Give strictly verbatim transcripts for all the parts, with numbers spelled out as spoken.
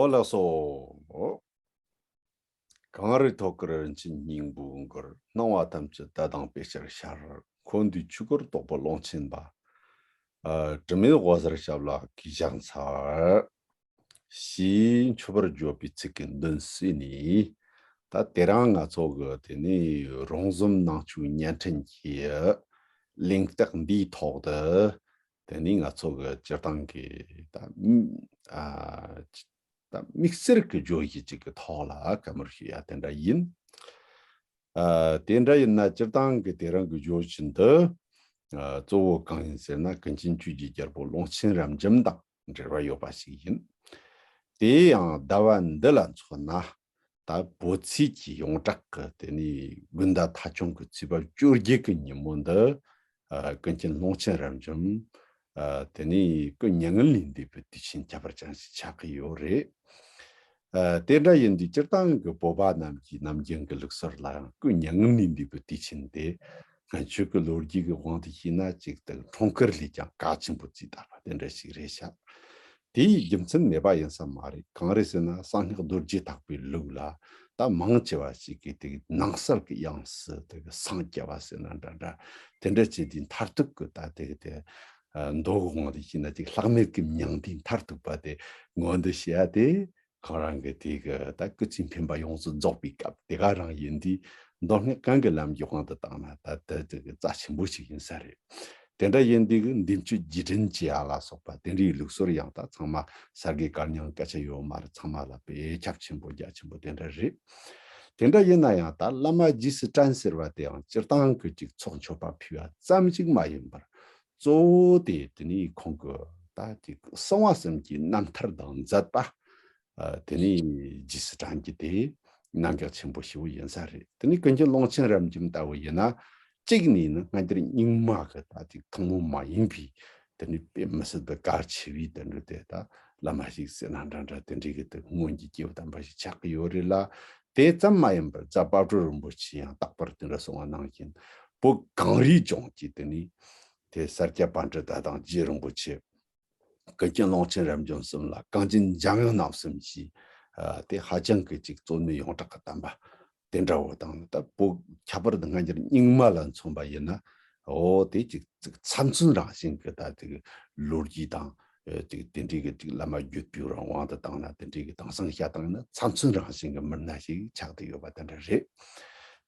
ཨོ་ལགས་སོ། གངས་རི་ཐོག་གི་རིན་ཆེན་སྙིང་པོའི་མགུར། སྣང་བ་ཐམས་ཅད་བརྡ་དང་དཔེ་ཆར་ཤར། འཁོར་འདས་ཆོས་སྐོར་རྟོགས་པའི་ཀློང་ཆེན་པ། ཨ། དྲི་མེད་དབུ་ཟུར་ཞབས་ལ་གུས་ཕྱག་འཚལ། ཞེས་མཆོད་པར་བརྗོད་པའི་ཚིག་གི་མདུན་བསུས་ནས། ད་དེ་རིང་ང་ཚོ་གི་དེ་ནས་རོང་ཟོམ་ནང་ཆོས་བརྙན་འཕྲིན་གྱི་གླེང་སྟེགས་འདིའི་ཐོག་ཏུ། དེ་ནས་ང་ཚོ་གི་སྤྱིར་བཏང་གི་ད་ཨ་ད་དམིགས་བསལ་གྱི་བརྗོད་གཞི་གཅིག་གི་ཐོག་ལ་བཀའ་མོལ་ཞུ་ཡ་དེ་འདྲ་ཡིན། ཨ། དེ་འདྲ་ཡིན་ན་སྤྱིར་བཏང་གི་དེ་རིང་གི་བརྗོད་གཞི་འདི། ཨ། གཙོ་བོ་གང་ཡིན་ཟེར་ན། ཀུན་མཁྱེན་ཆོས་ཀྱི་རྒྱལ་པོ་ཀློང་ཆེན་རབ་འབྱམས་དང་འབྲེལ་བ་ཡོད་པ་ཞིག་ཡིན། དེ་ཡང་ཟླ་བ་འདི་ལ་མཚོན་ན། ད་བོད་ཚེས་ཀྱི་ཡོངས་གྲགས་ཀྱི་དེ་ནས་དགུན་ཟླ་ཐ་ཆུང་གི་ཚེས་པ་བཅོ་བརྒྱད་ཀྱི་ཉིན་མོ་འདི། ཨ། ཀུན་མཁྱེན་ཀློང་ཆེན་རབ་འབྱམས། ཨ། དེ་ནས་སྐུ་མྱ་ངན་ལས་འདས་པའི་དུས་ཆེན་ཁྱད་པར་ཅན་ཞིག་ཆགས་ཀྱི་ཡོད་རེད། ཨ། དེ་འདྲ་ཡིན་དུས་སྤྱིར་བཏང་གི་བོད་པ་རྣམས་ཀྱི་ནམ་རྒྱུན་གྱི་ལུགས་སྲོལ་ལའང་སྐུ་མྱ་ངན་ལས་འདས་པའི་དུས་ཆེན་དེ། སྔ་ཆོས་ཀྱི་ལོ་རྒྱུས་ཀྱི་དབང་དུ་བྱས་ན་ཅིག་དང་འཁྲུངས་སྐར་ལས་ཀྱང་གལ་ཆེན་པོ་བརྩིས་བཏང་བ་དེ་འདྲ་ཞིག་རེད་ཤག་དེའི་རྒྱུ་མཚན་མེད་པ་ཡིན་ས་མ་རེད། གང་རེད་ཟེར་ན། གསང་སྔགས་རྡོ་རྗེ་ཐེག་པའི་ལུགས་ལ་ད་མང་ཆེ་བ་ཞིག་གིས་དེ་ནང་གསལ་གྱི་དབྱངས་སུ་དེ་གི་སངས་རྒྱ་བ་ཟེར་ན་འདྲ་འདྲ། དེ་འདྲ་བྱས་དུས་མཐར་ཐུག་གི་ད་དེ་གི་དེ་མདོ་གི་དབང་དུ་བྱས་ན་ཅིག་ལྷག་མེད་ཀྱི་མྱང་འདས་མཐར་ཐུག་པ་དེ་མངོན་དུ་བྱེད་ཡ་དེ། ཁོང་རང་གི་དེ་གི་ད་སྐུ་ཚེ་འཕེན་པ་ཡོངས་སུ་རྫོགས་པའི་སྐབས་དེ་ག་རང་ཡིན་དུས། མདོ་སྔགས་གང་གི་ལམ་གྱི་དབང་དུ་བཏང་ན་ད་དེ་དེ་གི་རྩ་ཆེན་པོ་ཞིག་ཡིན་ས་རེད། དེ་འདྲ་ཡིན་དུས་ཀྱི་འདས་མཆོད་རྗེས་དྲན་བྱེད་ཡ་ལ་སོགས་པ་དེ་འདྲའི་ལུགས་སྲོལ་ཡང་ད་ཚང་མ་ས་དགེ་བཀའ་རྙིང་སྐད་ཆ་ཡོད་མ་རེད། ཚང་མ་ལ་དཔེ་ཁྱབ་ཆེན་པོ་རྒྱ་ཆེན་པོ་དེ་འདྲ་རེད། དེ་འདྲ་ཡིན་ན་ཡང་ད་བླ་མ་རྗེས་སུ་དྲན་ཟེར་བ་དེའང་སྤྱིར་བཏང་གི་ཅིག་ཚོགས་མཆོད་པ་ཕུལ་བ་ཙམ་ཞིག་མ་ཡིན་པར། གཙོ་བོ་དེ་དེ་ནས་ཁོང་གི་ད་ཅིག་གསང་བ་གསུམ་གྱི་རྣམ་ཐར་དང་མཛད་པ། ཨ། དེ་ནས་རྗེས་སུ་དྲན་རྒྱུ་དེ་གནད་འགག་ཆེན་པོ་ཞེ་པོ་ཡིན་ས་རེད། དེ་ནས་ཀུན་མཁྱེན་ཀློང་ཆེན་རབ་འབྱམས་ལྟ་བུ་ཡིན་ན། གཅིག་ནས་ནི་སྔ་འགྱུར་རྙིང་མ་གི་ད་ཅིག་ཐུན་མོང་མ་ཡིན་པའི་དེ་ནས་དཔེ་མི་སྲིད་པའི་གལ་ཆེ་བའི་དེ་འདྲ་དེ་ད་བླ་མ་ཞིག་ཟེར་ན་འདྲ་འདྲ་དེ་འདྲའི་གི་དེ་སྔོན་གྱི་སྐྱེས་བུ་དམ་པ་ཞིག་ཆགས་ཀྱི་ཡོད་རེད་ལ། དེ་ཙམ་མ་ཡིན་པར་རྫ་དཔལ་སྤྲུལ་རིན་པོ་ཆེ་ཡང་རྟག་པར་དེ་འདྲ་གསུང་བ་ནང་བཞིན། བོད་གངས་རིའི་ལྗོངས་ཀྱི་དེ་ནས་དེ་ས་སྐྱ་པཎྜི་ཏ་དང་རྗེ་རིན་པོ་ཆེ། ཀུན་མཁྱེན་ཀློང་ཆེན་རབ་འབྱམས་གསུམ་ལ་གངས་ཅན་འཇམ་དབྱངས་རྣམ་གསུམ་གྱིས། ཨ། དེ་ཧ་ཅང་གི་ཅིག་རྩོད་མེད་ཡོངས་གྲགས་ཀྱི་བསྟན་པ་དེ་འདྲ་བོ་དང་། ད་བོད་ཁྱད་པར་དུ་སྔ་འགྱུར་རྙིང་མ་ལ་མཚོན་པ་ཡིན་ན། འོ་དེ་ཅིག་ཅིག་ཚབ་མཚོན་རང་བཞིན་གྱི་ད་ཅིག་ལོ་རྒྱུས་དང་། ཨ། ཅིག་དེ་འདྲའི་གི་ཅིག་བླ་མ་བརྒྱུད་པའི་རང་དབང་དུ་བཏང་ན། དེ་འདྲའི་གི་དེང་སང་བཤད་སྟངས་ནི་ཚབ་མཚོན་རང་བཞིན་གྱི་མི་སྣ་ཞིག་ཆགས་བསྡད་ཡོད་པ་དེ་འདྲ་རེད།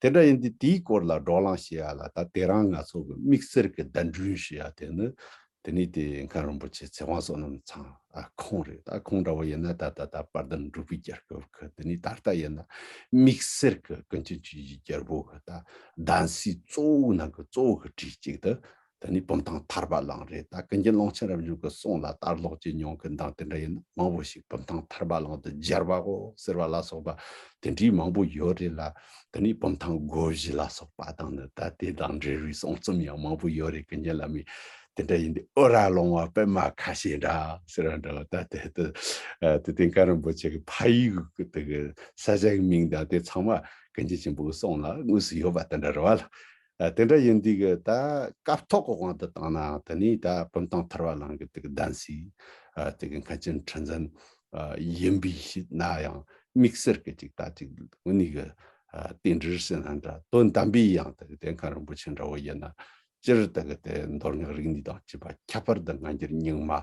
དེ་འདྲ་ཡིན་དུས་དེའི་སྐོར་ལ་བགྲོ་གླེང་བྱེད་ཡ་ལ་ད་དེ་རིང་ང་ཚོ་གི་དམིགས་བསལ་གྱི་བརྡ་འཕྲིན་ཞུ་ཡ་དེ་ནི། དེ་ནས་དེ་མཁན་རིན་པོ་ཆེ་ཚེ་དབང་བསོད་ནམས་ཚང་། ཨ། ཁོང་རེད། ད་ཁོང་འདྲ་བོ་ཡིན་ན་ད་ད་ད་དཔལ་ལྡན་འབྲུག་པའི་རྒྱལ་ཁབ་ཀྱི། དེ་ནས་ད་ལྟ་ཡིན་ན་དམིགས་བསལ་གྱི་ཀུན་མཁྱེན་ཆོས་ཀྱི་རྒྱལ་པོ་གི་ད་གདན་སའི་གཙོ་བོ་ནང་གི་གཙོ་བོ་གི་གྲས་གཅིག་ཏུ། དེ་ནས་བུམ་ཐང་ཐར་པ་གླིང་རེད། ད་ཀུན་མཁྱེན་ཀློང་ཆེན་རབ་འབྱམས་ཀྱི་གསུང་ལ་ལྟ་ཀློག་བྱེད་མྱོང་གི་འདང་དེ་འདྲ་ཡིན་ན་མང་པོ་ཞིག་བུམ་ཐང་ཐར་པ་གླིང་དུ་སྦྱར་བའོ་ཟེར་བ་ལ་སོགས་པ་དེ་འདྲའི་མང་པོ་ཡོད་རེད་ལ། དེ་ནས་བུམ་ཐང་སྒོ་བཞི་ལ་སོགས་པ་དང་ནི་ད་དེ་དང་འབྲེལ་བའི་གསུང་རྩོམ་ཡང་མང་པོ་ཡོད་རེད། ཀུན་མཁྱེན་བླ་མས་དེ་འདྲ་ཡིན་དུས་ཨོ་ར་ལོང་བ་པད་མ་ཁ་ཤས་འདྲ་ཟེར་བ་འདྲ་བ། ད་དེ་དེ་དེ་དེ་མཁན་རིན་པོ་ཆེ་གི་ཕ་ཡུལ་གི་དེ་གི་ས་ཆ་གི་མིང་དང་དེ་ཚང་མ་ཀུན་མཁྱེན་ཆེན་པོ་གི་གསུང་ལ་དངོས་སུ་ཡོད་པ་དེ་འདྲ་རེད་བ་ལ། ཨ། དེ་འདྲ་ཡིན་དུས་ཀྱི་ད་སྐབས་ཐོག་གི་དབང་དུ་བཏང་ན། དེ་ནས་ད་བུམ་ཐང་ཐར་པ་གླིང་གི་དེ་གི་གདན་སའི། ཨ། དེ་གི་མཁན་ཆེན་ཁྲི་འཛིན། ཨ། ཡིན་པའི་ཕྱིར་ན་ཡང་དམིགས་བསལ་གྱི་ཅིག་ད་ཅིག་དངོས་གནས་ཀྱི། ཨ། རྟེན་འབྲེལ་ཟེར་ན་འདྲ། དོན་དམ་པའི་ཡང་དེ་གི་དེ་མཁན་རིན་པོ་ཆེ་འདྲ་བོ་ཡིན་ན། སྤྱིར་དེ་གི་དེ་མདོ་སྔགས་རིག་གནས་དང་བཅས་པ་ཁྱད་པར་དུ་སྔ་འགྱུར་རྙིང་མ།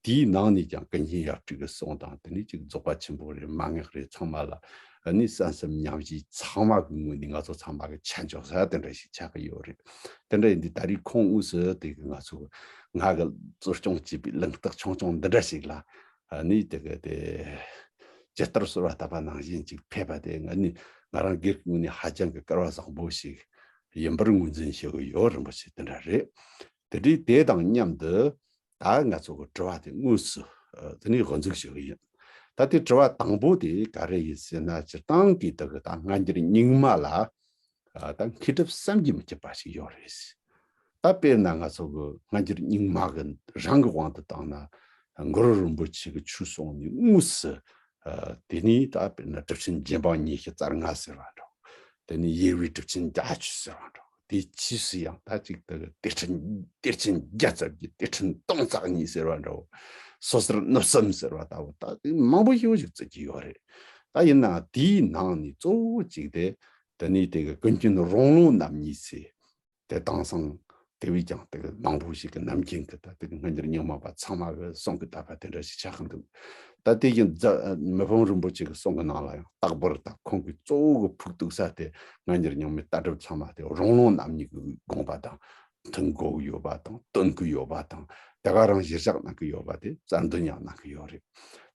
དེའི་ནང་ནས་ཀྱང་ཀུན་མཁྱེན་ཡབ་སྲས་ཀྱི་གསུང་དང་། དེ་ནས་ཅིག་རྫོགས་པ་ཆེན་པོ་རེད། མན་ངག་རེད། ཚང་མ་ལ་ཨ་ནི་གསན་བསམ་ཉམས་བཞེས་ཚང་མ་གི་ངོས་ནས་ང་ཚོ་ཚང་མ་གི་ཆ་འཇོག་ས་དེ་འདྲ་ཞིག་ཆགས་ཀྱི་ཡོད་རེད། དེ་འདྲ་ཡིན་དུས་ད་རེས་ཁོང་དངོས་སུ་དེ་གི་ང་ཚོ་ང་གི་གཙོ་སྐྱོང་བྱས་པའི་གླེང་སྟེགས་ཆུང་ཆུང་འདི་འདྲ་ཞིག་ལ་ཨ་ནི་དེ་གི་དེ་ཇི་ལྟར་གསོལ་བ་བཏབ་པ་ནང་བཞིན་ཅིག་ཕེབས་པ་དེ་ང་ནི་ང་རང་སྒེར་གྱི་ངོས་ནས་ཧ་ཅང་གི་སྐལ་བ་བཟང་པོ་ཞིག་ཡིན་པར་ངོས་འཛིན་བྱེད་ཀྱི་ཡོད། རིན་པོ་ཆེ་དེ་འདྲ་རེད། དེ་དུས་དེ་དང་མཉམ་དུ། ད་ང་ཚོ་གི་དྲི་བ་དེ་དངོས་སུ། ཨ། དེ་ནས་དབུ་འཛུགས་ཞུ་གི་ཡིན། ད་དེ་དྲི་བ་དང་པོ་དེ་ག་རེ་ཡིན་ཟེར་ན། སྤྱིར་བཏང་གི་དེ་གི་ད་སྔ་འགྱུར་རྙིང་མ་ལ། ཨ། ད་མཁས་གྲུབ་བསམ་གྱིས་མི་ཁྱབ་པ་ཞིག་ཡོད་རེད། ད་དཔེར་ན་ང་ཚོ་གི་སྔ་འགྱུར་རྙིང་མ་གི་རང་གི་དབང་དུ་བཏང་ན། གུ་རུ་རིན་པོ་ཆེ་གི་ཆོས་གསུང་ནས་དངོས་སུ། ཨ། དེ་ནས་ད་དཔེར་ན་གྲུབ་ཆེན་རྗེ་འབངས་ཉི་ཤུ་རྩ་ལྔ་ཟེར་བ་འདྲ། དེ་ནས་ཡེ་བའི་གྲུབ་ཆེན་བརྒྱད་ཅུ་ཟེར་བ་འདྲ། དེ་ཕྱིས་སུ་ཡང་ད་ཅིག་ད་གི་གཏེར་ཆེན། གཏེར་ཆེན་བརྒྱ་རྩ་བརྒྱད། གཏེར་ཆེན་སྟོང་རྩ་གཉིས་ཟེར་བ་འདྲ་བོ། སོ་སོར་གནོད་སེམས་ཟེར་བ་ལྟ་བུ་ད་དེ་མང་པོ་ཞིག་ཅིག་བརྩི་གི་ཡོད་རེད། ད་ཡིན་ནའང་དེའི་ནང་ནས་གཙོ་བོ་གཅིག་དེ་དེ་ནས་དེ་གི་ཀུན་མཁྱེན་རོང་ལུང་རྣམ་གཉིས་ཟེར། དེ་དེང་སང་དེ་བས་ཀྱང་དེ་གི་མང་པོ་ཞིག་གི་ནམ་རྒྱུན་གི་ད་དེ་གི་སྔ་འགྱུར་རྙིང་མ་པ་ཚང་མ་གི་གསུང་གི་ད་པ་དེ་འདྲ་ཞིག་ཆགས་ཀྱི་འདུག་ད་དེ་བཞིན་རྫ་མི་ཕམ་རིན་པོ་ཆེ་གི་གསུང་གི་ནང་ལ་ཡང་རྟག་པར་ད་ཁོང་གི་གཙོ་བོ་གི་ཕུགས་གཏུགས་ས་དེ་སྔ་འགྱུར་རྙིང་མའི་ལྟ་གྲུབ་ཚང་མ་དེ་རོང་ལུང་རྣམ་གཉིས་ཀྱི་དགོངས་པ་དང་མཐུན་དགོས་ཀྱི་ཡོད་པ་དང་བསྟུན་གྱི་ཡོད་པ་དང་དེ་ག་རང་གཞིར་བཞག་གནང་གི་ཡོད་པ་དེ་རྩ་འདོན་ཡང་གནང་གི་ཡོད་རེད།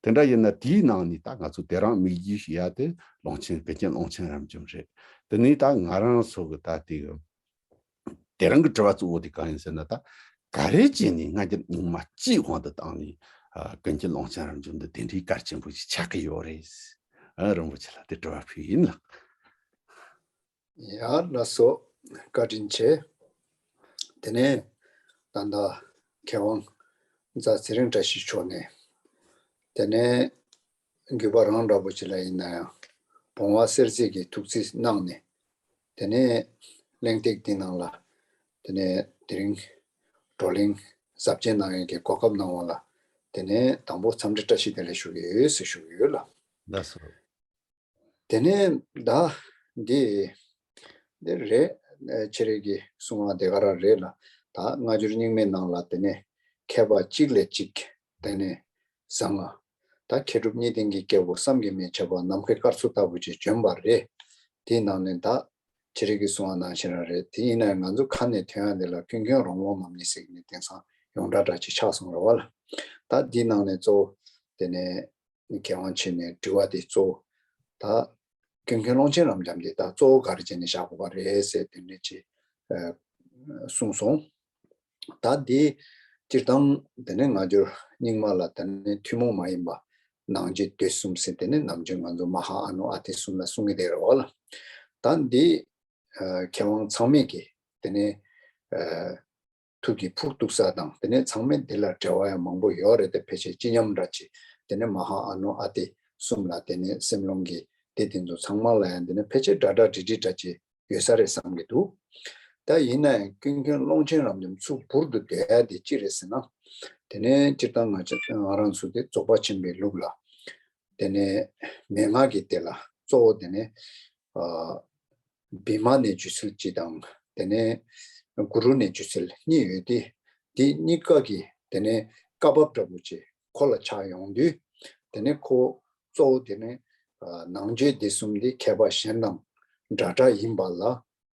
དེ་འདྲ་ཡིན་ན་དེའི་ནང་ནས་ད་ང་ཚོ་དེ་རིང་དམིགས་ཡུལ་ཞུ་ཡ་དེ་ཀློང་ཆེན་ཀུན་མཁྱེན་ཀློང་ཆེན་རབ་འབྱམས་རེད། དེ་ནས་ད་ང་རང་ཚོ་གི་ད་དེ་གི་དེ་རིང་གི་དྲི་བ་གཙོ་བོ་དེ་གང་ཡིན་ཟེར་ན། ད་ག་རེ་བྱས་ནས་སྔ་འགྱུར་རྙིང་མ་སྤྱིའི་དབང་དུ་བཏང་ནས་ཨ་ཀུན་མཁྱེན་ཀློང་ཆེན་རབ་འབྱམས་འདི་དེ་འདྲའི་གལ་ཆེན་པོ་ཞིག་ཆགས་ཀྱི་ཡོད་རེད། ཨ་རིན་པོ་ཆེ་ལགས་དེ་དྲི་བ་ཕུལ་ཡིན་ལགས། ཡ་ལགས་སོ། བཀའ་དྲིན་ཆེ། དེ་ནས་ད་ལྟ་མཁས་དབང་རྫ་ཚེ་རིང་བཀྲ་ཤིས་མཆོག་ནས་དེ་ནས་རྒྱུད་པ་རང་འདྲ་པོ་ཅིག་ལ་ཡིན་ན་ཡང་བུང་བ་གསེར་མཛེས་ཀྱི་ཐུགས་རྩིས་གནང་ནས། དེ་ནས་གླེང་སྟེགས་འདི་ནང་ལ་དེ་ནས་དེ་རིང་བགྲོ་གླེང་གཟབ་རྒྱས་གནང་ཡས་ཀྱི་གོ་སྐབས་གནང་བ་ལ་དེ་ནས་དང་པོ་འཚམས་འདྲི་བཀྲ་ཤིས་བདེ་ལེགས་ཞུ་གི་ཡོད་ཟེར་ཞུ་གི་ཡོད་ལགས། ལགས་སོ། དེ་ནས་ད་འདི་འདི་རེད། ཨ་ཁྱེད་རང་གིས་གསུང་བ་དེ་ག་རང་རེད་ལ། ད་སྔ་འགྱུར་རྙིང་མའི་ནང་ལ་དེ་ནས་མཁས་པ་གཅིག་ལས་གཅིག་དེ་ནས་བཟང་ང་། ད་མཁས་གྲུབ་གཉིས་ལྡན་གྱི་སྐྱེ་བོ་བསམ་གྱིས་མི་ཁྱབ་པ་ནམ་མཁའི་སྐར་ཚོགས་ལྟ་བུ་ཅིག་བྱོན་པ་རེད། དེའི་ནང་ནས་ད་ཁྱེད་རང་གིས་གསུང་བ་ནང་བཞིན་རང་རེད། དེ་ཡིན་ན་ཡང་ང་ཚོ་ཁ་ནས་ཐོན་ཡ་འདི་ལ་ཀུན་མཁྱེན་རོང་ལུང་རྣམ་གཉིས་ཟེར་གྱི་ནི་དེང་སང་ཡོངས་གྲགས་འདྲ་ཅིག་ཆགས་སོང་རེད་བ་ལ། ད་འདིའི་ནང་ནས་གཙོ་བོ་དེ་ནས་མཁས་དབང་མཆོག་ནས་དྲི་བ་དེ་གཙོ་བོ་ད་ཀུན་མཁྱེན་ཀློང་ཆེན་རབ་འབྱམས་དེ་ད་གཙོ་བོ་ག་རེ་བྱས་ནས་བཞག་དགོས་པ་རེད་ཟེར་དེ་འདྲ་ཅིག་ཨ་གསུངས་སོང་། ད་དེ་སྤྱིར་བཏང་དེ་ནས་སྔ་འགྱུར་རྙིང་མ་ལ་དེ་ནས་ཐུན་མོང་མ་ཡིན་པ་ནང་རྗེ་སྡེ་གསུམ་ཟེར་དེ་ནས་ནམ་རྒྱུན་ང་ཚོ་མ་ཧཱ་ཨ་ནུ་ཨ་ཏི་གསུམ་ལ་གསུང་གི་བསྡད་རེད་བ་ལ། ད་འདི་ཨ་མཁས་དབང་ཚང་མས་ཀྱིས་དེ་ནས་ཨ་ཐུགས་ཀྱི་ཕུགས་གཏུགས་ས་དང་དེ་ནས་ཚང་མས་འདི་ལ་འབྲེལ་བ་ཡང་མང་པོ་ཡོད་རེད་དེ། ཕལ་ཆེར་སྤྱི་མཉམ་འདྲ་ཅིག་དེ་ནས་མ་ཧཱ་ཨ་ནུ་ཨ་ཏི་གསུམ་ལ་དེ་ནས་སེམས་ཀློང་གི་སྡེ་དེ་ཚོ་ཚང་མ་ལ་ཡང་དེ་ནས་ཕལ་ཆེར་འདྲ་འདྲ་འདྲིས་འདྲིས་འདྲ་ཅིག་ཡོད་ས་རེད་བསམ་གྱི་འདུག་ད་ཡིན་ན་ཡང་ཀུན་མཁྱེན་ཀློང་ཆེན་རབ་འབྱམས་ཚུར་འབུར་དུ་སྡོད་ཡ་དེ་ཅི་རེད་ཟེར་ན། དེ་ནས་སྤྱིར་བཏང་ང་ང་རང་ཚོ་དེ་རྫོགས་པ་ཆེན་པོའི་ལུགས་ལ་དེ་ནས་མན་ངག་གི་དེ་ལ་གཙོ་བོ་དེ་ནས་ཨ་བི་མ་ནས་སྒྱུ་རྩལ་སྤྱི་དང་དེ་ནས་གུ་རུ་ནས་སྒྱུ་རྩལ་གཉིས་ཡོད་དེ། དེ་གཉིས་ཀ་གི་དེ་ནས་བཀའ་བབས་འདྲ་པོ་ཅིག་ཁོ་ལ་ཆགས་ཡོང་དུས་དེ་ནས་ཁོ་གཙོ་བོ་དེ་ནས་ཨ་ནང་རྗེ་སྡེ་གསུམ་དེ་མཁས་པ་གཞན་དང་འདྲ་འདྲ་ཡིན་པ་ལ།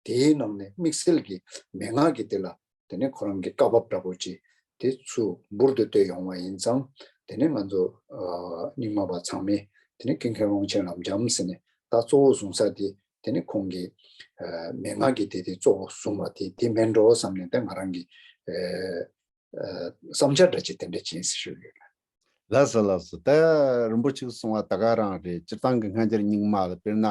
དེའི་ནང་ནས་དམིགས་བསལ་གྱི་མན་ངག་གི་དེ་ལ་དེ་ནས་ཁོ་རང་གི་བཀའ་བབས་འདྲ་པོ་ཅིག་དེ་ཚུར་འབུར་དུ་བཏོད་ཡོང་བ་ཡིན་ཙང་། དེ་ནས་ང་ཚོ་ཨ་རྙིང་མ་པ་ཚང་མས་དེ་ནས་ཀུན་མཁྱེན་ཀློང་ཆེན་རབ་འབྱམས་ཟེར་ནས་ད་གཙོ་བོ་བཟུང་ས་དེ་དེ་ནས་ཁོང་གི་ཨ་མན་ངག་གི་དེ་དེ་གཙོ་བོ་བཟུང་བ་དེ་དེ་མིན་འགྲོ་བསམ་ནས་ད་ང་རང་གི་ཨ་ཨ་བསམ་འཆར་འདྲ་ཅིག་དེ་འདྲ་ཅིག་ཡིན་ཟེར་ཞུ་གི་ཡོད། ལགས་སོ་ལགས་སོ། ད་རིན་པོ་ཆེས་གསུངས་པ་ད་ག་རང་རེད། སྤྱིར་བཏང་གི་སྔ་འགྱུར་རྙིང་མ་ལ་དཔེར་ན་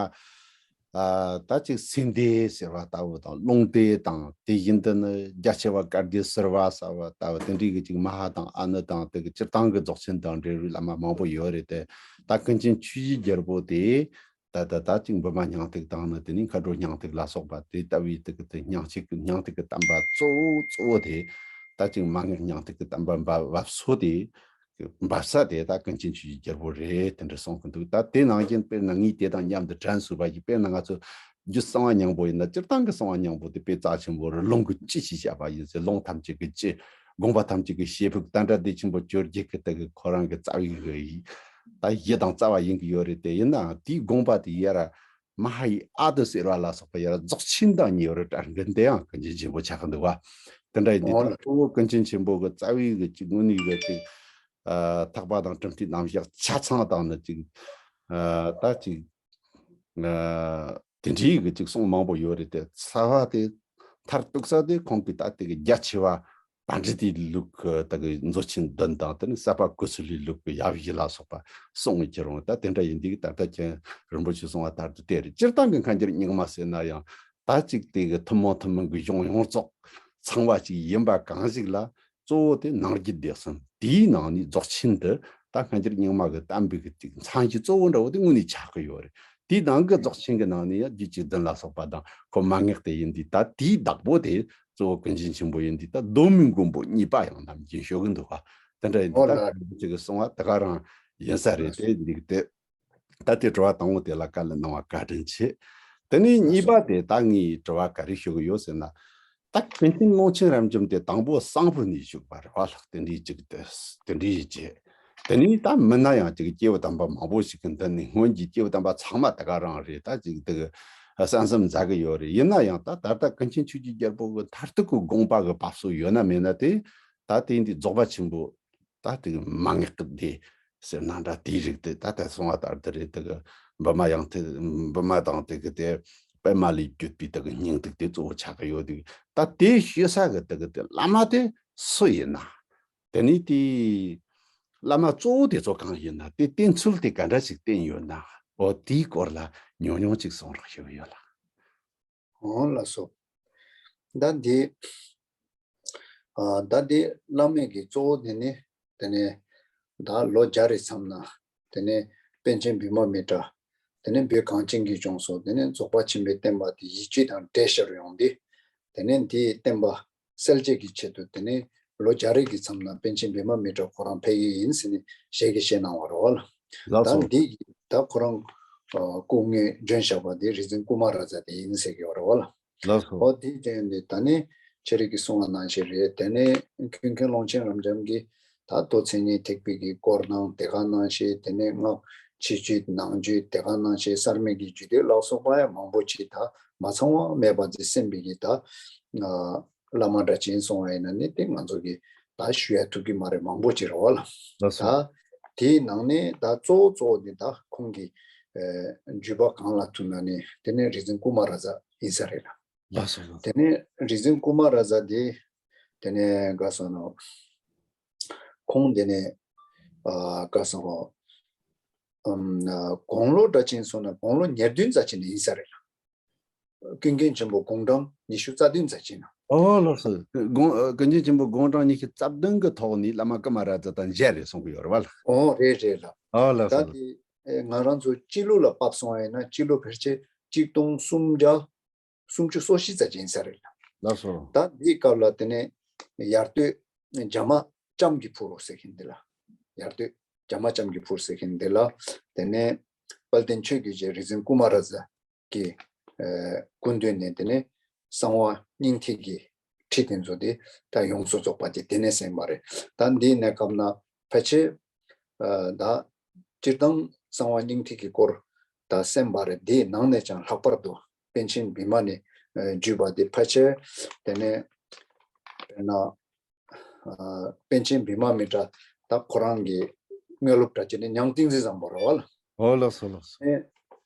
ཨ་ད་ཅིག་སེང་སྡེ་ཟེར་བ་ལྟ་བུ་དང་ཀླུང་སྡེ་དང་དེ་བཞིན་དུ་ནི་རྒྱ་ཆེ་བ་བཀའ་བརྒྱུད་ཟུར་པ་ཟེར་བ་ལྟ་བུ་དེ་འདྲའི་གི་ཅིག་མ་ཧཱ་དང་ཨ་ནུ་དང་དེ་གི་སྤྱིར་བཏང་གི་རྫོགས་ཆེན་དང་འབྲེལ་བའི་བླ་མ་མང་པོ་ཡོད་རེད་དེ། ད་ཀུན་མཁྱེན་ཆོས་ཀྱི་རྒྱལ་པོ་དེ་ད་ད་ད་ཅིག་བི་མ་སྙིང་ཐིག་དང་ནི་དེ་ནས་མཁའ་འགྲོ་སྙིང་ཐིག་ལ་སོགས་པ་དེ་ལྟ་བུའི་དེ་གི་དེ་སྙིང་ཐིག་གི་སྙིང་ཐིག་གི་བསྟན་པ་གཙོ་བོ་གཙོ་བོ་དེ་ད་ཅིག་མ་ངེས་སྙིང་ཐིག་གི་བསྟན་པ་འབབ་བབས་སོ་དེ། འབབ་ས་དེ་ད་ཀུན་མཁྱེན་ཆོས་ཀྱི་རྒྱལ་པོ་རེད་དེ་འདྲ་གསུང་གི་འདུག་ད་དེ་ནང་བཞིན་དཔེར་ན་ངས་དེ་དང་མཉམ་དུ་དྲན་གསོས་པ་ཞིག་དཔེར་ན་ང་ཚོ་རྒྱུད་གསང་བ་སྙིང་པོ་ཡིན་ན་སྤྱིར་བཏང་གི་གསང་བ་སྙིང་པོ་དེ་དཔེ་རྩ་ཆེན་པོ་རེད། ལུང་གི་སྤྱི་ཞེས་བྱ་བ་ཡིན་ཟེར། ལུང་ཐམས་ཅད་ཀྱི་སྤྱི། དགོངས་པ་ཐམས་ཅད་ཀྱི་བཤད་ཕུགས། ཏནྟྲ་སྡེ་ཆེན་པོ་བཅོ་བརྒྱད་ཀྱི་དེ་གི་ཁོ་རང་གི་རྩ་བའི་གི་ཡིན། ད་གཞི་དང་རྩ་བ་ཡིན་གི་ཡོད་རེད་དེ། ཡིན་ནའང་དེའི་དགོངས་པ་དེ་ཡར་མ་ཧཱ་ཡིག་ཨ་ཏི་ཟེར་བ་ལ་སོགས་པ་ཡར་རྫོགས་ཆེན་དང་ཉེ་བར་བཀྲལ་མཁན་དེ་ཡང་ཀུན་མཁྱེན་ཆེན་པོ་ཆགས་ཀྱི་འདུག་བ། དེ་འདྲ་ཡིན་དུས་ད་གཙོ་བོ་ཀུན་མཁྱེན་ཆེན་པོ་གི་རྩ་བའི་གི་ཅིག་དངོས་གནས་གི་ཅིག་ཨ་ཐེག་པ་དང་གྲུབ་མཐའི་རྣམ་གཞག་ཆ་ཚང་དང་ནི་ཅིག་ཨ་ད་ཅིག་ཨ་དེ་འདྲའི་གི་ཅིག་གསུང་མང་པོ་ཡོད་རེད་དེ། རྩ་བ་དེ་མཐར་གཏུགས་ས་དེ་ཁོང་གི་ད་དེ་གི་རྒྱ་ཆེ་བ་པཎྜི་ཏའི་ལུགས་ཀྱི་ད་གི་མཛོད་ཆེན་བདུན་དང་དེ་ནི་སད་པ་ཀུ་སུ་ལུའི་ལུགས་ཀྱི་ཡབ་བཞི་ལ་སོགས་པ་གསུང་གི་ཁྱེར་འོང་། ད་དེ་འདྲ་ཡིན་དུས་ད་ལྟ་ཁྱེད་རིན་པོ་ཆེས་གསུངས་པ་ལྟར་དུ་དེ་རེད། སྤྱིར་བཏང་གི་སྔ་འགྱུར་རྙིང་མ་ཟེར་ན་ཡང་ད་ཅིག་དེ་གི་ཐུན་མོང་ཐུན་མིན་གྱི་གཞུང་ཡོངས་རྫོགས་ཚང་བ་ཅིག་ཡིན་པ་གང་ཞིག་ལ། གཙོ་བོ་དེ་ནང་རྒྱུད་སྡེ་གསུམ། དེའི་ནང་ནས་རྫོགས་ཆེན་དུ་ད་སྔ་འགྱུར་རྙིང་མ་གི་བསྟན་པའི་གི་ཅིག་མཚན་གཞི་གཙོ་བོ་འདྲ་བོ་དེ་དངོས་གནས་ཆགས་ཀྱི་ཡོད་རེད། དེའི་ནང་གི་རྫོགས་ཆེན་གྱི་ནང་ནས་ཡང་རྒྱུད་བཅུ་བདུན་ལ་སོགས་པ་དང་ཁོ་མན་ངག་དེ་ཡིན་དུས། ད་དེའི་བདག་པོ་དེ་གཙོ་བོ་ཀུན་མཁྱེན་ཆེན་པོ་ཡིན་དུས། ད་གདོད་མའི་མགོན་པོ་གཉིས་པ་ཡང་ནམ་རྒྱུན་ཤོད་ཀྱི་འདུག་ག་དེ་འདྲ་ཡིན་དུས། ཨོ་ད་ལ། གཅིག་གི་གསུང་བ་དེ་ག་རང་ཡིན་ས་རེད། དེ་འདུག་སྟེ། ད་དེ་དྲི་བ་དང་པོ་དེ་ལ་བཀའ་ལན་གནང་བ་བཀའ་དྲིན་ཆེ། དེ་ནས་གཉིས་པ་དེ་ད་ངས་དྲི་བ་ག་རེ་ཞུ་གི་ཡོད་ཟེར་ན། ད་ཀུན་མཁྱེན་ཀློང་ཆེན་རབ་འབྱམས་དེ་དང་པོ་གསང་ཕུ་ནས་བཞུགས་པ་རེད་བ་ལགས། དེ་འདྲའི་ཅིག་དེ་དེ་འདྲའི་ཡིད་ཆེས། དེ་ནས་ད་མིན་ན་ཡང་ཅིག་སྐྱེས་བུ་དམ་པ་མང་པོ་ཞིག་གི་མདུན་ནས། སྔོན་གྱི་སྐྱེས་བུ་དམ་པ་ཚང་མ་དེ་ག་རང་རེད། ད་ཅིག་དེ་གསན་བསམ་མཛད་གི་ཡོད་རེད། ཡིན་ན་ཡང་ད་ད་ལྟ་ཀུན་མཁྱེན་ཆོས་ཀྱི་རྒྱལ་པོ་གི་མཐར་ཐུག་གི་དགོངས་པ་གི་བབས་སོ་ཡོད་ན་མེད་ན་དེ། ད་དེ་འདི་རྫོགས་པ་ཆེན་པོ། ད་དེ་མ་ངེས་ཀི་དེ་ཟེར་ན་འདྲ། དེའི་རིགས་དེ་ད་ལྟ་གསུང་བ་ལྟར་དེ་རེད། དེ་གི་བི་མ་ཡང་དེ་བི་མ་དང་དེ་གི་དེ་པད་མ་ལས་བརྒྱུད་པའི་དེ་གི་སྙིང་ཐིག་དེ་གཙོ་བོ་ཆགས་ཀྱི་ཡོད་དུས། ད་དེ་ཤེས་ས་གི་དེ་གི་དེ་བླ་མ་དེ་སུ་ཡིན་ན། དེ་ནས་དེ་བླ་མ་གཙོ་བོ་དེ་ཚོ་གང་ཡིན་ན། དེ་བསྟེན་ཚུལ་དེ་ག་འདྲ་ཞིག་བསྟེན་ཡོད་ན། འོ་དེའི་སྐོར་ལ་ཉུང་ཉུང་ཅིག་གསུང་རོགས་ཞུ་གི་ཡོད་ལགས། འོ་ལགས་སོ། ད་འདི། ཨ་ད་འདི་བླ་མེད་ཀྱི་གཙོ་བོ་དེ་ནི། དེ་ནས་ད་ལོ་བརྒྱ་རེ་མཚམས་ན། དེ་ནས་པཎ་ཆེན་བི་མ་མི་ཏྲ། དེ་ནས་བོད་གངས་ཅན་གྱི་ལྗོངས་སུ་དེ་ནས་རྫོགས་པ་ཆེན་པོའི་བསྟན་པ་དེ་ཡིད་ཆེས་དང་འདྲེས་ཤར་ཡོང་སྟེ། དེ་ནས་འདིའི་བསྟན་པ་གསལ་བྱེད་ཀྱི་ཆེད་དུ། དེ་ནས་ལོ་བརྒྱ་རེ་གི་མཚམས་ན་པཎ་ཆེན་བི་མ་མི་ཏྲ་ཁོ་རང་ཕེབས་ཀྱི་ཡིན་ཟེར་ནས་ཞལ་གྱིས་བཞེས་གནང་བ་རེད་བ་ལགས། ལགས་ད་སོ། འདི་ད་ཁོ་རང་ཨ་སྐུ་དངོས་བྱོན་བཞག་པ་དེ་རིག་འཛིན་ཀུ་མ་ར་ཛ་དེ་ཡིན་ཟེར་གྱི་ཡོད་རེད་བ་ལགས། ལགས་སོ། ཨོ་དེ་དོན་དེ་ད་ནི་ཁྱེད་རང་གིས་གསུངས་པ་ནང་བཞིན་རེད། དེ་ནས་ཀུན་མཁྱེན་ཀློང་ཆེན་རབ་འབྱམས་ཀྱིས་ད་མདོ་མཚན་ཉིད་ཐེག་པའི་གི་སྐོར་དང་དེ་ག་ནང་བཞིན། དེ་ནས་སྔགས་ཕྱི་རྒྱུད་ནང་རྒྱུད། དེ་ག་ནང་བཞིན་གསར་མའི་གི་རྒྱུད་སྡེ་ལ་སོགས་པ་ཡང་མང་པོ་ཅིག་ད་མ་ཚང་བ་མེད་པ་ཅིག་གསན་པའི་གི་ད་ཨ་བླ་མ་འདྲ་ཅིག་སོང་བ་ཡིན་ན་ནི། དེ་ང་ཚོ་གིས་ད་ཞུ་ཡ་ཐུབ་ཀྱི་མ་རེད། མང་པོ་ཅིག་རེད་བ་ལགས། ལགས་སོ། ད་དེའི་ནང་ནས་ད་གཙོ་བོ་གཙོ་བོ་དེ་ད་ཁོང་གི་ཨ་བརྒྱུད་པ་གང་ལ་ཐུག་ན་ནི། དེ་ནས་རིག་འཛིན་ཀུ་མ་ར་ཛ་ཡིན་ས་རེད་ལགས། ལགས་སོ། ལགས། དེ་ནས་རིག་འཛིན་ཀུ་མ་ར་ཛ་དེ། དེ་ནས་ག་སོང་ནོ། ཁོང་དེ་ནས་ཨ་ག་སོང་ནོ། ཨམ་ཨ་དགུང་ལོ་འདྲ་ཅིག་སོང་ན་དགུང་ལོ་ཉེར་བདུན་ཙམ་ཅིག་ནས་ཡིན་ས་རེད་ལགས། ཀུན་མཁྱེན་ཆེན་པོ་དགུང་གྲངས་ཉི་ཤུ་རྩ་བདུན་ཙམ་ཅིག་ན། ཨོ་ལགས་སོ། དགུང་ཀུན་མཁྱེན་ཆེན་པོ་དགུང་གྲངས་ཉི་ཤུ་རྩ་བདུན་གྱི་ཐོག་ནས་བླ་མ་ཀུ་མ་ར་ཛ་དང་མཇལ་རེད་གསུང་གི་ཡོད་རེད་བ་ལགས། ཨོ་རེད་རེད་ལགས། ཨོ་ལགས་ད་སོ། དེ་ཨེ་ང་རང་ཚོ་སྤྱི་ལོ་ལ་བབས་སོང་བ་ཡིན་ན། སྤྱི་ལོ་ཕལ་ཆེར་གཅིག་སྟོང་སུམ་བརྒྱ་སུམ་ཅུ་སོ་བཞི་ཙམ་ཅིག་ཡིན་ས་རེད་ལགས། ལགས་སོ། ད་འདིའི་སྐབས་ལ་དེ་ནས་ཡར་སྟོད་བྱམས་པ་ལྕམ་གྱི་ཕུག་རོ་ཟེར་མཁན་འདི་ལ། ཡར་སྟོད་བྱམས་པ་ལྕམ་གྱི་ཕུག་ཟེར་མཁན་འདི་ལ། དེ་ནས་དཔལ་ལྡན་ཆོས་ཀྱི་རྗེ་རིག་འཛིན་ཀུ་མ་ར་ཛ་གི་ཨ་སྐུ་མདུན་ནས་དེ་ནས་གསང་བ་སྙིང་ཐིག་གི་ཁྲིད་དེ་ཚོ་དེ་ད་ཡོངས་སུ་རྫོགས་པ་དེ་དེ་ནས་གསན་པ་རེད། ད་འདིའི་གནས་སྐབས་ན་ཕལ་ཆེར་ཨ་ད་སྤྱིར་བཏང་གསང་བ་སྙིང་ཐིག་གི་སྐོར་ད་གསན་པ་རེད། དེའི་ནང་ནས་ཀྱང་ལྷག་པར་དུ་པཎ་ཆེན་བི་མ་ནས་ཨ་བརྒྱུད་པ་དེ་ཕལ་ཆེར། དེ་ནས་དཔེར་ན་ཨ་པཎ་ཆེན་བི་མ་མི་ཏྲ་ད་ཁོ་རང་གི་དངོས་སློབ་འདྲ་ཅིག་ནི་ཉང་ཏིང་འཛིན་བཟང་པོ་རེད་བ་ལགས། ཨོ་ལགས་སོ། ལགས་སོ། ཨེ་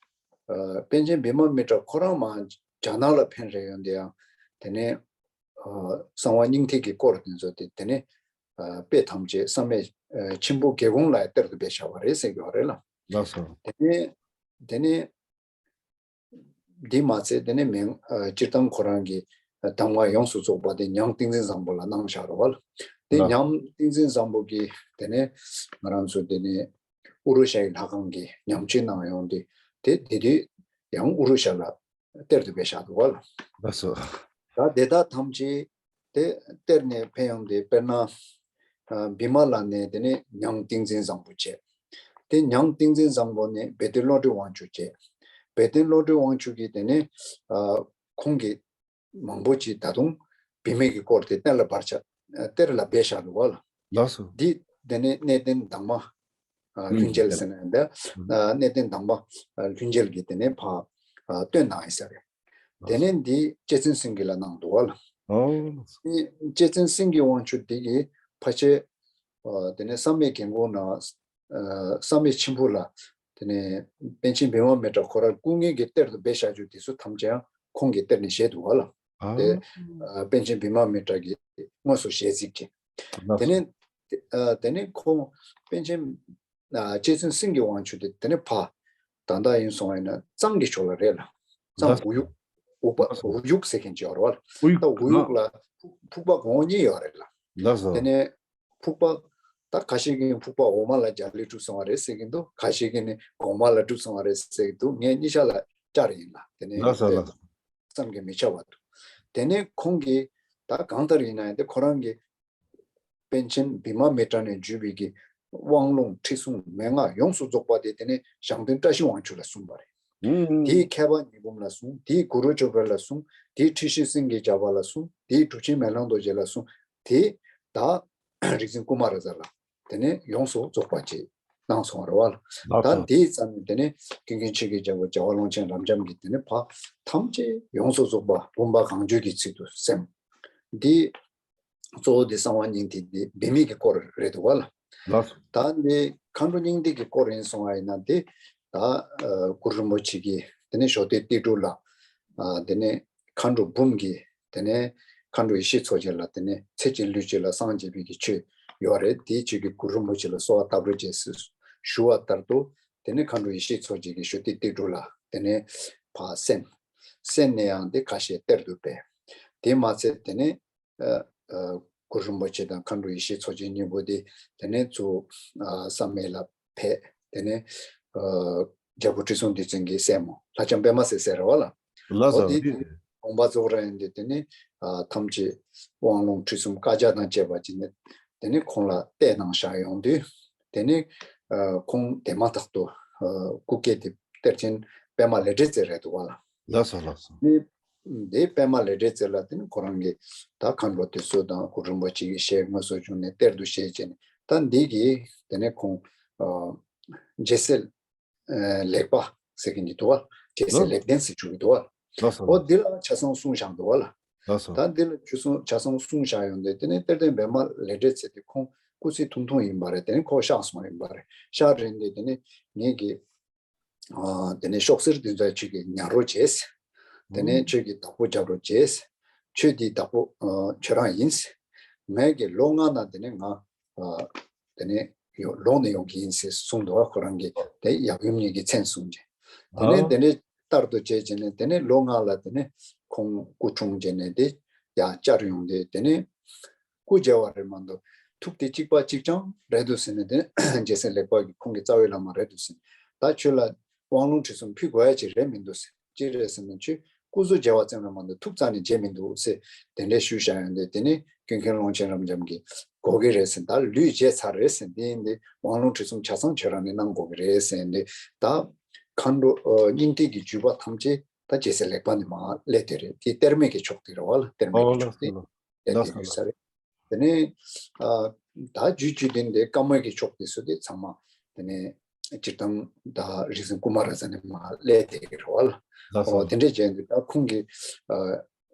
ཨ་པཎ་ཆེན་བི་མ་མི་ཏྲ་ཁོ་རང་མར་རྒྱ་ནག་ལ་ཕེབས་རན་ཡོང་དུས་ཡང་། དེ་ནས་ཨ་གསང་བ་སྙིང་ཐིག་གི་སྐོར་དེ་ཚོ་དེ་དེ་ནས་ཨ་དཔེ་ཐམས་ཅད་བསམ་ཡས་ཨ་ཆེན་པོ་དགེ་གོང་ལ་གཏེར་དུ་སྦས་བཞག་པ་རེད་ཟེར་གྱི་ཡོད་རེད་ལགས། ལགས་སོ། དེ་ནས་དེ་ནས་འདི་མ་ཚད་དེ་ནས་མིང་ཨ་སྤྱིར་བཏང་ཁོ་རང་གི་གདམས་ངག་ཡོངས་སུ་རྫོགས་པ་དེ་ཉང་ཏིང་འཛིན་བཟང་པོ་ལ་གནང་བཞག་རེད་བ་ལགས། དེ་ལགས། ཉང་ཏིང་འཛིན་བཟང་པོ་གིས་དེ་ནས་ང་རང་ཚོ་དེ་ནས་ཨུ་རུ་ཤ་ཡི་ལྷ་ཁང་གི་ཉམས་བཅོས་གནང་ཡོང་དུས། དེ་དེ་དུས་ཡང་ཨུ་རུ་ཤ་ལ་གཏེར་དུ་སྦས་བཞག་འདུག་བ་ལགས། ལགས་སོ། ད་དེ་དག་ཐམས་ཅད་དེ་གཏེར་ནས་ཕན་ཡོང་དེ། དཔེར་ན་ཨ་བི་མ་ལ་ནས་དེ་ནས་ཉང་ཏིང་འཛིན་བཟང་པོ་བྱས། དེ་ཉང་ཏིང་འཛིན་བཟང་པོ་ནས་བེ་ཏི་བློ་གྲོས་དབང་ཕྱུག་བྱས། བེ་ཏི་བློ་གྲོས་དབང་ཕྱུག་གིས་དེ་ནས་ཨ་ཁོང་གིས་མང་པོ་ཅིག་ད་དུང་བི་མའི་གི་སྐོར་དེ་གཏེར་ལ་སྦས་བཞག་གཏེར་ལ་སྦས་བཞག་འདུག་བ་ལགས། ལགས་སོ། འདི་དེ་ནས་གནས་བརྟན་དྭངས་མ་ཨ་ལྷུན་རྒྱལ་ཟེར་ན་འདི། ཨ་གནས་བརྟན་དྭངས་མ་ཨ་ལྷུན་རྒྱལ་གྱིས་དེ་ནས་ཕར་ཨ་བཏོན་གནང་ཡིན་ས་རེད། དེ་ནས་འདི་ལྕེ་བཙུན་སེང་གེ་ལ་གནང་འདུག་བ་ལགས། ཨོ། ལྕེ་བཙུན་སེང་གེ་དབང་ཕྱུག་འདི་གིས་ཕལ་ཆེར་ཨ་དེ་ནས་བསམ་ཡས་དགེ་འགོག་ནང་ཨ་བསམ་ཡས་མཆིམས་ཕུ་ལ་དེ་ནས་པཎ་ཆེན་བི་མ་མི་ཏྲ་ཁོ་རང་སྐུ་ངལ་གྱི་གཏེར་དུ་སྦས་བཞག་རྒྱུ་དེ་ཚོ་ཐམས་ཅད་ཡང་ཁོང་གིས་གཏེར་ནས་བཞེས་འདུག་བ་ལགས། ཨ། དེ་ཨ་པཎ་ཆེན་བི་མ་མི་ཏྲ་གིས་དངོས་སུ་ཞལ་གཟིགས་ཀྱིས། ལགས་སོ། དེ་ནས་ཨ་དེ་ནས་ཁོང་པཎ་ཆེན་ཨ་ལྕེ་བཙུན་སེང་གེ་དབང་ཕྱུག་དེ་དེ་ནས་ཕར་ད་ལྟ་ཡིན་སོང་བ་ཡིན་ན་གཙང་གི་ཕྱོགས་ལ་རེད་ལགས། གཙང་། ལགས། འུ་ཡུག་འུག་པ། ལགས་སོ། འུ་ཡུག་ཟེར་མཁན་ཅིག་ཡོད་རེད་བ་ལགས། འུ་ཡུག། ད་འུ་ཡུག་ལ་ཕུག་ཕུག་པ་གོང་འོག་གཉིས་ཡོད་རེད་ལགས། ལགས་སོ། དེ་ནས་ཕུག་པ། ད་ཁ་ཤས་ཀྱིས་ཕུག་པ་འོག་མ་ལ་རྒྱ་ལས་གྲུབ་སོང་བ་རེད་ཟེར་གྱི་འདུག་ཁ་ཤས་ཀྱིས་ནི་གོང་མ་ལ་གྲུབ་སོང་བ་རེད་ཟེར་གྱི་འདུག་ངས་གཉིས་ཆ་ལ་བཅར་ཡིན་ལགས། དེ་ནས། ལགས་སོ། ལགས་སོ། བསམ་གྱིས་མི་ཁྱབ་པ་འདུག་དེ་ནས་ཁོང་གིས་ད་གང་ལྟར་ཡིན་ན་ཡང་དེ་ཁོ་རང་གི་ པཎ་ཆེན་བི་མ་མི་ཏྲ་ནས་བརྒྱུད་པའི་གི་དབང་ལུང་ཁྲིད་གསུང་མན་ངག་ཡོངས་སུ་རྫོགས་པ་དེ་དེ་ནས་ཞང་སྟོན་བཀྲ་ཤིས་དབང་ཕྱུག་ལ་གསུངས་པ་རེད། དེའི་མཁས་པ་ཉི་འབུམ་ལ་གསུངས། དེའི་གུ་རུ་ཇོ་བོ་ལ་གསུངས། དེའི་ཁྲི་ཤོད་སེང་གེ་རྒྱལ་བ་ལ་གསུངས། དེའི་གྲུབ་ཆེན་མེ་ལོང་རྡོ་རྗེ་ལ་གསུངས། དེ་ད་རིག་འཛིན་ཀུ་མ་ར་ཛ་ལ་དེ་ནས་ཡོངས་སུ་རྫོགས་པ་ཅིག་གནང་སོང་བ་རེད་བ། ལགས་ད་སོ། དེའི་རྩ་ནས་དེ་ནས་ཀུན་མཁྱེན་ཆོས་ཀྱི་རྒྱལ་པོ་རྒྱལ་བ་ཀློང་ཆེན་རབ་འབྱམས་ཀྱིས་དེ་ནས་ཕ་ཐམས་ཅད་ཡོངས་སུ་རྫོགས་པ་བུམ་པ་གང་བྱོའི་གི་ཚུལ་དུ་སེམས། འདི་གཙོ་བོ་དེ་གསང་བ་སྙིང་ཐིག་དེ་བི་མའི་གི་སྐོར་རེད་འདུག་བ་ལ། ལགས་སོ། ད་འདི་མཁའ་འགྲོ་སྙིང་ཐིག་གི་སྐོར་ཡིན་སོང་བ་ཡིན་ན་དེ་ད་ཨ་གུ་རུ་རིན་པོ་ཆེ་གིས་དེ་ནས་ཞོ་སྟོད་ཏི་ཏྲུ་ལ་ཨ་དེ་ནས་མཁའ་འགྲོ་འབུམ་གྱིས་དེ་ནས་མཁའ་འགྲོ་ཡེ་ཤེས་མཚོ་རྒྱལ་ལ་དེ་ནས་ཚེ་གཅིག་ལུས་གཅིག་ལ་སངས་རྒྱས་པའི་གི་ཆོས་ཡོད་རེད། དེའི་ཆོས་ཀྱི་གུ་རུ་རིན་པོ་ཆེ་ལ་གསོལ་བ་བཏབ་རོགས་བྱས་ཟེར་ཞུ་བ་ལྟར་དུ་དེ་ནས་མཁའ་འགྲོ་ཡེ་ཤེས་མཚོ་རྒྱལ་གྱིས་ཞོ་སྟོད་ཏི་ཏྲུ་ལ་དེ་ནས་ཕར་གསན། གསན་ནས་ཡང་དེ་ཁ་ཤས་གཏེར་དུ་སྦས། དེ་མ་ཚད་དེ་ནས་ཨ་ཨ་གུ་རུ་རིན་པོ་ཆེ་དང་མཁའ་འགྲོ་ཡེ་ཤེས་མཚོ་རྒྱལ་གཉིས་པོ་དེ་དེ་ནས་ཚུར་ཨ་བསམ་ཡས་ལ་ཕེབས། དེ་ནས་ཨ་རྒྱལ་པོ་ཁྲི་སྲོང་ལྡེ་བཙན་གྱི་སྲས་མོ་ལྷ་ལྕམ་པད་མ་ཟེར་ཟེར་བ་ལ། ལགས་འོ་སོ། དེ་དེ་དགོངས་པ་རྫོགས་ར་ཡིན་དུས་དེ་ནས་ཨ་ཐམས་ཅད་དབང་ལུང་ཁྲིད་གསུམ་བཀའ་རྒྱ་དང་བཅས་པ་ཅིག་ནས་དེ་ནས་ཁོང་ལ་གཏད་གནང་བཞག་ཡོང་དུས་དེ་ནས་ཨ་ཁོང་དེ་མ་ཐག་ཏུ་ཨ་སྐུ་སྐྱེ་དེ་གཏེར་ཆེན་པད་མ་ལས་འབྲས་རྩེ་རེད་འདུག་བ་ལ། ལགས་སོ་ལགས་སོ། དེ་དེ་པད་མ་ལས་འབྲས་རྩེ་ལ་དེ་ནི་ཁོ་རང་གི་ད་མཁའ་འགྲོ་དེ་ཚོ་དང་གུ་རུ་རིན་པོ་ཆེ་གི་ཞལ་དངོས་སུ་བྱུང་ནས་གཏེར་དུ་བཞེས་བྱས་ནས་ད་འདི་གི་དེ་ནས་ཁོང་ཨ་རྒྱལ་སྲས་ཨ་ལེགས་པ་ཟེར་གི་འདི་འདུག་བ། རྒྱལ་སྲས་ལེགས་ལྡན་ཟེར་བྱུང་གི་འདུག་བ། ལགས་སོ་ཨོ་ལགས་འདི་ལ་ཆ་ཚང་གསུངས་བཞག་འདུག་བ་ལ། ལགས་སོ། ད་འདི་ལ་ཆུ་སོང་ཆ་ཚང་གསུངས་བཞག་ཡོང་དུས་དེ་ནས་གཏེར་སྟོན་པད་མ་ལས་འབྲས་རྩེ་དེ་ཁོང་སྐུ་ཚེ་ཐུང་ཐུང་ཡིན་པ་རེད། དེ་ནས་ཁོ་གཤགས་སོང་ཡིན་པ་རེད། གཤགས་རན་དུས་དེ་ནས་ངེད་ཀྱི་ཨ་དེ་ནས་ཤོག་སེར་འདི་ཚོ་ཁྱོད་ཀྱིས་ཉར་རོགས་བྱས། དེ་ནས་ཁྱོད་ཀྱིས་བདག་པོ་རྒྱབ་རོགས་བྱས། ཆོས་འདིའི་བདག་པོ་ཨ་ཁྱོད་རང་ཡིན། ངས་ཀྱི་ལོ་ལྔ་ནང་དེ་ནས་ང་ཨ་དེ་ནས་ཡོ་ལོག་ནས་ཡོང་གི་ཡིན་ཟེར་གསུངས་འདུག་བ། ཁོ་རང་གིས་དེ་ཡབ་ཡུམ་གཉིས་ཀྱི་མཚན་གསུངས་རྗེས། དེ་ནས་ཨ་དེ་ནས་ལྟར་དུ་བྱས་བྱས་ནས་དེ་ནས་ལོ་ལྔ་ལ་དེ་ནས་ཁོང་སྐུ་འཁྲུངས་བྱས་ནས་དེ་ཡར་བཅར་ཡོང་དུས་དེ་ནས་སྐུ་མཇལ་བ་རེད་མ་གཏོགས་ཐུགས་དེ་གཅིག་པ་གཅིག་རྐྱང་རེད་འདུག་ཟེར་ནས་དེ་ནས་རྒྱལ་སྲས་ལེགས་པ་གིས་ཁོང་གི་རྩ་བའི་བླ་མ་རེད་འདུག་ཟེར་ནས་ད་ཁྱོད་ལ་དབང་ལུང་ཁྲིད་གསུམ་ཕུལ་དགོས་ཡ་ཅིག་རེད་མི་འདུག་ཟེར། ཅི་རེད་ཟེར་ན་ཁྱོད་སྐུ་གཟུགས་མཇལ་བ་ཙམ་རེད་མ་གཏོགས་ཐུགས་རྩ་ནས་མཇལ་མི་འདུག་ཟེར་དེ་འདྲའི་ཞུས་བཞག་ཡོང་དུས་དེ་ནས་ཀུན་མཁྱེན་ཀློང་ཆེན་རབ་འབྱམས་ཀྱིས་དགོས་ཀྱི་རེད་ཟེར། ད་ལུས་མཇལ་ཚར་རེད་ཟེར། དེ་ཡིན་དུས་དབང་ལུང་ཁྲིད་གསུམ་ཆ་ཚང་ཁྱོད་རང་ནས་གནང་དགོས་ཀྱི་རེད་ཟེར་དུས་ད་མཁའ་འགྲོ་ཨ་སྙིང་ཐིག་གི་བརྒྱུད་པ་ཐམས་ཅད་ད་རྒྱལ་སྲས་ལེགས་པ་ནས་མར་སླེབས་དེ་རེད། དེ་གཏེར་མའི་གི་ཕྱོགས་དེ་རེད་བ་ལ། གཏེར་མའི་ཨོ་གི་ལགས་ཕྱོགས་དེ་སོ་ལགས། སླེབས་དེ་ལགས་སོ་ཡོད་ས་ལགས། རེད། དེ་ནས་ཨ་ད་རྒྱུད་བཅུད་ལྡན་དེ་བཀའ་མོལ་གྱི་ཕྱོགས་དེ་ཚོ་དེ་ཚང་མ་དེ་ནས་སྤྱིར་བཏང་ད་རིག་འཛིན་ཀུ་མ་ར་ཛ་ནས་མར་སླེབས་དེ་རེད་བ་ལ། ལགས་སོ། ཨོ་དེ་འདྲས་བྱས་འདུག་ད་ཁོང་གི་ཨ་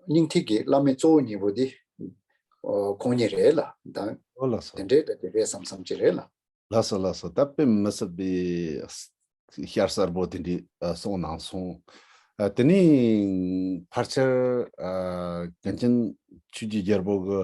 སྙིང་ཐིག་གི་བླ་མའི་གཙོ་བོ་གཉིས་པོ་དེ་ཨོ་ཁོང་གཉིས་རེད་ལ། ད་ཨོ་ལགས་སོ། དེ་འདྲས་ད་དེ་རེད་བསམ་བསམ་ཅིག་རེད་ལ། ལགས་སོ་ལགས་སོ། ད་དཔེ་མི་སྲིད་པའི་ཞར་གསར་པོ་དེ་འདྲའི་ཨ་གསུངས་གནང་སོང་། ཨ་དེ་ནས་ཕལ་ཆེར་ཨ་ཀུན་མཁྱེན་ཆོས་ཀྱི་རྒྱལ་པོ་གི་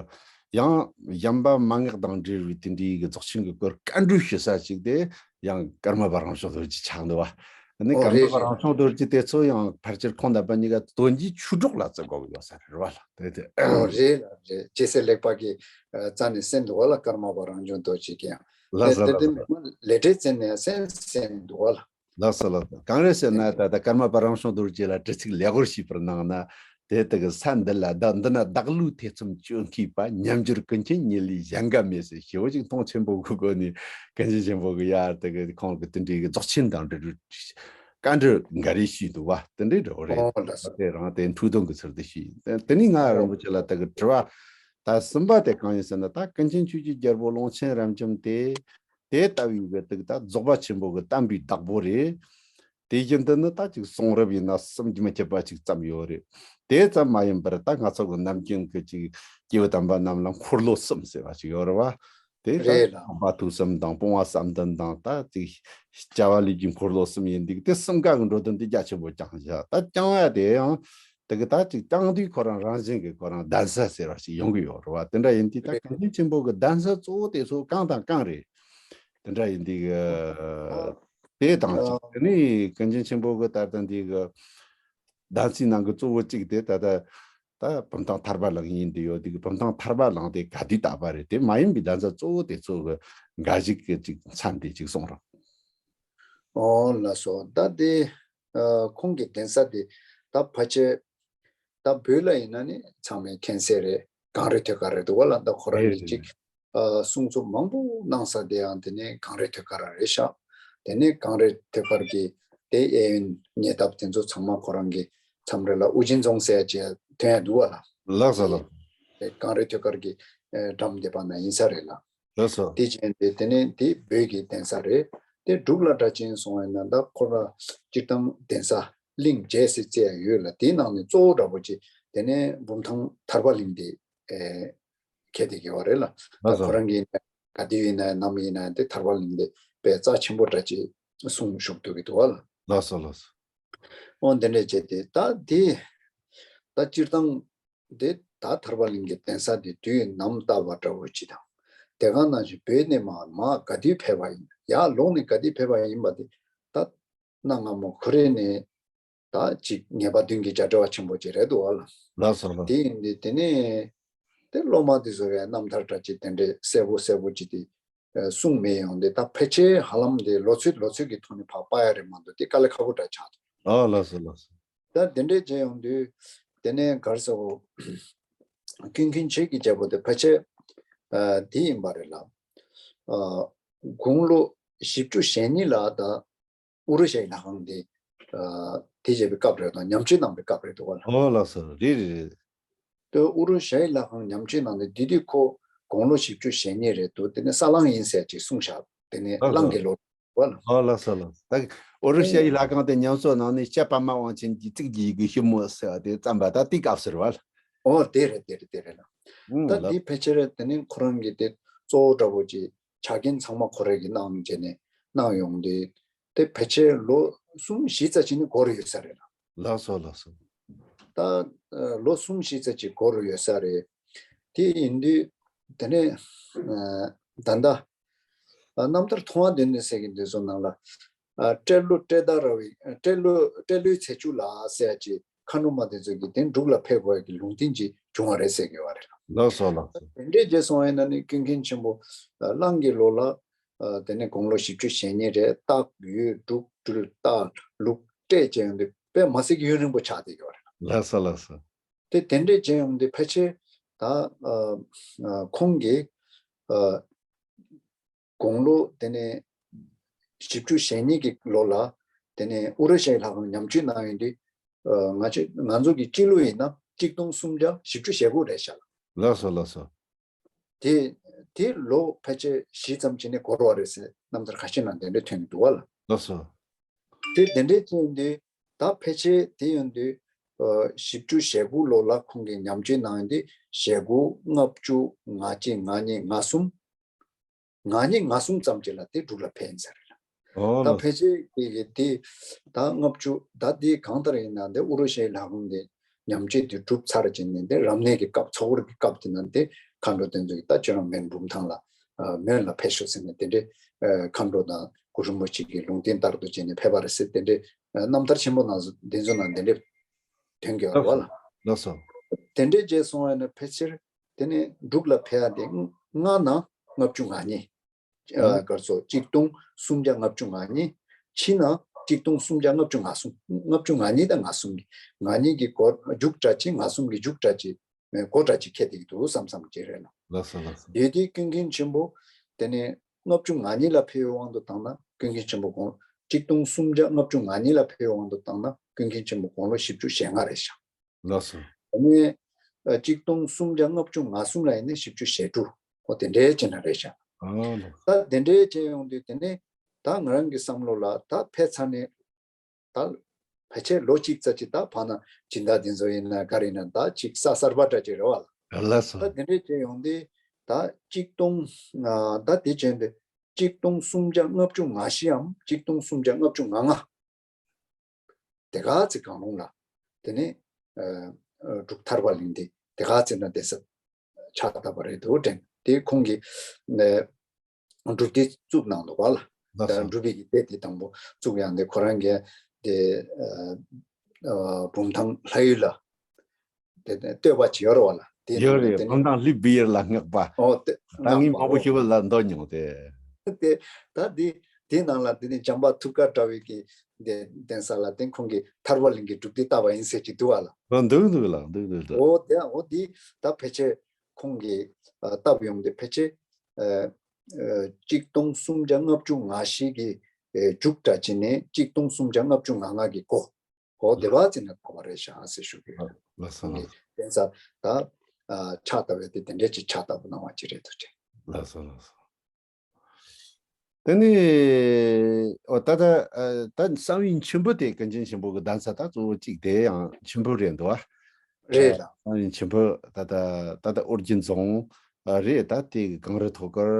ཡང་གཞན་པ་མན་ངག་དང་འབྲེལ་བའི་དེ་འདྲའི་གི་རྫོགས་ཆེན་གྱི་སྐོར་བཀའ་འགྲོས་ཞུ་ས་ཅིག་དེ་ཡང་ཀརྨ་པ་རང་བྱུང་རྡོ་རྗེ་ཆགས་འདུག་བ། ཨ་ནི་ཨོ་ཀརྨ་རེད་པ་རང་རེད་བྱུང་རྡོ་རྗེ་དེ་ཚོ་ཡང་ཕལ་ཆེར་ཁོང་རྣམ་པ་གཉིས་ཀ་དོན་གྱི་ཆོས་གྲོགས་ལ་བརྩི་དགོས་ཀྱི་ཡོད་ས་རེད་བ་ལ། དེ་དེ་ཨོ་རེད་ལ་རེད། རྒྱལ་སྲས་ལེགས་པ་གི་ཨ་རྩ་ནས་གསན་འདུག་བ་ལ། ཀརྨ་པ་རང་བྱུང་རྡོ་རྗེ་གི་ཡང་། ལགས་སོ་དེ་ལགས་དེ་སོ། མ་ལས་འབྲས་བཙལ་ནས་གསན་གསན་འདུག་བ་ལ། ལགས་སོ་ལགས་སོ། གང་རེད་ཟེར་ན་ད་ལྟ་ཀརྨ་པ་རང་བྱུང་རྡོ་རྗེ་ལ་དྲི་ཚིག་ལེགས་པོར་ཞུས་པར་སྣང་ན། དེ་ལྟ་གི་ས་འདི་ལ་བདག་འདི་ན་བདག་བློའི་ཐེ་ཚོམ་གཅོད་མཁས་པ། མཉམ་གྱུར་ཀུན་མཁྱེན་ཉིད་ལས་གཞན་འགའ་མེད་ཟེར། ཞེ་བོ་ཅིག་མཐོང་ཆེན་པོ་གི་སྒོ་ནས་ཀུན་མཁྱེན་ཆེན་པོ་གི་ཡར་དེ་གི་ཁོང་གི་དེ་འདྲའི་གི་རྫོགས་ཆེན་དང་འབྲེལ་བའི་བཀའ་འདྲི་འགའ་རེ་ཞུས་འདུག་བ། དེ་འདྲའི་འདྲ་བོ་རེད། ཨོ་ལགས་སོ། དེ་རང་དེ་འཁྲུག་སྡོམ་གི་ཚུལ་དུ་ཞུས། དེ་དེ་ནས་ང་ཨོ་རིན་པོ་ཆེ་ལ་དེ་གི་དྲི་བ་ད་གསུམ་པ་དེ་གང་ཡིན་ཟེར་ན། ད་ཀུན་མཁྱེན་ཆོས་ཀྱི་རྒྱལ་པོ་ཀློང་ཆེན་རབ་འབྱམས་དེ། དེ་ལྟ་བུའི་གི་དེ་ད་རྫོགས་པ་ཆེན་པོ་གི་བསྟན་པའི་བདག་པོ་རེད། དེ་བཞིན་དུ་ནི་ད་ཅིག་གསུང་རབ་ཡིན་ན་སུམ་ཅུ་མི་ཁྱབ་པ་ཅིག་བརྩམས་ཡོད་རེད། དེ་ཙམ་མ་ཡིན་པར་ད་ང་ཚོ་གི་ནམ་རྒྱུན་གི་ཅིག་སྐྱེས་བུ་དམ་པ་རྣམས་ལ་འཁོར་ལོ་གསུམ་ཟེར་བ་ཅིག་ཡོད་རེད་བ། དེ་ད་རེད་ལ། འཕགས་པ་ཐོས་བསམ་དང་སྤོང་བ་བསམ་གཏན་དང་ད་ཅིག་བྱ་བ་ལས་ཀྱི་འཁོར་ལོ་གསུམ་ཡིན་འདུག་དེ་གསུམ་ཀ་གི་འགྲོ་དོན་དེ་རྒྱ་ཆེན་པོ་བསྐྱངས་བཞག་ད་བསྐྱངས་ཡ་དེ་ཡང་དེ་གི་ད་ཅིག་བསྐྱངས་དུས་ཁོ་རང་རང་བཞིན་གྱི་ཁོ་རང་གདན་ས་ཟེར་བ་ཞིག་ཡོང་གི་ཡོད་རེད་བ། དེ་འདྲ་ཡིན་དུས་ད་རེད། ཀུན་མཁྱེན་ཆེན་པོ་གི་གདན་ས་གཙོ་བོ་དེ་ཚོ་གང་དང་གང་རེད། དེ་འདྲ་ཡིན་དུས་གི་དེ་དང་ཅིག་དེ་ནས་ཀུན་མཁྱེན་ཆེན་པོ་གི་ད་ལྟ་འདི་གི་གདན་སའི་ནང་གི་གཙོ་བོ་གཅིག་དེ་ད་ལྟ་ད་བུམ་ཐང་ཐར་པ་གླིང་ཡིན་དུས་ཡོད་དུས་གི་བུམ་ཐང་ཐར་པ་གླིང་དེ་ག་དུས་བཏབ་པ་རེད། དེ་མ་ཡིན་པའི་གདན་ས་གཙོ་བོ་དེ་ཚོ་གི་འགའ་ཞིག་གི་ཅིག་མཚན་དེ་ཅིག་གསུང་རོགས། ཨོ་ལགས་སོ། ད་དེ་ཨ་ཁོང་གི་གདན་ས་དེ་ད་ཕལ་ཆེར་ད་བོད་ལ་ཡིན་ན་ནི་ཚང་མས་མཁྱེན་གསལ་རེད། གངས་རི་ཐོད་དཀར་རེད་འདུག་བ་ལ། ད་ཁོ་རང་རེད་གཉིས་རེད་ཅིག་རེད། ཨ་གསུང་ཚོ་མང་པོ་གནང་ས་དེ་ཡང་དེ་ནས་གངས་རི་ཐོད་དཀར་ར་རེད་ཤག་དེ་ནས་གངས་རི་ཐོད་དཀར་གྱི་དེ་གཡས་གཡོན་ཉེ་འདབས་དེ་ཚོ་ཚང་མ་ཁོ་རང་གི་མཚམས་རེ་ལ་ཨུ་རྒྱན་རྫོང་ཟེར་ཡ་ཅིག་ཐོན་ཡ་འདུག་བ་ལ། ལགས་སོ་ལགས། དེ་གངས་རི་ཐོད་དཀར་གྱི་ཨེ་འགྲམ་དེ་པ་ན་ཡིན་ས་རེད་ལ། ལགས་སོ། དེ་བྱས་ཏེ་དེ་ནས་དེ་བོད་ཀྱི་གདན་ས་རེད། དེ་འབྲུག་ལ་སྒྲ་གཅན་སོང་བས་ན་ད་ཁོ་ར་སྤྱིར་བཏང་གདན་ས་གླིང་བརྒྱད་ཟེར་བརྩི་ཡ་ཡོད་ལ། དེའི་ནང་ནས་གཙོ་བོ་འདྲ་པོ་ཅིག་དེ་ནས་འབུམ་ཐང་ཐར་པ་གླིང་དེ་ཨེ་ཁྱེད་དེ་གི་བ་རེད་ལ། ད་ལགས་སོ། ཁོ་རང་གི་ག་དུས་ཡིན་ན་ནམ་ཡིན་ན་དེ་ཐར་པ་གླིང་དེ་དཔེ་རྩ་ཆེན་པོ་འདྲ་ཅིག་གསུང་བཞུགས་འདུག་གི་འདུག་བ་ལ། ལགས་སོ་ལགས་སོ། འོ་འདི་འདྲས་བྱས་ཏེ་ད་དེ་ད་སྤྱིར་བཏང་དེ་ད་ཐར་པ་གླིང་གི་གདན་ས་དེ་དུས་ནམ་བཏབ་པ་འདྲ་བོ་ཅིག་དང་། དེ་ག་ནང་བཞིན་བོད་ནས་མར་མར་ག་དུས་ཕེབས་པ་ཡིན། ཡར་ལོག་ནས་ག་དུས་ཕེབས་པ་ཡིན་པ་དེ་ད་གནའ་སྔ་མོ་ཁོ་རེ་ནས་ད་ཅིག་ངེས་པ་མདུན་གྱི་རྒྱ་འབྲེལ་བ་ཆེན་པོ་ཅིག་རེད་འདུག་བ་ལ། ལགས་སོ་ལགས། དེ་ཡིན་དུས་དེ་ནས་དེ་སློབ་མ་དེ་ཚོ་གའི་རྣམ་ཐར་འདྲ་ཅིག་དེ་འདྲས་གསལ་པོ་གསལ་པོ་ཅིག་དེ་ཨ་གསུངས་མེད་ཡོང་དུས། ད་ཕལ་ཆེར་ཧ་ལམ་དེ་ལོ་ཚོད་ལོ་ཚོད་ཀྱི་ཐོག་ནས་ཕར་སྤར་ཡ་རེད་མ་གཏོགས་དེ་དཀའ་ལས་ཁག་པོ་འདྲ་ཆགས་འདུག་ཨ་ལགས་སོ་ལགས་སོ། ད་དེ་འདྲས་བྱས་ཡོང་དུས་དེ་ནས་ག་རེ་ཟེར་དགོས། ཀུན་མཁྱེན་ཆོས་ཀྱི་རྒྱལ་པོ་དེ་ཕལ་ཆེར་ཨ་དེ་ཡིན་པ་རེད་ལ། ཨ་དགུང་ལོ་བཞི་བཅུ་ཞེ་གཉིས་ལ་ད་ཨུ་རུ་ཤའི་ལྷ་ཁང་དེ་ཨ་དེ་བྱས་པའི་སྐབས་རེད་དང་། ཉམས་བཅོས་གནང་པའི་སྐབས་རེད་འདུག་བ་ལ། ཨོ་ལགས་སོ། རེད་རེད་རེད། དེ་ཨུ་རུ་ཤའི་ལྷ་ཁང་ཉམས་བཅོས་གནང་ནས་དེ་དུས་ཁོ་དགུང་ལོ་བཞི་བཅུ་ཞེ་གཉིས་རེད་འདུག་དེ་ནས་ས་གླང་ཡིན་ཟེར་ཅིག་གསུངས་བཞག་དེ་ནས་ཨ་གླང་ལགས་གི་ལོ་བ་ལ། ཨ་ལགས་སོ་ལགས། ད་ཨོ་རུ་ཤ་ཡི་ལྷ་ཁང་དེ་ཉམས་གསོ་གནང་ནས་སྐྱབས་པདྨ་དབང་ཆེན་གྱི་གཙུག་གི་ཡི་གེ་ཞིབ་མོ་ཟེར་བ་དེ་བརྩམས་པ་ད་དེའི་སྐབས་སུ་རེད་བ་ལ། ཨོ་དེ་རེད་དེ་རེད་དེ་རེད་ལ། ཨང་ད་ལགས། དེ་ཕལ་ཆེར་དེ་ནས་ཁོ་རང་གི་དེ་གཙོ་བོ་འདྲ་པོ་ཅིག་ཆ་རྐྱེན་ཚང་མ་ཁོ་རང་གིས་གནང་བྱས་ནས་གནང་ཡོང་དུས་དེ་ཕལ་ཆེར་ལོ་གསུམ་བཞི་ཙམ་ཅིག་ནི་འགོར་ཡོད་ས་རེད་ལ། ལགས་སོ་ལགས་སོ། ད་ཨ་ལོ་གསུམ་བཞི་ཙམ་ཅིག་འགོར་ཡོད་ས་རེད། དེ་ཡིན་དུས་དེ་ནས་ཨ་ད་ལྟ་ཨ་རྣམ་ཐར་མཐོང་བ་མདུན་ནས་ཟེར་གྱི་འདི་ཚོ་ནང་ལ་ཨ་སྤྲེལ་ལོ་སྤྲེལ་ཟླ་ར་བའི་ཨ་སྤྲེལ་ལོ་སྤྲེལ་ལོའི་ཚེས་བཅུ་ལ་ཟེར་ཡ་ཅིག་མཁའ་འགྲོ་མ་དེ་ཚོ་གིས་དེ་འབྲུག་ལ་ཕེབས་དགོས་ཡ་གི་ལུང་བསྟན་ཅིག་བྱུང་བ་རེད་ཟེར་གྱི་ཡོད་རེད། ལགས་སོ་ལགས་སོ། དེ་འདྲས་བྱས་སོང་བ་ཡིན་ན་ནི་ཀུན་མཁྱེན་ཆེན་པོ་ཨ་གླང་གི་ལོ་ལ་ཨ་དེ་ནས་དགུང་ལོ་བཞི་བཅུ་ཞེ་གཉིས་རེད། སྟག་ཡོས་འབྲུག་སྦྲུལ་རྟ་ལུག་སྤྲད་བྱས་ཡོང་དུས་དཔེ་མ་སྲིད་ཀྱི་ཡུན་རིང་པོ་ཆགས་བསྡད་ཀྱི་ཡོད་རེད། ལགས་སོ་ལགས་སོ། དེ་དེ་འདྲས་བྱས་ཡོང་དུས་ཕལ་ཆེར་ད་ཨ་ཨ་ཁོང་གིས་ཨ་དགུང་ལོ་དེ་ནས་བཞི་བཅུ་ཞེ་གཉིས་ཀྱི་ལོ་ལ་དེ་ནས་ཨུ་རུ་ཤའི་ལྷ་ཁང་ཉམས་བཅོས་གནང་ཡོང་དུས་ཨ་ང་ཚོ་ང་ཚོ་གི་སྤྱི་ལོ་ཡིན་ན་གཅིག་སྟོང་སུམ་བརྒྱ་བཞི་བཅུ་ཞེ་དགུ་རེད་ཤག་ལགས་སོ་ལགས་སོ། དེ་དེ་ལོ་ཕལ་ཆེར་བཞི་ཙམ་ཅིག་ནས་འགོར་བ་རེད་ཟེར་རྣམ་ཐར་ཁ་ཤས་ནང་དེ་འདྲ་ཐོན་གྱི་འདུག་བ་ལ། ལགས་སོ། དེ་དེ་འདྲའི་ཅིག་ཡིན་དུས་ད་ཕལ་ཆེར་དེ་ཡིན་དུས་ཨ་བཞི་བཅུ་ཞེ་དགུ་ལོ་ལ་ཁོང་གིས་ཉམས་བཅོས་གནང་ཡོང་དུས་ཞེ་དགུ་ལྔ་བཅུ་ང་གཅིག་ང་གཉིས་ང་གསུམ། ང་གཉིས་ང་གསུམ་ཙམ་ཅིག་ལ་དེ་འབྲུག་ལ་ཕེབས་ཡིན་ས་རེད། ཨོ་ད་ལགས། ཕལ་ཆེར་དེ་གི་དེ་ད་ལྔ་བཅུ་ད་དེ་གང་ལྟར་ཡིན་ན་དེ་ཨུ་རུ་ཤའི་ལྷ་ཁང་དེ་ཉམས་བཅོས་དེ་གྲུབ་ཚར་བྱས་ནས་དེ་རབ་གནས་ཀྱི་སྐབས་ཚོགས་འཁོར་གྱི་སྐབས་དེ་ན་དེ་མཁའ་འགྲོ་དེ་ཚོ་གིས་ད་ཁྱོད་རང་མོན་འབུམ་ཐང་ལ་ཨ་མོན་ལ་ཕེབས་ཤོག་ཟེར་ནས་དེ་འདྲའི་ཨ་མཁའ་འགྲོ་དང་གུ་རུ་རིན་པོ་ཆེ་གི་ལུང་བསྟན་ལྟར་དུ་བྱས་ནས་ཕེབས་པ་རེད་ཟེར་དེ་འདྲའི་ཨ་རྣམ་ཐར་ཆེན་པོ་ནང་དེ་ཚོ་ནང་དེ་འདྲའི་ཐོན་གྱི་ཡོད་རེད་བ་ལ། ལགས་སོ། དེ་འདྲའི་རྗེས་སོང་བ་ཡིན་ན་ཕལ་ཆེར་དེ་ནས་འབྲུག་ལ་ཕེབས་ཡ་དེ་སྔ་ན་ལྔ་བཅུ་ང་གཉིས། ཨ་ཨང་། གར་སོ་གཅིག་སྟོང་སུམ་བརྒྱ་ལྔ་བཅུ་ང་གཉིས། ཕྱི་ན་གཅིག་སྟོང་སུམ་བརྒྱ་ལྔ་བཅུ་ང་གསུམ། ལྔ་བཅུ་ང་གཉིས་དང་ང་གསུམ་གྱི་ང་གཉིས་ཀྱི་འགོ་མཇུག་འདྲ་ཅིག་ང་གསུམ་གྱི་མཇུག་འདྲ་ཅིག་མེད་འགོ་འདྲ་ཅིག་འཁེལ་བསྡད་ཀྱི་འདུག་བསམ་བསམ་ཅིག་རེད་ལ། ལགས་སོ་ལགས་སོ། དེ་དུས་ཀུན་མཁྱེན་ཆེན་པོ་དེ་ནས་ལྔ་བཅུ་ང་གཉིས་ལ་ཕེབས་པའི་དབང་དུ་བཏང་ན་ཀུན་མཁྱེན་ཆེན་པོ་དགུང་གཅིག་སྟོང་སུམ་བརྒྱ་ལྔ་བཅུ་ང་གཉིས་ལ་ཕེབས་པའི་དབང་དུ་བཏང་ན་ཀུན་མཁྱེན་ཆེན་པོ་དགུང་ལོ་བཞི་བཅུ་ཞེ་ལྔ་རེད་ཤག་ལགས་སོ། དེ་ནས་ཨ་གཅིག་སྟོང་སུམ་བརྒྱ་ལྔ་བཅུ་ང་གསུམ་ལ་ཡིན་ན་བཞི་བཅུ་ཞེ་དྲུག་འོ་དེ་འདྲའི་ཅིག་ན་རེད་ཤག་ཨ་ལགས། ད་དེ་འདྲའི་ཅིག་ཡོང་དུས་དེ་ནས་ད་ང་རང་གི་བསམ་བློ་ལ་ད་ཕེབས་ཚར་ནས་ད་ཕལ་ཆེར་ལོ་གཅིག་ཙམ་ཅིག་ད་ཕར་ན་སྦྱིན་བདག་འདི་ཚོ་ཡིན་ན་ག་རེ་ཡིན་ན་ད་ཅིག་ས་གསར་པ་འདྲ་ཅིག་རེད་བ་ལ། ལགས་སོ། ད་དེ་འདྲའི་ཅིག་ཡོང་དུས་ད་གཅིག་སྟོང་ཨ་ད་དེ་བྱས་ཏེ་གཅིག་སྟོང་སུམ་བརྒྱ་ལྔ་བཅུ་ང་བཞིའམ་གཅིག་སྟོང་སུམ་བརྒྱ་ལྔ་བཅུ་ང་ལྔ། དེ་ག་ཚེ་གང་རུང་ལ་དེ་ནས་ཨ་ཨ་འབྲུག་ཐར་པ་གླིང་དེ་དེ་ག་ཚེ་ན་གདན་ས་ཕྱག་བཏབ་པ་རེད་འདུག་དྲན། དེ་ཁོང་གིས་ཨ་སྒྲུབ་སྡེ་བཙུགས་གནང་འདུག་བ་ལ། ལགས་སོ། སྒྲུབ་པའི་གི་སྡེ་དེ་དང་པོ་བཙུགས་ཡང་དེ་ཁོ་རང་གིས་དེ་ཨ་ཨ་བུམ་ཐང་ལྷ་ཡུལ་ལ་དེ་དེ་བསྟོད་པ་བྱེད་ཡོད་རེད་བ་ལ། དེ་ཡོད་རེད། དེ་ནས་བུམ་ཐང་ལྷུས་བི་ཡར་ལ་བསྔགས་པ། ཨོ་དེ་ད་ངས་བསྔགས་པ། མང་པོ་ཨོ་ཞིག་ལ་འདོན་མྱོང་སྟེ། དེ་ད་དེ་དེ་ནང་ལ་དེ་ནས་བྱམས་པ་ཐུགས་དཀར་གྲགས་པའི་གི་དེ་གདན་ས་ལ་དེ་ཁོང་གིས་ཐར་པ་གླིང་གི་སྒྲུབ་སྡེ་བཏབ་པ་ཡིན་ཟེར་གྱི་འདུག་བ་ལ། ཨོ་འདུག་འདུག་ལགས། འདུག་འདུག་འདུག་ཨོ་དེ་ཨོ་དེ་ད་ཕལ་ཆེར་ཁོང་གིས་ཨ་བཏབ་ཡོང་དེ་ཕལ་ཆེར་ ཨ་ཨ་གཅིག་སྟོང་སུམ་བརྒྱ་ལྔ་བཅུ་ང་བཞི་གི་ཨ་མཇུག་འདྲ་ཅིག་ནས་གཅིག་སྟོང་སུམ་བརྒྱ་ལྔ་བཅུ་ང་ལྔ་གི་འགོ། འོ་དེ་བ་ཙི་ནས་ཐོབ་པ་རེད་ཤག་ཟེར་ཞུ་གི་ཡོད། ལགས་སོ་ལགས་སོ། གདན་ས་ད་ཨ་ཕྱག་བཏབ་པའི་དེ་དེ་འདྲས་ཅིག་ཕྱག་བཏབ་གནང་བ་ཅིག་རེད་འདུག་ཅེས། ལགས་སོ་ལགས་སོ། དེ་ནས་འོ་ད་ད་ཨ་ད་གསང་བའི་མཆིམས་ཕུ་དེ་ཀུན་མཁྱེན་ཆེན་པོ་གི་གདན་ས་ད་གཙོ་བོ་གཅིག་དེ་ཡང་མཆིམས་ཕུ་རེད་འདུག་བ། རེད་ལ། གསང་བའི་མཆིམས་ཕུ་ད་ད་ད་ད་ཨོ་རྒྱན་རྫོང་ཨ་རེད། ད་དེ་གི་གངས་རི་ཐོག་དཀར་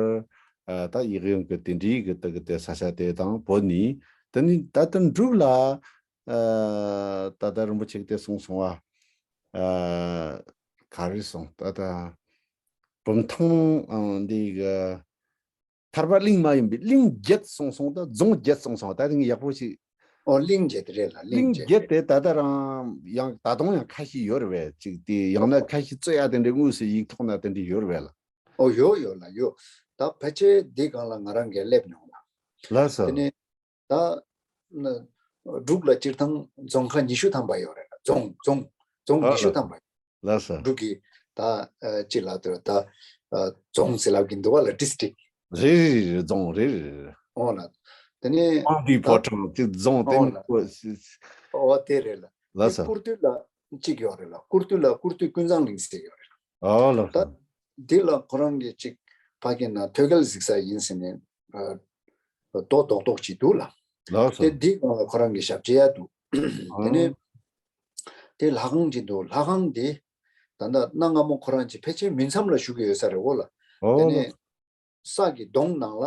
ཨ་ད་ཡིག་དབང་གི་དེ་འདྲའི་གི་ད་གི་དེ་ས་ཆ་དེ་དང་བོད་ནས་དེ་ནས་ད་ད་འབྲུག་ལ་ཨ་ད་ད་རིན་པོ་ཆེ་གི་དེ་གསུངས་སོང་བ། ཨ་ག་རེ་སོང་ད་ད་བུམ་ཐང་ཨ་འདི་གི་ཐར་པ་གླིང་མ་ཡིན་པའི་གླིང་བརྒྱད་གསུངས་སོང་། ད་རྫོང་བརྒྱད་གསུངས་སོང་། ད་རིང་ཡག་པོ་ཞིག་ཨོ་གླིང་བརྒྱད་རེད་ལ། གླིང་གླིང་བརྒྱད་བརྒྱད་དེ་ད་ལྟ་རང་ཡང་ད་དུང་ཡང་ཁ་ཤས་ཡོད་རེད་པས། ཅིག་དེ་ཡང་ན་ཁ་ཤས་རྩོད་ཡ་དེ་འདྲའི་དངོས་སུ་ཡིག་ཐོག་ན་དེ་འདྲའི་ཡོད་རེད་པས་ལ། ཨོ་ཡོད་ཡོད་ལ་ཡོད། ད་ཕལ་ཆེར་འདི་སྒང་ལ་ང་རང་གིས་སླེབས་མྱོང་ལ། ལགས་སོ། དེ་ནས་ད་ན་འབྲུག་ལ་སྤྱིར་བཏང་རྫོང་ཁག་ཉི་ཤུ་ཐམ་པ་ཡོད་རེད་ལ། རྫོང་རྫོང་རྫོང་ཨ་ཉི་ཤུ་ཐམ་པ་ཡོད། ལགས་སོ། འབྲུག་གི་ད་ཨ་ཅི་ལ་དེ་ད་ཨ་རྫོང་ཟེར་ལབ་ཀྱི་འདུག་བ་ལ། ཌིས་ཊིག་རེད་རེད་རེད། རྫོང་རེད་རེད་རེད། འོ་ལ། དེ་ནས་དབང་འདུས་ད་ཕོ་བྲང་གི་རྫོང་དེ་འོ་མི་ལ་གོ་སི། འོ་དེ་རེད་ལ། ལགས་དེ་སོ། ཀུར་སྟོད་ལ་གཅིག་ཡོད་རེད་ལ། ཀུར་སྟོད་ལ་ཀུར་སྟོད་ཀུན་བཟང་གླིང་ཟེར་ཡོད་རེད་ལ། ཨོ་ལགས་ད་སོ། འདི་ལ་ཁོ་རང་གི་གཅིག་ཕ་གི་ན་ཐོད་རྒལ་གཟིགས་ས་ཡིན་ཟེར་ནས་ཨ་རྡོ་རྡོག་རྡོག་ཅིག་འདུག་ལ། ལགས་སོ། དེ་འདི་སྒང་ལ་ཁོ་རང་གི་ཞབས་རྗེས་ཡ་འདུག་དེ་ནས་ཨང་། དེ་ལྷ་ཁང་ཅིག་འདུག་ལྷ་ཁང་དེ་ད་ལྟ་གནའ་སྔ་མོ་ཁོ་རང་ཅིག་ཕལ་ཆེར་མུན་མཚམས་ལ་བཞུགས་ཀྱི་ཡོད་ས་རེད་འོ་ལ། ཨོ་དེ་ལགས་ནས་སོ། ས་གི་གདོང་ནང་ལ་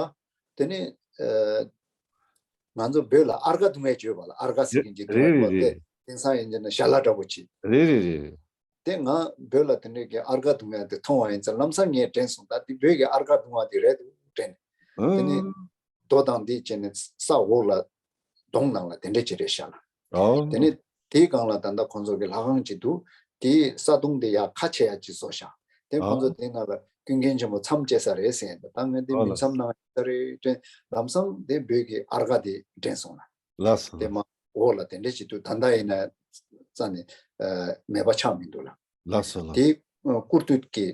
དེ་ནས་ཨ་ང་ཚོ་བོད་ལ་ཨར་ཀ་བརྡུང་ཡས་བརྗོད་པ་ལ། ཨར་ཀ་ཟེར་མཁན་ཅིག་འདུག་རེད་རེད་བ། དེ་རེད། དེང་སང་ཡིན་ན་ཞལ་ལག་འདྲ་པོ་ཅིག་རེད་རེད་རེད་རེད། དེ་ང་བོད་ལ་དེ་འདྲའི་གི་ཨར་ཀ་བརྡུང་ཡ་དེ་མཐོང་བ་ཡིན་ཙང་ལམ་སང་ངས་དྲན་སོང་། ད་དེ་བོད་ཀྱི་ཨར་ཀ་བརྡུང་བ་དེ་རེད་འདུག་དྲན། དེ་ནས་ཨང་། རྡོ་དང་དེ་བྱས་ནས་ས་འོག་ལ་གདོང་ནང་ལ་དེ་འདྲ་ཅིག་རེད་ཤག་ལ། ཨོ། དེ་ནས་དེའི་སྒང་ལ་ད་ལྟ་ཁོང་ཚོ་གི་ལྷ་ཁང་ཅིག་འདུག་དེའི་ས་དོང་དེ་ཡར་ཁ་ཕྱེ་ཡ་ཅིག་བཟོ་ཤག་དེ་ཁོང་ཚོ་ཨོ། དེ་ནང་ལ་ཀུན་མཁྱེན་ཆེན་པོ་མཚམས་བཅད་ས་རེད་ཟེར། ད་ངས་དེ་ཨོ་མུན་ལགས། མཚམས་ནང་ཡོད་ས་རེད་དྲན། ལམ་སང་དེ་བོད་ཀྱི་ཨར་ཀ་དེ་དྲན་སོང་ལ། ལགས་སོ་དེ་ལགས། མ་འོག་ལ་དེ་འདྲ་ཅིག་འདུག་ད་ལྟ་ཡིན་ན་རྩ་ནས་ཨ་མེད་པ་ཆགས་མི་འདུག་ལ། ལགས་སོ་ལགས། དེ་ཨ་ཀུར་སྟོད་ཀྱི་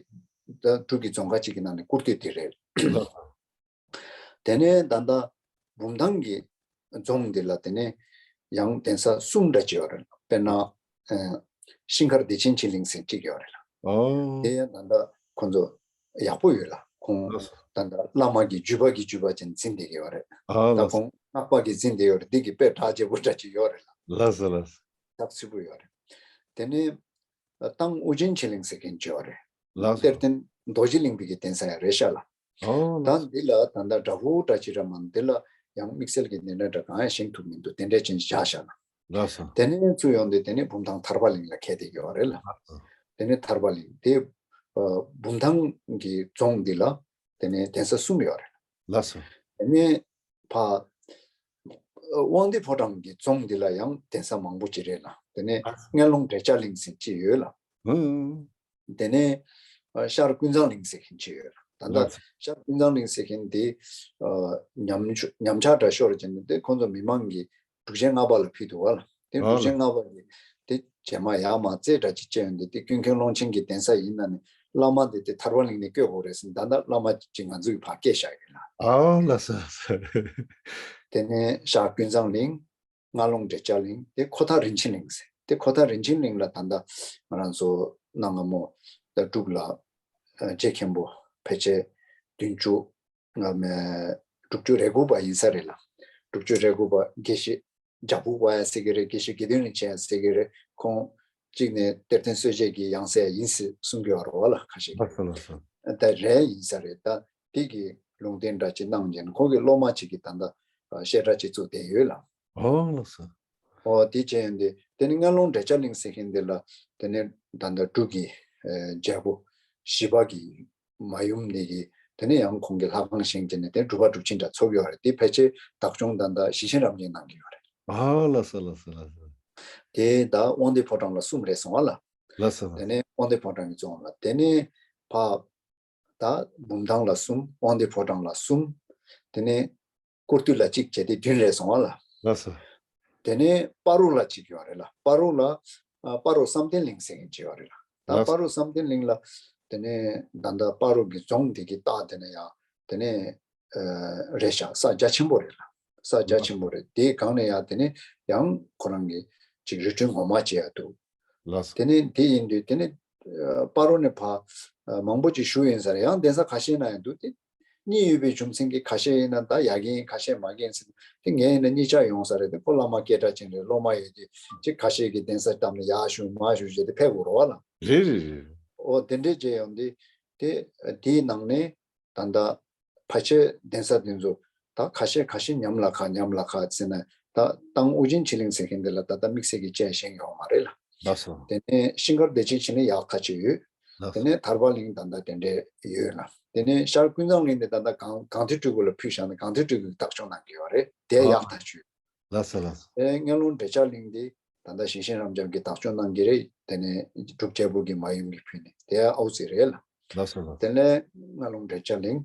ད་འབྲུག་གི་རྫོང་ཁག་ཅིག་གི་ནང་ནས་ཀུར་སྟོད་དེ་རེད། ལགས་སོ། དེ་ནས་ད་ལྟ་བུམ་ཐང་གི་རྫོང་འདི་ལ་དེ་ནས་ཡང་གདན་ས་གསུམ་འདྲ་ཅིག་ཡོད་རེད། དཔེར་ན་ཨ་ཤིང་མཁར་བདེ་ཆེན་ཆོས་གླིང་ཟེར་གཅིག་ཡོད་རེད་ལ། ཨོ། དེ་ཡང་ད་ལྟ་ཁོང་ཚོ་ཡག་པོ་ཡོད་ལ། ཁོང་ལགས་སོ། ད་ལྟ་བླ་མ་གི་བརྒྱུད་པ་གི་བརྒྱུད་པ་ཅན་འཛིན་བསྡད་ཀྱི་ཡོད་རེད། ཨ་ད་ལགས་སོ། ཁོང་སྔགས་པ་གི་འཛིན་བསྡད་ཡོད་རེད། འདི་གི་དཔེ་གྲགས་ཆེ་པོ་འདྲ་ཅིག་ཡོད་རེད་ལ། ལགས་སོ་ལགས་སོ། ཚགས་ཚུད་པོ་ཡོད་རེད། དེ་ནས་ཏང་ཨོ་རྒྱན་ཆོས་གླིང་ཟེར་མཁན་ཅིག་ཡོད་རེད། ལགས་སོ། གཏེར་སྟོན་རྡོ་རྗེ་གླིང་པའི་གི་གདན་ས་ཡང་རེད་ཤག་ལ། ཨོ་ད་ལགས་སོ། འདི་ལ་ད་ལྟ་འདྲ་པོ་འདྲ་ཅིག་ར་མ་འདི་ལ་ཡང་དམིགས་བསལ་གྱི་འདི་འདྲ་འདྲ་གང་ཡང་བཞེངས་ཐུབ་མི་འདུག་དེ་འདྲ་ཅན་བཞག་ཤག་ལ། ལགས་སོ། དེ་ནས་ཚུར་ཡོང་དུས་དེ་ནས་བུམ་ཐང་ཐར་པ་གླིང་ལ་ཁེལ་བསྡད་ཡོད་རེད་ལ། ལགས་སོ། དེ་ནས་ཐར་པ་གླིང་དེ་ཨ་བུམ་ཐང་གི་རྫོང་འདི་ལ་དེ་ནས་གདན་ས་གསུམ་ཡོད་རེད། ལགས་སོ། དེ་ནས་ཕ་དབང་འདུས་ཕོ་བྲང་གི་རྫོང་འདི་ལ་ཡང་གདན་ས་མང་པོ་ཅིག་རེད་ལ། དེ་ནས་ལགས་སོ། ངན་ལོང་འབྲས་ལྕག་གླིང་ཟེར་ཅིག་ཡོད་ལ། ཨང་། དེ་ནས་ཨ་ཤར་ཀུན་བཟང་གླིང་ཟེར་མཁན་ཅིག་ཡོད་ལ། ད་ལྟ་ལགས་སོ། ཤར་ཀུན་བཟང་གླིང་ཟེར་མཁན་དེ་ཨ་ཉམས་ཆུ་ཉམས་ཆག་འདྲ་ཤོར་བྱས་ནས་དེ་ཁོང་ཚོ་མི་མང་གིས་འབྲུག་ཆེན་ལྔ་པ་ལ་ཕུལ་འདུག་བ་ལ། དེ་ཨ་འབྲུག་ཆེན་ལགས། ལྔ་པ་གིས་དེ་རྗེས་མ་ཡར་མར་རྩེ་འདྲ་ཅིག་བཅད་ཡོང་དུས་དེ་ཀུན་མཁྱེན་ཀློང་ཆེན་གྱི་གདན་ས་ཡིན་ན་ནི་བླ་མ་དེ་དེ་ཐར་པ་གླིང་ནས་བསྐོས་དགོས་རེད་ཟེར་ནས་ད་ལྟ་བླ་མ་ཅིག་ང་ཚོ་གི་ཕར་བསྐོས་བཞག་ཡོད་ལ། ཨ་ལགས་སོ་ལགས་སོ། དེ་ནས་ཤར་ཀུན་བཟང་གླིང་། ངན་ལོང་འབྲས་ལྕག་གླིང་། དེ་ཁོ་ཐང་རིན་ཆེན་གླིང་ཟེར། དེ་ཁོ་ཐང་རིན་ཆེན་གླིང་ལ་ད་ལྟ་ང་རང་ཚོ་གནའ་སྔ་མོ་ད་འབྲུག་ལ་ཨ་རྗེ་མཁན་པོ་ཕལ་ཆེར་བདུན་ཅུ་ང་མེ་དྲུག་ཅུ་རེ་དགུ་པ་ཡིན་ས་རེད་ལ། དྲུག་ཅུ་རེ་དགུ་པ་དགེ་བཤེས་ལྗགས་ཕུར་པ་ཡ་ཟེར་གི་རེད། དགེ་བཤེས་དགེ་འདུན་རིན་ཆེན་ཡ་ཟེར་གི་རེད། ཁོང་གཅིག་ནས་གཏེར་སྟོན་སྲོལ་འབྱེད་ཀྱི་ཡང་སྲིད་ཡིན་ཟེར་གསུང་གི་ཡོད་རེད་བ་ལ། ཁ་ཤས་ལགས་སོ་ལགས་སོ། ད་རེད་ཡིན་ས་རེད། ད་དེ་གི་ལུང་བསྟན་འདྲ་ཅིག་གནང་བྱས་ནས་ཁོང་གི་སློབ་མ་ཅིག་གིས་ད་ལྟ་བཤད་གྲྭ་ཅིག་བཙུགས་བསྡད་ཡོད་ལ། ཨོ་ལགས་སོ། ཨོ་དེ་བྱས་ཡོང་དུས་དེ་ནི་ངན་ལོང་འབྲས་ལྕག་གླིང་ཟེར་མཁན་དེ་ལ་དེ་ནི་ད་ལྟ་འབྲུག་གི་ཨ་རྒྱལ་པོ་བཞི་པ་གི་མ་ཡུམ་འདི་གིས་དེ་ནས་ཡང་ཁོང་གི་ལྷ་ཁང་བཞེངས་བྱས་ནས་དེ་སྒྲུབ་པ་སྒྲུབ་ཆེན་འདྲ་ཚོགས་ཡོད་རེད། དེ་ཕལ་ཆེར་བདག་སྐྱོང་ད་ལྟ་ཞེ་ཆེན་རབ་རྒྱས་གནང་གི་ཡོད་རེད། ཨ་ལགས་སོ་ལགས་སོ་ལགས་སོ། དེ་ད་དབང་འདུས་ཕོ་བྲང་ལ་གསུམ་རེད་སོང་བ་ལ། ལགས་སོ། དེ་ནས་དབང་འདུས་ཕོ་བྲང་གི་རྫོང་ལ། དེ་ནས་ཕ་ད་བུམ་ཐང་ལ་གསུམ། དབང་འདུས་ཕོ་བྲང་ལ་གསུམ། དེ་ནས་ཀུར་སྟོད་ལ་གཅིག་བྱས་ཏེ་བདུན་རེད་སོང་བ་ལ། ལགས་སོ། དེ་ནས་སྤ་རོ་ལ་གཅིག་ཡོད་རེད་ལ། སྤ་རོ་ལ་ཨ་སྤ་རོ་བསམ་གཏན་གླིང་ཟེར་མཁན་ཅིག་ཡོད་རེད་ལ། ད་ལགས་སོ། སྤ་རོ་བསམ་གཏན་གླིང་ལ་དེ་ནས་ད་ལྟ་སྤ་རོ་གི་རྫོང་དེ་གི་ལྟག་དེ་ནས་ཡང་ དེ་ནས་ཨ་རེད་ཤག་ས་རྒྱ་ཆེན་པོ་རེད་ལ། ས་རྒྱ་ཆེན་པོ་རེད། དེའི་སྒང་ནས་ཡང་དེ་ནས་ཡང་ཁོ་རང་གིས་ཅིག་རི་ཁྲོད་ངོ་མ་བྱེད་ཡ་འདུག་ལགས་སོ། དེ་ནས་དེ་ཡིན་དུས་དེ་ནས་ཨ་སྤ་རོ་ནས་ཕར་ཨ་མང་པོ་ཅིག་ཞུ་ཡིན་ས་རེད། ཡང་གདན་ས་ཁ་ཤས་ན་ཡང་འདུག་དེ་གཉིས་ཡོད་པའི་རྒྱུ་མཚན་གྱིས་ཁ་ཤས་ཡིན་ན་ད་ཡག་གི་ཡིན། ཁ་ཤས་མ་གི་ཡིན་ཟེར་ན། དེ་ངས་ཡིན་ན་གཉིས་ཆ་ཡོང་ས་རེད། དེ་ཁོ་བླ་མ་སྐད་གྲགས་ཅན་རེད། སློབ་མ་ཡོད་དུས་ཅིག་ཁ་ཤས་ཀྱིས་གདན་ས་བཏབ་ནས་ཡར་ཞུ་མར་ཞུ་བྱས་ཏེ་ཕེབས་དགོས་རེད་བ་ལ། རེད་རེད་རེད། ཨོ་དེ་འདྲས་བྱས་ཡོང་དུས་དེ་དེའི་ནང་ནས་ད་ལྟ་ཕལ་ཆེར་གདན་ས་དེ་ཚོ་ད་ཁ་ཤས་ཁ་ཤས་ཉམས་ལ་ཁག་ཉམས་ལ་ཁག་ཟེར་ན། ད་ཏང་ཨོ་རྒྱན་ཆོས་གླིང་ཟེར་མཁན་དེ་ལ་ད་ལྟ་དམིགས་བསལ་གྱི་བཅས་བཞེངས་ཡོད་མ་རེད་ལ། ལགས་སོ། དེ་ནས་ཤིང་མཁར་བདེ་ཆེན་ཆོས་གླིང་ཡག་ཐག་ཆོད་ཡོད། ལགས་སོ། དེ་ནས་ཐར་པ་གླིང་ད་ལྟ་དེ་འདྲས་ཡོད་ལ། དེ་ནས་ཤར་ཀུན་བཟང་གླིང་དེ་ད་ལྟ་གངས་གངས་ཐིག་སྤྲུལ་སྐུ་ལ་ཕུལ་བཞག་ནས་གངས་ཐིག་སྤྲུལ་སྐུ་བདག་སྐྱོང་གནང་གི་ཡོད་རེད། དེ་ཨ་ཡག་ཐག་ཆོད། ལགས་སོ་ལགས་སོ། དེ་ནས་ངན་ལུང་འབྲས་ཆ་གླིང་དེ་ད་ལྟ་ཞིང་གཤེན་རབ་འབྱམས་ཀྱིས་བདག་སྐྱོང་གནང་གི་རེད། དེ་ནས་འབྲུག་རྒྱལ་པོ་གི་མ་ཡུམ་གྱིས་ཕུལ་ནས་དེ་ཨའུ་ཙི་རེད་ལ། ལགས་སོ་ལགས་སོ། དེ་ནས་ངན་ལུང་འབྲས་ཆ་གླིང་།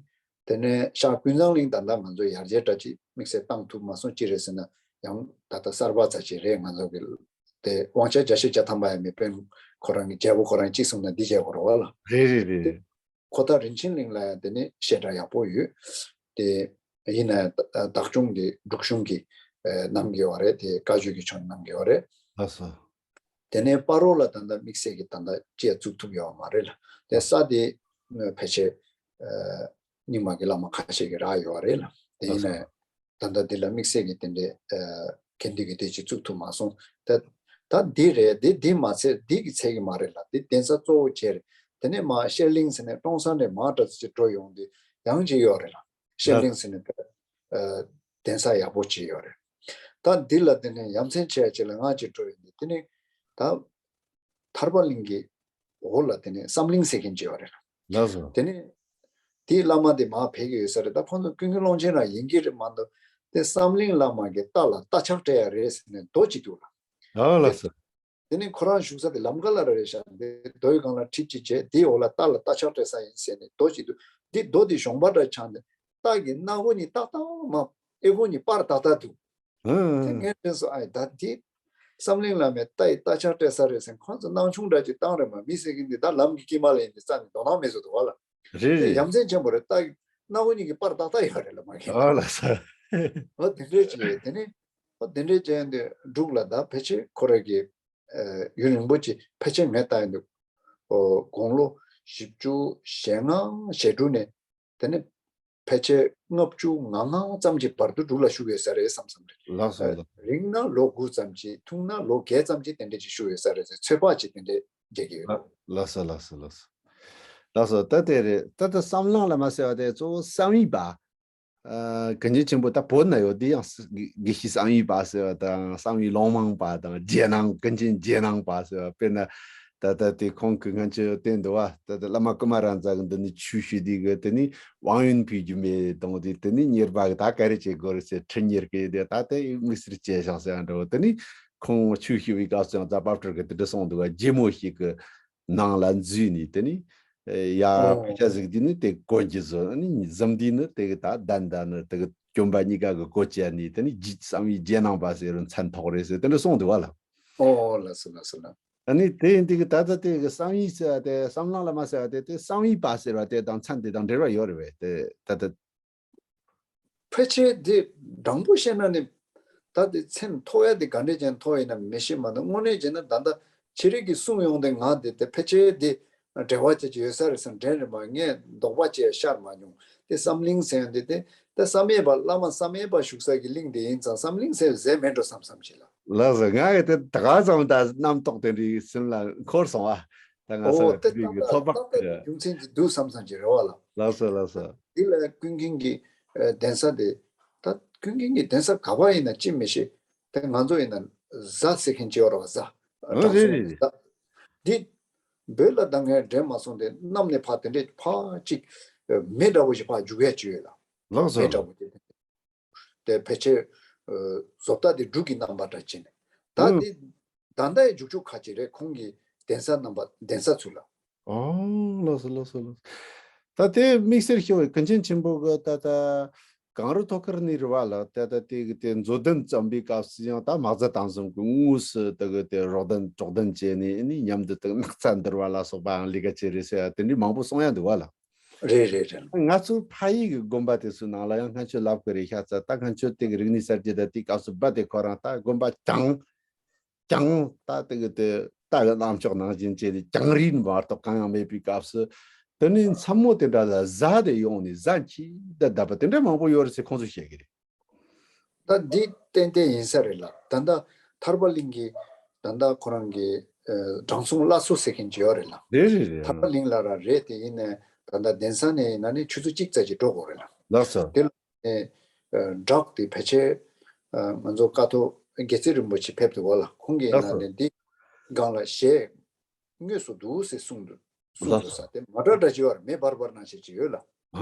དེ་ནས་ཤར་ཀུན་བཟང་གླིང་ད་ལྟ་ང་ཚོ་ཡར་རྒྱས་འདྲ་ཅིག་དམིགས་བསལ་བཏང་ཐུབ་མ་སོང་། ཅི་རེད་ཟེར་ན་ཡང་ད་ལྟ་གསར་པ་ཙམ་ཅིག་རེད། ང་ཚོ་གི་དེ་དབང་ཆ་བརྒྱ་ཆ་བརྒྱ་ཐམ་པ་ཡང་མེད་པས། ཁོ་རང་གི་རྒྱལ་པོ་ཁོ་རང་གཅིག་གསུངས་ན་འདི་བྱས་དགོས་རེད་བ་ལ། རེད་རེད་རེད། དེ་རེད། ཁོ་ཐག་རིན་ཆེན་གླིང་ལ་ཡང་དེ་ནས་བཤད་གྲྭ་ཡག་པོ་ཡོད། དེ་ཡིན་ན་ཡང་བདག་སྐྱོང་དེ་འབྲུག་གཞུང་གིས་ཨ་གནང་གི་ཡོད་རེད། དེ་བཀའ་ཆོས་ཀྱི་ཕྱོགས་ནས་གནང་གི་ཡོད་རེད། ལགས་སོ། དེ་ནས་སྤ་རོ་ལ་ད་ལྟ་དམིགས་བསལ་གྱི་ད་ལྟ་ཅིག་བཙུགས་ཐུབ་ཡོད་མ་རེད་ལ། དེ་ས་དེ་ཕལ་ཆེར་ཨ་རྙིང་མ་གི་བླ་མ་ཁ་ཤས་ཀྱིས་རག་ཡོད་རེད་ལ། དེ་ཡིན་ན་ད་ལྟ་འདི་ལ་དམིགས་བསལ་གྱི་དེ་འདྲའི་ཨ་གན་དྷི་གི་དེ་ཅིག་བཙུགས་ཐུབ་མ་སོང་། ད་ད་འདི་རེད། འདི་འདི་མ་ཚད་འདི་གི་ཚད་ཀྱི་མ་རེད་ལ། འདི་གདན་ས་གཙོ་བོ་བྱས་རེད། དེ་ནས་མར་ཤར་གླིང་ཟེར་ནས་ཀྲོང་གསར་ནས་མར་འདྲ་ཅིག་འགྲོ་ཡོང་དུས་ཡང་ཅིག་ཡོད་རེད་ལ། ཤར་གླིང་ཟེར་ནས་ཨ་གདན་ས་ཡག་པོ་ཅིག་ཡོད་རེད། ད་འདི་ལ་དེ་ནས་ཡ་མཚན་ཆེ་བ་ཅིག་ལ་ང་ཅིག་འགྲོ་ཡོང་དུས་དེ་ནས་ད་ཐར་པ་གླིང་གི་འོག་ལ་དེ་ནས་བསམ་གླིང་ཟེར་མཁན་ཅིག་ཡོད་རེད། ལགས་སོ། དེ་ནས་དེའི་བླ་མ་དེ་མར་ཕེབས་ཀྱི་ཡོད་ས་རེད། ད་ཁོང་ཚོ་ཀུན་མཁྱེན་ཀློང་ཆེན་རང་ཡིན་གྱི་རེད་མ་གཏོགས། དེ་བསམ་གླིང་བླ་མ་གི་རྟ་ལ་རྟ་ཕྱག་སྤྲད་ཡ་རེད་ཟེར་ནས་མདོ་ཅིག་འདུག་ལ། ཨ་ལགས་སོ། དེ་ནས་ཁོ་རང་བཞུགས་ས་དེ་ལམ་ཁ་ལ་ར་རེད་ཤག་འདི་རྡོའི་སྒང་ལ་གྲིབ་ཅིག་བྱས། དེའི་འོག་ལ་རྟ་ལ་རྟ་ཕྱག་སྤྲད་ས་ཡིན་ཟེར་ནས་མདོ་ཅིག་འདུག་འདི་མདོ་དེ་གཞོང་པ་འདྲ་ཆགས་ནས་རྟ་གི་སྣ་སྒོ་གཉིས་ཏག་ཏག་མ། ཨེ་སྒོ་གཉིས་པར་ཏག་ཏག་འདུག་ཨ་དེ་ངས་དྲན་སོང་། ཨ་ད་འདི་བསམ་གླིང་བླ་མས་རྟ་ཡི་རྟ་ཕྱག་སྤྲད་ས་རེད་ཟེར། ཁོང་ཚོ་སྣང་ཆུང་འདྲ་ཅིག་བཏང་རེད་མ། མི་ཟེར་མཁན་འདི་ད་ལམ་གྱི་དཀྱིལ་མ་ལ་ཡིན་དུས་རྩ་ནས་དོ་སྣང་མེད་བཟོ་འདུག་བ་ལ། རེད་དེ་རེད། ཡ་མཚན་ཆེན་པོ་རེད། རྟ་གི་སྣ་སྒོ་གཉིས་ཀྱི་པར་ཏག་ཏག་ཡོད་རེད་ལ་མ་གི། ཨ་ལགས་སོ། ཨོ་དེ་འདྲས་ཅིག་ཡོད། དེ་ནས་ཨོ་དེ་འདྲས་ཅིག་ཡོད་དུས་འབྲུག་ལ་ད་ཕལ་ཆེར་ཁོ་རང་གི་ཨ་ཡུན་རིང་པོ་ཅིག་ཕལ་ཆེར་ངས་ལྟ་ཡོང་དུས་ཨོ་དགུང་ལོ་བཞི་བཅུ་ཞེ་ལྔ་ཞེ་དྲུག་ནས་དེ་ནས་ཕལ་ཆེར་ལྔ་བཅུ་ང་ལྔ་ཙམ་གྱི་བར་དུ་འབྲུག་ལ་བཞུགས་ཡོད་ས་རེད་བསམ་བསམ་རེད། ལགས་སོ་ཨ་ལགས། རིང་ན་ལོ་དགུ་ཙམ་ཅིག་ཐུང་ན་ལོ་བརྒྱད་ཙམ་ཅིག་དེ་འདྲས་ཅིག་བཞུགས་ཡོད་ས་རེད་ཟེར་ཚོད་དཔག་ཅིག་དེ་འདྲས་རྒྱག་གི་ཡོད། ལགས་སོ་ལགས་སོ་ལགས་སོ། ལགས་སོ། ད་དེ་རེད། ད་ལྟ་བསམ་གླིང་བླ་མ་ཟེར་བ་དེ་གཙོ་བོ་བསམ་ཡས་པ། ཨ་ཀུན་མཁྱེན་ཆེན་པོ་ད་བོད་ན་ཡོད་དེ་ཡང་སི་དགེ་དགེ་བཤེས་བསམ་ཡས་པ་ཟེར་བ་དང་། བསམ་ཡས་ལུང་མང་པ་དང་། རྗེས་གནང་ཀུན་མཁྱེན་རྗེས་གནང་པ་ཟེར་བ། དཔེར་ན་ད་ལྟ་དེ་ཁོང་གི་སྔན་ཆད་བསྟན་འདུག་བ། ད་ལྟ་བླ་མ་ཀུ་མ་ར་ཛ་གི་འདི་ནས་ཆོས་ཞུས་དུས་གི་དེ་ནས་དབང་ཡོན་ཕུལ་རྒྱུ་མེད་དང་། དེ་དེ་ནས་གཉེར་པ་གི་ད་ག་རེ་བྱེད་དགོས་རེད་ཟེར་ཁྲིད་གཉེར་གི་དེ་ད་དེ་དམིགས་བསལ་བྱས་བཞག་ཟེར་བ་འདྲ་བོ། དེ་ནས་ཁོང་ཆོས་ཞུ་བའི་སྐབས་སུ་ཡང་རྫ་དཔལ་སྤྲུལ་གི་དེ་འདྲ་གསུངས་འདུག་བ། རྗེ་མོ་ཞིག་གི་ནང་ལ་འཛུལ་ནས་དེ་ནི་ཡ་ཨོ་ཕྱག་གཟིགས་དུས་ནི་དེ་གོན་གྱི་བཟོ་ནི་འཛུམ་དུས་ནི་དེ་གི་ད་གདན་ད་ནི་དེ་གི་གྱོན་པ་གཉིས་ཀ་གི་གོ་ཅན་ནི་དེ་ནི་རྗེ་བསམ་ཡས་རྗེས་གནང་པ་ཟེར་རུ་མཚན་ཐོགས་རེད་ཟེར་དེ་འདྲ་གསུངས་འདུག་བ་ལ། ཨོ་ལགས་སོ་ལགས་སོ་ལགས། ཨ་ནི་དེ་ཡིན་དུས་གི་ད་ལྟ་དེ་གི་བསམ་ཡས་ཟེར་བ་དེ་བསམ་གླིང་བླ་མ་ཟེར་བ་དེ་དེ་བསམ་ཡས་པ་ཟེར་བ་དེ་དང་མཚན་དེ་དང་འབྲེལ་བ་ཡོད་རེད་བས། དེ་ད་ལྟ། ཕལ་ཆེར་དེ་དྲང་པོ་བཤད་ན་ནི་ད་དེ་མཚན་ཐོགས་ཡ་དེ་ག་འདྲས་ཅན་ཐོགས་ཡིན་ན་མི་ཤེས་མ་གཏོགས། དངོས་གནས་བྱས་ན་ད་ལྟ་ཁྱེད་རིགས་ཀྱིས་གསུངས་ཡོང་དེ་ང་དེ་དེ་ཕལ་ཆེར་དེ་འབྲེལ་བ་ཅན་ཅིག་ཡོད་ས་རེད་བསམ་དྲན་རེད་མ། ངས་འདོགས་པ་བྱས་ཤར་མ་མྱོང་། དེ་བསམ་གླིང་ཟེར་ཡོང་དེ་དེ་ད་བསམ་ཡས་པ་བླ་མ་བསམ་ཡས་པ་བཞུགས་ས་གི་གླིང་དེ་ཡིན་ཙང་བསམ་གླིང་ཟེར་ཟེར་མེད་འགྲོ་བསམ་བསམ་ཞིག་ལ། ལགས་སོ། ང་གི་དེ་ད་ག་ཙམ་ད་རྣམ་རྟོག་དེ་འདྲའི་སེམས་ལ་འཁོར་སོང་བ། ད་ང་ས་ཨོ་ལ་དེ་དེ་རིགས་ཀྱི་ཚོད་དཔག་ཏག་ཏག་གི་རྒྱུ་མཚན་ཅིག་འདུག་བསམ་བསམ་ཅིག་རེད་བ་ལ། ལགས་སོ་ལགས་སོ། འདི་ལ་ཀུན་མཁྱེན་གྱི་ཨ་གདན་ས་དེ། ད་ཀུན་མཁྱེན་གྱི་གདན་ས་ག་པར་ཡིན་ན་ཅི་མི་ཤེས། དེ་ང་ཚོ་ཡིན་ན་གཟའ་ཟེར་མཁན་ཅིག་ཡོད་རེད་བ། གཟའ་ཨ་དྲང་སྲོང་རེད་རེད། གཟའ། འདི་བོད་ལ་ད་ངས་དྲན་མ་སོང་། དེ་གནམ་ནས་ཕར་དེ་འདྲས་ཕར་ཅིག་མེ་འདྲ་བོ་ཞིག་ཕར་རྒྱུག་ཡ་ཅིག་ཡོད་ལ། ལགས་སོ། མེ་འདྲ་བོ་དེ། དེ་ཕལ་ཆེར་ཨ་བཟོ་ལྟ་དེ་འབྲུག་གི་རྣམ་པ་འདྲ་བྱས་ནས། ད་ཨུ། དེ་ད་ལྟ་ཡི་རྒྱུག་ཆོག་ཁ་ཅིག་རེད། ཁོང་གི་གདན་ས་རྣམ་པ་གདན་ས་ཚུལ་ལ། ཨོ་ལགས་སོ་ལགས་སོ་ལགས་སོ། ད་དེ་དམིགས་བསལ་ཤོད་ཀུན་མཁྱེན་ཆེན་པོ་གི་ད་ད་གངས་རི་ཐོག་ཁར་ནི་རི་བ་ལ་ད་ད་དེ་གི་དེ་མཛོད་ལྡན་བརྩམས་པའི་སྐབས་སུ་ཡང་ད་མ་རྩ་དང་གསུམ་གི་དངོས་སུ་དེ་གི་དེ་རོགས་ལྡན་གྲོགས་ལྡན་བྱས་ནས་ནི་མཉམ་དུ་དེ་ནགས་ཚལ་འདུལ་བ་ལ་སོགས་པའང་ལས་ཀ་བྱས་རེད་ཟེར་ཡ་དེ་འདྲའི་མང་པོ་གསུང་ཡ་འདུག་བ་ལ། རེད་རེད་རེད། ང་ཚོ་ཕ་ཡུལ་གྱི་དགོན་པ་དེ་ཚོའི་ནང་ལ་ཡང་སྔོན་ཆད་ལབ་ཀྱི་རེད་ཤག་ཚ། ད་སྔོན་ཆད་དེ་གི་རིག་གནས་གསར་བརྗེ་དང་དེའི་སྐབས་སུ་རྦད་དེ་ཁོ་རང་ད་དགོན་པ་གྱང་གྱང་ད་དེ་གི་དེ་ད་གི་གནམ་ཕྱོགས་ནང་བཞིན་བྱས་ནས་གྱང་རིས་མ་གཏོགས་གང་ཡང་མེད་པའི་སྐབས་སུ། དེ་ནས་མཚན་མོ་དེ་འདྲ་ལ་གཟའ་དེ་ཡོང་ནས་གཟའ་འཁྱིལ་ད་བསྡད་པ་དེ་འདྲ་མང་པོ་ཡོད་རེད་ཟེར་ཁོང་ཚོས་བཤད་ཀྱི་རེད། ད་འདི་ཏན་ཏན་ཡིན་ས་རེད་ལ། ད་ལྟ་ཐར་པ་གླིང་གི་ད་ལྟ་ཁོ་རང་གི་ཨ་དྲང་སྲོང་བླ་མཚོ་ཟེར་མཁན་ཅིག་ཡོད་རེད་ལ། རེད་རེད་རེད། ཐར་པ་གླིང་ལ་ར་རེད། དེ་ཡིན་ནས་ད་ལྟ་གདན་ས་ནས་ཡིན་ན་ནི་ཆུ་ཚོད་གཅིག་ཙམ་ཅིག་འགྲོ་དགོས་རེད་ལ། ལགས་སོ། དེ་ལ་ནས་ཨ་བྲག་དེ་ཕལ་ཆེར་ཨ་ང་ཚོ་ཀཿཐོག་རྒྱལ་རྩེ་རིན་པོ་ཆེ་ཕེབས་འདུག་བ་ལ། ཁོང་གིས་ཡིན་ན་ནི་འདི་སྒང་ལ་ཞལ་དངོས་སུ་འདུག་ཟེར་གསུངས་འདུག་གསུངས་འདུག་ས། དེ་མ་འདྲ་འདྲ་ཅིག་ཡོད་རེད། མེ་འབར་འབར་ནང་བཞིན་ཅིག་ཡོད་ལ།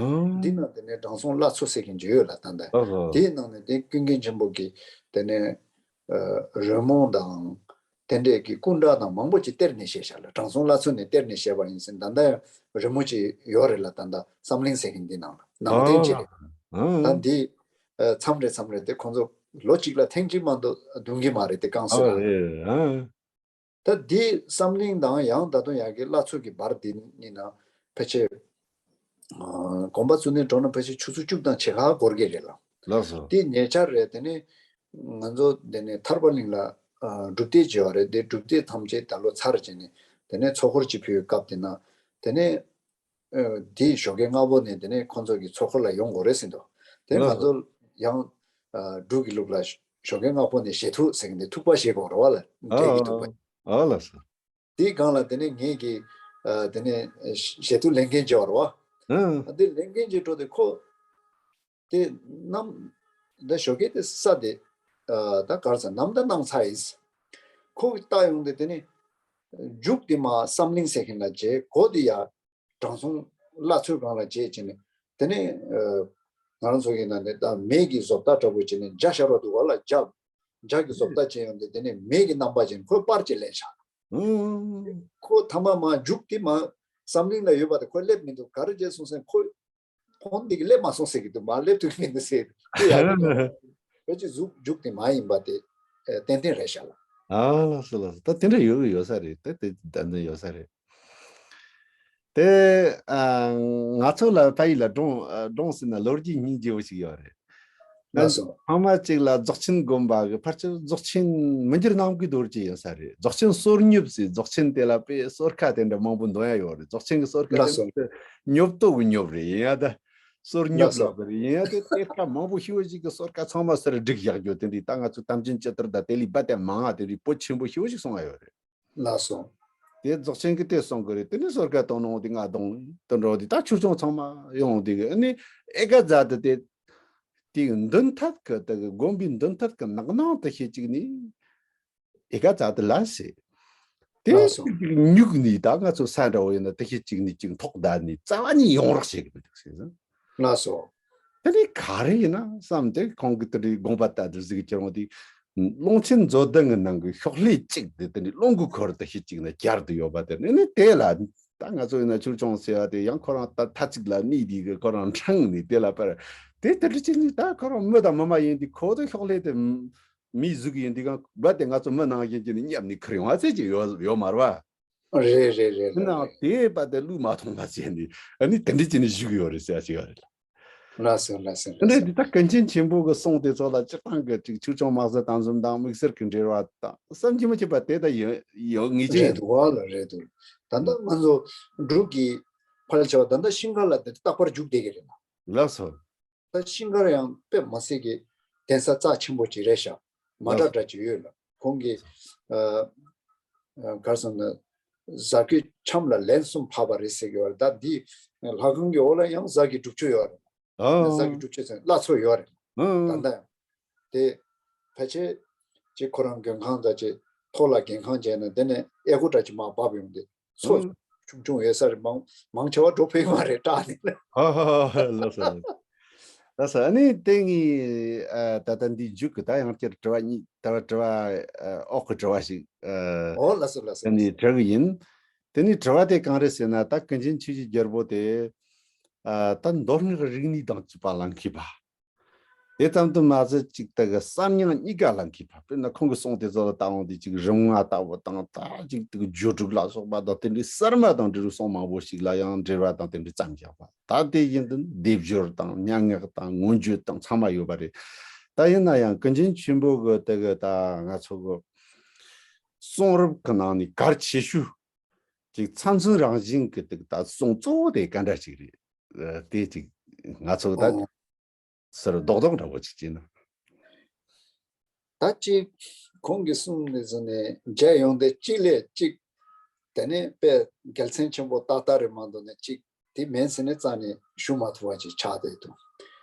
འདི་ནང་དེ་ནས་དྲང་སྲོང་བླ་མཚོ་ཟེར་མཁན་ཅིག་ཡོད་ལ། ད་ལྟ་དེའི་ནང་ནས་དེ་ཀུན་མཁྱེན་ཆེན་པོ་གིས་དེ་ནས་ཨ་རོལ་མོ་དང་དེ་འདྲས་ཀྱི་སྐུ་འདྲ་དང་མང་པོ་ཅིག་གཏེར་ནས་བཞེས་བཞག་ལ། དྲང་སྲོང་བླ་མཚོ་ནས་གཏེར་ནས་བཞེས་པ་ཡིན་ཟེར། ད་ལྟ་ཡང་རི་མོ་ཅིག་ཡོད་རེད་ལ། ད་ལྟ་བསམ་གླིང་ཟེར་མཁན་འདི་ནང་ལ་ནང་རྟེན་ཅིག་རེད། ད་འདི་ཨ་མཚམས་རེ་མཚམས་རེ་དེ་ཁོང་ཚོ་ལོ་གཅིག་ལ་ཐེངས་གཅིག་མ་གཏོགས་འདོན་གྱི་མ་རེད་དེ། བསྐང་གསོ་ལ། ད་འདི་བསམ་གླིང་དང་ཡང་ད་དུང་ཡ་གི་བླ་མཚོ་གི་བར་འདི་ཡིན་ན་ཕལ་ཆེར་ཨ་དགོན་པ་བཙུགས་ནས་འགྲོ་ན་ཕལ་ཆེར་ཆུ་ཚོད་བཅུ་དང་ཕྱེད་ཀ་འགོར་གི་རེད་ལ། ལགས་སོ། འདི་ཉེ་ཆར་རེད། དེ་ནས་ང་ཚོ་དེ་ནས་ཐར་པ་གླིང་ལ་ཨ་སྒྲུབ་སྡེ་བྱེད་པ་རེད། དེ་སྒྲུབ་སྡེ་ཐམས་ཅད་ད་ལོ་ཚར་བྱས་ནས་དེ་ནས་ཚོགས་འཁོར་གཅིག་ཕུལ་བའི་སྐབས་དེ་ན་དེ་ནས་ཨ་དེའི་ཞོགས་ཀས་སྔ་པོ་ནས་དེ་ནས་ཁོང་ཚོ་གི་ཚོགས་འཁོར་ལ་ཡོང་དགོས་རེད་ཟེར་འདུག་དེ་ང་ཚོ་ཡང་ཨ་འབྲུག་གི་ལུགས་ལ་ཞོགས་ཀས་སྔ་པོ་ནས་བཞེས་ཐུག་ཟེར་གི་འདུག་ཐུག་པ་བཞེས་དགོས་རེད་བ་ལ། འབྲས་ཀྱི་ཐུག་པ། ཨ་ལགས་སོ། དེའི་སྒང་ལ་དེ་ནས་ངེད་ཀྱི་ཨ་དེ་ནས་བཞེས་ཐུག་ལེན་མཁན་ཅིག་ཡོད་རེད་བ། ཨ་དེ་ལེན་མཁན་ཅིག་འགྲོ་དེ་ཁོ་དེ་གནམ་ད་ཞོགས་ཀས་དེ་ས་དེ་ཨ་ད་གར་ས་གནམ་ད་གནངས་ཚར་ཡིན། ཁོ་གིས་བལྟ་ཡོང་དེ་དེ་ནས་མཇུག་དེ་མར་བསམ་གླིང་ཟེར་མཁན་ལ་བྱས། མགོ་དེ་ཡར་དྲང་སྲོང་བླ་མཚོའི་སྒང་ལ་བྱས་བྱས་ནས་དེ་ནས་ཨ་ང་རང་ཚོ་གི་ནང་ནས་ད་མེ་གི་བཟོ་ལྟ་འདྲ་པོ་བྱས་ནས་འཇའ་ཤར་བ་འདུག་བ་ལ། འཇའ་འཇའ་གི་བཟོ་ལྟ་བྱས་ཡོང་དེ་དེ་ནས་མེ་གི་རྣམ་པ་ཅན་ཁོས་པར་ཅིག་ལེན་བཞག་ཁོ་ཐ་མ་མར་མཇུག་དེ་མར་བསམ་གླིང་ལ་ཡོད་པ་དེ་ཁོ་སླེབས་མི་འདུག་ག་རེ་བྱས་སོང་ཟེར། ཁོ་ཁོང་འདི་གི་སླེབས་མ་སོང་ཟེར་གི་འདུག་མར་སླེབས་ཐུབ་ཀྱི་མི་འདུག་ཟེར། ཁོ་ཡར་གི་འདུག་ཁོ་ཅི་ཟུག་མཇུག་དེ་མར་ཡིན་པ་དེ་ཨ་ཏན་ཏན་རེད་ཤག་ལ། ཨ་ལགས་སོ་ལགས་སོ། ད་དེ་འདྲ་ཡོད་ཡོད་ས་རེད། ད་དེ་ད་འདི་ཡོད་ས་རེད། དེ་ཨ་ང་ཚོ་ལ་ཕ་ཡུལ་ལ་སྒྲུང་ཨ་སྒྲུང་ཟེར་ན་ལོ་རྒྱུས་སྙིང་རྗེ་བོ་ཞིག་ཡོད་རེད། ལགས་སོ། ཚང་མ་གཅིག་ལ་རྫོགས་ཆེན་དགོན་པ་གི་ཕལ་ཆེར་རྫོགས་ཆེན་མི་འགྱུར་རྣམ་ཀུན་རྡོ་རྗེ་ཡིན་ས་རེད། རྫོགས་ཆེན་སོར་སྙུབ་ཟེར། རྫོགས་ཆེན་དེ་ལ་དཔེ་སོར་ཁ་དེ་འདྲ་མང་པོ་འདོན་ཡ་ཡོད་རེད། རྫོགས་ཆེན་གི་སོར་ཁ་དེ་ལགས་སོ། སྙུབ་ཏོ་གི་སྙུབ་རེད། ཡིན་ཡ་ད་སོར་སྙུབ་ལགས་སོ། ལབ་པ་རེད། ཡིན་ཡ་དེ་གཏེར་ཁ་མང་པོ་ཞེ་པོ་ཞིག་གི་སོར་ཁ་ཚང་མ་ཟུར་བསྒྲིགས་བཞག་རྒྱུ་དེ་འདྲའི་ད་ང་ཚོ་དམ་ཅན་སྤྱི་ལྟར་དང་དེ་ལས་རྦད་དེ་མང་ང་དེ་འདྲའི་པོད་ཆེན་པོ་ཞེ་པོ་ཞིག་སོང་ཡ་ཡོད་རེད། ལགས་སོ། དེ་རྫོགས་ཆེན་གྱི་དེ་གསུང་གི་རེད། དེ་ནས་སོར་ཁ་དང་ནང་དེ་ང་གདོང་དུ་འགྲོ་དེ་ད་ཆུ་ཆུང་ཚང་མ་ཡོང་དེ་གི་ཨ་ནི་ཨེ་ཀ་ཛ་དུ་དེ་དེ་གི་མདུན་ཐད་ཀྱི་དེ་གི་དགོན་པའི་མདུན་ཐད་ཀྱི་ནགས་ནང་དུ་ཤེད་ཅིག་ནི་ཨེ་ཀ་ཛ་དུ་ལ་ཟེར། དེ་ལགས་སོ། ཅིག་ཉུག་ནི་ད་ང་ཚོ་ས་འདྲ་བོ་ཡིན་ན་དེ་ཤེད་ཅིག་ནི་ཅིག་ཐོག་བདའ་ནི་རྩ་བ་ནས་ཡོང་རོགས་བྱེད་གི་མི་འདུག་ཟེར། ལགས་སོ། དེ་ནི་ག་རེ་ཡིན་ན་བསམ་སྟེ་ཁོང་གིས་དེ་འདྲའི་དགོངས་པ་ལྟ་དུ་གཟིགས་ཀྱི་རུང་དེ་ཀློང་ཆེན་མཛོད་ལྡན་གྱི་ནང་གི་ཤོག་ལྷེ་གཅིག་དེ་དེ་ནི་ཀློང་གི་འཁོར་དུ་ཤེད་གཅིག་ན་བསྐྱར་དུ་ཡོད་པ་དེ་ནི་ནི་དེ་ལ་ད་ང་ཚོ་ཡིན་ན་ཆུ་ཆུང་ཟེར་བ་དེ་ཡང་ཁོ་རང་ད་ཐ་ཚིག་ལ་གནས་དེ་གི་ཁོ་རང་འཕྲེང་ནི་དེ་ལ་པར་དེ་དེ་འདྲ་ཅིག་ནི་ད་ཁོ་རང་མི་དང་མི་མ་ཡིན་དེ་ཁོ་དེ་ཤོག་ལྷེ་དེ་མི་གཟུགས་ཡིན་དེ་གང་བ་དེ་ང་ཚོ་མི་ནང་བཞིན་གྱི་ནི་མཉམ་ནི་ཁུར་ཡོང་བ་ཚད་ཅིག་ཡོད་ཡོད་མ་རེད་བ། རེད་རེད་རེད། དེ་ནང་དེ་བ་དེ་བློས་མ་ཐོངས་པ་བྱས་ནས་ཨ་ནི་དེ་འདྲ་བྱས་ནས་བཞུགས་ཡོད་རེད་ཟེར་ཡ་ཞིག་ཡོད་རེད། ལགས་སོ་ལགས་སོ་ལགས་སོ། དེ་འདྲ་དེ་ད་ཀུན་མཁྱེན་ཆེན་པོ་གི་གསུང་དེ་ཚོ་ལ་སྤྱིར་བཏང་གི་ཅིག་ཆོས་སྐྱོང་དམག་ས་དང་འཛོམས་དང་དམིགས་བསལ་གྱི་འབྲེལ་བ་དང་བསམ་གྱིས་མི་ཁྱབ་པ་དེ་ད་ཡོད་ཡོད་ངེས་ཅན་རེད་ཡོད། འདུག་བ་ལ་རེད་འདུག་ད་ལྟ་ང་ཚོ་འབྲུག་གི་ཕལ་ཆེ་བ་ད་ལྟ་ཤིང་ཁ་ལ་དེ་རྟག་པར་རྒྱུག་བསྡད་ཀྱི་རེད་ལ། ལགས་སོ། ད་ཤིང་མཁར་ཡང་དཔེ་མ་སྲིད་ཀྱི་གདན་ས་རྩ་ཆེན་པོ་ཅིག་རེད་ཤག་མ་འདྲ་འདྲ་ཅིག་ཡོད་ལ། ཁོང་གིས་ཨ་ཨ་ག་རེ་ཟེར་ན་གཟའ་སྐར་འཆམ་ལ་ལན་གསུམ་འཕགས་པ་རེད་ཟེར་གྱི་ཡོད་རེད། ད་འདི་ལྷ་ཁང་གི་འོག་ལ་ཡང་གཟའ་གི་སྒྲུབ་མཆོད་ཡོད་རེད། ཨ་གཟའ་གི་སྒྲུབ་མཆོད་ཟེར་བླ་མཚོ་ཡོད་རེད། ཨ་ད་ལྟ་ཡང་དེ་ཕལ་ཆེར་ཅིག་ཁོ་རང་མགོན་ཁང་དང་ཅིག་ཐོག་ལ་རྒྱལ་ཁང་བྱས་ན་དེ་ནས་ཨེ་ཁུ་འདྲ་ཅིག་མར་བབས་ཡོང་དུས། མཚོ་ཆུང་ཆུང་ཡོད་ས་རེད། མང་མང་ཆེ་བ་འགྲོ་ཕོད་ཀྱི་མ་རེད་སྐྲག་ནས། ལགས་སོ་ལགས་སོ། ཨ་ནི་དེ་ངས་ཨ་ད་ལྟ་འདི་མཇུག་གི་ད་ཡང་བསྐྱར་དྲི་བ་གཉིས་ད་དྲི་བ་ཨ་འོག་གི་དྲི་བ་ཞིག་ཨ་ཨོ་ལགས་སོ་ལགས་སོ། ཨ་ནི་དྲི་གི་ཡིན། དེ་ནི་དྲི་བ་དེ་གང་རེད་ཟེར་ན་ད་ཀུན་མཁྱེན་ཆོས་ཀྱི་རྒྱལ་པོ་དེ་ཨ་ད་མདོ་སྔགས་རིག་གནས་དང་བཅས་པ་ལ་མཁས་པ། དེ་ཙམ་དུ་མ་ཟད་ཅིག་ད་གི་གསར་རྙིང་གཉིས་ཀ་ལ་མཁས་པ། དཔེར་ན་ཁོང་གི་གསུང་དེ་ཚོ་ལ་བལྟ་འོང་དུས་ཅིག་རིམ་ལྔ་ལྟ་བུ་དང་། ད་ཅིག་ཏུ་སྦྱོར་དྲུག་ལ་སོགས་པ་དང་དེ་འདྲའི་གསར་མ་དང་འབྲེལ་བའི་གསུང་མང་པོ་ཞིག་ལ་ཡང་འགྲེལ་བ་དང་དེ་འདྲའི་བརྩམས་བཞག་པ། ད་དེ་བཞིན་དུ་སྡེབ་སྦྱོར་དང་སྙན་ངག་དང་མངོན་བརྗོད་དང་ཚང་མ་ཡོད་པ་རེད། ད་ཡིན་ན་ཡང་ཀུན་མཁྱེན་ཆེན་པོ་གི་དེ་གི་ད་ང་ཚོ་གི་གསུང་རབ་གི་ནང་ནས་གལ་ཆེ་ཤོས་ཅིག་མཚན་མཚོན་རང་བཞིན་གི་དེ་གི་ད་གསུང་གཙོ་བོ་དེ་ག་འདྲ་ཅིག་རེད། ཨ། དེ་ཅིག་ང་ཚོ་ད་ཨོ། ཟུར་རྡོག་རྡོག་འདྲ་བོ་ཅིག་བྱས་ན། ད་ཅིག་ཁོང་གི་གསུང་ནས་བཟུང་ནས་མཇལ་ཡོང་དེ་གཅིག་ལས་གཅིག་དེ་ནས་དཔེ་རྒྱལ་མཚན་ཆེན་པོ་ཏག་ཏག་རེད་མ་གཏོགས་ནས་གཅིག་དེ་མིན་ཟེར་ནས་རྩ་ནས་ཞུ་མ་ཐུབ་པ་ཅིག་ཆགས་བསྡད་འདུག།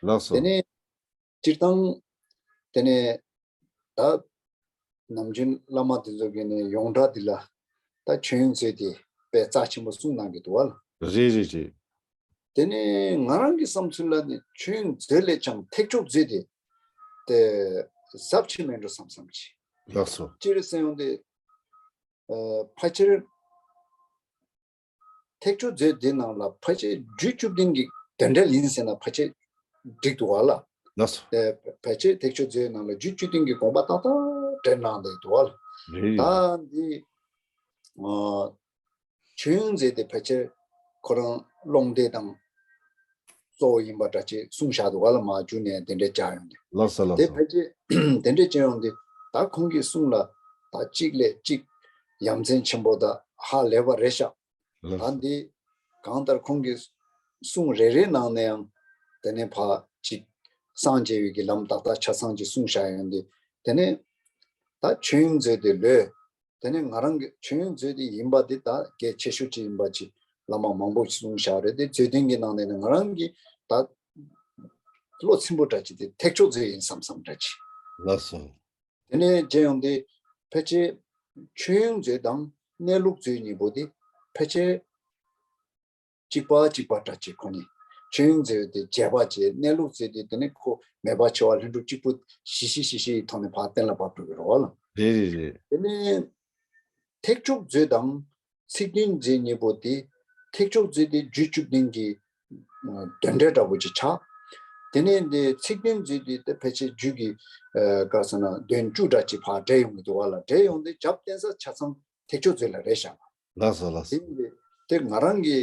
ལགས་སོ། དེ་ནས་སྤྱིར་བཏང་དེ་ནས་ད་ནམ་རྒྱུན་བླ་མ་དེ་ཚོ་གིས་ནས་ཡོངས་གྲགས་འདི་ལ་ད་མཆོད་ཡོན་མཛོད་དེ་དཔེ་རྩ་ཆེན་པོ་གསུང་གནང་གི་འདུག་བ་ལ། རེད་རེད་རེད། དེ་ནས་ང་རང་གི་བསམ་ཚུལ་ལ་ནི་མཆོད་ཡོན་མཛོད་ལས་ཀྱང་ཐེག་མཆོག་མཛོད་དེ་དེ་ཟབ་ཆེ་མེད་འགྲོ་བསམ་བསམ་གྱི། ལགས་སོ། སྤྱིར་གསན་ཡོང་དེ་ཨ་ཕལ་ཆེར་ཐེག་མཆོག་མཛོད་འདི་ནང་ལ་ཕལ་ཆེར་རྒྱུད་བཅུ་བདུན་གྱི་དོན་འགྲེལ་ཡིན་ཟེར་ན་ཕལ་ཆེར་འགྲིག་འདུག་བ་ལ། ལགས་སོ། ཨ་ཕལ་ཆེར་ཐེག་མཆོག་མཛོད་ནང་ལ་རྒྱུད་བཅུ་བདུན་གྱི་དགོངས་པ་ཏག་ཏག་འགྲེལ་གནང་བསྡད་འདུག་བ་ལ། རེད། ད་འདི་ཨ་མཆོད་ཡོན་མཛོད་དེ་ཕལ་ཆེར་ཁོ་རང་ཀློང་སྡེ་དང་གཙོ་བོ་ཡིན་པ་འདྲ་ཅིག་གསུངས་བཞག་འདུག་བ་ལ། མ་རྒྱུད་ནས་དེ་འདྲས་བྱ་ཡོང་དེ། ལགས་སོ་ལགས་དེ་སོ། ཕལ་ཆེར་དེ་འདྲས་བྱས་ཡོང་དེ། ད་ཁོང་གི་གསུང་ལ་ད་གཅིག་ལས་གཅིག་ཡ་མཚན་ཆེན་པོ་ད་ཧ་ལས་པ་རེད་ཤག། ལགས་ད་སོ། འདི་གང་ལྟར་ཁོང་གི་གསུང་རེ་རེའི་ནང་ནས་ཡང་དེ་ནས་ཕར་གཅིག་སངས་རྒྱས་པའི་གི་ལམ་ཏག་ཏག་ཆ་ཚང་གཅིག་གསུངས་བཞག་ཡོང་དེ། དེ་ནས་ད་མཆོད་ཡོན་མཛོད་དེ་ལོས། དེ་ནས་ང་རང་གི་མཆོད་ཡོན་མཛོད་དེ་ཡིན་པ་དེ་ད་གལ་ཆེ་ཤོས་ཅིག་ཡིན་པ་ཅིག་བླ་མ་མང་པོ་ཞིག་གསུངས་བཞག་རེད་དེ། མཛོད་བདུན་གྱི་ནང་ནས་ནི་ང་རང་གི་ད་བློ་ཚིམ་པོ་འདྲ་ཅིག་དེ་ཐེག་མཆོག་མཛོད་ཡིན་བསམ་བསམ་འདྲ་ཅིག། ལགས་སོ། དེ་ནས་མཇལ་ཡོང་དེ་ཕལ་ཆེར་མཆོད་ཡོན་མཛོད་དང་གནས་ལུགས་མཛོད་གཉིས་པོ་དེ་ཕལ་ཆེར་གཅིག་པ་གཅིག་པ་འདྲ་ཅིག། ཁོ་ནི་མཆོད་ཡོན་མཛོད་དེ་རྒྱས་པ་བྱས། གནས་ལུགས་མཛོད་དེ་དེ་ནི་ཁོ་མེད་པ་ཆེ་བ་ལྷུན་གྲུབ་གཅིག་པུ་ཞི་ཞི་ཞི་ཞི་ཡི་ཐོག་ནས་ཕར་གཏན་ལ་ཕབ་འགྲོ་གི་རེད་བ་ལ། རེད་རེད་རེད། དེ་ནས་ཐེག་མཆོག་མཛོད་དང་ཚིག་བདུན་མཛོད་གཉིས་པོ་དེ། ཐེག་མཆོག་མཛོད་དེ་རྒྱུད་བཅུ་བདུན་གྱི་ཨ་དོན་འགྲེལ་འདྲ་པོ་ཅིག་ཆགས། དེ་ནས་འདི་ཚིག་བདུན་མཛོད་དེ་དེ་ཕལ་ཆེར་རྒྱུད་ཀྱི་ཨ་ག་ཟེར་ན་དོན་བཅུ་འདྲ་ཅིག་ཕར་འགྲེལ་ཡོང་གི་འདུག་བ་ལ། འགྲེལ་ཡོང་དེ་རྒྱབ་བརྟེན་ས་ཆ་ཚང་ཐེག་མཆོག་མཛོད་ལ་རེད་བཞག་པ། ལགས་སོ་ལགས་སོ། དེ་ཡིན་དེ་དེ་ང་རང་གི་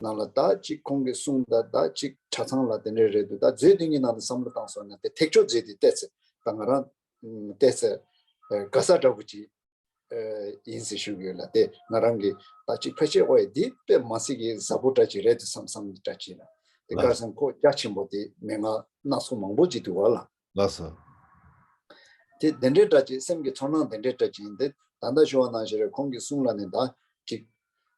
ནང་ལ་ད་ཅིག་ཁོང་གི་གསུང་ད་ད་ཅིག་ཆ་ཚང་ལ་དེ་འདྲས་རེད་འདུག། ད་མཛོད་བདུན་གྱི་ནང་དུ་བསམ་བློ་བཏང་སོང་ན་དེ་ཐེག་མཆོག་མཛོད་དེ་བལྟས་ཚེ་ད་ང་རང་བལྟས་ཚེ་ཨ་དགའ་ས་འདྲ་པོ་ཅིག་ཨ་ཡིན་ཟེར་ཞུ་གི་ཡོད་ལ། དེ་ང་རང་གི་ད་ཅིག་ཕལ་ཆེར་ཨོ་ཡ་འདི་དཔེ་མ་སྲིད་ཀྱི་ཟབ་པོ་འདྲ་ཅིག་རེད་འདུག་བསམ་བསམ་འདྲ་ཅིག་ལ། དེ་ལགས། ཁར་སང་ཁོ་རྒྱ་ཆེན་པོ་དེ་མན་ངག་སྣ་ཚོགས་མང་པོ་ཅིག་འདུག་བ་ལ། ལགས་སོ། དེ་དེ་འདྲའི་འདྲ་ཅིག་སེམས་ཀྱི་ཚོར་སྣང་དེ་འདྲའི་འདྲ་ཅིག་ཡིན་ཏེ། ད་ལྟ་ཞུ་བ་ནང་བཞིན་རེད། ཁོང་གི་གསུང་ལ་ནི་ད་ཅིག་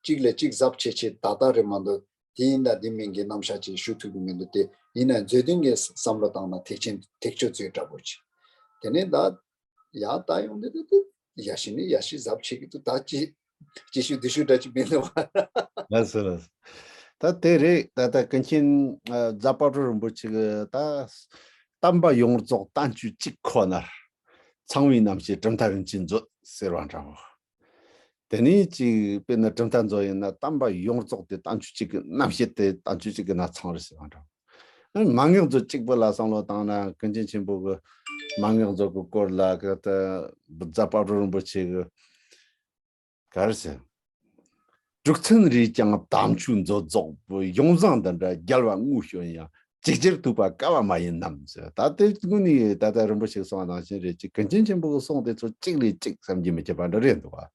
གཅིག་ལས་གཅིག་ཟབ་ཆེ་ཆེ་ཏག་ཏག་རེད་མ་གཏོགས་དེ་ཡིན་ད་དེ་མིན་གྱི་རྣམ་གཞག་ཅིག་ཞུ་ཐུབ་ཀྱི་མི་འདུག་སྟེ། ཡིན་ན་མཛོད་བདུན་གྱི་བསམ་བློ་བཏང་ན་ཐེག་ཆེན་ཐེག་མཆོག་མཛོད་འདྲ་པོ་ཅིག། དེ་ནས་ད་ཡག་ད་ཡོང་དེ་དེ་དེ་ཡ་ཤི་ནི་ཡ་ཤི་ཟབ་ཆེ་གི་འདུག། ད་ཅི་ཅི་ཞུ་འདི་ཞུ་འདྲ་ཅིག་མིན་འདུག་བ། ལགས་སོ་ལགས་སོ། ད་དེ་རེད། ད་ལྟ་ཀུན་མཁྱེན་ཨ་རྫ་དཔལ་སྤྲུལ་རིན་པོ་ཆེ་གི་ད་བསྟན་པ་ཡོངས་རྫོགས་བསྟན་བཅོས་གཅིག་ཁོ་ནར། ཚངས་པའི་རྣམ་བཤད་གྲུབ་མཐའ་རིན་ཆེན་མཛོད་ཟེར་བ་འདྲ་བོ། དེ་ནས་ཅིག་དཔེར་ན་གྲུབ་མཐའ་མཛོད་ཡིན་ན་བསྟན་པ་ཡོངས་རྫོགས་དེ་བསྟན་བཅོས་གཅིག་གི་རྣམ་བཤད་དེ་བསྟན་བཅོས་གཅིག་གི་ནང་ཚང་རེད་ཟེར་བ་འདྲ་བོ། མན་ངག་མཛོད་གཅིག་པུ་ལ་བསམ་བློ་བཏང་ན་ཀུན་མཁྱེན་ཆེན་པོ་གི་མན་ངག་མཛོད་ཀྱི་སྐོར་ལ་གི་ད་རྫ་དཔལ་སྤྲུལ་རིན་པོ་ཆེ་གི་ག་རེ་ཟེར། དྲུག་ཚན་རེས་ཀྱང་དམ་ཆོས་མཛོད་རྫོགས་པོ། ཡོངས་བཟང་འདི་འདྲ་རྒྱལ་བ་དངོས་བྱོན་ཡང་། ཅིག་ཅར་ཐུབ་པ་དཀའ་བ་མ་ཡིན་ནམ་ཟེར། ད་དེ་དངོས་ནས་ད་ལྟ་རིན་པོ་ཆེ་གསུངས་པ་ནང་བཞིན་རེད། ཅིག་ཀུན་མཁྱེན་ཆེན་པོ་གི་གསུང་དེ་ཚོ་གཅིག་ལས་གཅིག་བསམ་གྱིས་མི་ཁྱབ་པ་འདྲ་རེད་འདུག་བ།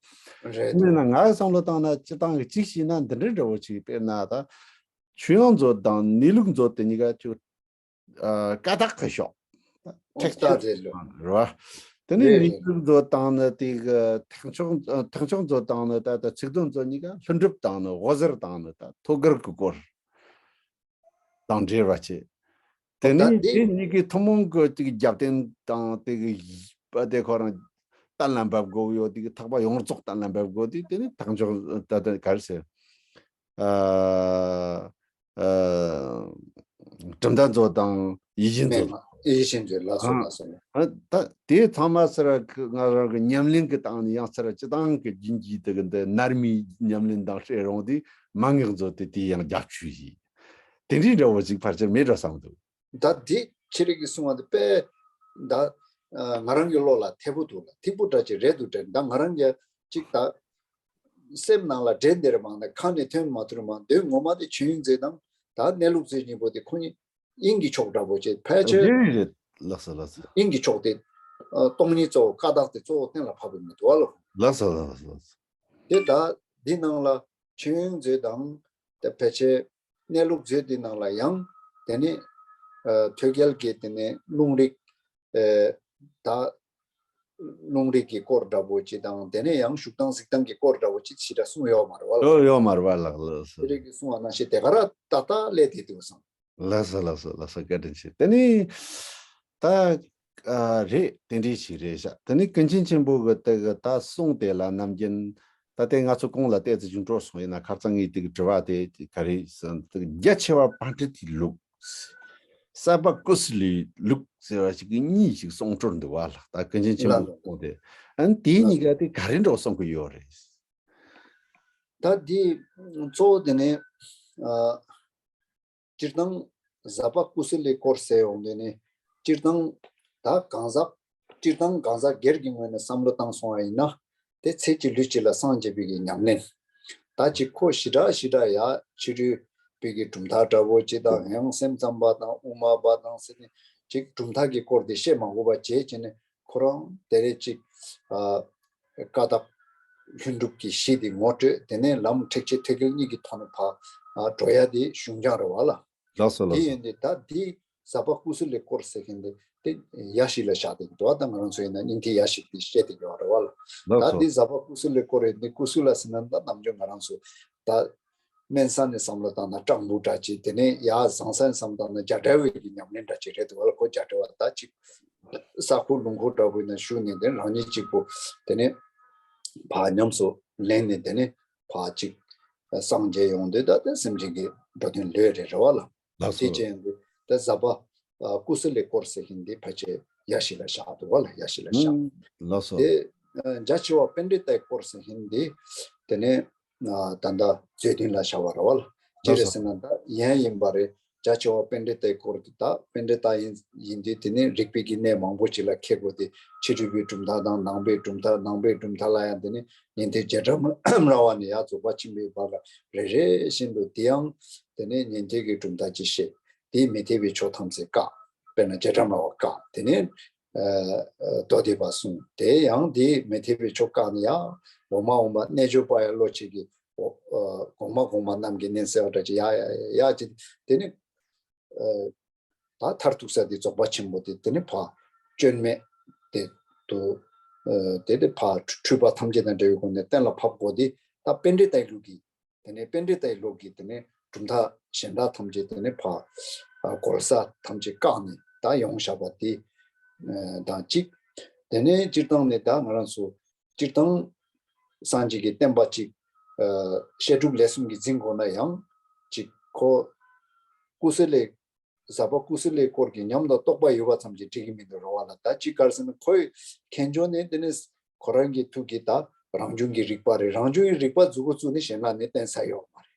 རེད་དེ་འདུག། ཡིན་ན་ང་བསམ་བློ་བཏང་ན་སྤྱིར་བཏང་གི་གཅིག་བྱས་ན་འདི་འདྲའི་འདྲ་བོ་ཅིག། དཔེར་ན་ད་ཆོས་དབྱིངས་མཛོད་དང་གནས་ལུགས་མཛོད་དེ་གཉིས་ཀ་ཅིག་ཨ་ཀ་དག་གི་ཤོག། ཨོ་ཁྲེག་ཏ་ཏ་ཟེར་ལོ། རེད་བ། དེ་ནས་རེད་ནུས་རེད། ཤུགས་མཛོད་དང་ནི་དེ་གི་ཐེག་མཆོག་ཐེག་མཆོག་མཛོད་དང་ནི་ད་ལྟ་ཚིག་དོན་མཛོད་གཉིས་ཀ་ལྷུན་གྲུབ་དང་ནི་འོད་ཟེར་དང་ནི་ད་ཐོད་རྒལ་གི་སྐོར་དང་འབྲེལ་བ་བྱེད། དེ་ཨོ་ད་ནས་འདི་དེ་གཉིས་ཀའི་ཐུན་མོང་གི་དེ་གི་རྒྱབ་རྟེན་དང་དེ་གི་པ་དེ་ཁོ་རང་གཏན་ལ་འབེབས་དགོས་ཡོད། དེ་གི་ཐེག་པ་ཡོངས་རྫོགས་གཏན་ལ་འབེབས་དགོས་དེ། དེ་ནས་ཐེག་མཆོག་ད་ལྟ་ག་རེ་ཟེར། ཨ་ཨ་གྲུབ་མཐའ་མཛོད་དང་ཡིད་བཞིན་མཛོད། མེད་མ་ཡིད་བཞིན་མཛོད། ལགས་སོ། ཨ་ལགས་སོ། ཨ་ད་དེ་ཚང་མ་ཟེར་བ་ང་རང་གི་ཉམས་ལེན་གྱི་སྟེང་ནས་ཡང་ཟེར་བ་སྤྱིར་བཏང་གི་རྒྱུན་གྱི་དེ་གི་འདི་ནར་མའི་ཉམས་ལེན་དང་བཤད་རུང་དེ་མན་ངག་མཛོད་དེ་དེ་ཡང་རྒྱབ་ཆོས་ཡིན། དེ་འདྲའི་འདྲ་བོ་ཞིག་ཕལ་ཆེར་མེད་འགྲོ་བསམ་འདུག། ད་དེ་ ཁྱེད་རིགས་ཀྱིས་གསུང་བ་འདི་དཔེ་ད་ང་རང་གི་བློ་ལ་ཐེ་བོ་འདུག་ལ། ཐིག་པོ་འདྲ་ཅིག་རེད་འདུག་དྲན། ད་ང་རང་གི་ཅིག་ད་སེམས་ནང་ལ་དྲན་འདིར་མང་ནས་ཁ་ནས་ཐོན་མ་ཐུབ་མ། འདོད་ངོ་མ་དེ་ཆོས་དབྱིངས་མཛོད་དང་ད་གནས་ལུགས་མཛོད་གཉིས་པོ་དེ་ཁོ་གཉིས་དབྱིངས་ཀྱི་ཕྱོགས་འདྲ་པོ་ཅིག་ཕལ་ཆེར། རེད་རེད། ལགས་སོ་ལགས་སོ། དབྱིངས་ཀྱི་ཕྱོགས་དེ་སྟོང་ཉིད་གཙོ་བོ་ཀ་དག་དེ་གཙོ་བོ་གཏན་ལ་ཕབ་པའི་མི་འདུག་བ་ལོ། ལགས་སོ་ལགས་སོ་ལགས་སོ། དེ་ད་འདི་ནང་ལ་ཆོས་དབྱིངས་མཛོད་དང་དེ་ཕལ་ཆེར་གནས་ལུགས་མཛོད་འདི་ནང་ལ་ཡང་དེ་ནི་ཐོད་རྒལ་གྱི་དེ་ནི་རླུང་རིག་ད་རླུང་རིག་གི་སྐོར་འདྲ་པོ་ཅིག་དང་དེ་ནས་ཡང་བཞུགས་སྟངས་གཟིགས་སྟངས་ཀྱི་སྐོར་འདྲ་པོ་ཅིག་ཞེ་དྲག་གསུངས་ཡོད་མ་རེད་བ་ལགས། ཡོད་ཡོད་མ་རེད་བ་ལགས། ལགས་སོ། དེ་རིགས་ཀྱི་གསུང་བ་ནང་བཞིན་དེ་ག་ར་ཏག་ཏག་སླེབས་བསྡད་འདུག་བསམ། ལགས་སོ་ལགས་སོ་ལགས་སོ། བཀའ་དྲིན་ཆེ། དེ་ནི་ད་ཨ་རེད། དེ་འདྲའི་ཞིག་རེད་ཤག་དེ་ནི་ཀུན་མཁྱེན་ཆེན་པོ་གི་དེ་གི་ད་གསུང་དེ་ལ་ནམ་རྒྱུན་ད་ལྟའི་ང་ཚོ་གོང་ལ་བལྟས་ཚེ་ཅུང་སྤྲོ་སོང་། ཡིན་ན་ཁ་སང་ངས་དེ་གི་དྲི་བ་དེ་ག་རེ་ཟེར་ན། རྒྱ་ཆེ་བ་པཎྜི་ཏའི་ལུགས། ས་པ་ཀུ་སུ་ལུའི་ལུགས་ཟེར་བ་ཞིག་གི་གཉིས་ཤིག་གསུང་སྲོལ་འདུག་བ་ལགས། ད་ཀུན་མཁྱེན་ཆེན་པོ་ལགས། གསུང་དེ་ཨ་ནི་དེའི་གཉིས་ཀ་དེ་ག་རེ་འདྲ་བོ་གསུང་གི་ཡོད་རེད། ད་འདི་གཙོ་བོ་དེ་ནི་ཨ་སྤྱིར་བཏང་ས་པ་ཀུ་སུ་ལུའི་སྐོར་ཟེར་ཡོང་དུས་ནི་སྤྱིར་བཏང་ད་གང་ཟག་སྤྱིར་བཏང་གང་ཟག་སྒེར་གྱི་ངོས་ནས་བསམ་བློ་བཏང་སོང་བ་ཡིན་ན། དེ་ཚེ་གཅིག་ལུས་གཅིག་ལ་སངས་རྒྱས་པའི་གི་ཉམས་ལེན། ད་ཅིག་ཁོ་ཞེ་དྲག་ཞེ་དྲག་ཡ་ཕྱི་རོལ་པའི་གི་གྲུབ་མཐའ་འདྲ་བོ་ཅིག་དང་ཡང་སེམས་ཙམ་པ་དང་དབུ་མ་པ་དང་ཟེར་ནས་ཅིག་གྲུབ་མཐའ་གི་སྐོར་དེ་བཤད་མ་དགོས་པ་བྱས་བྱས་ནས་ཁོ་རང་དེ་རེད་ཅིག་ཨ་ཀ་དག་ལྷུན་གྲུབ་ཀྱི་གཞི་དེ་ངོ་སྤྲོད། དེ་ནས་ལམ་འཁྲུལ་ཆོས་ཐོད་རྒལ་གཉིས་ཀྱི་ཐོག་ནས་ཕར་ཨ་འགྲོ་ཡ་དེ་གཞུང་རྐྱང་རེད་བ་ལ། ལགས་སོ་ལགས་སོ། དེ་ཡིན་དུས་ད་དེ་ས་པ་ཀུ་སུ་ལུའི་སྐོར་ཟེར་མཁན་དེ་དེ་ཡ་ཞིག་ལ་བཞག་བསྡད་ཀྱི་འདུག་བ། ད་ང་རང་ཚོ་ཡིན་ན་སྙིང་ཐིག་ཡ་ཞིག་དེ་བཤད་བསྡད་ཀྱི་ཡོད་རེད་བ་ལ། ལགས་ད་སོ། དེ་ས་པ་ཀུ་སུ་ལུའི་སྐོར་རེད། དེ་ཀུ་སུ་ལ་ཟེར་ན་ད་ནམ་རྒྱུན་ང་རང་ཚོ་ད་དམན་ས་ནས་བསམ་བློ་བཏང་ན་སྤྲང་པོ་འདྲ་ཅིག་དེ་ནས་ཡ་བཟང་ས་ནས་བསམ་བློ་བཏང་ན་རྒྱ་གྲྭ་བའི་གི་ཉམས་ལེན་འདྲ་ཅིག་རེད་འདུག་བ་ལ། ཁོ་རྒྱ་གྲྭ་བ་ད་ཅིག་ས་ཁུག་ལུང་ཁུག་འདྲ་པོ་ཡིན་ན་བཞུགས་ནས་དེ་རང་ཉིད་གཅིག་པུ་དེ་ནས་ཕར་ཉམས་སུ་ལེན་ནས་དེ་ནས་ཕར་ཅིག་སངས་རྒྱས་ཡོང་དུས་ད་དེ་སེམས་ཅན་གྱི་འགྲོ་དོན་ལོས་རེད་རེད་བ་ལ། ལགས་དེ་སོ། ཅན་དུ་ད་ས་པ་ཨ་ཀུ་སུ་ལུའི་སྐོར་ཟེར་མཁན་འདི་ཕལ་ཆེར་ཡ་ཞིག་ལ་བཞག་འདུག་བ་ལ། ཡ་ཞིག་ལ་བཞག་ཨུམ། ལགས་སོ། དེ་ཨ་རྒྱ་ཆེ་བ་པཎྜི་ཏའི་སྐོར་ཟེར་མཁན་འདི་དེ་ནས་ཨ་ད་ལྟ་མཛོད་བདུན་ལ་བཞག་པ་རེད་བ་ལ། ཅི་རེད་ལགས་སོ། ཟེར་ན་ད་ཡན་ཡིན་པ་རེད། རྒྱ་ཆེ་བ་པཎྜི་ཏའི་སྐོར་འདི་ད་པཎྜི་ཏ་ཡིན་ཡིན་དུས་དེ་ནས་རིག་པའི་གི་གནས་མང་པོ་ཅིག་ལ་མཁས་དགོས་ཏེ་ཕྱི་རོལ་པའི་གྲུབ་མཐའ་དང་ནང་པའི་གྲུབ་མཐའ། ནང་པའི་གྲུབ་མཐའ་ལ་ཡང་དེ་ནས་ཉན་ཐོས་རྗེ་བྲག་སྨྲ་བ་ནས་ཡར་རྫོགས་པ་ཆེན་པོའི་བར་ལ་རེ་རེ་བཞིན་དུ་དེ་ཡང་དེ་ནས་ཉན་ཐོས་ཀྱི་གྲུབ་མཐའ་ཅིག་བཤད། དེས་མི་འཐད་པའི་ཕྱོགས་ཐམས་ཅད་བཀག། དཔེར་ན་རྗེ་བྲག་སྨྲ་བ་བཀག། དེ་ནས་ཨ་ཨ་མདོ་སྡེ་པ་གསུངས། དེ་ཡང་དེས་མི་འཐད་པའི་ཕྱོགས་བཀག་ནས་ཡང་འོག་མ་འོག་མ་རྣལ་འབྱོར་པ་ཡི་བློ་ཆོས་ཀྱི་འོ་ཨ་གོང་མ་གོང་མ་རྣམས་ཀྱི་གནས་ཟེར་བ་འདྲ་ཅིག་ཡ་ཡ་ཡ་ཅིག་དེ་ནས་ཨ་ད་མཐར་ཐུག་ས་དེ་རྫོགས་པ་ཆེན་པོ་དེ་དེ་ནས་ཕར་སྐྱོན་མེད་དེ་དུ་ཨ་དེ་དེ་ཕར་འཁྲུལ་པ་ཐམས་ཅད་དང་བྲལ་བའི་སྒོ་ནས་གཏན་ལ་ཕབ་དགོས་དེ་ད་པཎྜི་ཏའི་ལུགས་ཀྱི། དེ་ནས་པཎྜི་ཏའི་ལུགས་ཀྱི་དེ་ནས་གྲུབ་མཐའ་གཞན་དག་ཐམས་ཅད་དེ་ནས་ཕར་ཨ་གོལ་ས་ཐམས་ཅད་བཀག་ནས་ད་ཡོང་བཞག་པ་དེ་ཨ་དང་གཅིག་དེ་ནས་སྤྱིར་བཏང་ནས་ད་ང་རང་ཚོ་སྤྱིར་བཏང་སངས་རྒྱས་ཀྱི་བསྟན་པ་གཅིག་ཨ་བཤད་སྒྲུབ་ལས་གསུམ་གྱིས་འཛིན་དགོས་ན་ཡང་གཅིག་ཁོ་ཀུ་སུ་ལུ་ས་པ་ཀུ་སུ་ལུའི་སྐོར་གྱི་ཉམས་དང་རྟོགས་པ་ཡོད་པ་ཙམ་གྱིས་འགྲིག་གི་མི་འདུག་རེད་བ་ལ། ད་ཅི་ག་རེ་ཟེར་ན་ཁོའི་མཁྱེན་ཆུང་ནི་དེ་ནི་ཁོ་རང་གི་ཐུགས་ཀྱི་ད་རང་བྱུང་གི་རིག་པ་རེད། རང་བྱུང་གི་རིག་པ་མཛུབ་གུ་བཙུགས་ནས་གཞན་ལ་ནི་བསྟན་ས་ཡོད་མ་རེད།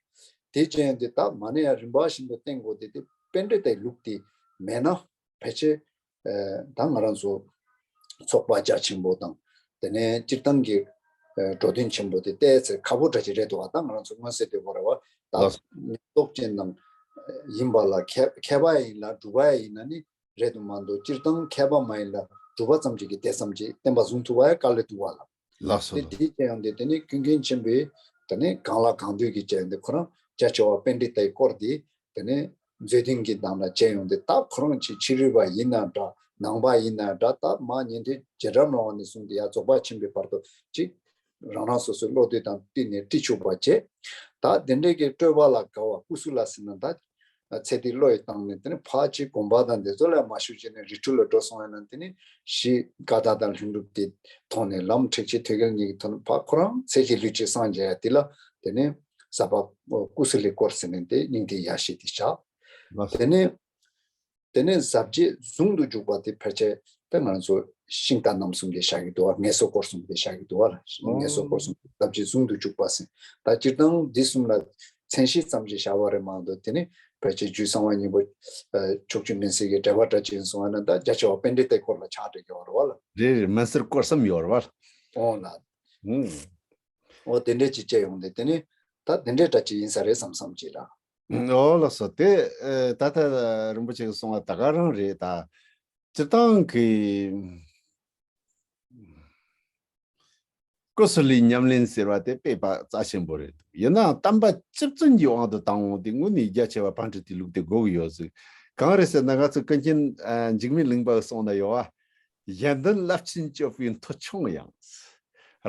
དེ་ཅན་དེ་ད་མ་ཎི་ཡང་རིམ་པ་བཞིན་དུ་བསྟན་དགོས་དེ་དེ་པཎྜི་ཏའི་ལུགས་དེ་མེད་ན་ཕལ་ཆེར་ཨ་ད་ང་རང་ཚོ་ཚོགས་པ་རྒྱ་ཆེན་པོ་དང་དེ་ནས་སྤྱིར་བཏང་གི་ཨ་འགྲོ་དོན་ཆེན་པོ་དེ་བལྟས་ཚེ་ཁག་པོ་འདྲ་ཅིག་རེད་འདུག་བ། ད་ང་རང་ཚོ་མངོན་གསལ་དོད་པོ་རེད་བ། ད་ལགས་སོ། ཉམས་རྟོགས་ཅན་དང་ཡིན་པ་ལ་མཁས་མཁས་པ་ཡིན་ལ་སྒྲུབ་པ་ཡིན་ན་ནི་རེད་དུ་མ་འདུག་སྤྱིར་བཏང་མཁས་པ་མ་ཡིན་ལ་སྒྲུབ་པ་ཙམ་ཅིག་གིས་དེ་ཙམ་ཅིག་བསྟན་པ་བཟུང་ཐུབ་པ་ཡང་དཀའ་ལས་འདུག་བ་ལ། ལགས་སོ། དེ་ལགས། དེའི་ཅན་ཡང་དེ་དེ་ནི་ཀུན་མཁྱེན་ཆེན་པོས་དེ་ནི་གང་ལ་གང་འདུལ་གྱི་ཅན་དེ་ཁོ་རང་རྒྱ་ཆེ་བ་པཎྜི་ཏའི་སྐོར་དེ་དེ་ནི་མཛོད་བདུན་གྱི་ནང་ལ་བྱས་ཡོང་དེ་ད་ཁོ་རང་ཆེ་ཕྱི་རོལ་པ་ཡིན་ན་འདྲ་ནང་པ་ཡིན་ན་འདྲ་ད་མ་ཉན་ཐོས་རྗེ་བྲག་སྨྲ་བ་ནས་བཟུང་སྟེ་ཡར་རྫོགས་པ་ཆེན་པོའི་བར་དུ་ཅིག་རང་རང་སོ་སོའི་བློ་འདོད་དང་བསྟུན་ནས་ཁྲིད་ཆུག་པ་བྱས། ད་དེ་འདྲའི་གི་སྤྲོས་པ་ལ་དགའ་བ་ཀུ་སུ་ལ་ཟེར་ན་ད་ཚེ་འདི་བློ་ཡི་བཏང་ནས་དེ་ནི་ཕར་ཅིག་དགོན་པ་དང་དེ་ཚོ་ལ་མ་ཞུགས་བྱས་ནས་རི་ཁྲོད་ལ་འགྲོ་སོང་ཡ་ན་དེ་ནི་གཞི་ཀ་དག་དང་ལྷུན་གྲུབ་དེ་མཐོང་ནས་ལམ་འཁྲུལ་ཆོས་ཐོད་རྒལ་གཉིས་ཀྱི་ཐོག་ནས་ཕར་ཁོ་རང་ཚེ་གཅིག་ལུས་གཅིག་སངས་རྒྱས་ཡ་དེ་ལ་དེ་ནི་ས་པ་ཀུ་སུ་ལུའི་སྐོར་ཟེར་ནས་དེ་སྙིང་ཐིག་ཡ་ཞིག་དེ་བཞག་ལགས་སོ། དེ་ནས། དེ་ནས་ཟབ་རྒྱས་ཟུང་དུ་འཇུག་པ་དེ་ཕལ་ཆེར་ད་ང་ཚོ་ཤིང་རྟ་རྣམ་གསུམ་གྱིས་བཞག་གི་འདུག་བ། ངེས་སོ་སྐོར་གསུམ་གྱིས་བཞག་གི་འདུག་བ་ལ། ངེས་སོ་སྐོར་གསུམ་ཟབ་རྒྱས་ཟུང་དུ་འཇུག་པ་ཟེར། ད་སྤྱིར་བཏང་འདི་གསུམ་ལ་མཚན་གཞི་ཙམ་ཞིག་བཞག་པ་རེད་མ་གཏོགས་དེ་ནི་ ཕལ་ཆེར་རྒྱུད་གསང་བ་སྙིང་པོ་ཕྱོགས་བཅུའི་སྨིན་བྱེད་ཀྱི་འགྲེལ་པ་འདྲ་ཅིག་ཡིན་སོང་བ་ན་ད་རྒྱ་ཆེ་བ་པཎྜི་ཏའི་སྐོར་ལ་ཆགས་བསྡད་ཀྱི་ཡོད་རེད་བ་ལ། རེད་རེད། མུན་སེལ་སྐོར་གསུམ་ཡོད་རེད་བ། ཨོ་ལ། ཨུམ། ཨོ་དེ་འདྲས་ཅིག་བཅད་ཡོང་དེ་དེ་ནི་ད་དེ་འདྲས་འདྲ་ཅིག་ཡིན་ས་རེད་བསམ་བསམ་ཅིག་ལ། ཨོ་ལགས་སོ། དེ་ཨེ་ད་ལྟ་རིན་པོ་ཆེ་གིས་གསུངས་པ་ད་ག་རང་རེད་ད། སྤྱིར་བཏང་གི་ཀུ་སུ་ལུའི་ཉམས་ལེན་ཟེར་བ་དེ་དཔེ་ཕར་རྩ་ཆེན་པོ་རེད་འདུག་ཡིན་ནའང་དམ་པ་སྤྱི་བཙུན་གྱི་དབང་དུ་བཏང་འོང་དེ་དངོས་གནས་རྒྱ་ཆེ་བ་པཎྜི་ཏའི་ལུགས་དེ་དགོས་ཀྱི་ཡོད་ཟིག་གང་རེད་ཟེར་ན་ང་ཚོ་ཀུན་མཁྱེན་ཨ་འཇིགས་མེད་གླིང་པ་གིས་གསུངས་ན་ཡོད་བ། གཞན་དོན་རླབས་ཆེན་སྤྱོད་པའི་མཐུ་ཆུང་ཡང་།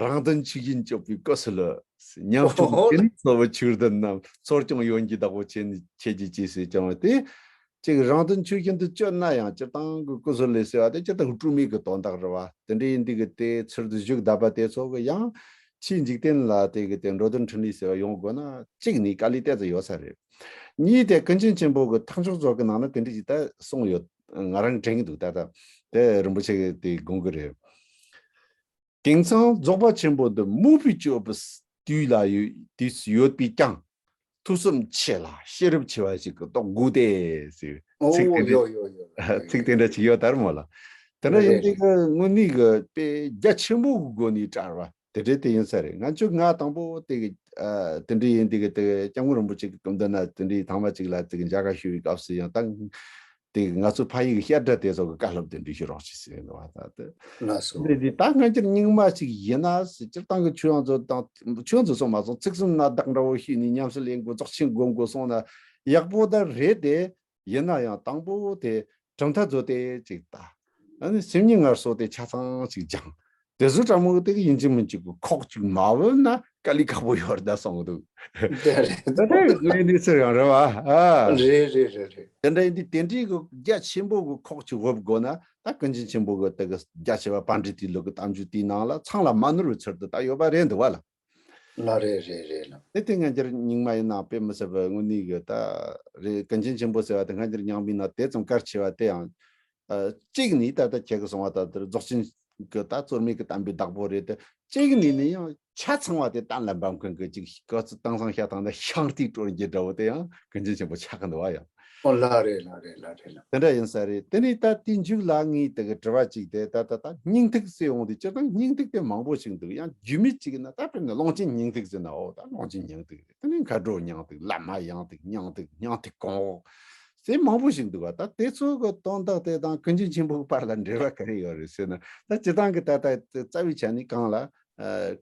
རང་དོན་ཆོས་བཞིན་སྤྱོད་པའི་ཀུ་སུ་ལུ། ཉམ་ཆུང་དེ་ནི་གཙོ་བོ་ཆོས་བདུན་རྣམས། འཚོ་སྐྱོང་ཡོན་གྱི་བདག་པོ་ཁྱེད་ནི་ཁྱེད་ཀྱིས་གྱིས་ཟེར་ཀྱང་སྟེ། ཅིག་རང་དོན་ཆོས་བཞིན་དུ་སྤྱོད་ན་ཡང་སྤྱིར་བཏང་གི་ཀུ་སུ་ལུ་ཟེར་བ་དེ་སྤྱིར་བཏང་སྤྲོས་མེད་ཀྱི་དོན་དག་རེད་བ། དེ་འདྲ་ཡིན་དུས་ཀྱི་དེ་ཚུལ་དུ་བཞུགས་བསྡད་པ་དེ་ཚོ་གི་ཡང་ཕྱིའི་འཇིག་རྟེན་ལ་དེ་གི་དེ་འགྲོ་དོན་འཕྲིན་ལས་ཟེར་བ་ཡོང་དགོས་ན་གཅིག་ནས་དཀའ་ལས་ཏོག་ཙམ་ཡོད་ས་རེད། གཉིས་དེ་ཀུན་མཁྱེན་ཆེན་པོ་གི་ཐེག་མཆོག་རྫོགས་ཀྱི་ནང་ན་དེ་འདྲ་ཞིག་ད་གསུངས་ཡོད། ང་རང་དྲན་གྱི་འདུག་ད་ལྟ་དེ་རིན་པོ་ཆེ་གི་དེ་དགོངས་ཀྱི་རེད། དེང་སང་རྫོགས་པ་ཆེན་པོ་འདི་མོས་པས་སྤྱོད་པའི་དུས་ལ་ཡོད་དུས་སུ་ཡོད་པས་ཀྱང་། ཐོས་བསམ་ཆེ་ལ་ཤེས་རབ་ཆེ་བ་ཞིག་གི་རྟོགས་དགོས་ཏེ་ཟེར། ཨོ་ཚིག་དེ་འདྲ་ཡོ་ཡོ་ཡོ་ཡོ་ཚིག་དེ་འདྲ་ཅིག་ཡོད་དར་མོ་ལ། དེ་འདྲ་ཡིན་དུས་ཀྱི་དངོས་གནས་ཀྱི་དཔེ་རྒྱ་ཆེན་པོ་གི་སྒོ་ནས་བཀྲལ་བ་དེ་འདྲ་དེ་ཡིན་ས་རེད། ང་ཚོ་ང་དང་པོ་དེ་གི་ཨ་དེ་འདྲ་ཡིན་དུས་ཀྱི་དེ་སྐྱབས་མགོན་རིན་པོ་ཆེ་གི་སྐུ་མདུན་ན་དེ་འདྲའི་ཐེངས་མ་གཅིག་ལ་དེ་གི་མཇལ་ཁ་ཞུ་བའི་སྐབས་སུ་ཡང་ད། དེ་ང་ཚོ་ཕ་ཡུལ་གྱི་བཤད་གྲྭ་དེ་ཚོ་གི་བཀའ་སློབ་དེ་འདྲ་ཞུ་རོགས་ཞེས་ཟེར་འདུག་བ། ད་དེ་ལགས་སོ། འདི་འདི་ད་སྔ་འགྱུར་རྙིང་མ་ཞིག་ཡིན་ན་སྤྱིར་བཏང་གི་ཆོས་དབྱངས་མཚོ་དང་ཆོས་དབྱངས་མཚོ་སོགས་མ་སོང་ཚིག་གསུམ་མངའ་བདག་འདྲ་བོ་ཞུས་ནས་ཉམས་སུ་ལེན་དགོས་རྫོགས་ཆེན་སྒོམ་དགོས་གསུངས་ན་ཡག་པོ་ད་རེད་དེ། ཡིན་ན་ཡང་དང་པོ་དེ་གྲུབ་མཐའ་མཛོད་དེ་ཅིག་ད་ཨ་ནི་སེམས་ཉིད་ངལ་གསོ་དེ་ཆ་ཚང་ཅིག་སྦྱངས། དེ་ཚོ་ཕྲ་མོ་དེ་གི་ཡིན་གཅིག་མིན་གཅིག་གི་ཁོག་ཅིག་མ་བུད་ན་དཀའ་ལས་ཁག་པོ་ཡོད་རེད་ད་གསུང་གི་འདུག་དེ་རེད། ད་དེ་ངའི་གནས་ཚུལ་ཡང་རེད་བ། ཨ། རེད་རེད་རེད་རེད། དེ་འདྲ་ཡིན་དུས་དེ་འདྲའི་གི་རྒྱ་ཆེན་པོ་གི་ཁོག་ཅིག་བུབ་དགོས་ན་ད་ཀུན་མཁྱེན་ཆེན་པོ་གི་དེ་གི་རྒྱ་ཆེ་བ་པཎྜི་ཏའི་ལུགས་ཀྱི་གཏམ་རྒྱུད་དེའི་ནང་ལ་ཚང་ལ་མ་ནོར་བའི་ཚུལ་དུ་ད་ཡོད་པ་རེད་འདུག་བ་ལ། ལ་རེད་རེད་རེད་ལ། དེ་དེ་སྔ་འགྱུར་རྙིང་མ་ཡིན་ན་དཔེ་མི་སྲིད་པའི་དངོས་གནས་གི་ད་རེད། ཀུན་མཁྱེན་ཆེན་པོ་ཟེར་བ་དེ་སྔ་འགྱུར་རྙིང་མའི་ནང་དེ་ཙམ་གལ་ཆེ་བ་དེ་ཡང་། ཨ། གཅིག་ནི་ད་ལྟ་ཁྱེད་ཀྱིས་གསུངས་པ་ལྟར་དེར་རྫོགས་ཆེན་གྱི་ད་རྩོལ་མེད་ཀྱི་བསྟན་པའི་བདག་པོ་རེད་དེ། གཅིག་ནི་ནི་ཡང་ཆ་ཚང་བ་དེ་གཏན་ལ་འབེབས་མཁན་གྱི་ཅིག་སྐབས་སུ་དེང་སང་བཤད་སྟངས་ནི་ཤིང་རྟའི་དྲོ་རྒྱུ་འདྲ་བོ་དེ་ཡང་ཀུན་མཁྱེན་ཆེན་པོ་ཆགས་ཀྱི་འདུག་བ་ཡང་། ཨོ་ལ་རེད་ལ་རེད་ལ་རེད་ལ། དེ་འདྲ་ཡིན་ས་རེད། དེ་ནས་ད་དེའི་མཇུག་ལ་ངས་དེ་གི་དྲི་བ་གཅིག་དེ་ད་ད་ད་སྙིང་ཐིག་ཟེར་འོང་དུས་སྤྱིར་བཏང་སྙིང་ཐིག་དེ་མང་པོ་ཞིག་འདུག་ཡང་རྒྱུས་མེད་ཅིག་ཡིན་ན་ད་དཔེར་ན་ཀློང་ཆེན་སྙིང་ཐིག་ཟེར་ན་ཨོ་ད་ཀློང་ཆེན་སྙིང་ཐིག་རེད། དེ་ནས་མཁའ་འགྲོ་སྙིང་ཐིག་བླ་མ་སྙིང་ཐིག་སྙིང་ཐིག་སྙིང་ཐིག་གོང་འོག་ཟེར་མང་པོ་ཞིག་འདུག་བ། ད་དེ་ཚོ་གི་དོན་དག་དེ་དང་ཀུན་མཁྱེན་ཆེན་པོ་གི་བར་ལ་འབྲེལ་བ་ག་རེ་ཡོད་རེད་ཟེར་ན། ད་སྤྱིར་བཏང་གི་ད་ད་རྩ་བའི་ཆ་ནས་གང་ལ་ཨ་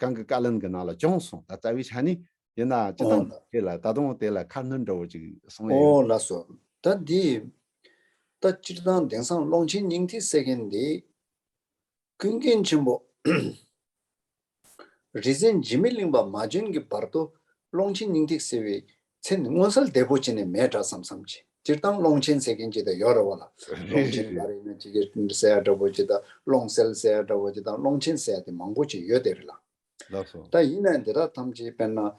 གང་གི་བཀའ་ལན་གི་ནང་ལ་བྱུང་སོང་། ད་རྩ་བའི་ཆ་ནས། ཡིན་ན་སྤྱིར་ཨོ་བཏང་ལ། དེ་ལ་ད་དུང་དེ་ལ་ཁ་སྣོན་འདྲ་བོ་ཅིག་གསུང་ཡ་ཨོ་ཡོད། ལགས་སོ། ད་འདི་ད་སྤྱིར་བཏང་དེང་སང་ཀློང་ཆེན་སྙིང་ཐིག་ཟེར་མཁན་འདི་ཀུན་མཁྱེན་ཆེན་པོ་རིག་འཛིན་འཇིགས་མེད་གླིང་པ་མ་བྱོན་གྱི་བར་དུ་ཀློང་ཆེན་སྙིང་ཐིག་ཟེར་བའི་མཚན་མངོན་གསལ་དོད་པོ་བྱས་ནས་མེད་འདྲ་བསམ་བསམ་བྱས། སྤྱིར་བཏང་ཀློང་ཆེན་ཟེར་མཁན་ཅིག་ད་ཡོད་རེད་བ་ལ། ཀློང་ཆེན་ག་རེ་ཡིན་ན་ཅིག་གི་ཟེར་ཡ་འདྲ་བོ་ཅིག་དང་ཀློང་གསལ་ཟེར་ཡ་འདྲ་བོ་ཅིག་དང་ཀློང་ཆེན་ཟེར་ཡ་དེ་མང་པོ་ཅིག་ཡོད་དེ་རེད་ལ། ལགས་སོ། ད་ཡིན་ནའང་འདི་དག་ཐམས་ཅད་དཔེར་ན་ཨ་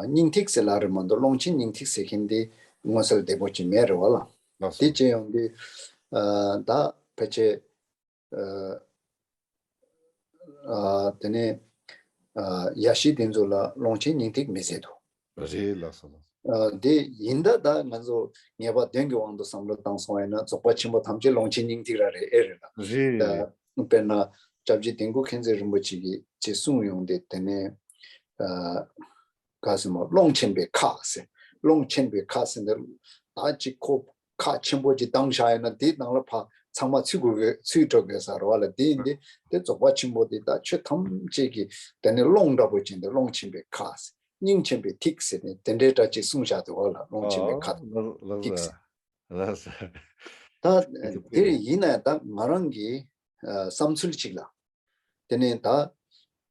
སྙིང་ཐིག་ཟེར་ལབ་རེད་མ་གཏོགས་ཀློང་ཆེན་སྙིང་ཐིག་ཟེར་མཁན་དེ་མངོན་གསལ་དོད་པོ་ཅིག་མེད་རེད་བ་ལ། ལགས་སོ། དེ་བྱས་ཡོང་དུས་ཨ་ད་ཕལ་ཆེར་ཨ་ཨ་དེ་ནས་ཨ་ཡ་ཤི་དེ་ཚོ་ལ་ཀློང་ཆེན་སྙིང་ཐིག་མི་ཟེར་འདུག་རེད། ལགས་སོ་ལགས་སོ། ཨ་དེ་ཡིན་ད་ད་ང་ཚོ་ངེས་པ་དོན་གྱི་དབང་དུ་བསམ་བློ་བཏང་སོང་བ་ཡིན་ན་རྫོགས་པ་ཆེན་པོ་ཐམས་ཅད་ཀློང་ཆེན་སྙིང་ཐིག་ར་རེད། ཨེ་རེད་ལ། རེད་རེད། ད་དཔེར་ན་སྐྱབས་རྗེ་དིལ་མགོ་མཁྱེན་བརྩེ་རིན་པོ་ཆེ་གིས་ཅེས་གསུངས་ཡོང་དེ། དེ་ནས་ཨ་ག་ཟེར་མོ་ཀློང་ཆེན་པོའི་མཁའ་ཟེར། ཀློང་ཆེན་པོའི་མཁའ་ཟེར་འདི་ད་ཅིག་ཁོ་མཁའ་ཆེན་པོ་ཅིག་བཏང་བཞག་ཡིན་ན་དེའི་ནང་ལ་ཕར་ཚང་མ་ཚུད་དགོས་གི་ཚུད་འགྲོ་དགོས་ས་རེད་བ་ལ། དེ་ཡིན་དེ་དེ་རྫོགས་པ་ཆེན་པོ་དེ་ད་ཆོས་ཐམས་ཅད་ཀྱི་དེ་ནས་ཀློང་འདྲ་པོ་ཅིག་འདི་ཀློང་ཆེན་པོའི་མཁའ་ཟེར། སྙིང་ཆེན་པོའི་ཐིག་ཟེར་ནས་དེ་འདྲའི་སྒྲ་ཅིག་གསུངས་བཞག་དེ་འོ་ལ་ཀློང་ཆེན་པོའི་མཁའ་ཐིག་ཟེར། ལགས་སོ། ད་དེ་ཡིན་ན་ད་ང་རང་གི་ཨ་བསམ་ཚུལ་ཅིག་ལ། དེ་ནས་ད་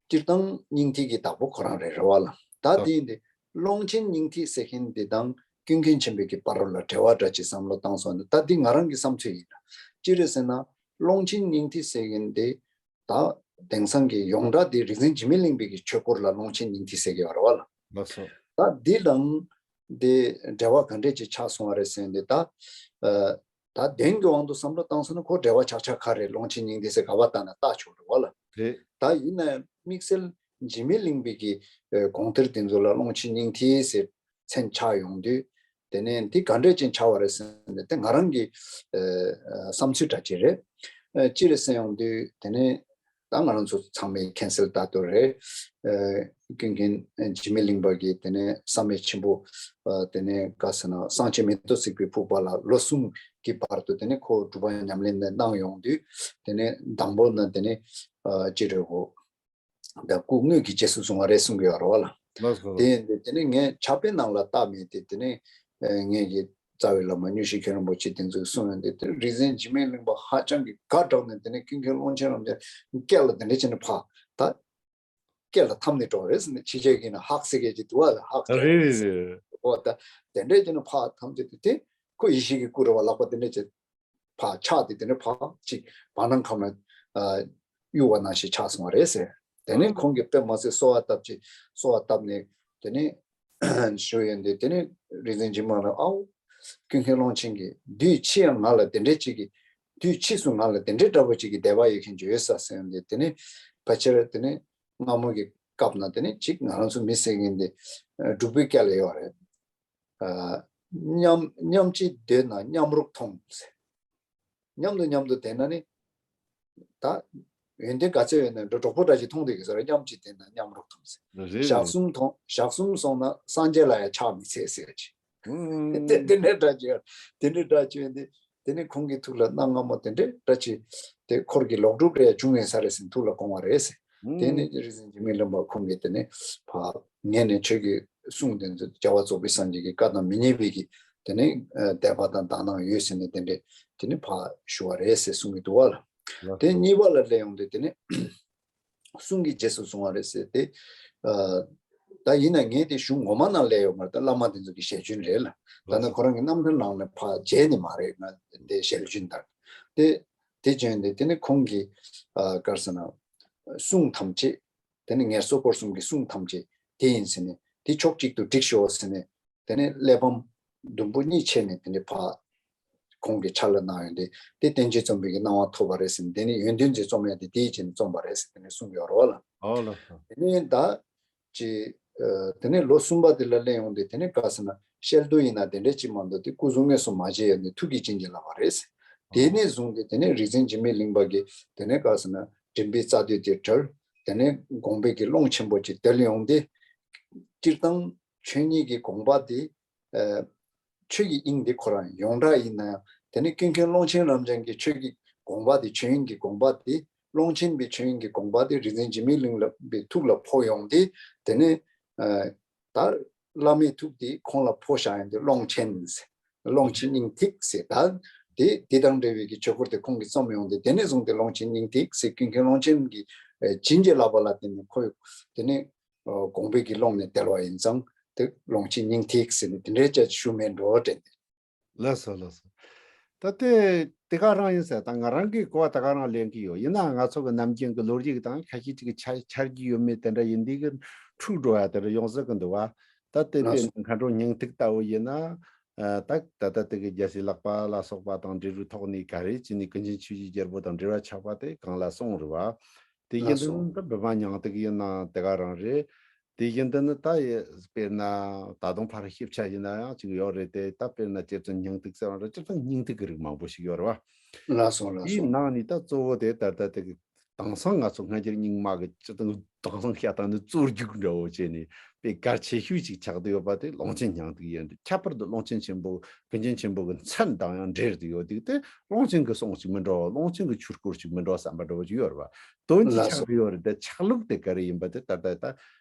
སྤྱིར་བཏང་སྙིང་ཐིག་གི་བདག་པོ་ཁོ་རང་རེད་རེད་བ་ལ། ད་དེ་ཡིན་དེ་ཀློང་ཆེན་སྙིང་ཐིག་ཟེར་མཁན་འདི་དང་ཀུན་མཁྱེན་ཆེན་པོའི་གི་བར་ལ་འབྲེལ་བ་འདྲ་ཅིག་བསམ་བློ་བཏང་སོང་ན། ད་འདི་ང་རང་གི་བསམ་ཚུལ་ཡིན་ལ། ཅི་རེད་ཟེར་ན་ཀློང་ཆེན་སྙིང་ཐིག་ཟེར་མཁན་འདི་ད་དེང་སང་གི་ཡོངས་གྲགས་དེ་རིག་འཛིན་འཇིགས་མེད་གླིང་པའི་གི་ཆོས་སྐོར་ལ་ཀློང་ཆེན་སྙིང་ཐིག་ཟེར་གི་ཡོད་རེད་བ་ལ། ལགས་སོ། ད་འདི་དང་དེ་འབྲེལ་བ་ག་འདྲས་ཅིག་ཆགས་སོང་བ་རེད་ཟེར་ན་དེ་ད་ཨ་ད་དོན་གྱི་དབང་དུ་བསམ་བློ་བཏང་སོང་ན་ཁོ་འབྲེལ་བ་ཆགས་ཆགས་ཁ་རེད། ཀློང་ཆེན་སྙིང་ཐིག་ཟེར་ག་བ་ལྟ་ན་ལྟ་ཆོག་རེད་བ་ལ། རེད། ད་ཡིན་ན་དམིགས་བསལ་འཇིགས་མེད་གླིང་པའི་གི་ཨ་གོང་ཐེར་དེ་ཚོ་ལ་ཀློང་ཆེན་སྙིང་ཐིག་ཟེར་མཚན་ཆགས་ཡོང་དུས། དེ་ནས་འདི་ག་འདྲས་ཅིག་ཆགས་པ་རེད་ཟེར་ནས་དེ་ང་རང་གི་ཨ་བསམ་ཚུལ་འདྲ་ཅིག་རེད། ཨ་ཅི་རེད་ཟེར་ཡོང་དུས་དེ་ནས་ད་ང་རང་ཚོ་ཚང་མས་ཁེན་སེལ་ལྟ་དོ་རེད། ཨ་ཀུན་མཁྱེན་འཇིགས་མེད་གླིང་པ་གིས་དེ་ནས་བསམ་ཡས་མཆིམས་ཕུ་ཨ་དེ་ནས་ག་ཟེར་ན་གསང་ཆེན་མེ་ཏོག་བརྩེགས་པའི་ཕུག་པ་ལ་ལོ་གསུམ་གྱི་བར་དུ་དེ་ནས་ཁོ་སྒྲུབ་པ་ཉམས་ལེན་གནང་ཡོང་དུས་དེ་ནས་དང་པོ་ན་དེ་ནས་ཨ་ཅི་རེད་གོ། ད་སྐུ་དངོས་ཀྱི་རྗེས་སུ་བཟུང་བ་རེད་གསུང་གི་ཡོད་རེད་བ་ལ། ལགས་སོ། དེ་ཡིན་དུས་དེ་ནས་ངས་ཕྱག་དཔེ་ནང་ལ་བལྟ་མེད་དེ་དེ་ནས་ཨ་ངས་ཀྱི་རྩ་བའི་བླ་མ་དངོས་གཞི་མཁྱེན་རིན་པོ་ཆེ་དེ་ཚོས་གསུངས་ཡོད་དེ་དེ་རིག་འཛིན་འཇིགས་མེད་གླིང་པ་ཧ་ཅང་གི་དགའ་དྲགས་ནས་དེ་ནས་ཀུན་མཁྱེན་ཀློང་ཆེན་རབ་འབྱམས་སྐེ་ལ་དེ་འདྲས་བྱས་ནས་ཕར་ད་སྐེ་ལ་འཐམས་ནས་འགྲོ་བ་རེད་ཟེར་ནས་ཕྱི་རྒྱལ་གྱི་ན་ཧག་སེ་གས་ཀྱི་དུ་བ་ལ་ཧག་རེད་རེད་རེད། འོ་ད་དེ་འདྲས་བྱས་ནས་ཕར་འཐམས་བྱས་དེ་དེ་ཁོ་ཡེ་ཤེས་ཀྱི་སྐུ་རེད་བ་ལག་པ་དེ་འདྲས་བྱས། ཕར་ཕྱག་དེ་དེ་ནས་ཕར་ཅིག་བར་སྣང་ཁམས་ལ་ཨ་གཡུག་པ་ནང་བཞིན་ཆགས་སོང་བ་རེད་ཟེར། དེ་ནས་ཁོང་གིས་དཔེ་མ་ཚད་གསོལ་བ་བཏབ་ཅིག་གསོལ་བ་བཏབ་ནས་དེ་ནས་ཞུ་ཡོན་ཏེ་དེ་ནས་རིག་འཛིན་འཇིགས་མེད་ལ་ཨའོ་ཀུན་མཁྱེན་ཀློང་ཆེན་གྱིས་དུས་ཕྱི་ཡང་ང་ལ་དེ་འདྲས་ཅིག་གི་དུས་ཕྱིས་སུ་ང་ལ་དེ་འདྲས་འདྲ་པོ་ཅིག་གི་དད་པ་ཡོད་མཁན་ཅིག་ཡོད་ས་ཟེར་ཡོན་ཏེ་དེ་ནས་ཕལ་ཆེར་དེ་ནས་སྔ་མོ་གི་སྐབས་ན་དེ་ནས་ཅིག་ང་རང་ཚོ་མི་ཟེར་མཁན་དེ་ཨ་སྒྲུབ་པའི་སྐད་ལ་ཡོད་རེད། ཨ་མཉམ་མཉམ་གཅིག་སྡོད་ན་མཉམ་རོགས་མཐོང་ཟེར། མཉམ་དུ་མཉམ་དུ་བསྡད་ན་ནི་ད་ཡོན་ཏན་ག་ཚད་ཡོད་ན་འགྲོ་གྲོགས་པོ་འདྲ་ཞིག་མཐོང་བསྡད་ཀྱི་ཟེར་མཉམ་གཅིག་བསྡད་ན་མཉམ་རོགས་མཐོང་ཟེར། རེད་ཞག་རེད། གསུམ་མཐོང་ཞག་གསུམ་སོང་ན་སངས་རྒྱས་ལ་ཡང་ཆགས་མི་ཚད་ཟེར་ཅིག་ཨུམ། དེ་དེ་འདྲའི་འདྲ་ཅིག་དེ་འདྲའི་འདྲ་ཅིག་ཡོད་དེ། དེ་ནས་ཁོང་གིས་ཐུགས་ལ་གནའ་སྔ་མོ་དེ་འདྲའི་འདྲ་ཅིག་དེ་འཁོར་གྱི་ལོག་སྒྲུབ་རེ་བྱུང་ཡོད་ས་རེད་ཟེར་ཐུགས་ལ་དགོངས་པ་རེད་ཟེར། དེ་ནས་རིག་འཛིན་འཇིགས་མེད་གླིང་པ་ཁོང་གིས་དེ་ནས་ཕར་ངས་ནས་ཆོས་ཀྱི་གསུང་དེ་ཚོ་རྒྱལ་བ་རྫོགས་པའི་སངས་རྒྱས་ཀྱི་བཀའ་དང་མི་ཉན་པའི་གི་དེ་ནས་དད་པ་དང་དག་སྣང་ཡོད་ཟེར་ནས་དེ་འདྲས་དེ་ནས་ཕར་ཞུ་བ་རེད་ཟེར་གསུང་གི་འདུག་བ་ལ། དེ་གཉིས་པ་ལ་སླེབས་ཡོང་དུས་དེ་ནས་གསུང་གི་རྗེས་སུ་བཟུང་བ་རེད་ཟེར་ཏེ། ཨ་ད་ཡིན་ན་ངས་དེ་གཞུང་ངོ་མ་ནང་སླེབས་ཡོད་མ་རེད། ད་བླ་མ་དེ་ཚོ་གི་ཞལ་རྒྱུན་རེད་ལ། ད་ནི་ཁོ་རང་གི་རྣམ་ཐར་ནང་ནས་ཕར་མཇལ་ནི་མ་རེད། ང་དེ་ཞལ་རྒྱུན་དང་དེ་དེ་བྱོན་ཏེ་དེ་ནི་ཁོང་གི་ཨ་ག་རེ་ཟེར་ན་གསུང་ཐམས་ཅད་དེ་ནི་ངལ་གསོ་སྐོར་གསུམ་གྱི་གསུང་ཐམས་ཅད་དེ་ཡིན་ཟེར་ནས་དེ་ཕྱོགས་གཅིག་ཏུ་བསྒྲིགས་ཤོག་ཟེར་ནས། དེ་ནས་གླེགས་བམ་ཟླུམ་པོ་གཉིས་ཕྱེ་ནས་དེ་ནས་ཕར་ཁོང་གི་ཕྱག་ལ་གནང་ཡོད་དེ། དེ་བསྟན་བཅོས་རྩོམ་པའི་གི་གནང་བ་ཐོབ་པ་རེད་ཟེར་ནས། དེ་ནས་ཡོན་ཏན་ཚོས་རྩོམ་ཡ་དེ་དེའི་རྗེས་ནས་རྩོམ་པ་རེད་ཟེར་དེ་ནས་གསུངས་ཡོད་རེད་བ་ལ། ཨོ་ལགས་སོ། དེ་ནས་ད་ཅི་ཨ་དེ་ནས་ལོ་གསུམ་པ་དེ་ལ་སླེབས་ཡོང་དུས་དེ་ནས་ག་ཟེར་ན་ཤེལ་རྡོ་ཡིན་ན་དེ་འདྲས་ཅིག་མ་གཏོགས་དེ་སྐུ་གཟུགས་དངོས་སུ་མ་མཇལ་ཡོད་ནས་ཐུགས་ཀྱི་བྱིན་གྱིས་བརླབས་པ་རེད་ཟེར། དེ་ནས་བཟུང་སྟེ་དེ་ནས་རིག་འཛིན་འཇིགས་མེད་གླིང་པ་གིས་དེ་ནས་ག་ཟེར་ན་མགྲིན་པའི་རྩ་མདུད་དེ་གྲོལ། དེ་ནས་དགོངས་པའི་གི་ཀློང་ཆེན་པོ་ཅིག་དོལ་ཡོང་སྟེ། སྤྱིར་བཏང་ཆོས་ཉིད་ཀྱི་དགོངས་པ་དེ། ཨ་ཆོས་ཀྱི་དབྱིངས་འདི་ཁོ་རང་ཡོངས་གྲགས་ཡིན་ན་ཡང་དེ་ནི་ཀུན་མཁྱེན་ཀློང་ཆེན་རབ་འབྱམས་ཀྱི་ཆོས་ཀྱི་དགོངས་པ་དེ་ཆོས་དབྱིངས་ཀྱི་དགོངས་པ་དེ་ཀློང་ཆེན་པའི་ཆོས་དབྱིངས་ཀྱི་དགོངས་པ་དེ་རིག་འཛིན་འཇིགས་མེད་གླིང་པའི་ཐུགས་ལ་ཕོག་ཡོང་སྟེ་དེ་ནི་ཨ་ད་བླ་མའི་ཐུགས་དེ་ཁོང་ལ་ཕོག་བཞག་ཡོང་དུས་ཀློང་ཆེན་ཟེར། ཀློང་ཆེན་སྙིང་ཐིག་ཟེར། ད་དེ་དེ་དང་འབྲེལ་བའི་གི་ཆོས་སྐོར་དེ་ཁོང་གིས་རྩོམ་ཡོང་སྟེ་དེ་ནས་བཟུང་སྟེ་ཀློང་ཆེན་སྙིང་ཐིག་ཟེར་ཀུན་མཁྱེན་ཀློང་ཆེན་གྱི་ཨ་བྱིན་གྱིས་བརླབས་པ་ལ་བརྟེན་ནས་ཁོས་དེ་ནས། དགོངས་པའི་གི་ཀློང་ནས་དལ་བ་ཡིན་ཙང་དེ་ཀློང་ཆེན་སྙིང་ཐིག་ཟེར་ནས་དེ་འདྲའི་ཅིག་ཞུ་མེད་འགྲོ་དྲན་ཏེ། ལགས་སོ་ལགས་སོ། ད་དེ་དེ་ག་རང་ཡིན་ཟེར། ད་ང་རང་གི་གོ་བ་ད་ག་རང་ལེན་གི་ཡོད། ཡིན་ན་ང་ཚོ་གི་ནམ་རྒྱུན་གི་ལོ་རྒྱུས་ཀྱི་སྟེང་ཁ་ཤས་ཅིག་གི་ཆ་ཆ་རྒྱུས་ཡོད་མེད་དེ་འདྲ་ཡིན་དུས་གི་འཁྲུག་འགྲོ་ཡ་དེ་འདྲ་ཡོང་སྲིད་གི་འདུག་བ། ད་དེ་ལགས་དཔེར་ན་མཁའ་འགྲོ་སྙིང་ཐིག་ལྟ་བུ་ཡིན་ན། ད་ད་ལྟ་དེ་གི་རྒྱལ་སྲས་ལག་པ་ལ་སོགས་པ་དང་འབྲེལ་བའི་ཐོག་ནས་ག་རེ་བྱས་ནས་ཀུན་མཁྱེན་ཆོས་ཀྱི་རྒྱལ་པོ་དང་འབྲེལ་བ་ཆགས་པ་དེ་གང་ལ་སོང་རེད་བ། དེ་ཡིན་དུས་ད་བི་མ་མྱང་འདུག་ཡིན་ན་དེ་ག་རང་རེད། དེ་བཞིན་དུ་ནི་ད་ཡི་དཔེར་ན་ད་དུང་ཕར་ཞིབ་ཆ་ཡིན་ན་ཡང་ཅིག་ཡོད་རེད་དེ། ད་དཔེར་ན་སྤྱིར་བཏང་སྙིང་ཐིག་ཟེར་བ་རེད། སྤྱིར་བཏང་སྙིང་ཐིག་གི་རིགས་མང་པོ་ཞིག་ཡོད་རེད་བ། ལགས་སོ་ལགས་སོ། དེའི་ནང་ནས་ད་གཙོ་བོ་དེ་ད་ལྟ་དེ་གི་དེང་སང་ང་ཚོ་སྔ་འགྱུར་རྙིང་མ་གི་སྤྱིར་བཏང་དེང་སང་བཤད་སྟངས་ནི་རྩོད་རྒྱུགས་འདྲ་བོ་བྱས་ནས་དཔེ་གལ་ཆེ་ཤོས་ཅིག་ཆགས་བསྡད་ཡོད་པ་དེ་ཀློང་ཆེན་སྙིང་ཐིག་ཡིན། ཁྱད་པར་དུ་ཀློང་ཆེན་ཆེན་པོ་ཀུན་མཁྱེན་ཆེན་པོ་གི་མཚན་དང་ཡང་འབྲེལ་བསྡད་ཡོད་དུས་དེ་ཀློང་ཆེན་གི་གསུང་ཅིག་མི་འདྲ་བ། ཀློང་ཆེན་གི་ཆོས་སྐོར་ཅིག་མི་འདྲ་བ་བསམ་པ་འདྲ་བོ་ཅིག་ཡོད་རེད་བ། དོན་གྱི་ལགས་ཆགས་སོ། ཀྱི་ཡོད་རེད་དེ། ཆགས་ལུགས་དེ་ག་རེ་ཡིན་པ་དེ་ད་ལྟ་ད་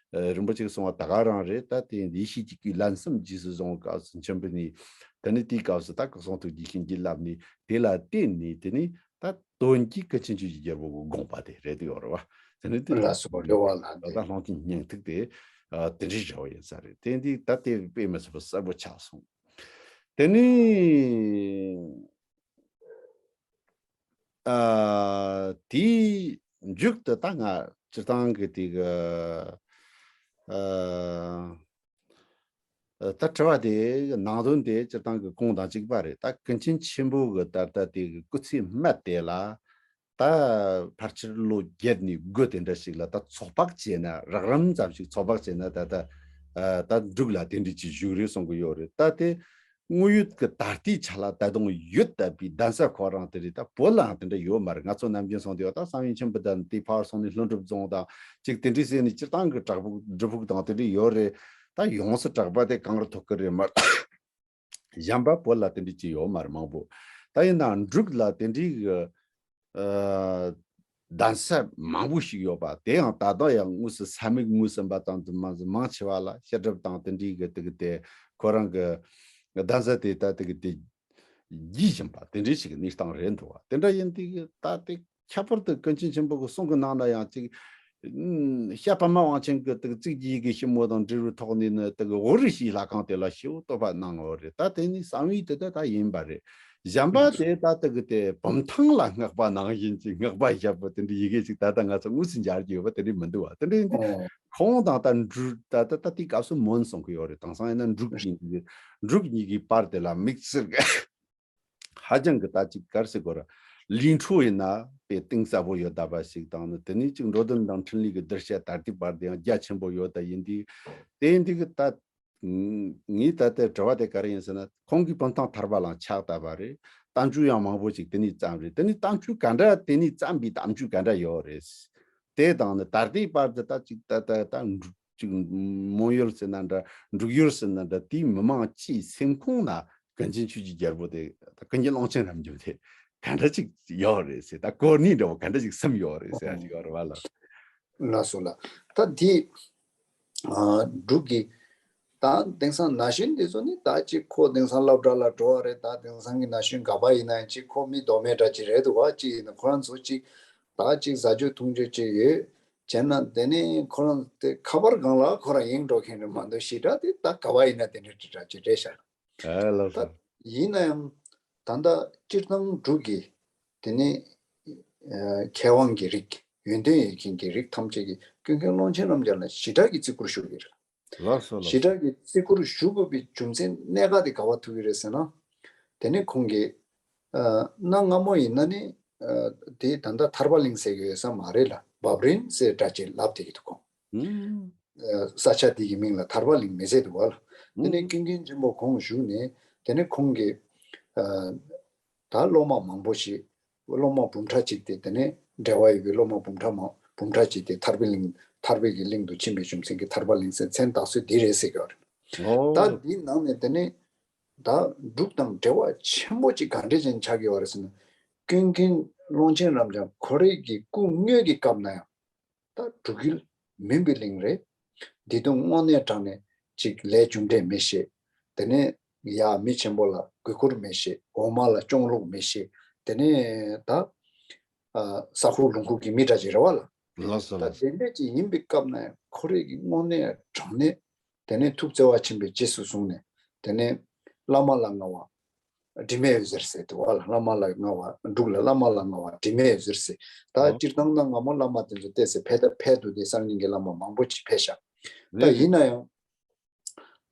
རིན་པོ་ཆེས་གསུངས་པ་ད་ག་རང་རེད། ད་དེ་ཡེ་ཤེས་ཀྱི་སྐུའི་ལམ་གསུམ་རྗེས་སུ་བཟུང་བའི་སྐབས་སུ་མཆིམས་ཕུ་ནས་དེ་ནས་དེའི་སྐབས་སུ་ད་སྐུ་གསུང་ཐུགས་ཀྱི་བྱིན་གྱིས་བརླབས་ནས་དེ་ལ་བརྟེན་ནས་དེ་ནས་ད་དོན་གྱི་ཀུན་མཁྱེན་ཆོས་ཀྱི་རྒྱལ་པོ་གི་དགོངས་པ་དེ་རེད་དེ་ཡོད་རེད་བ། དེ་ནས་དེ་ལ་ལགས་སོ། རེད་བ་ལགས། ད་ལྟ་ཀློང་ཆེན་སྙིང་ཐིག་དེ་དེ་འདྲའི་འདྲ་བོ་ཡིན་ས་རེད། དེ་འདི་ད་དེ་དཔེ་མི་སྲིད་པ་གསལ་པོ་ཆགས་སོང་། དེ་ནས། ཨ། དེའི་མཇུག་ཏུ་ད་ང་སྤྱིར་བཏང་གི་དེ་གི་ཨ། ད་དྲི་བ་དེ་ནང་དོན་དེ་སྤྱིར་བཏང་གི་གོང་དང་གཅིག་པ་རེད། ད་ཀུན་མཁྱེན་ཆེན་པོ་གི་ད་ལྟ་དེ་གི་སྐུ་ཚེའི་སྨད་དེ་ལ་ད་ཕལ་ཆེར་ལོ་བརྒྱད་ནས་དགུ་དེ་འདྲ་ཞིག་ལ་ད་ཚོད་དཔག་བྱས་ན། རགས་རིམ་ཙམ་ཞིག་ཚོད་དཔག་བྱས་ན་ད་ལྟ་ཨ་ད་འབྲུག་ལ་དེ་འདྲ་ཅིག་བཞུགས་རེད་གསུང་གི་ཡོད་རེད། ད་དེ་ དངོས་ཡོད་ཀྱི་ད་ལྟའི་ཆ་ལ་ད་དུང་ཡོད་བསྡད་པའི་གདན་ས་ཁོ་རང་དེ་རེད། ད་བོད་ལའང་དེ་འདྲ་ཡོད་མ་རེད། ང་ཚོ་ནམ་རྒྱུན་སོང་དུས་ད་བསམ་ཡས་མཆིམས་ཕུ་དང་དེ་ཕར་སོང་ནས་ལྷུན་གྲུབ་རྫོང་དང་ཅིག་དེ་འདྲའི་ཟེར་ནས་སྤྱིར་བཏང་གི་བྲག་ཕུག་སྒྲུབ་ཕུག་དང་དེ་འདྲའི་ཡོད་རེད། ད་ཡོངས་སུ་གྲགས་པ་དེ་གངས་རི་མཐོ་ཁུལ་རེད་མ་གཏོགས། གཞན་པ་བོད་ལ་དེ་འདྲའི་ཅིག་ཡོད་མ་རེད་མང་པོ། ད་ཡིན་ནའང་འབྲུག་ལ་དེ་འདྲའི་གི་ཨ་གདན་ས་མང་པོ་ཞིག་ཡོད་པ་དེ་ཡང་ད་ལྟ་ཡང་དངོས་སུ་ས་མིག་ངོས་ཟིན་པ་ཙམ་དུ་མ་ཟད་མང་ཆེ་བ་ལ་བཤད་སྒྲུབ་དང་དེ་འདྲའི་གི་དེ་གི་དེ་ཁོ་རང་གི་གདན་ས་དེ་ད་དེ་གི་དེ་རྒྱས་བཞིན་པ་དེ་འདྲའི་ཞིག་གི་གནས་སྟངས་རེད་འདུག་བ། དེ་འདྲ་ཡིན་དུས་གི་ད་དེ་ཁྱད་པར་དུ་ཀུན་མཁྱེན་ཆེན་པོ་གི་གསུང་གི་ནང་ན་ཡང་ཅིག་ཨུམ། ཤར་པདྨ་དབང་ཆེན་གྱི་དེ་གི་གཙུག་གི་ཡི་གེ་ཞིབ་མོ་དང་འབྲེལ་བའི་ཐོག་ནས་ནི་དེ་གི་འོ་རིགས་ཤིག་ལྷ་ཁང་དེ་ལ་ཞེ་པོ་བསྟོད་པ་གནང་ཡོད་རེད། ད་དེ་ནི་གསང་བའི་དེ་ད་ད་ཡིན་པ་རེད། གཞན་པ་དེ་ད་དེ་གི་དེ་བུམ་ཐང་ལ་སྔགས་པ་ནང་བཞིན་གྱི་སྔགས་པ་ཞབས་པོ་དེ་འདྲའི་ཡི་གེ་ཅིག་ད་ལྟ་ང་ཚོ་དངོས་སུ་མཇལ་གྱི་ཡོད་པ་དེ་འདྲའི་མི་འདུག་བ། དེ་འདྲའི་ཡིན་དུས་ཨོ། ཁོང་དང་ད་འབྲུག་ད་ད་ད་དེའི་སྐབས་སུ་མོན་གསུང་གི་ཡོད་རེད། དེང་སང་ཡིན་ན་འབྲུག་གཉིས་ཀྱི་འབྲུག་གཉིས་ཀྱི་པར་དེ་ལ་དམིགས་བསལ་གྱི་ཧ་ཅང་གི་ད་ཅིག་ག་རེ་ཟེར་དགོས་རེད། ལིང་ཁྲོ་ཡིན་ན་དཔེ་གཏིང་ཟབ་པོ་ཡོད་བསྡད་པ་ཞིག་དང་ནི་དེ་ནས་ཅིག་འགྲོ་དོན་དང་འཕྲིན་ལས་ཀྱི་གདུལ་བྱ་ད་ལྟའི་བར་དུ་ཡང་རྒྱ་ཆེན་པོ་ཡོད་ད་ཡིན་དུས། དེ་ཡིན་དུས་ཀྱི་ད་ངས་ད་ལྟའི་དྲི་བ་དེ་ག་རེ་ཡིན་ཟེར་ན། ཁོང་གིས་བུམ་ཐང་ཐར་པ་ལའང་ཕྱག་བཏབ་པ་རེད། གཏམ་རྒྱུད་ཡང་མང་པོ་ཞིག་དེ་ནས་བརྩམས་རེད། དེ་ནས་གཏམ་རྒྱུད་ག་འདྲ་དེ་ནས་བརྩམས་པའི་གཏམ་རྒྱུད་ག་འདྲ་ཡོད་རེད། དེ་དང་ནི་ད་ལྟའི་བར་དུ་ད་ཅིག་ད་ད་ད་འབྲུག་ཅིག་མོན་ཡུལ་ཟེར་ན་འདྲ། འབྲུག་ཡུལ་ཟེར་ན་འདྲ། དེའི་མི་མང་སྤྱིའི་སེམས་ཁོང་ན་ཀུན་མཁྱེན་ཆོས་ཀྱི་རྒྱལ་པོ་དེ་ད་ཀུན་མཁྱེན་ཀློང་ཆེན་རབ་འབྱམས་དེ་ག་འདྲ་ཅིག་ཡོད་རེད་ཟེར། ད་གོ་གནས་འདྲ་བོ་ག་འདྲ་ཅིག་སེམས་ཡོད་རེད་ཟེར་ཡ་ཅིག་ཡོད་རེད་བ་ལ། ལགས་སོ་ལགས། ད་འདི་ཨ་འབྲུག་གི་ད་དེང་སང་ན་གཞོན་འདི་ཚོ་ནི་ད་ཅིག་ཁོ་དེང་སང་སློབ་གྲྭ་ལ་འགྲོ་བ་རེད། ད་དེང་སང་གི་ན་གཞོན་ག་པར་ཡིན་ན་ཡང་ཅིག་ཁོ་མི་མདོ་སྨད་འདྲ་ཅིག་རེད་འདུག་བ། ཅིག་ཡིན་ན་ཁོ་རང་ཚོ་ཅིག་ད་ཅིག་ཟ་རྒྱུ་འཐུང་རྒྱུ་ཅིག་ཡོད། བྱས་ན་དེ་ནི་ཁོ་རང་དེ་ཁ་པར་སྒང་ལ་ཁོ་རང་ཡེངས་འགྲོ་མཁན་རེད་མ་གཏོགས་ཞེ་དྲག་དེ་ད་ག་པར་ཡིན་ན་དེ་འདྲ་འདྲ་ཅིག་རེད་ཤག་ཨ་ལགས་ད་སོ། ཡིན་ན་ཡང་ད་ལྟ་སྤྱིར་བཏང་འབྲུག་གི་དེ་ནི་ཨ་མཁས་དབང་གི་རིགས། ཡོན་ཏན་ཡོད་མཁན་གྱི་རིགས་ཐམས་ཅད་ཀྱིས་ཀུན་མཁྱེན་ཀློང་ཆེན་རབ་འབྱམས་ལ་ཞེ་དྲག་གི་བརྩི་བཀུར་ཞུ་གི་རེད། ལགས་སོ་ལགས་ཞེ་སོ། དྲག་གི་བརྩི་བཀུར་ཞུ་དགོས་པའི་རྒྱུ་མཚན་གནད་འགག་དེ་ག་པར་ཐུག་གི་རེད་ཟེར་ན། དེ་ནི་ཁོང་གིས་ཨ་གནའ་སྔ་མོ་ཡིན་ན་ནི་ཨ་དེ་ད་ལྟ་ཐར་པ་གླིང་ཟེར་གྱི་ཡོད་ས་མ་རེད་ལ། བབ་རིན་ཟེར་འདྲ་ཅིག་ལབ་བསྡད་ཀྱི་འདུག་ཁོང་། ཨུམ། ཨ་ས་ཆ་དེ་གི་མིང་ལ་ཐར་པ་གླིང་མི་ཟེར་འདུག་བ་ལ། དེ་ནས་ཨུམ། ཀུན་མཁྱེན་ཆེན་པོ་ཁོང་བཞུགས་ནས་དེ་ནས་ཁོང་གིས་ཨ་ད་སློབ་མ་མང་པོ་ཞིག་སློབ་མ་འབུམ་ཕྲག་གཅིག་དེ་དེ་ནས་འབྲེལ་བ་ཡོད་པའི་སློབ་མ་འབུམ་ཕྲག་མང་འབུམ་ཕྲག་གཅིག་དེ་ཐར་པའི་གླིང་ཐར་པའི་གི་གླིང་དུ་ཕྱིན་པའི་རྒྱུ་མཚན་གྱིས་ཐར་པ་གླིང་ཟེར་མཚན་བཏགས་སྲོལ་འདི་རེད་ཟེར་གྱི་ཡོད་རེད། ད་ཨོ། འདིའི་ནང་ནས་དེ་ནས་ད་འབྲུག་དང་འབྲེལ་བ་ཆེན་པོ་གཅིག་ག་འདྲ་ཅན་ཆགས་ཀྱི་ཡོད་རེད་ཟེར་ན། ཀུན་མཁྱེན་ཀློང་ཆེན་རབ་འབྱམས་ཁོ་རའི་གི་སྐུ་དངོས་ཀྱི་སྐབས་ན་ཡང་ད་འབྲུག་ཡུལ་མུན་པའི་གླིང་རེད། འདི་དུས་དངོས་གནས་དྲང་གནས་ཅིག་ལས་རྒྱུ་འབྲས་མི་ཤེས། དེ་ནས་ཡ་མི་ཆེན་པོ་ལ་གུས་བཀུར་མི་ཤེས། འོག་མ་ལ་སྐྱོང་ལུགས་མི་ཤེས། དེ་ནས་ད་ཨ་ས་ཁུག་ལུང་ཁུག་གི་མི་འདྲ་ཅིག་རེད་བ་ལ། ལགས་སོ་ད་ལགས་སོ། དེ་འདྲ་ཅིག་ཡིན་པའི་སྐབས་ན་ཡང་ཁོ་རའི་གི་དངོས་གནས་དྲང་གནས་དེ་ནས་ཐུགས་བརྩེ་བ་ཆེན་པོས་རྗེས་སུ་བཟུང་ནས་དེ་ནས་བླ་མ་ལ་མངའ་བ་དྲི་མེད་འོད་ཟེར་ཟེར་འདུག་བ་ལ། བླ་མ་ལ་མངའ་བ་འབྲུག་ལ་བླ་མ་ལ་མངའ་བ་དྲི་མེད་འོད་ཟེར་ཟེར། ད་ཨོ། སྤྱིར་བཏང་ན་སྔ་མོ་བླ་མ་དེ་ཚོ་བལྟས་ཚེ་ཕལ་ད་ཕལ་དུ་དེ་སང་ཉིན་གྱི་བླ་མ་མང་པོ་ཅིག་ཕེབས་ཤག་ད་ལེགས་ཡིན་ན་ཡང་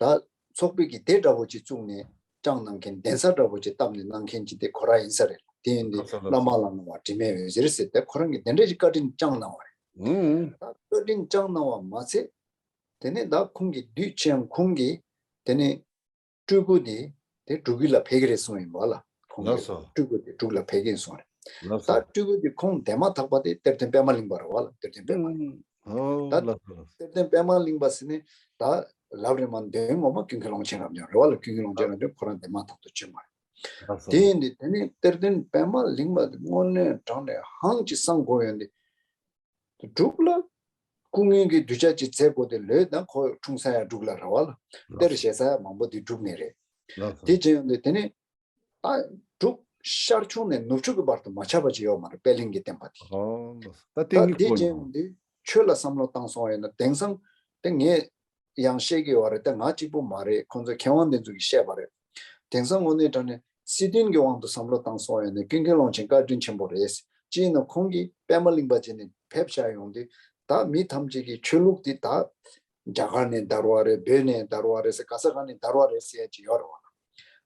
ད་ཚོགས་པའི་གི་སྡེ་འདྲ་བོ་ཅིག་བཙུགས་ནས་བསྐྱངས་གནང་མཁན་གདན་ས་འདྲ་བོ་ཅིག་བཏབ་ནས་གནང་མཁན་ཅིག་དེ་ཁོ་རང་ཡིན་ས་རེད། དེ་ཡིན་དུས་ལགས་སོ་ལགས་བླ་མ་ལ་མངའ་བ་དྲི་མེད་འོད་ཟེར་ཟེར་དེ་ཁོ་རང་གི་དེ་འདྲ་ཅིག་བཀའ་དྲིན་བསྐྱངས་གནང་བ་རེད། ཨུ། ད་བཀའ་དྲིན་བསྐྱངས་གནང་བ་མ་ཚད། དེ་ནས་ད་ཁོང་གི་དུས་ཆེན་ཁོང་གིས་དེ་ནས་སྤྲུལ་སྐུ་དེ་དེ་འབྲུག་ཡུལ་ལ་ཕེབས་ཀྱི་རེད་གསུངས་ཡིན་པ་ལ། ཁོང་གིས་ལགས་སོ། སྤྲུལ་སྐུ་དེ་འབྲུག་ལ་ཕེབས་ཀྱི་ཡིན་གསུངས་རེད། ལགས་ད་སོ། སྤྲུལ་སྐུ་དེ་ཁོང་འདས་མ་ཐག་པ་དེ་གཏེར་སྟོན་པདྨ་གླིང་པ་རེད་བ་ལ། གཏེར་སྟོན་པདྨ་གླིང་པ། ཨོ་ད་ལགས་སོ་ལགས་སོ། གཏེར་སྟོན་པདྨ་གླིང་པ་ཟེར་ནས་ད་ལབ་རེད་མ་འདོན་ངོ་མ་ཀུན་མཁྱེན་ཀློང་ཆེན་རབ་འབྱམས་རེད་བ་ལ། ཀུན་མཁྱེན་ཀློང་ཆེན་རབ་འབྱམས་ཁོ་རང་འདས་མ་ཐག་ཏུ་བྱོན་པ་རེད། ལགས་སོ། དེ་ཡིན་དུས་དེ་ནས་གཏེར་སྟོན་པདྨ་གླིང་པ་དེ་དངོས་གནས་དྲང་གནས་ཧང་ཅིག་སང་དགོས་ཡོད་དེ། འབྲུག་ལ་སྐུ་ངོ་གི་གདུལ་བྱ་ཅིག་མཛད་དགོས་དེ་ལོས་ད་ཁོ་འཁྲུངས་ས་ཡང་འབྲུག་ལ་རེད་བ་ལ། ལགས་སོ། གཏེར་བཞེས་ས་ཡང་མང་པོ་དེ་འབྲུག་ནས་རེད། ལགས་སོ། དེ་བྱས་ཡོང་དུས་དེ་ནས་ད་འབྲུག་ཤར་ཕྱོགས་ནས་ནུབ་ཕྱོགས་ཀྱི་བར་དུ་མ་ཆགས་པ་ཅིག་ཡོད་མ་རེད། པད་གླིང་གི་བསྟན་པ་དེ། ཨོ་ལགས་སོ། ད་ལྟའི་ད་དེ་དངོས་པོ་བྱས་ཡོང་དུས་ཆོས་ལ་བསམ་བློ་བཏང་སོང་བ་ཡིན་ན་དེང་སང་དེ་ངས་ཡང་བཤད་ཀྱི་ཡོད་རེད། ད་ང་གཅིག་པུ་མ་རེད། ཁོང་ཚོ་མཁས་དབང་དེ་ཚོ་གིས་བཤད་པ་རེད། དེང་སང་དངོས་གནས་དྲང་གནས་སྲིད་དོན་གྱི་དབང་དུ་བསམ་བློ་བཏང་སོང་ཡོད་ནས་ཀུན་མཁྱེན་ཀློང་ཆེན་བཀའ་དྲིན་ཆེན་པོ་རེད། ཅི་ཡིན་ན་ཁོང་གིས་པདྨ་གླིང་པ་བྱས་ནས་ཕེབས་བཞག་ཡོང་དུས་ད་མི་ཐམས་ཅད་ཀྱིས་ཆོས་ལུགས་འདི་ད་རྒྱ་གར་ནས་དར་བ་རེད། བོད་ནས་དར་བ་རེད་ཟེར། ག་ས་ག་ནས་དར་བ་རེད་ཟེར་ཡ་ཅིག་ཡོད་རེད་བ།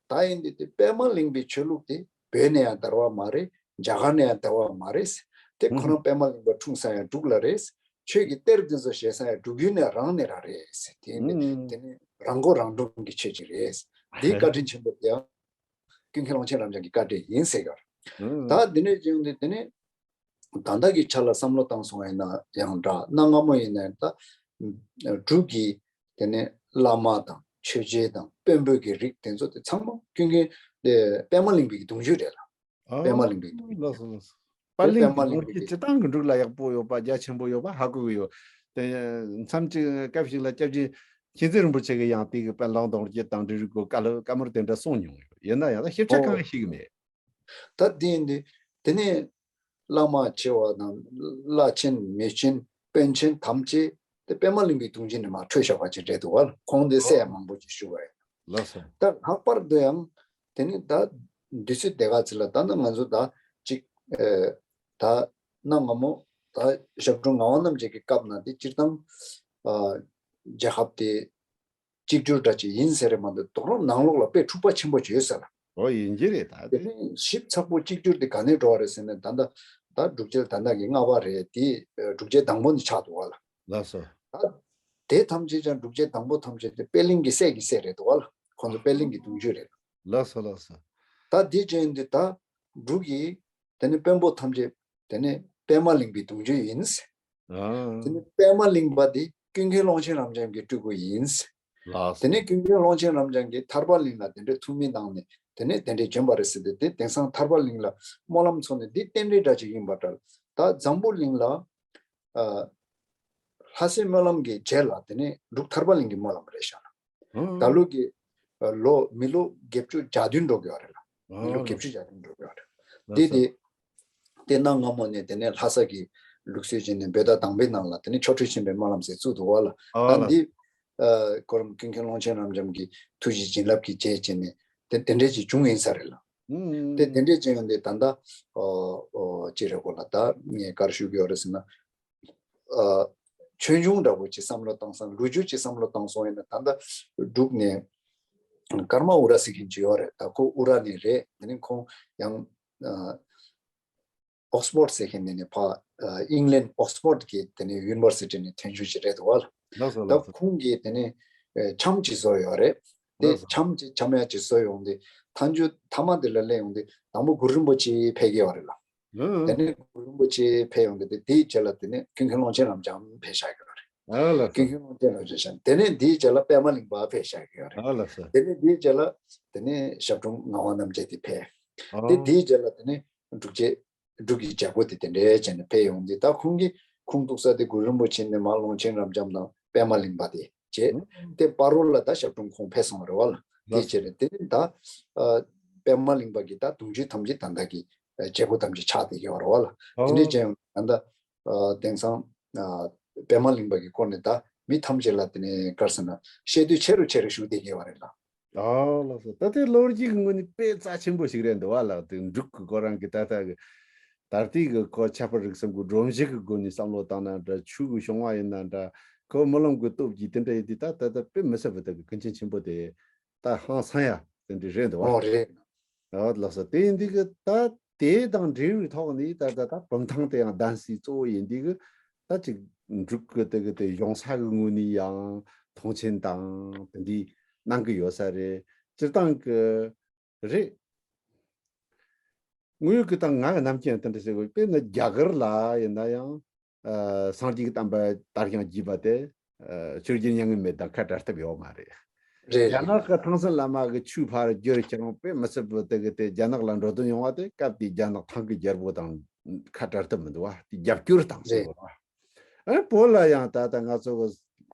ད་ཡིན་དུས་དེ་པདྨ་གླིང་པའི་ཆོས་ལུགས་དེ་བོད་ནས་ཡང་དར་བ་མ་རེད། རྒྱ་གར་ནས་ཡང་དར་བ་མ་རེད། དེ་ཁོ་རང་པདྨ་གླིང་པ་འཁྲུངས་ས་ཡང་འབྲུག་ལ་རེད། ཆོས་ཀྱི་གཏེར་འདི་ཚོ་བཞེས་ས་ཡང་འབྲུག་ཡུལ་ནས་རང་ནས་རང་རེད་ཟེར། དེ་ནི་ཨུམ། དེ་ནི་རང་མགོ་རང་འདྲོངས་ཀྱི་ཆོས་ཅིག་རེད། འདིའི་བཀའ་དྲིན་ཆེན་པོ་དེ་ཡང་ཀུན་མཁྱེན་ཀློང་ཆེན་རབ་འབྱམས་ཀྱི་བཀའ་དྲིན་ཡིན་ཟེར་གི་རེད། ད་འདི་ནས་བྱུང་སྟེ་དེ་ནས་ད་ལྟ་གི་ཆ་ལ་བསམ་བློ་བཏང་སོང་བ་ཡིན་ན་ཡང་འདྲ། གནའ་སྔ་མོ་ཡིན་ན་ཡང་ད་འབྲུག་གི་དེ་ནས་བླ་མ་དང་ཆོས་རྗེ་དང་དཔོན་པོ་གི་རིགས་དེ་ཚོ་དེ་ཚང་མ་ཀུན་མཁྱེན་དེ་པདྨ་གླིང་པའི་གདུང་རྒྱུད་རེད་ལ། ཨ། པདྨ་གླིང་པའི་གདུང་རྒྱུད། ལགས་སོ་ལགས་སོ། དཔལ་གླིང་གི་གདུང་རྒྱུད་སྤྱིར་བཏང་གི་འབྲུག་ལ་ཡག་པོ་ཡོད་པ་རྒྱ་ཆེན་པོ་ཡོད་པ་ཧ་གོ་གི་ཡོད། དེ་མཚམས་གཅིག་སྐབས་ཤིག་ལ་སྐྱབས་རྗེ་མཁྱེན་བརྩེ་རིན་པོ་ཆེ་གིས་ཡང་དེ་གི་པད་གླིང་གདུང་རྒྱུད་དང་འབྲུག་གི་བཀའ་སློབ་བཀའ་མོལ་དེ་འདྲ་གསུངས་མྱོང་ཡོད། ཡིན་ན་ཡང་ད་ཞིབ་ཆ་གང་ཡང་ཤེས་གི་མེད། ད་དེ་ཡིན་དུས་དེ་ནས་བླ་མ་ཆེ་བ་དང་བླ་ཆེན་མི་ཆེན་དཔོན་ཆེན་ཐམས་ཅད་དེ་པདྨ་གླིང་པའི་གདུང་རྒྱུད་ནས་མར་འཕྲོས་བཞག་པ་ཅིག་རེད་འདུག་བ། ཁོང་དེ་སྲས་མང་པོ་ཅིག་བཞུགས་པ་རེད། ལགས་སོ། ད་ལྷག་པར་དུ་ཡང་དེ་ནི་ད་དུས་ཚོད་དེ་ག་ཚོད་ལ་ད་ནི་ང་ཚོ་ད་ཅིག་ཨེ་ད་གནའ་སྔ་མོ་ད་ཞབས་དྲུང་ངག་དབང་རྣམ་རྒྱལ་གྱི་སྐབས་ན་དེ་སྤྱིར་བཏང་ཨ་རྒྱལ་ཁབ་དེ་གཅིག་གྱུར་འདྲ་ཅིག་ཡིན་ཟེར་རེད་མ་གཏོགས་དོ་རུང་ནང་ལོགས་ལ་དཔེ་འཁྲུག་པ་ཆེན་པོ་ཅིག་ཡོད་ས་ལ། ཨོ་ཡིན་གྱི་རེད་ད། དེ་ནི་ཞིབ་ཚགས་པོ་གཅིག་གྱུར་དེ་ག་ནས་འགྲོ་བ་རེད་ཟེར་ན་ད་ལྟ་ད་འབྲུག་རྒྱལ་ད་ལྟ་གི་ལྔ་པ་རེད་དེ་འབྲུག་རྒྱལ་དང་པོ་ནས་ཆགས་འདུག་བ་ལ། ལགས་སོ། ད་དེ་ཐམས་ཅད་ཀྱང་འབྲུག་རྒྱལ་དང་པོ་ཐམས་ཅད་དེ་པད་གླིང་གི་སྲས་ཀྱི་སྲས་རེད་འདུག་བ་ལ། ཁོང་ཚོ་པད་གླིང་གི་གདུང་རྒྱུད་རེད། ལགས་སོ་ལགས་སོ། ད་དེ་ཅན་དེ་ད་འབྲུག་གི་དེ་ནི་དཔོན་པོ་ཐམས་ཅད་དེ་ནི་པདྨ་གླིང་པའི་གདུང་རྒྱུད་ཡིན། ཨ། དེ་ནི་པདྨ་གླིང་པ་དེ་ཀུན་མཁྱེན་ཀློང་ཆེན་རབ་འབྱམས་ཀྱི་སྤྲུལ་སྐུ་ཡིན། ལགས་སོ། དེ་ནས་ཀུན་མཁྱེན་ཀློང་ཆེན་རབ་འབྱམས་ཀྱིས་ཐར་པ་གླིང་ལ་དེ་འདྲའི་ཐུགས་སྨོན་གནང་ནས་དེ་ནས་དེ་འདྲའི་བྱོན་པ་རེད་ཟེར་ཏེ་དེ་དེང་སང་ཐར་པ་གླིང་ལ་སྨོན་ལམ་ཚོགས་ནས་འདི་རྟེན་འབྲེལ་འདྲ་ཅིག་ཡིན་པ་འདྲ། ད་འཛམ་བུ་གླིང་ལ་ཨ་ལྷ་སའི་སྨོན་ལམ་གྱི་རྗེས་ལ་དེ་ནས་འབྲུག་ཐར་པ་གླིང་གི་སྨོན་ལམ་རེད་ཤག་ལ། ཨ། ད་ལོ་གི་ཨ་ལོ་མི་ལོ་བརྒྱད་ཅུ་གྱ་བདུན་འགྲོ་གི་ཡོད་རེད་ལ། མི་ལོ་ཨ་བརྒྱད་ཅུ་གྱ་བདུན་འགྲོ་གི་ཡོད་རེད། ལགས་དེ་སོ། དེ་དེ་གནའ་སྔ་མོ་ནས་དེ་ནས་ལྷ་ས་གི་ལུགས་སྲོལ་བྱས་ནས་བོད་ཟླ་དང་པའི་ནང་ལ་དེ་ནས་ཆོ་འཕྲུལ་ཆེན་པོའི་སྨོན་ལམ་ཟེར་བཙུགས་འདུག་བ་ལ། ཨ་ད་ལགས། འདི་ཨ་གོ་རིམ་ཀུན་མཁྱེན་ཀློང་ཆེན་རབ་འབྱམས་ཀྱི་ཐུགས་རྗེ་བྱིན་རླབས་ཀྱི་རྗེས་བྱས་ནས་དེ་དེ་འདྲས་ཀྱི་བྱུང་ཡིན་ས་རེད་ལ། ཨུམ། དེ་དེ་འདྲས་ཀྱི་ཡོང་དེ་ད་ལྟ་ཨོ་ཨོ་ཅི་རེད་གོ་ལ། ད་ངས་ག་རེ་ཞུ་གི་ཡོད་རེད་ཟེར་ན། ཨ་ཆོས་འབྱུང་འདྲ་བོ་ཅིག་བསམ་བློ་བཏང་སང་ལོ་རྒྱུས་ཅིག་བསམ་བློ་བཏང་སོང་ཡིན་ན་ད་ལྟ་འབྲུག་ནས་ཀརྨ་ཨུ་ར་ཟེར་མཁན་ཅིག་ཡོད་རེད། ད་ཁོ་ཨུ་ར་ནས་རེད། དེ་ནས་ཁོང་ཡང་ཨ་ཨོག་སི་ཕོར་ཌི་ཟེར་མཁན་ནས་ནས་ཕ་ཨ་ཨིང་ལན་ཨོག་སི་ཕོར་ཌི་གི་དེ་ནས་ཡུ་ནི་ཝར་སི་ཊི་ནས་ཐོན་རྒྱུ་ཅིག་རེད་འདུག་བ་ལ། ལགས་སོ་ད་ལགས་སོ། ཁོང་གིས་དེ་ནས་ཨ་འཆམ་ཅིག་བཟོས་ཡོད་རེད། དེ་ལགས་སོ། འཆམ་ཅིག་འཆམ་ཡག་ཅིག་བཟོས་ཡོང་དེ་མཐའ་མཇུག་མཐའ་མ་དེ་ལ་སླེབས་ཡོང་དེ་དང་པོ་གུ་རུ་རིན་པོ་ཆེ་ཕེབས་ཀྱི་ཡོད་རེད་ལ། ཨ། དེ་ནས་གུ་རུ་རིན་པོ་ཆེ་ཕེབས་ཡོང་དེ་དེ་དེའི་རྗེས་ལ་དེ་ནས་ཀུན་མཁྱེན་ཀློང་ཆེན་རབ་འབྱམས་ཕེབས་བཞག་གི་ཡོད་རེད། ཨ་ལགས་སོ། ཀུན་མཁྱེན་ཀློང་ཆེན་རབ་འབྱམས་ཕེབས། དེ་ནས་དེའི་རྗེས་ལ་པདྨ་གླིང་པ་ཕེབས་བཞག་གི་ཡོད་རེད། ཨ་ལགས་སོ། དེ་ནས་དེའི་རྗེས་ལ་དེ་ནས་ཞབས་དྲུང་ངག་དབང་རྣམ་རྒྱལ་དེ་ཕེབས། ཨ། དེ་དེའི་རྗེས་ལ་དེ་ནས་འབྲུག་རྒྱལ་འབྲུག་གི་རྒྱལ་པོ་དེ་དེ་འདྲའི་བྱས་ནས་ཕེབས་ཡོང་དེ་ད་ཁོང་གི་ཁུངས་གཏུགས་ས་དེ་གུ་རུ་རིན་པོ་ཆེ་ནས་མར་ཀློང་ཆེན་རབ་འབྱམས་དང་པདྨ་གླིང་པ་དེ་བྱས། ཨ། དེ་བར་རོ་ལ་ད་ཞབས་དྲུང་ཁོང་ཕེབས་སོང་བ་རེད་བ་ལ། དེ་ལགས་བྱས་ནས་དེ་ནས་ད་ཨ་པདྨ་གླིང་པ་གི་ད་གདུང་རྒྱུད་ཐམས་ཅད་ད་ལྟ་གི་ཨ་རྒྱལ་པོ་ཐམས་ཅད་ཆགས་བསྡད་ཀྱི་ཡོད་རེད་བ་ལ། དེ་འདྲའི་ཨོ། ཅན་ད་ལྟ་ཨ་དེང་སང་ཨ་པདྨ་གླིང་པ་གི་སྐོར་ནས་ད་མི་ཐམས་ཅད་ལ་དེ་ནས་ག་རེ་ཟེར་ན་བཤད་དུས་ཆེ་རུ་ཆེ་རུ་ཞུགས་བསྡད་ཀྱི་ཡོད་རེད་ལ། ཨོ་ལགས་སོ། ད་དེ་ལོ་རྒྱུས་ཀྱི་ངོས་ནས་དཔེ་རྩ་ཆེན་པོ་ཞིག་རེད་འདུག་བ་ལགས། དེ་འབྲུག་གི་ཁོ་རང་གི་ད་ལྟ་གི་ད་ལྟའི་གི་ཁོ་ཁྱད་པར་རིག་གསུམ་གི་སྒྲོམ་གཞི་གི་སྒོ་ནས་བསམ་བློ་བཏང་ན་འདྲ། ཆོས་གི་བྱུང་བ་ཡིན་ན་འདྲ། ཁོ་རྨི་ལམ་གི་སྟོབས་ཀྱིས་དེ་འདྲ་ཡིན་དུས་ད་ད་ད་དཔེ་མི་སྲིད་པ་ད་གི་ཀུན་མཁྱེན་ཆེན་པོ་དེ་ད་ཧང་སང་ཡ་དེ་འདྲ་རེད་འདུག་བ། ཨོ་རེད། ཨོ་ལགས་སོ། དེ་ཡིན་དུས་གི་ད་དེ་དང་འབྲེལ་བའི་ཐོག་ནས་ད་ད་ད་བུམ་ཐང་དེ་ཡང་གདན་སའི་གཙོ་བོ་ཡིན་དུས་གི་ད་ཅིག་འབྲུག་གི་དེ་གི་དེ་གཞུང་ས་གི་ངོས་ནས་ཡང་མཐོང་ཆེན་དང་དེ་འདྲའི་གནང་གི་ཡོད་ས་རེད། སྤྱིར་བཏང་གི་རེད། དངོས་ཡོད་ཀྱི་ད་ང་གི་ནམ་རྒྱུན་དེ་འདྲ་ཟེར་དགོས། དཔེར་ན་རྒྱ་གར་ལ་ཡིན་ན་ཡང་ཨ་སངས་རྒྱས་ཀྱི་བསྟན་པ་དར་ཞིང་རྒྱས་པ་དེ་ཨ་ཆོས་རྒྱལ་མྱ་ངན་མེད་དང་ཁ་བྲལ་ཐབས་ཡོད་མ་རེད། རེད་རྒྱ་རེད། ནག་གི་ཐང་སན་བླ་མ་གི་ཆོས་ཕར་བསྒྱུར་ཀྱང་དཔེ་མི་སྲིད་པ་དེ་གི་དེ་རྒྱ་ནག་ལ་འགྲོ་དོན་ཡོང་བ་དེ་སྐབས་དེའི་རྒྱ་ནག་ཐང་གི་རྒྱལ་པོ་དང་ཁ་བྲལ་ཐབས་མི་འདུག་བ། དེ་རྒྱབ་སྐྱོར་བཏང་ཟེར་རེད། བ། ཨ་བོད་ལ་ཡང་ད་ལྟ་ང་ཚོ་གི་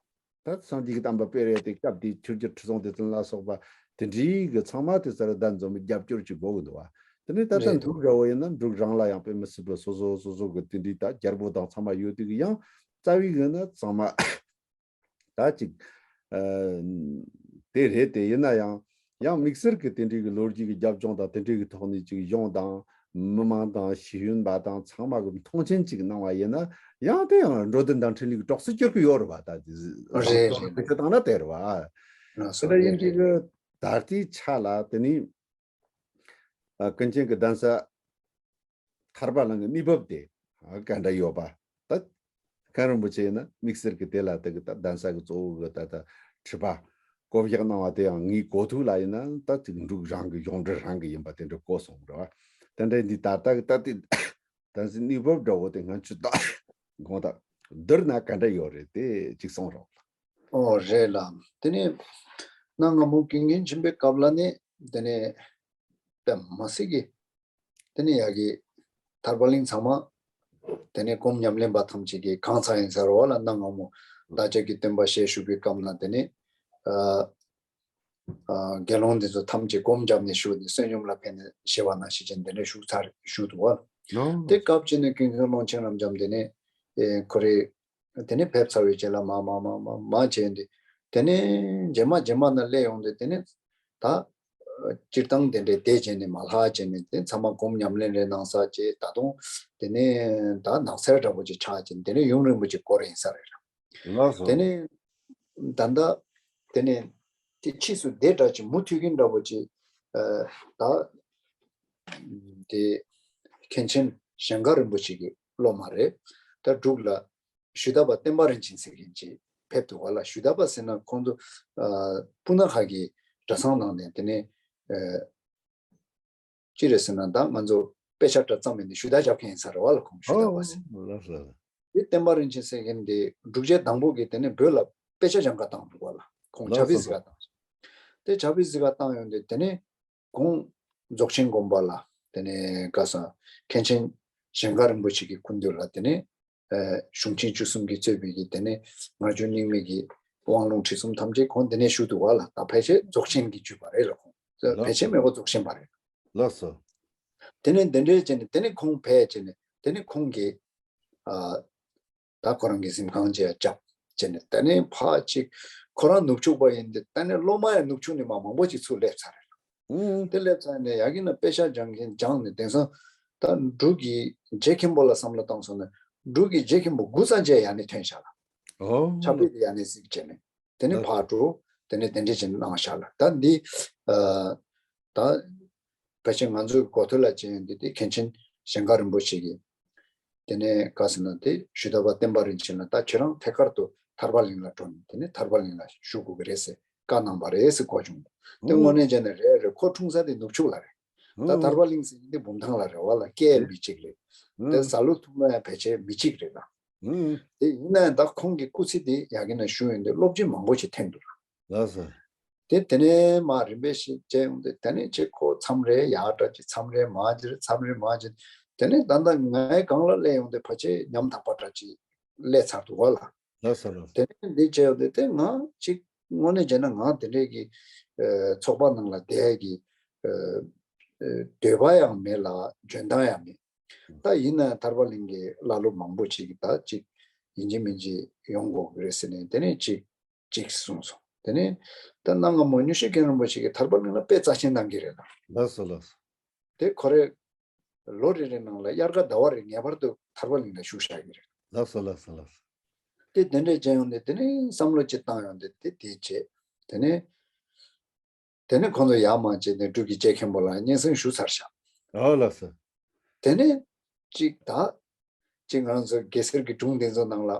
ད་སངས་རྒྱས་ཀྱི་བསྟན་པ་སྤེལ་རེས་དེ་སྐབས་དེའི་ཆོས་རྒྱལ་ཁྲི་སྲོང་ལྡེ་བཙན་ལ་སོགས་པ་དེ་འདྲའི་གི་ཚང་མ་དེ་ཚོར་གདན་འཛོམས་རྒྱབ་སྐྱོར་གྱི་དགོས་ཀྱི་འདུག་བ། དེ་ནས་ད་ལྟ་རེད་འདུག་འདྲ་བོ་ཡིན་ན་འབྲུག་རང་ལ་ཡང་དཔེ་མི་སྲིད་པའི་སོ་སོ་སོ་སོ་གི་དེ་འདྲའི་ད་རྒྱལ་པོ་དང་ཚང་མ་ཡོད་དུས་ཀྱི་ཡང་རྩ་བའི་གི་ན་ཚང་མ་ད་ཅིག་ཨ་དེ་རེད། དེ་ཡིན་ན་ཡང་ཡང་དམིགས་བསལ་གྱི་དེ་འདྲའི་གི་ལོ་རྒྱུས་ཀྱི་རྒྱབ་ལྗོངས་དང་དེ་འདྲའི་གི་ཐོག་ནས་ཅིག་གཞུང་དང་མི་མང་དང་ཤེས་ཡོན་པ་དང་ཚང་མ་གི་མཐོང་ཆེན་ཅིག་གནང་བ་ཡིན་ན་ཡང་དེ་ཡང་འགྲོ་དོན་དང་འཕྲིན་ལས་ཀྱི་གྲོགས་སུ་གྱུར་གི་ཡོད་རེད་བ། ད་རེད་རེད། དེ་བྱེད་སྟངས་ན་དེ་རེད་བ། ལགས་སོ། དེ་འདྲ་ཡིན་རེད་དུས་རེད། གི་ད་ལྟའི་ཆ་ལ་དེ་ནི་ཨ་ཀུན་མཁྱེན་གྱི་གདན་ས་ཐར་པ་གླིང་གི་གནས་བབ་དེ་ཨ་ག་འདྲ་ཡོད་པ། ད་མཁན་རིན་པོ་ཆེ་ཡིན་ན་དམིགས་བསལ་གྱི་དེ་ལ་དེ་གི་ད་གདན་ས་གི་གཙོ་བོ་གི་ད་ད་ཁྲི་པ་ བཀོད་བཞག་གནང་བ་དེ་ཡང་ངའི་གོ་ཐོས་ལ་ཡིན་ན་ད་ཅིག་འབྲུག་རང་གི་གཞུང་འབྲེལ་རང་གི་ཡིན་པ་དེ་འདྲ་གོ་སོང་རེད་བ། དེ་འདྲ་འདི་ད་ལྟ་གི་ད་ལྟའི་ད་གཟོད་གནས་བབ་འདྲ་བོ་དེ་ང་ཚོས་ད་དགོངས་དག་བསྡུར་ན་ག་འདྲ་ཡོད་རེད་དེ་ཅིག་གསུངས་རོགས། ཨོ་རེད་ལ། དེ་ནས་གནའ་སྔ་མོ་ཀུན་མཁྱེན་ཆེན་པོའི་སྐབས་ལ་ནི་དེ་ནས་པདྨ་སྲས་ཀྱིས་དེ་ནས་ཡ་གི་ཐར་པ་གླིང་ཚང་མ་དེ་ནས་སྒོམ་ཉམས་ལེན་པ་ཐམས་ཅད་ཀྱིས་གང་ཚར་ཡིན་ཟེར་བ་ལ། གནའ་སྔ་མོ་བདག་ཅག་གི་སྟོན་པ་ཞལ་བཞུགས་པའི་སྐབས་ན་དེ་ནས་ཨ་ཨ་དགེ་སློང་འདི་ཚོ་ཐམས་ཅད་སྒོམ་བརྒྱབ་ནས་བཞུགས་ནས་བསོད་སྙོམས་ལ་ཕན་ནས་ཞེས་པ་ནང་བཞིན་ཅན་དེ་འདྲ་བཞུགས་ཚར་བཞུགས་འདུག་བ། ལོ། དེ་སྐབས་ཅིག་ནས་ཀུན་མཁྱེན་ཀློང་ཆེན་རབ་འབྱམས་དེ་ནས་ཨེ་ཁོ་རེ་དེ་ནས་ཕེབས་ཚར་བའི་རྗེས་ལ་མ་མ་མ་མ་མ་བྱས་ཏེ་དེ་ནས་རྗེས་མ་རྗེས་མ་ན་སླེབས་ཡོང་སྟེ་དེ་ནས་ད་སྤྱིར་བཏང་དེ་འདྲའི་བསྡད་བྱས་ནས་མ་ལྷག་བྱས་ནས་དེ་ཚང་མ་སྒོམ་ཉམས་ལེན་རེ་གནང་ས་བྱས། ད་དུང་དེ་ནས་ད་ནགས་ཚལ་འདྲ་པོ་ཅིག་ཆགས་བྱས་དེ་ནས་ཡུམ་རིན་པོ་ཆེ་སྐོར་ཡིན་ས་རེད་ལ། ལགས་སོ། དེ་ནས་ད་ལྟ་དེ་ནས་དེ་ཕྱིས་སུ་དེ་འདྲ་ཅིག་མུ་མཐུད་ཀྱིན་འདྲ་པོ་ཅིག་ཨ་ད་དེ་མཁན་ཆེན་ཞིང་ཁ་རིན་པོ་ཆེ་གི་སློབ་མ་རེད། ད་འབྲུག་ལ་ཞུ་དག་པ་བསྟན་པ་རིན་ཆེན་ཟེར་མཁན་ཅིག་ཕེབས་འདུག་བ་ལ། ཞུ་དག་པ་ཟེར་ན་ཁོང་ཚོ་ཨ་སྤུ་ན་ཁ་གི་གྲྭ་ཚང་ནང་ནས་དེ་ནས་ཨ་ཅི་རེད་ཟེར་ན་ད་ང་ཚོ་དཔེ་ཆ་འདྲ་བརྩམས་ཡིན་ནས་ཞུ་དག་རྒྱབ་མཁན་ཡིན་ས་རེད་བ་ལ། ཁོང་ཞུ་དག་པ་ཟེར། ལགས་སོ། དེ་བསྟན་པ་རིན་ཆེན་ཟེར་མཁན་དེ་འབྲུག་རྒྱལ་དང་པོ་གིས་དེ་ནས་བོད་ལ་དཔེ་ཆ་སྦྱང་ག་བཏང་འདུག་བ་ལ། ཁོང་ཕྱག་དཔེ་གཟིགས་ག་བཏང་། དེ་ཕྱག་དཔེ་གཟིགས་ག་བཏང་ཡོང་དུས་དེ་ནས་ཁོང་རྫོགས་ཆེན་དགོན་པ་ལ་དེ་ནས་ག་ས་མཁན་ཆེན་ཞིང་ཁ་རིན་པོ་ཆེ་གི་སྐུ་མདུན་ལ་དེ་ནས་ཨ་གཞུང་ཆེན་བཅུ་གསུམ་གྱིས་གཙོས་པའི་གི་དེ་ནས་སྔར་བྱུང་རྙིང་མའི་གི་དབང་ལུང་ཁྲིད་གསུམ་ཐམས་ཅད་ཁོང་དེ་ནས་ཞུ་འདུག་བ་ལ། ད་ཕལ་ཆེར་རྫོགས་ཆེན་གྱི་བརྒྱུད་པ་རེད་ལ། ཁོང་ལགས་ཕལ་ཆེར་སོ། མེད་པ་རྫོགས་ཆེན་པ་རེད། ལགས་སོ། དེ་ནས་འདི་འདྲའི་བྱས་ནས་དེ་ནས་ཁོང་ཕེབས་བྱས་ནས་དེ་ནས་ཁོང་གིས་ཨ་ད་ཁོ་རང་གི་གཟིམ་ཁང་ཅིག་བརྒྱབ་བྱས་ནས་དེ་ནས་ཕར་ཅིག་ཁོ་རང་ནུབ་ཕྱོགས་པ་ཡིན་ཏེ་དེ་ནས་སློབ་མ་ཡང་ནུབ་ཕྱོགས་ནས་མ་མང་པོ་ཅིག་ཚུར་སླེབས་ཚར་རེད། ཨུ། དེ་སླེབས་ཚར་ནས་ཡ་གི་ན་དཔེ་ཆ་སྦྱང་མཁན་སྦྱངས་ནས་དེང་སང་ད་འབྲུག་གི་རྗེ་མཁན་པོ་ལ་བསམ་བློ་བཏང་སོང་ན་འབྲུག་གི་རྗེ་མཁན་པོ་དགུ་ཙམ་ཅིག་ཡ་ནས་ཐོན་བཞག་ལ། ཨོ། ཕྱག་དཔེ་དེ་ཡ་ནས་གཟིགས་བྱས་ནས། དེ་ནས་ཕར་འགྲོ། དེ་ནས་དེ་འདྲས་ཅིག་གནང་ཤག་ལ། ད་འདི་ཨ་ད་ཕལ་ཆེར་ང་ཚོའི་གོ་ཐོས་ལ་བྱས་ཡོང་དུས་དེ་མཁན་ཆེན་ཞིང་ཁ་རིན་པོ་ཆེ་གིས་དེ་ནས་ག་ཟེར་ན་དེ་ཞུ་དག་པ་བསྟན་པ་རིན་ཆེན་ལ་ད་ཁྱེད་རང་ཐད་ཀར་དུ་ཐར་པ་གླིང་ལ་འགྲོ་ནས་དེ་ནས་ཐར་པ་གླིང་ལ་བཞུགས་དགོས་ཀྱི་རེད་ཟེར་བཀའ་གནང་བ་རེད་ཟེར་གོ་བྱུང་། དེ་དངོས་གནས་བྱས་ན་རེད་རེད། ཁོ་འཁྲུངས་ས་དེ་ནུབ་ཕྱོགས་ལ་རེད། ད་ཐར་པ་གླིང་ཟེར་མཁན་དེ་འབུམ་ཐང་ལ་རེད་བ་ལ། སྐད་མི་གཅིག་རེད། དེ་ཟ་ལུགས་འཐུང་ལུགས་ཡང་ཕལ་ཆེར་མི་གཅིག་རེད་ལ། དེ་ཡིན་ན་ཡང་ད་ཁོང་གི་སྐུ་ཚེ་དེ་ཡ་གི་ན་བཞུགས་ཡོང་དུས་སློབ་སྦྱོང་མང་པོ་ཞིག་ཐོན་འདུག་ལ། ལགས་སོ། དེ་དེ་ནས་མར་རིམ་པས་ཤིག་བྱས་ཡོང་དུས་དེ་ནས་ཅིག་ཁོ་མཚམས་རེ་ཡག་འདྲ་ཅིག་མཚམས་རེ་མར་ཅིག་རེད། མཚམས་རེ་མར་ཅིག་དེ་ནས་ད་ལྟ་ངའི་སྒང་ལ་སླེབས་ཡོང་དུས་ཕལ་ཆེར་ཉམ་ཐག་པ་འདྲ་ཅིག་སླེབས་ཚར་འདུག་བ་ལ། ལགས་སོ་ལགས་སོ། དེ་ནས་འདི་བྱས་ཡོང་དུས་དེ་ང་ཅིག་དངོས་གནས་བྱས་ན་ང་དེ་འདྲས་ཀྱི་ཨ་ཚོགས་པ་ནང་ལ་བསྡད་ཀྱི་ཨ་ཨ་འདོད་པ་ཡང་མེད་ལ་འཇོན་ཐང་ཡང་མེད། ད་ཡིན་ན་ཡང་ཐར་པ་གླིང་གི་བླ་སློབ་མང་པོ་ཅིག་གིས་ད་ཅིག་ཡིན་གཅིག་མིན་གཅིག་ཡོང་དགོས་ཀྱི་རེད་ཟེར་ནས་དེ་ནས་ཅིག་ཅིག་གསུངས་སོང་། དེ་ནས་ད་གནའ་སྔ་མོ་མཉེས་གཤིན་མཁན་རིན་པོ་ཆེ་གིས་ཐར་པ་གླིང་ལ་དཔེ་རྩ་ཆེན་གནང་གི་རེད་ལ། ལགས་སོ་ལགས་སོ། དེ་ཁོ་རེ་ལོ་རེ་རེ་ནང་ལ་དབྱར་ཁ་ཟླ་བ་རེ་ངེས་པར་དུ་ཐར་པ་གླིང་ལ་བཞུགས་བཞག་གི་རེད། ལགས་སོ་ལགས་སོ་ལགས་སོ། དེ་དེ་འདྲས་བྱས་ཡོང་དུས་དེ་ནས་བསམ་བློ་ཅིག་བཏང་ཡོང་དུས་དེ་དེ་བྱས། དེ་ནས་དེ་ནས་ཁོང་ཚོ་ཡར་མར་བྱས་ནས་འབྲུག་གི་རྗེ་མཁན་པོ་ལ་སྙན་སེང་ཞུས་ཚར་བཞག། ཨོ་ལགས་སོ། དེ་ནས་ཅིག་ད་ཅིག་ང་རང་ཚོ་གེ་སར་གྱི་སྒྲུང་དེ་ཚོ་ནང་ལ་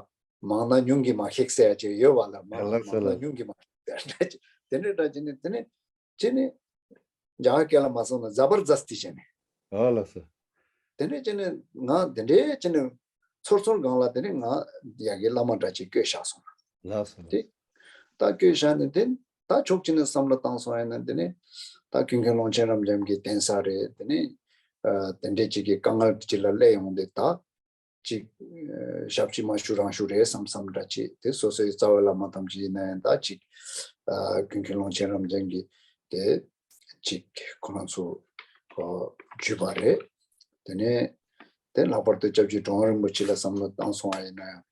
མང་ན་ཉུང་གིས་མ་ཁེགས་ཟེར་ཡ་ཅིག་ཡོད་པ་ལ། མང་ལགས་སོ་མང་ན་ལགས། ཉུང་གིས་མ་ཁེགས་ཟེར་ཡ་ཅིག་དེ་འདྲས་འདྲ་བྱས་ནས་དེ་ནས་ཅི་ནས་རྒྱ་གར་སྐད་ལ་མ་སོང་ན་ཛ་བར་ཛ་སྟི་བྱས་ནས། ཨོ་ལགས་སོ། དེ་འདྲས་བྱས་ནས་ང་དེ་འདྲས་བྱས་ནས་ཚོར་ཚོར་སྒང་ལ་དེ་ནས་ང་ཡ་གི་བླ་མ་འདྲ་ཅིག་བསྐོས་བཞག་སོང་། ལགས་སོ་ལགས། དེ་ད་བསྐོས་བཞག་ནས་དེ་ད་ཕྱོགས་གཅིག་ནས་བསམ་བློ་བཏང་སོང་ཡིན་ན་དེ་ནས་ད་ཀུན་མཁྱེན་ཀློང་ཆེན་རབ་འབྱམས་ཀྱི་གདན་ས་རེད། དེ་ནས་ཨ་དེ་འདྲས་ཅིག་གི་དཀའ་ངལ་ཅིག་ལ་སླེབས་ཡོང་དུས་ད་ཅིག་ཨ་ཞབས་ཕྱི་མ་ཞུ་རང་ཞུ་རེད་བསམ་བསམ་འདྲ་ཅིག་དེ་སོ་སོའི་རྩ་བའི་བླ་མ་ཐམས་ཅད་ཡིན་ན་ཡང་ད་ཅིག་ཨ་ཀུན་མཁྱེན་ཀློང་ཆེན་རབ་འབྱམས་ཀྱི་དེ་ཅིག་ཁོ་རང་ཚོ་ཨ་བརྒྱུད་པ་རེད། དེ་ནས་དེ་ལྷག་པར་དུ་སྐྱབས་རྗེ་གྲུབ་དབང་རིན་པོ་ཆེ་ལ་བསམ་བློ་བཏང་སོང་བ་ཡིན་ན་ཡང་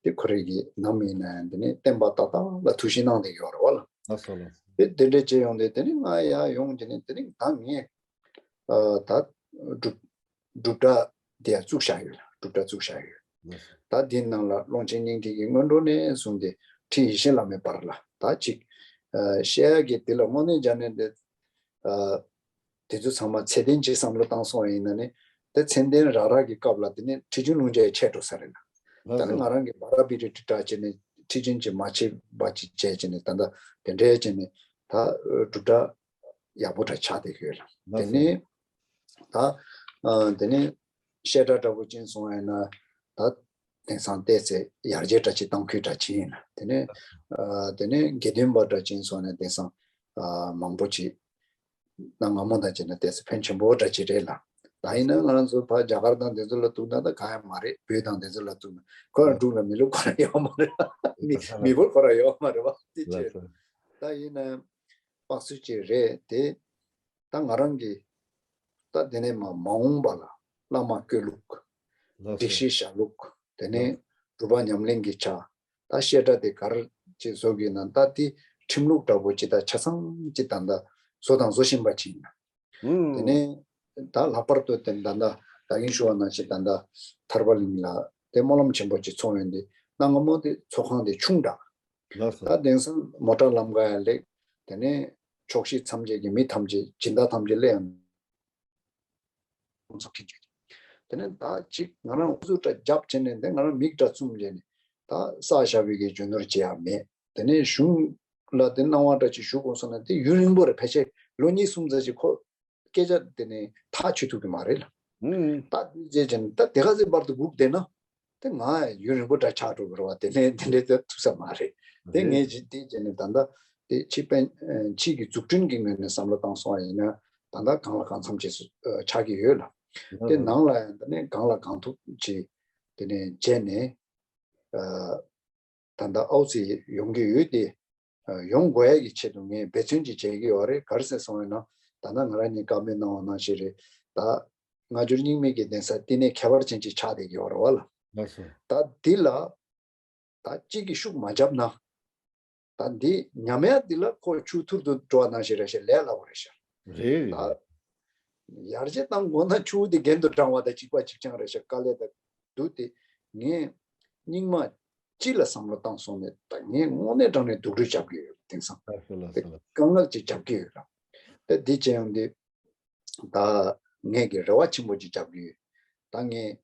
དེ་ཁོ་རང་གི་ནམ་ཡིན་ན་ཡང་དེ་ནས་བསྟན་པ་ཏག་ཏག་ལ་ཐུགས་ཞིབ་གནང་བསྡད་ཡོད་རེད་བ་ལ། ལགས་སོ་ལགས་སོ། དེ་དེ་འདྲས་བྱས་ཡོང་དུས་དེ་ནས་ང་ཡར་ཡོང་དེ་ནས་དེ་ནས་ད་ངས་ཨ་ད་སྒྲུབ་སྒྲུབ་གྲྭ་དེ་ཡང་བཙུགས་བཞག་ཡོད། སྒྲུབ་གྲྭ་བཙུགས་བཞག་ཡོད། ལགས་སོ། ད་དེའི་ནང་ལ་ཀློང་ཆེན་སྙིང་ཐིག་གི་སྔོན་འགྲོ་ནས་བཟུང་སྟེ་ཁྲི་ཡེ་ཤེས་བླ་མའི་བར་ལ་ད་ཅིག་ཨ་བཤད་ཡ་གི་དེ་ལ་དངོས་གནས་སྦྱར་ནས་དེ་ཨ་དེ་ཚོ་ཚང་མ་ཚད་ལྡན་ཅིག་བསམ་བློ་བཏང་སོང་བ་ཡིན་ན་ནི་དེ་མཚན་ལྡན་རང་རང་གི་སྐབས་ལ་དེ་ནི་ཁྲི་ཆུང་ལུང་བྱས་ཆད་འགྲོ་ས་རེད་ལ། ད་ལགས་ནི་སོ། ང་རང་གི་བ་ར་བི་རི་ཏི་འདྲ་བྱས་ནས་ ཁྲིད་ཆེན་ཅིག་མ་བྱེད་པ་ཅིག་བྱས་བྱས་ནས་ད་ལྟ་དེ་འདྲའི་བྱས་ནས་ད་སྒྲུབ་གྲྭ་ཡག་པོ་འདྲ་ཆགས་བསྡད་ཡོད་ལ། དེ་ནས་ད་དེ་ནས་བཤད་གྲྭ་འདྲ་པོ་ཅིག་སོང་ཡིན་ན་ད་དེང་སང་བལྟས་ཚེ་ཡར་རྒྱས་འདྲ་ཅིག་གཏོང་ཁུལ་འདྲ་ཅིག་ཡིན་ལ། དེ་ནས་དེ་ནས་དགེ་འདུན་པ་འདྲ་ཅིག་སོང་ནས་དེང་སང་མང་པོ་ཅིག་གནའ་སྔ་མོ་དང་བྱས་ན་ཏོག་ཙམ་ཕོན་ཆེན་པོ་འདྲ་ཅིག་རེད་ལ། ད་ཡིན་ན་ང་རང་ཚོ་ཕར་རྒྱ་གར་དང་དེ་ཚོ་ལ་གཏུགས་ན་ད་གང་ཡང་མ་རེད། བོད་དང་དེ་ཚོ་ལ་གཏུགས་ན་ཁོ་རང་འབྲུག་ལ་མི་ལུགས་ཁོ་རང་ཡོད་མ་རེད། མི་མི་འབོར་ཁོ་རང་ཡོད་མ་རེད་བ། དེ་ལགས་བྱས་སོ། ད་ཡིན་ན་དཔག་ཚོད་ཅིག་རེད་དེ། ད་ང་རང་གིས་ད་དེ་ནས་མ་མ་འོངས་པ་ལ་བླ་མ་བསྐོས་ལུགས། ལགས་སོ། སྒྲིག་གཞི་བཞག་ལུགས། དེ་ནས་ལགས། སྒྲུབ་པ་ཉམས་ལེན་གྱི་ཆ། ད་བཤད་གྲྭ་དེ་ག་རེ་ཅིག་བཟོ་དགོས་ན་ད་དེ་ཁྲིམས་ལུགས་འདྲ་པོ་ཅིག་ད་ཆ་ཚང་ཅིག་ད་ད་བཟོ་དང་བཟོ་བཞིན་པ་ཅིག་ཡིན་ན། དེ་ནས་ད་ལྷག་པར་དུ་དེ་ད་ད་ད་གིན་ཞུ་བ་ནང་བཞིན་ད་ད་ཐར་པ་གླིང་ལ་དེ་སྨོན་ལམ་ཆེན་པོ་ཅིག་ཚོགས་ཡོང་དུས་གནའ་སྔ་མོ་དེ་ཚོགས་ཁང་དེ་ཆུང་དྲགས། ལགས་སོ། ད་དེང་སང་མོ་ཊ་ལམ་ཁ་ཡང་ལེགས། དེ་ནས་ཕྱོགས་བཞི་མཚམས་བརྒྱད་ཀྱི་མི་ཐམས་ཅད་སྦྱིན་བདག་ཐམས་ཅད་སླེབས་ཡོང་། ཚོགས་ཀྱི་བརྒྱུད། དེ་ནས་ད་ཅིག་ང་རང་འུ་ཚུགས་འདྲ་རྒྱབ་བྱས་ནས་དེ་ང་རང་མིག་འདྲ་བཙུམ་བྱས་ནས་ད་བསགས་བཞག་པའི་གི་རྒྱུ་ནོར་ཅི་ཡང་མེད། དེ་ནས་གཞུང་ལ་དེ་གནང་བ་འདྲ་ཅིག་ཞུ་དགོས་སོང་ན་དེ་ཡུན་རིང་པོ་རེད། ཕལ་ཆེར་ལོ་གཉིས་གསུམ་ཙམ་ཅིག་ཁོ་སྐད་ཆ་དེ་ནས་ཐག་ཆོད་ཐུབ་ཀྱི་མ་རེད་ལ། ད་དེ་རྗེས་ཀྱང་ད་དེ་ག་ཚོད་བར་དུ་སྒུག་བསྡད་ན་དེ་ང་ཡུན་རིང་པོ་འདྲ་ཆགས་འགྲོ་གི་རེད་བ། དེ་ནས་དེ་འདྲའི་ཚོད་ཐུབ་ས་མ་རེད། དེ་ངས་ཅི་དེ་བྱས་ནས་ད་ལྟ་དེ་ཕྱི་པན་ཕྱི་གི་འཛུགས་སྐྲུན་གྱི་ངོས་ནས་བསམ་བློ་བཏང་སོང་བ་ཡིན་ན་ད་ལྟ་གང་ལ་གང་འཚམ་བྱས་སུ་ཆགས་ཀྱི་ཡོད་ལ། དེ་ནང་ལ་ཡང་དེ་ནས་གང་ལ་གང་ཐུབ་ཅིག་དེ་ནས་བྱས་ནས། ད་ལྟ་ཨའུ་ཙི་ཡོང་གི་ཡོད་དེ། ཡོང་དགོས་ཡ་གི་ཆེད་དུ་ངས་འབད་བརྩོན་ཅིག་བྱེད་ཀྱི་ཡོད་རེད། ག་རེ་ཟེར་སོང་བས་ན་ད་ལྟ་ང་རང་གཉིས་བཀའ་མོལ་གནང་བ་ནང་བཞིན་རེད། ད་སྔ་འགྱུར་རྙིང་མའི་གི་གདན་ས་བསྟི་གནས་ཁྱད་པར་ཅན་ཅིག་ཆགས་བསྡད་ཀྱི་ཡོད་རེད་བ་ལ། ལགས་སོ། ད་འདི་ལ་ད་གཅིག་གིས་ཤུགས་མ་བརྒྱབ་ན། ད་འདི་ཉམས་ཡ་འདི་ལ་ཁོ་ཆུ་ཐུར་དུ་འགྲོ་བ་ནང་བཞིན་རེད་ཤག་ལས་སླ་པོ་རེད་ཤག་རེད་རེད། ད་ཡར་རྒྱས་བཏང་དགོས་ན་ཆུ་བོ་འདི་གྱེན་དུ་འབྲང་བ་དང་གཅིག་པ་གཅིག་རྐྱང་རེད་ཤག་དཀའ་ལས་ད་འདུག་སྟེ། ངས་རྙིང་མ་སྤྱི་ལ་བསམ་བློ་བཏང་སོང་ནས་ད་ངས་དངོས་གནས་དྲང་གནས་སྡུག་རུས་རྒྱབ་ཀྱི་ཡོད། དེང་སང་ལགས་སོ་ལགས་དེ་སོ་ལགས། དཀའ་ངལ་ཅིག་རྒྱབ་ཀྱི་ཡོད་ར། ད་འདི་བྱས་ཡོང་དུས་ད་ངས་ཀྱི་རེ་བ་ཆེན་པོ་ཅིག་རྒྱབ་ཀྱི་ཡོད། ད་ངས་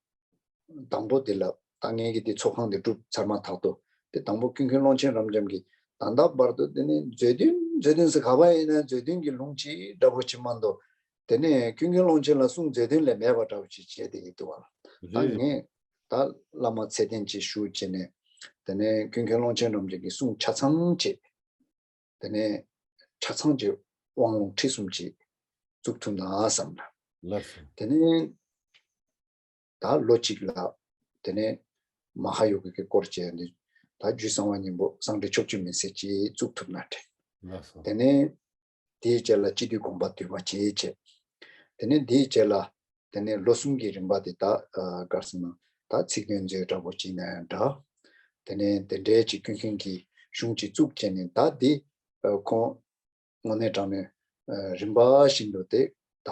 དང་པོ་དེ་ལ་ད་ངས་ཀྱི་དེ་ཚོགས་ཁང་དེ་གྲུབ་ཚར་མ་ཐག་ཏུ་དེ་དང་པོ་ཀུན་མཁྱེན་ཀློང་ཆེན་རབ་འབྱམས་ཀྱིས་ད་ལྟ་བར་དུ་དེ་ནས་མཛོད་བདུན་མཛོད་བདུན་ཟེར་ག་པ་ཡིན་ན་མཛོད་བདུན་གྱི་ལུང་ཅིག་འདྲ་པོ་ཅིག་མ་གཏོགས་དེ་ནས་ཀུན་མཁྱེན་ཀློང་ཆེན་ལ་གསུང་མཛོད་བདུན་ལས་མེད་པ་འདྲ་པོ་ཅིག་བྱས་བསྡད་ཀྱི་འདུག་བ། ད་རེད། ངས་ད་བླ་མ་ཚད་ལྡན་ཅིག་ཞུ་བྱས་ནས་དེ་ནས་ཀུན་མཁྱེན་ཀློང་ཆེན་རབ་འབྱམས་ཀྱི་གསུང་ཆ་ཚང་བྱས། དེ་ནས་ཆ་ཚང་གི་དབང་ལུང་ཁྲིད་གསུམ་གྱིས་བཙུགས་ཐུབ་ན་བསམ་ལ། ལགས་སོ། དེ་ནས་ད་ལོ་གཅིག་ལ་དེ་ནས་མ་ཧཱ་ཡོ་གའི་སྐོར་བྱས་ནས་ད་རྒྱུད་གསང་བ་སྙིང་པོ་གསང་འདྲེན་ཕྱོགས་བཅུའི་མུན་སེལ་གྱིས་བཙུགས་ཐུབ་ན་དྲན། ལགས་སོ། དེ་ནས་དེའི་རྗེས་ལ་སྤྱི་འཐུས་དགོངས་པ་འདུས་པ་བྱས་བྱས། དེ་ནས་དེའི་རྗེས་ལ་དེ་ནས་ལོ་གསུམ་གྱི་རིམ་པ་དེ་ད་ག་རེ་ཟེར་ན་ད་ཚིག་དོན་མཛོད་འདྲ་པོ་ཅིག་ན་ཡང་འདྲ། དེ་ནས་དེ་འདྲའི་ཅིག་ཀུན་མཁྱེན་གྱི་གཞུང་ཅིག་བཙུགས་བྱས་ནས་ད་དེ་ཁོང་དངོས་གནས་དྲང་གནས་རིམ་པ་བཞིན་དུ་དེ་ད་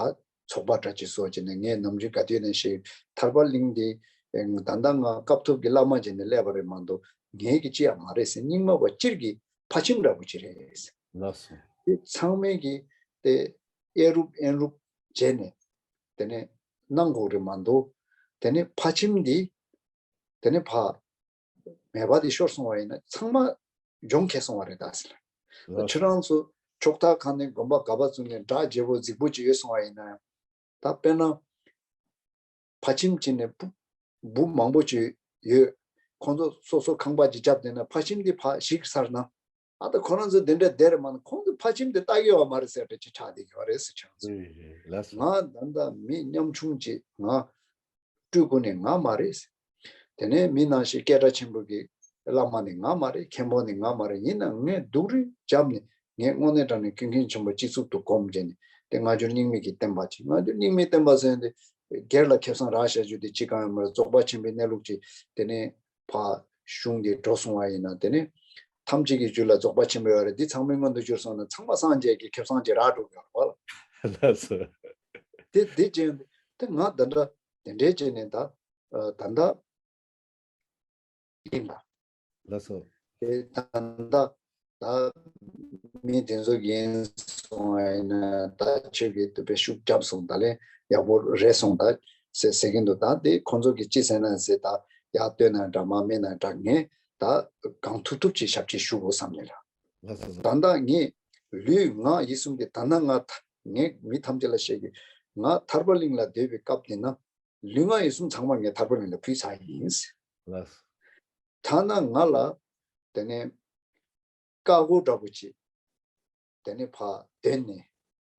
ཚོགས་པ་འདྲ་ཅིག་བཟོ་བྱས་ནས་ངས་ནམ་རྒྱུན་ག་དུས་ནས་བཤད་ཐར་པ་གླིང་འདི་ད་ལྟ་ང་སྐབས་ཐོབ་ཀྱི་བླ་མ་བྱས་ནས་སླེབས་པ་རེད་མ་གཏོགས་ངའི་གི་ཅི་ཡང་མ་རེད་ཟེར། རྙིང་མ་བ་སྤྱིར་གྱི་ཕ་ཁྱིམ་འདྲ་པོ་ཅིག་རེད་ཟེར། ལགས་སོ། དེ་ཚང་མས་ཀྱི་དེ་གཡས་རུབ་གཡོན་རུབ་བྱས་ནས་དེ་ནས་གནང་དགོས་རེད་མ་གཏོགས་དེ་ནས་ཕ་ཁྱིམ་འདི་དེ་ནས་ཕ་མེད་པ་དེ་ཤོར་སོང་བ་ཡིན་ན་ཚང་མ་གྱོང་ཁེལ་སོང་བ་རེད་ད་ཟེར། ལགས་ཁྱེད་རང་ཚོ་ཕྱོགས་མཐའ་ཁག་ནས་དགོན་པ་ག་པ་བཙུགས་ནས་འདྲ་བརྗེ་པོ་རྫིག་པོ་ཅིག་ཡོད་སོང་བ་ཡིན་ན་ཡང་ད་དཔེར་ན། ཕ་ཁྱིམ་གཅིག་ནས་བུ་བུ་མང་པོ་ཅིག་ཡོད། ཁོང་ཚོ་སོ་སོ་ཁང་པ་ཅིག་བརྒྱབ་བསྡད་ན་ཕ་ཁྱིམ་དེ་ཕར་བཤིག་ཚར་ན། ཨ་ད་ཁོ་རང་ཚོ་དེ་འདྲ་བསྡད་རེད་མ་གཏོགས་ཁོང་ཚོ་ཕ་ཁྱིམ་དེ་ལྟ་གི་ཡོད་མ་རེད་ཟེར་འདྲ་ཅིག་ཆགས་བསྡད་ཡོད་རེད་ཟེར་ཁྱེད་རང་ཚོ། རེད་རེད་ལགས་སོ། ང་ད་ལྟ་མི་ཉམ་ཆུང་ཅིག་ང་སྤྲུལ་སྐུ་ནི་ང་མ་རེད། དེ་ནས་མི་ནང་བཞིན་སྐད་གྲགས་ཆེན་པོ་གི་བླ་མ་ནི་ང་མ་རེད། མཁན་པོ་ནི་ང་མ་རེད། ཡིན་ནའང་ངས་སྡུག་རུས་བརྒྱབ་ནས་ངས་དངོས་གནས་དྲང་གནས་ཀུན་མཁྱེན་ཆེན་པོ་སྤྱི་གཙུག་ཏུ་བསྒོམས་བྱས་ནས་དེ་སྔ་འགྱུར་རྙིང་མའི་གི་བསྟན་པ་ཅིག་སྔ་འགྱུར་རྙིང་མའི་བསྟན་པ་ཟེར་ཡོང་དུས་སྒེར་ལ་ཁེ་བཟང་རག་བཞག་རྒྱུ་དེ་ཅི་གང་ཡང་མ་རེད། རྫོགས་པ་ཆེན་པོའི་གནས་ལུགས་ཅིག་དེ་ནས་ཕར་གཞུང་དེ་འགྲོ་སོང་བ་ཡིན་ན་དེ་ནས་ཐམས་ཅད་ཀྱི་རྒྱུད་ལ་རྫོགས་པ་ཆེན་པོ་ཡོད་རེད། འདི་ཚང་མའི་སྔོན་དུ་གྱུར་སོང་ན་ཚང་མ་སངས་རྒྱས་ཀྱི་ཁེ་བཟང་ཅིག་རག་འགྲོ་གི་ཡོད་རེད་བ། ལགས་སོ། དེ་དེ་ཅན་དེ་ང་འདི་འདྲ་དེ་འདྲའི་བྱས་ནས་ད་ད་ལྟ་ཡིན་ལ། ལགས་སོ། དེ་ད་ལྟ་ད་མི་དེ་ཚོ་ཡིན་སོང་བ་ཡིན་ན་ད་ཆོས་ཀྱི་དུ་བས་ཤུགས་རྒྱབ་སོང་ད་ལས་ཡག་པོ་རེད་སོང་ད་ཟེར་ཟེར་གྱིན་འདུག་ད་དེ་ཁོང་ཚོ་གིས་ཅི་ཟེར་ན་ཟེར་ད་ཡག་བསྟོད་ན་འདྲ་མ་མེད་ན་འདྲ་ངས་ ད་གང་ཐུབ་ཐུབ་ཅིག་ཞབས་ཕྱི་ཞུ་དགོས་བསམ་ནས་ལ། ལགས་སོ། ད་ལྟ་ངས་ལུས་ངག་ཡིད་གསུམ་གྱི་ད་ལྟ་ང་ད་ངས་མི་ཐམས་ཅད་ལ་བཤད་ཀྱི། ང་ཐར་པ་གླིང་ལ་སྡོད་པའི་སྐབས་དེ་ན་ལུས་ངག་ཡིད་གསུམ་ཚང་མ་ངས་ཐར་པ་གླིང་ལ་ཕུལ་ཚར་ཡིན། ལགས་སོ། ཐ་ན་ང་ལ་དེ་ནས་བཀའ་བསྒོ་འདྲ་པོ་ཅིག་དེ་ནས་ཕར་དེ་ནས་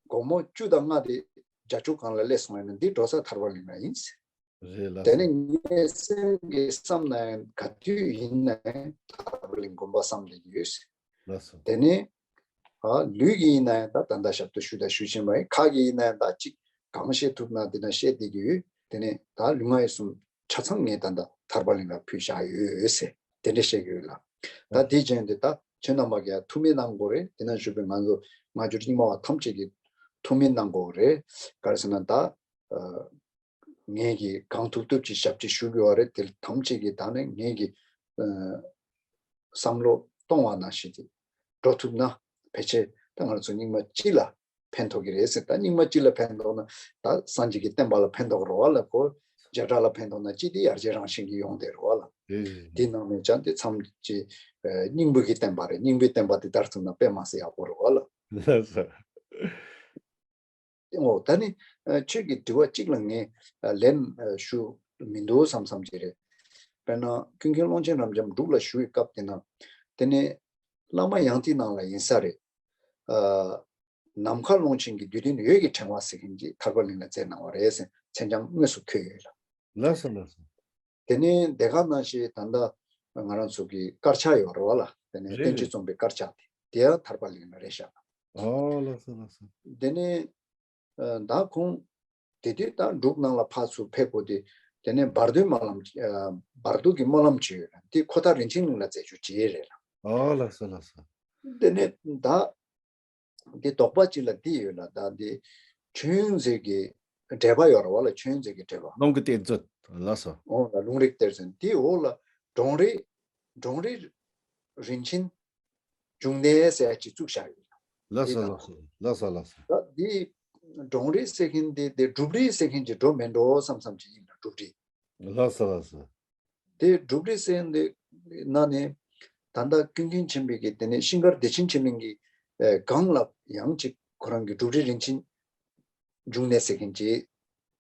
སྒོར་མོ་བཅུ་དང་ལྔ་དེ་རྒྱ་ཕྱོགས་གང་ལ་སླེབས་སོང་ཡིན་ན་འདི་འགྲོ་ས་ཐར་པ་གླིང་ལ་ཡིན། རེད་ལགས་དེ་སོ། ནས་ངའི་སེམས་ཀྱི་བསམ་ན་ཡང་ག་དུས་ཡིན་ན་ཡང་ཐར་པ་གླིང་དགོན་པ་བསམ་བསྡད་ཀྱི་ཡོད། ལགས་སོ། དེ་ནས་ཨ་ལུས་ཀྱི་ཡིན་ན་ཡང་ད་ད་ལྟ་ཞབས་ཏོག་ཞུ་དང་ཞུ་བཞིན་པ་ཡིན། ཁ་གི་ཡིན་ན་ཡང་ད་ཅིག་གང་བཤད་ཐུབ་ན་དེ་ན་བཤད་བསྡད་ཀྱི་ཡོད། དེ་ནས་ད་ལུས་ངག་ཡིད་གསུམ་ཆ་ཚང་ངས་ད་ལྟ་ཐར་པ་གླིང་ལ་ཕུལ་བཞག་ཡོད་ཟེར་དེ་འདྲ་བཤད་ཀྱི་ཡོད་ལ། ད་དེ་བྱས་ཏེ་ད་ཁྱེད་རྣམ་པ་གིས་ཐུགས་སྨོན་གནང་དགོས་རེད། དེ་ན་བཞུགས་པའི་ང་ཚོ་སྔ་འགྱུར་རྙིང་མ་བ་ཐམས་ཅད་ཀྱིས་ཐུགས་སྨོན་གནང་དགོས་རེད། ག་རེ་ཟེར་ན་ད་ངས་ཀྱིས་གང་ཐུབ་ཐུབ་ཅིག་ཞབས་ཕྱི་ཞུ་དགོས་པ་རེད། དེ་ཐམས་ཅད་ཀྱིས་ད་ནི་ངས་ཀྱིས་བསམ་བློ་གཏོང་བ་ནང་བཞིན་ཅིག་འགྲོ་ཐུབ་ན་ཕལ་ཆེར་ད་ང་ཚོ་རྙིང་མ་སྤྱི་ལ་ཕན་ཐོགས་ཀྱི་རེད་ཟེར། ད་རྙིང་མ་སྤྱི་ལ་ཕན་ཐོགས་ན་ད་སངས་རྒྱས་ཀྱི་བསྟན་པ་ལ་ཕན་ཐོགས་རེད་བ་ལ། ཁོ་བྱེ་བྲག་ལ་ཕན་ཐོགས་ན་སྤྱི་དེ་ཡར་རྒྱས་རང་བཞིན་གྱིས་ཡོང་བསྡད་རེད་བ་ལ། ཨེ། དེ་ནང་ནས་ཀྱང་དེ་མཚམས་ཀྱི་ཨ་སྙིང་པོ་གི་བསྟན་པ་རེད། སྙིང་པོའི་བསྟན་པ་དེ་དར་ཐུབ་ན་དཔེ་མ་སྲིད་ཡག་པོ་རེད་བ་ལ། ལགས་སོ། ཨོ་ད་ནི་ཨ་ཁྱོད་ཀྱི་དྲི་བ་གཅིག་ལ་ངས་ཨ་ལན་ཨ་ཞུ་མི་འདུག་བསམ་བསམ་གྱི་རེད། དཔེར་ན་ཀུན་མཁྱེན་ཀློང་ཆེན་རབ་འབྱམས་འབྲུག་ལ་བཞུགས་པའི་སྐབས་དེ་ན་དེ་ནས་བླ་མ་ཡང་ཏི་ནང་ལ་ཡིན་ས་རེད། ཨ་ནམ་མཁའ་ཀློང་ཆེན་གྱི་བསྡུས་དོན་འོད་ཀྱི་ཕྲེང་བ་ཟེར་མཁན་གྱི་ཐར་པ་གླིང་ལ་མཛད་གནང་བ་རེད་ཟེར་མཚན་བྱང་དངོས་སུ་འཁོད་ཡོད་ལ། ལགས་སོ་ལགས་སོ། དེ་ནས་དེ་ག་ནང་བཞིན་ད་ལྟ་ང་རང་ཚོ་གི་དཀར་ཆག་ཡོད་རེད་བ་ལ། དེ་ནས་རེད་བསྟན་རེད། བཅོས་རྩོམ་པའི་དཀར་ཆག་དེ་དེ་ཡང་ཐར་པ་གླིང་ལ་རེད་བཞག་ཨོ་ལགས་སོ་ལགས་སོ། དེ་ནས་ཨ་ད་ཁོང་དེ་དུས་ད་འབྲུག་ནང་ལ་ཕར་ཚུར་ཕེབས་དགོས་དུས་དེ་ནས་བར་དོའི་སྨོན་ལམ་ཨ་བར་དོ་གི་སྨོན་ལམ་བྱས་ཡོད་རེད། དེ་ཁོ་ཐག་རིན་ཆེན་གླིང་ལ་མཛད་རྒྱུ་བྱས་རེད་ལ། ཨོ་ལགས་སོ་ལགས་སོ། དེ་ནས་ད་འདི་དོགས་པ་གཅིག་ལ་འདི་ཡོད་ལ། ད་འདི་མཆོད་ཡོན་མཛོད་ཀྱི་འགྲེལ་པ་ཡོད་རེད་བ་ལ། མཆོད་ཡོན་མཛོད་ཀྱི་འགྲེལ་པ། ལུང་གི་གཏེར་མཛོད། ལགས་སོ། འོ་ལ་ལུང་རིགས་གཏེར་མཛོད་འདི་འོག་ལ་འབྲོང་རི་འབྲོང་རི་རིན་ཆེན་འབྱུང་གནས་ཟེར་ཡ་ཅིག་བཙུགས་བཞག་ཡོད་ལ། ལགས་སོ་འདི་ལགས་སོ། ལགས་སོ་ལགས་སོ། ད་འདི་འབྲོང་རི་ཟེར་མཁན་འདི་འདི་སྒྲུབ་རི་ཟེར་མཁན་གྱི་འགྲོ་མེད་འགྲོ་བསམ་བསམ་ཅིག་ཡིན་ལ། སྒྲུབ་རི། ལགས་སོ་ལགས་སོ། དེ་སྒྲུབ་རི་ཟེར་འདི་ན་ནས་ད་ལྟ་ཀུན་མཁྱེན་ཆེན་པོའི་གི་དེ་ནས་ཤིང་མཁར་བདེ་ཆེན་ཆོས་གླིང་གི་ཨེ་སྒང་ལ་ཡང་ཅིག་ཁོ་རང་གི་སྒྲུབ་རི་རིན་ཆེན་འབྱུང་གནས་ཟེར་མཁན་ཅིག་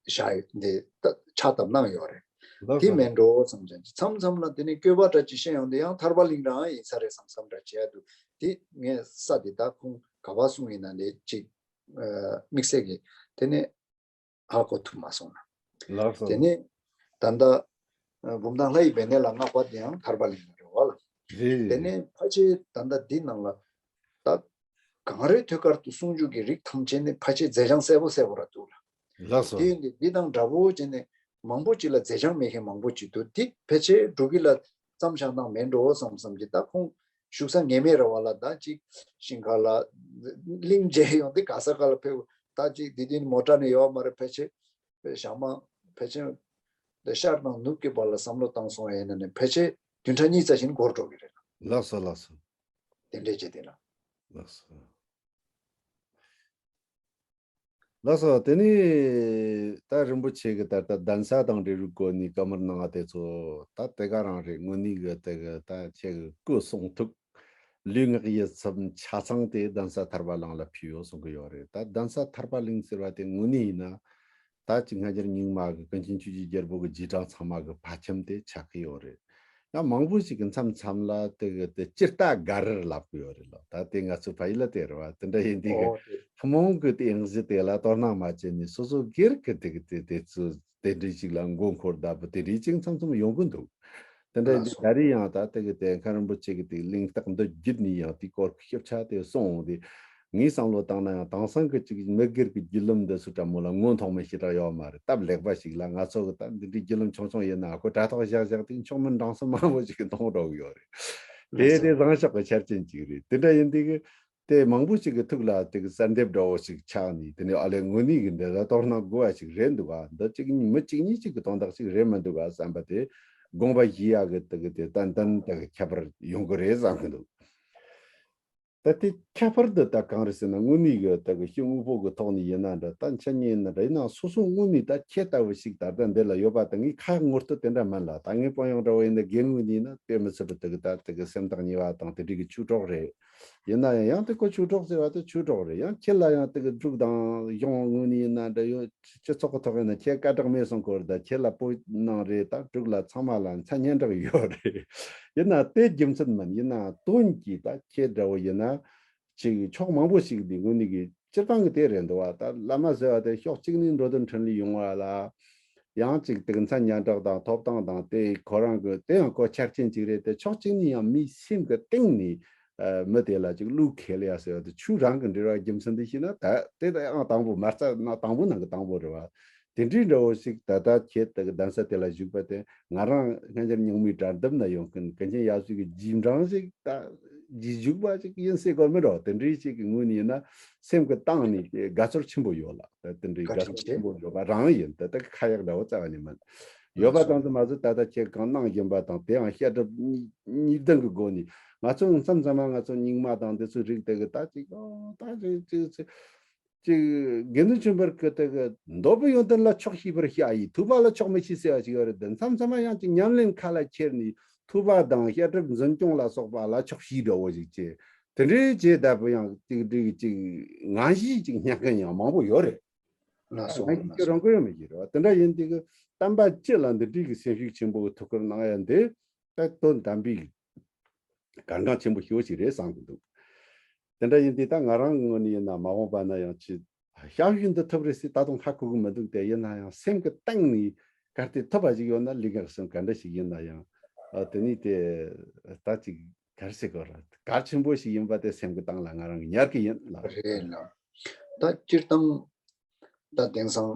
བཞག་ཡོད། འདི་ད་ཕྱག་བཏབ་གནང་ཡོད་རེད། ལགས་དེ་སོ། མེད་འགྲོ་བསམ་ཀྱང་མཚམས་མཚམས་ལ་དེ་ནས་བཀོད་པ་འདྲ་ཅིག་བཤད་ཡོང་དུས་ཡང་ཐར་པ་གླིང་རང་ཡིན་ས་རེད་བསམ་བསམ་འདྲ་བྱས་འདུག་དེ་ངས་ས་དེ་ད་ཁོང་ག་པར་གསུངས་ཡིན་ན་འདི་ཅིག་ཨ་དམིགས་བསལ་གྱི་དེ་ནས་ཧ་གོ་ཐུབ་མ་སོང་ན། ལགས་སོ། དེ་ནས་ད་ལྟ་ཨ་བུམ་ཐང་ལྷ་ཡི་སྦས་གནས་ལ་བསྔགས་པ་དེ་ཡང་ཐར་པ་གླིང་ལ་རེད་བ་ལ། རེད། དེ་ནས་ཕལ་ཆེར་ད་ལྟ་འདི་ནང་ལ་ད་གངས་རིའི་ཐོད་དཀར་དུ་གསུང་རྒྱུ་གི་རིགས་ཐམས་ཅད་ནི་ཕལ་ཆེར་མཛད་བྱང་གསལ་པོ་གསལ་པོ་ར་འདུག་ལ། ལགས་སོ། དེ་ཡིན་དུས་འདི་དང་འདྲ་པོ་བྱས་ནས་མང་པོ་ཅིག་ལ་མཛད་བྱང་མེད་མཁན་མང་པོ་ཅིག་འདུག་དེ་ཕལ་ཆེར་འབྲུག་གི་ལ་བརྩམས་བཞག་སྟངས་མེད་འགྲོ་བསམ་བསམ་གྱི། ད་ཁོང་བཞུགས་ས་ངེས་མེད་ར་བ་ལ། ད་ཅིག་ཤིང་ཁ་ལ་གླིང་མཇལ་ཡོང་དུས་ག་ས་ག་ལ་ཕེབས། ད་ཅིག་དེ་དུས་མོ་ཊ་ནི་ཡོད་མ་རེད། ཕལ་ཆེར་ཞག་མ་ཕལ་ཆེར་འདི་ཤར་དང་ནུབ་ཀྱི་བར་ལ་བསམ་བློ་བཏང་སོང་ཡིན་ན་ནི་ཕལ་ཆེར་བདུན་ཕྲག་གཉིས་ཙམ་ཞིག་འགོར་འགྲོ་གི་རེད། ལགས་སོ་ལགས་སོ། དེ་འདྲས་བྱས་དེ་ལ། ལགས་སོ། ལགས་སོ། དེ་ནས་ད་རིན་པོ་ཆེ་གི་ད་ལྟ་གདན་ས་དང་འབྲེལ་བའི་སྒོ་ནས་བཀའ་མོལ་གནང་བ་དེ་ཚོ་ད་དེ་ག་རང་རེད། དངོས་གནས་གི་དེ་གི་ད་ཁྱེད་ཀྱི་སྐུ་གསུང་ཐུགས་ལུས་ངག་ཡིད་གསུམ་ཆ་ཚང་དེ་གདན་ས་ཐར་པ་གླིང་ལ་ཕུལ་ཡོད་གསུང་གི་ཡོད་རེད། ད་གདན་ས་ཐར་པ་གླིང་ཟེར་བ་དེ་དངོས་གནས་ཡིན་ན་ད་ཅིག་སྔ་འགྱུར་རྙིང་མ་གི་ཀུན་མཁྱེན་ཆོས་ཀྱི་རྒྱལ་པོ་གི་རྗེས་འབྲང་ཚང་མ་གི་ཕ་ཁྱིམ་དེ་ཆགས་ཀྱི་ཡོད་རེད། ཡང་མང་པོ་ཞིག་གིས་མཚམས་མཚམས་ལ་དེ་གི་དེ་ཇི་ལྟ་དགའ་རེར་ལབ་གི་ཡོད་རེད་ལ། ད་དེ་ང་ཚོ་ཕ་ཡུལ་ལ་དེ་རེད་བ། དེ་འདྲ་ཡིན་དུས་གི་ཨོ་དེ། ཐུན་མོང་གི་དེ་ཡང་གཞི་དེ་ལ་དོ་སྣང་མ་བྱས་ནས་སོ་སོ་སྒེར་གི་དེ་གི་དེ་དེ་ཚོ་དེ་འདྲའི་ཞིག་ལ་མགོ་འཁོར་བསྡད་པ་དེ་འདྲའི་ཅིག་མཚམས་མཚམས་ཡོང་གི་འདུག་དེ་འདྲ་ཡིན་དུས་ད་རེས་ཡང་ད་དེ་གི་དེ་མཁན་རིན་པོ་ཆེ་གི་དེ་གླེང་སྟེགས་འདི་བརྒྱུད་ནས་ཡང་དེའི་སྐོར་གི་ཞིབ་ཆ་དེ་གསུངས་འོང་དུས། ངས་བསམ་བློ་བཏང་ན་ཡང་དེང་སང་གི་ཅིག་མི་སྒེར་གྱི་བརྒྱུད་ལམ་འདི་ཚོ་འདྲ་མོ་ལ་ངོ་མཐོང་མི་ཞེ་དྲག་ཡོད་མ་རེད། སྟབས་ལེགས་པ་ཞིག་ལ་ང་ཚོ་གི་ད་འདི་འདྲའི་བརྒྱུད་ལམ་ཆུང་ཆུང་ཡིན་ན་ཁོ་དྲ་ཐོག་བཞག་བཞག་དེ་མཆོག་མིན་འབྲིང་གསུམ་མང་པོ་ཞིག་གི་མཐོང་འགྲོ་གི་ཡོད་རེད། དེ་དེ་བཟང་ཕྱོགས་ཀྱི་ཆ་རྐྱེན་ཅིག་རེད། དེ་འདྲ་ཡིན་དུས་གི་དེ་མང་པོ་ཞིག་གི་ཐུགས་ལ་དེ་གི་གསལ་འདེབས་འདྲ་བོ་ཞིག་ཆགས་ནས། དེ་ནས་ཨ་ལས་དངོས་གནས་གི་འདི་ལ་དོ་སྣང་དགོས་པ་ཞིག་རེད་འདུག་ག་འདི་ཅིག་མི་གཅིག་གཉིས་ཅིག་གི་དོན་དག་ཅིག་རེད་མི་འདུག་ག་བསམ་པ་དེ་དགོངས་པ་བཞེས་ཡག་གི་དེ་གི་དེ་ཏན་ཏན་དེ་གི་ཁྱད་པར་ཡོང་གི་རེད་བསམ་གི་འདུག་ད་དེ་ཁྱད་པར་འདི་ད་གང་རེད་ཟེར་ན། དངོས་གནས་གི་ད་གི་ཕྱི་དངོས་པོ་གི་ཐོག་ནས་ཡིན་ན་འདྲ། ད་མཆན་ཉན་ན་འདྲ། ཡིན་ནའང་སོ་སོ་དངོས་གནས་ད་ཁྱེད་ལྟ་བུ་ཞིག་ད་ལྟ་འདི་ལ་ཡོད་པ་དང་། ངས་ཁ་ངོ་སྟོད་དེ་འདྲ་མིན་ལ། ད་ངའི་དཔོན་གཡོག་འདྲ་བོ་ཡིན་ན་དགེ་ངོས་ནས་ཡིན་ན་དཔེ་མི་སྲིད་པའི་ད་གི་ད་ད་གི་སེམས་ཐག་ཉེ་བ་དང་དེ་འདྲའི་གི་ཆོས་གྲོགས་རེད། ཡིན་ན་ཡང་ཡང་དེ་ཁོ་ཆོས་གྲོགས་ཟེར་བ་དེ་ཆོས་གྲོགས་རེད། ཡང་ཁྱེད་ལ་ཡང་དེ་གི་འབྲུག་དང་གཞུང་ངོས་ནས་ཡིན་ན་འདྲ། ཡོད་སྤྱི་ཚོགས་ཀྱི་ཐོག་ཡིན་ན་ཁྱེད་དཀའ་དྲག་མེད་སོང་གོ་རེད། ད་ཁྱེད་ལ་བོད་ནང་རེད། ད་འབྲུག་ལ་ཚང་མ་ལ་མཚན་སྙན་གྲགས་ཡོད་རེད། ཡིན་ན་དེ་རྒྱུ་མཚན་མིན། ཡིན་ན་དོན་གྱིས་ད་ཁྱེད་འདྲ་བོ་ཡིན་ན་ཅིག་ཕྱོགས་མང་པོ་ཞིག་འདི་དངོས་གནས་ཀྱི་སྤྱིར་བཏང་གི་དེ་རེད་འདུག་བ། ད་བླ་མ་ཟེར་བ་དེ་ཕྱོགས་གཅིག་ནས་འགྲོ་དོན་འཕྲིན་ལས་ཡོང་བ་ལ། ཡང་ཅིག་དེ་གི་མཚན་སྙན་གྲགས་དང་ཐོབ་ཐང་དང་དེ་ཁོ་རང་གི་དེ་ཡང་ཁོ་ཆ་རྐྱེན་ཅིག་རེད་དེ། ཕྱོགས་གཅིག་ནས་ཡང་མིའི་སེམས་ཀྱི་གཏིང་ནས་ཨ་མི་དེ་ལ་ཅིག་བློས་འཁེལ་ཡ་ཟེར་བ་དེ། ཆོས་རང་གི་འབྲེལ་བ་རྒྱུ་མཚན་དེ་ཤེས་ན། ད་དེ་ད་ཡང་དང་པོ་མ་རྩ་ན་དང་པོ་ནང་གི་དང་པོ་རེད་བ། དེ་འདྲའི་འདྲ་བོ་ཞིག་ད་ལྟ་ཁྱེད་དེ་གི་གདན་ས་དེ་ལ་བཞུགས་པ་དེ། ང་རང་སྔ་འགྱུར་རྙིང་མའི་གྲལ་འདེབས་ན་ཡོང་མཁན་ཀུན་མཁྱེན་ཡབ་སྲས་ཀྱི་རྗེས་འབྲང་ཞིག་ད་རྗེས་འཇུག་པ་ཞིག་ཡིན་སྲིད་དགོས་མི་འདྲ་བ། དེ་འདྲའི་ཞིག་གི་ངོས་ནས་ཡིན་ན་སེམས་ཀྱི་གཏིང་ནས་དགའ་ཚོར་ཆེན་པོ་ཡོད་ལ། ད་དེ་འདྲའི་བཀའ་དྲིན་དགའ་ཚོར་ཆེ། ཆེན་པོ་ཡོད་པ་རང་ཡིན། ད་ལྟ་ཁ་ཡག་འདྲ་བོ་རྩ་བ་ནས་མིན། ཡོད་པ་ཙམ་དུ་མ་ཟད། ད་ལྟ་ཁྱེད་གང་གནང་བཞིན་པ་དང་། དེའང་བཤད་སྒྲུབ་གཉིས་གཉིས་ལྡན་གྱི་སྒོ་ནས། ང་ཚོ་མཚམས་མཚམས་མ་ང་ཚོ་རྙིང་མ་དང་འདི་ཚོའི་རིགས་དེ་གི་ད་ཅིག་ཨོ་ད་ཅིག་ཅིག་ཅིག་ཅིག་དགེ་འདུན་ཆོས་འཕེལ་གྱི་དེ་གི་འདོད་པའི་ཡོན་ཏན་ལ་ཆོག་ཤེས་པར་བྱ་ཡི། ཐོས་པ་ལ་ཆོག་མི་ཤེས་ཟེར་བ་ཞིག་ཡོད་རེད། དེ་མཚམས་མཚམས་མ་ཡང་ཅིག་ཉམས་ལེན་ཁ་ལ་ཁྱེར་ནས་ཐོས་པ་དང་བཤད་སྒྲུབ་འཛིན་སྐྱོང་ལ་སོགས་པ་ལ་ཆོག་ཤེས་འདྲ་བོ་ཞིག་བྱས། དེ་འདྲའི་བྱས་བསྡད་པ་ཡང་ཅིག་འདྲའི་ཅིག་ངན་གཤིས་ཅིག་བསྙད་མཁན་ཡང་མང་པོ་ཡོད་རེད། ལགས་སོ། ངན་གཤིས་ལགས་ཁྱོད་རང་གོ་ཡོད་མི་ཤེས་རེད་བ། དེ་འདྲ་ཡིན་དུས་ཀྱི་བསྟན་པ་སྤྱི་ལ་འདི་འདྲའི་གི་སེམས་ཤུགས་ཆེན་པོ་གི་ཐུགས་ཁུར་གནང་ཡ་འདི་ད་དོན་དམ་པའི་གལ་འགངས་ཆེན་པོ་ཞེ་པོ་ཞིག་རེད་བསམ་གྱི་འདུག་དེ་འདྲ་ཡིན་དུས་ད་ང་རང་གི་ངོས་ནས་ཡིན་ན། མ་འོངས་པ་ན་ཡང་ཅིག་ཞབས་ཞུ་འདི་ཐུབ་རེད་ཟེར་ད་དུང་ཧ་གོ་གི་མི་འདུག་དེ་ཡིན་ན་ཡང་སེམས་ཀྱི་གཏིང་ནས་གལ་ཏེ་ཐུབ་པ་ཞིག་ཡོད་ན། ལས་ཀ་གསུམ་ག་འདྲ་ཞིག་ཡིན་ན་ཡང་། ཨ་དེ་ནས་དེ་ད་ཅིག་གལ་སྲིད་གོ་ར་གལ་ཆེན་པོ་ཞིག་ཡིན་པ་དེ་སེམས་ཀྱི་གཏིང་ལ་ང་རང་གིས་ཉར་གི་ཡིན་ལགས། རེད་ལགས། ད་སྤྱིར་བཏང་ད་དེང་སང་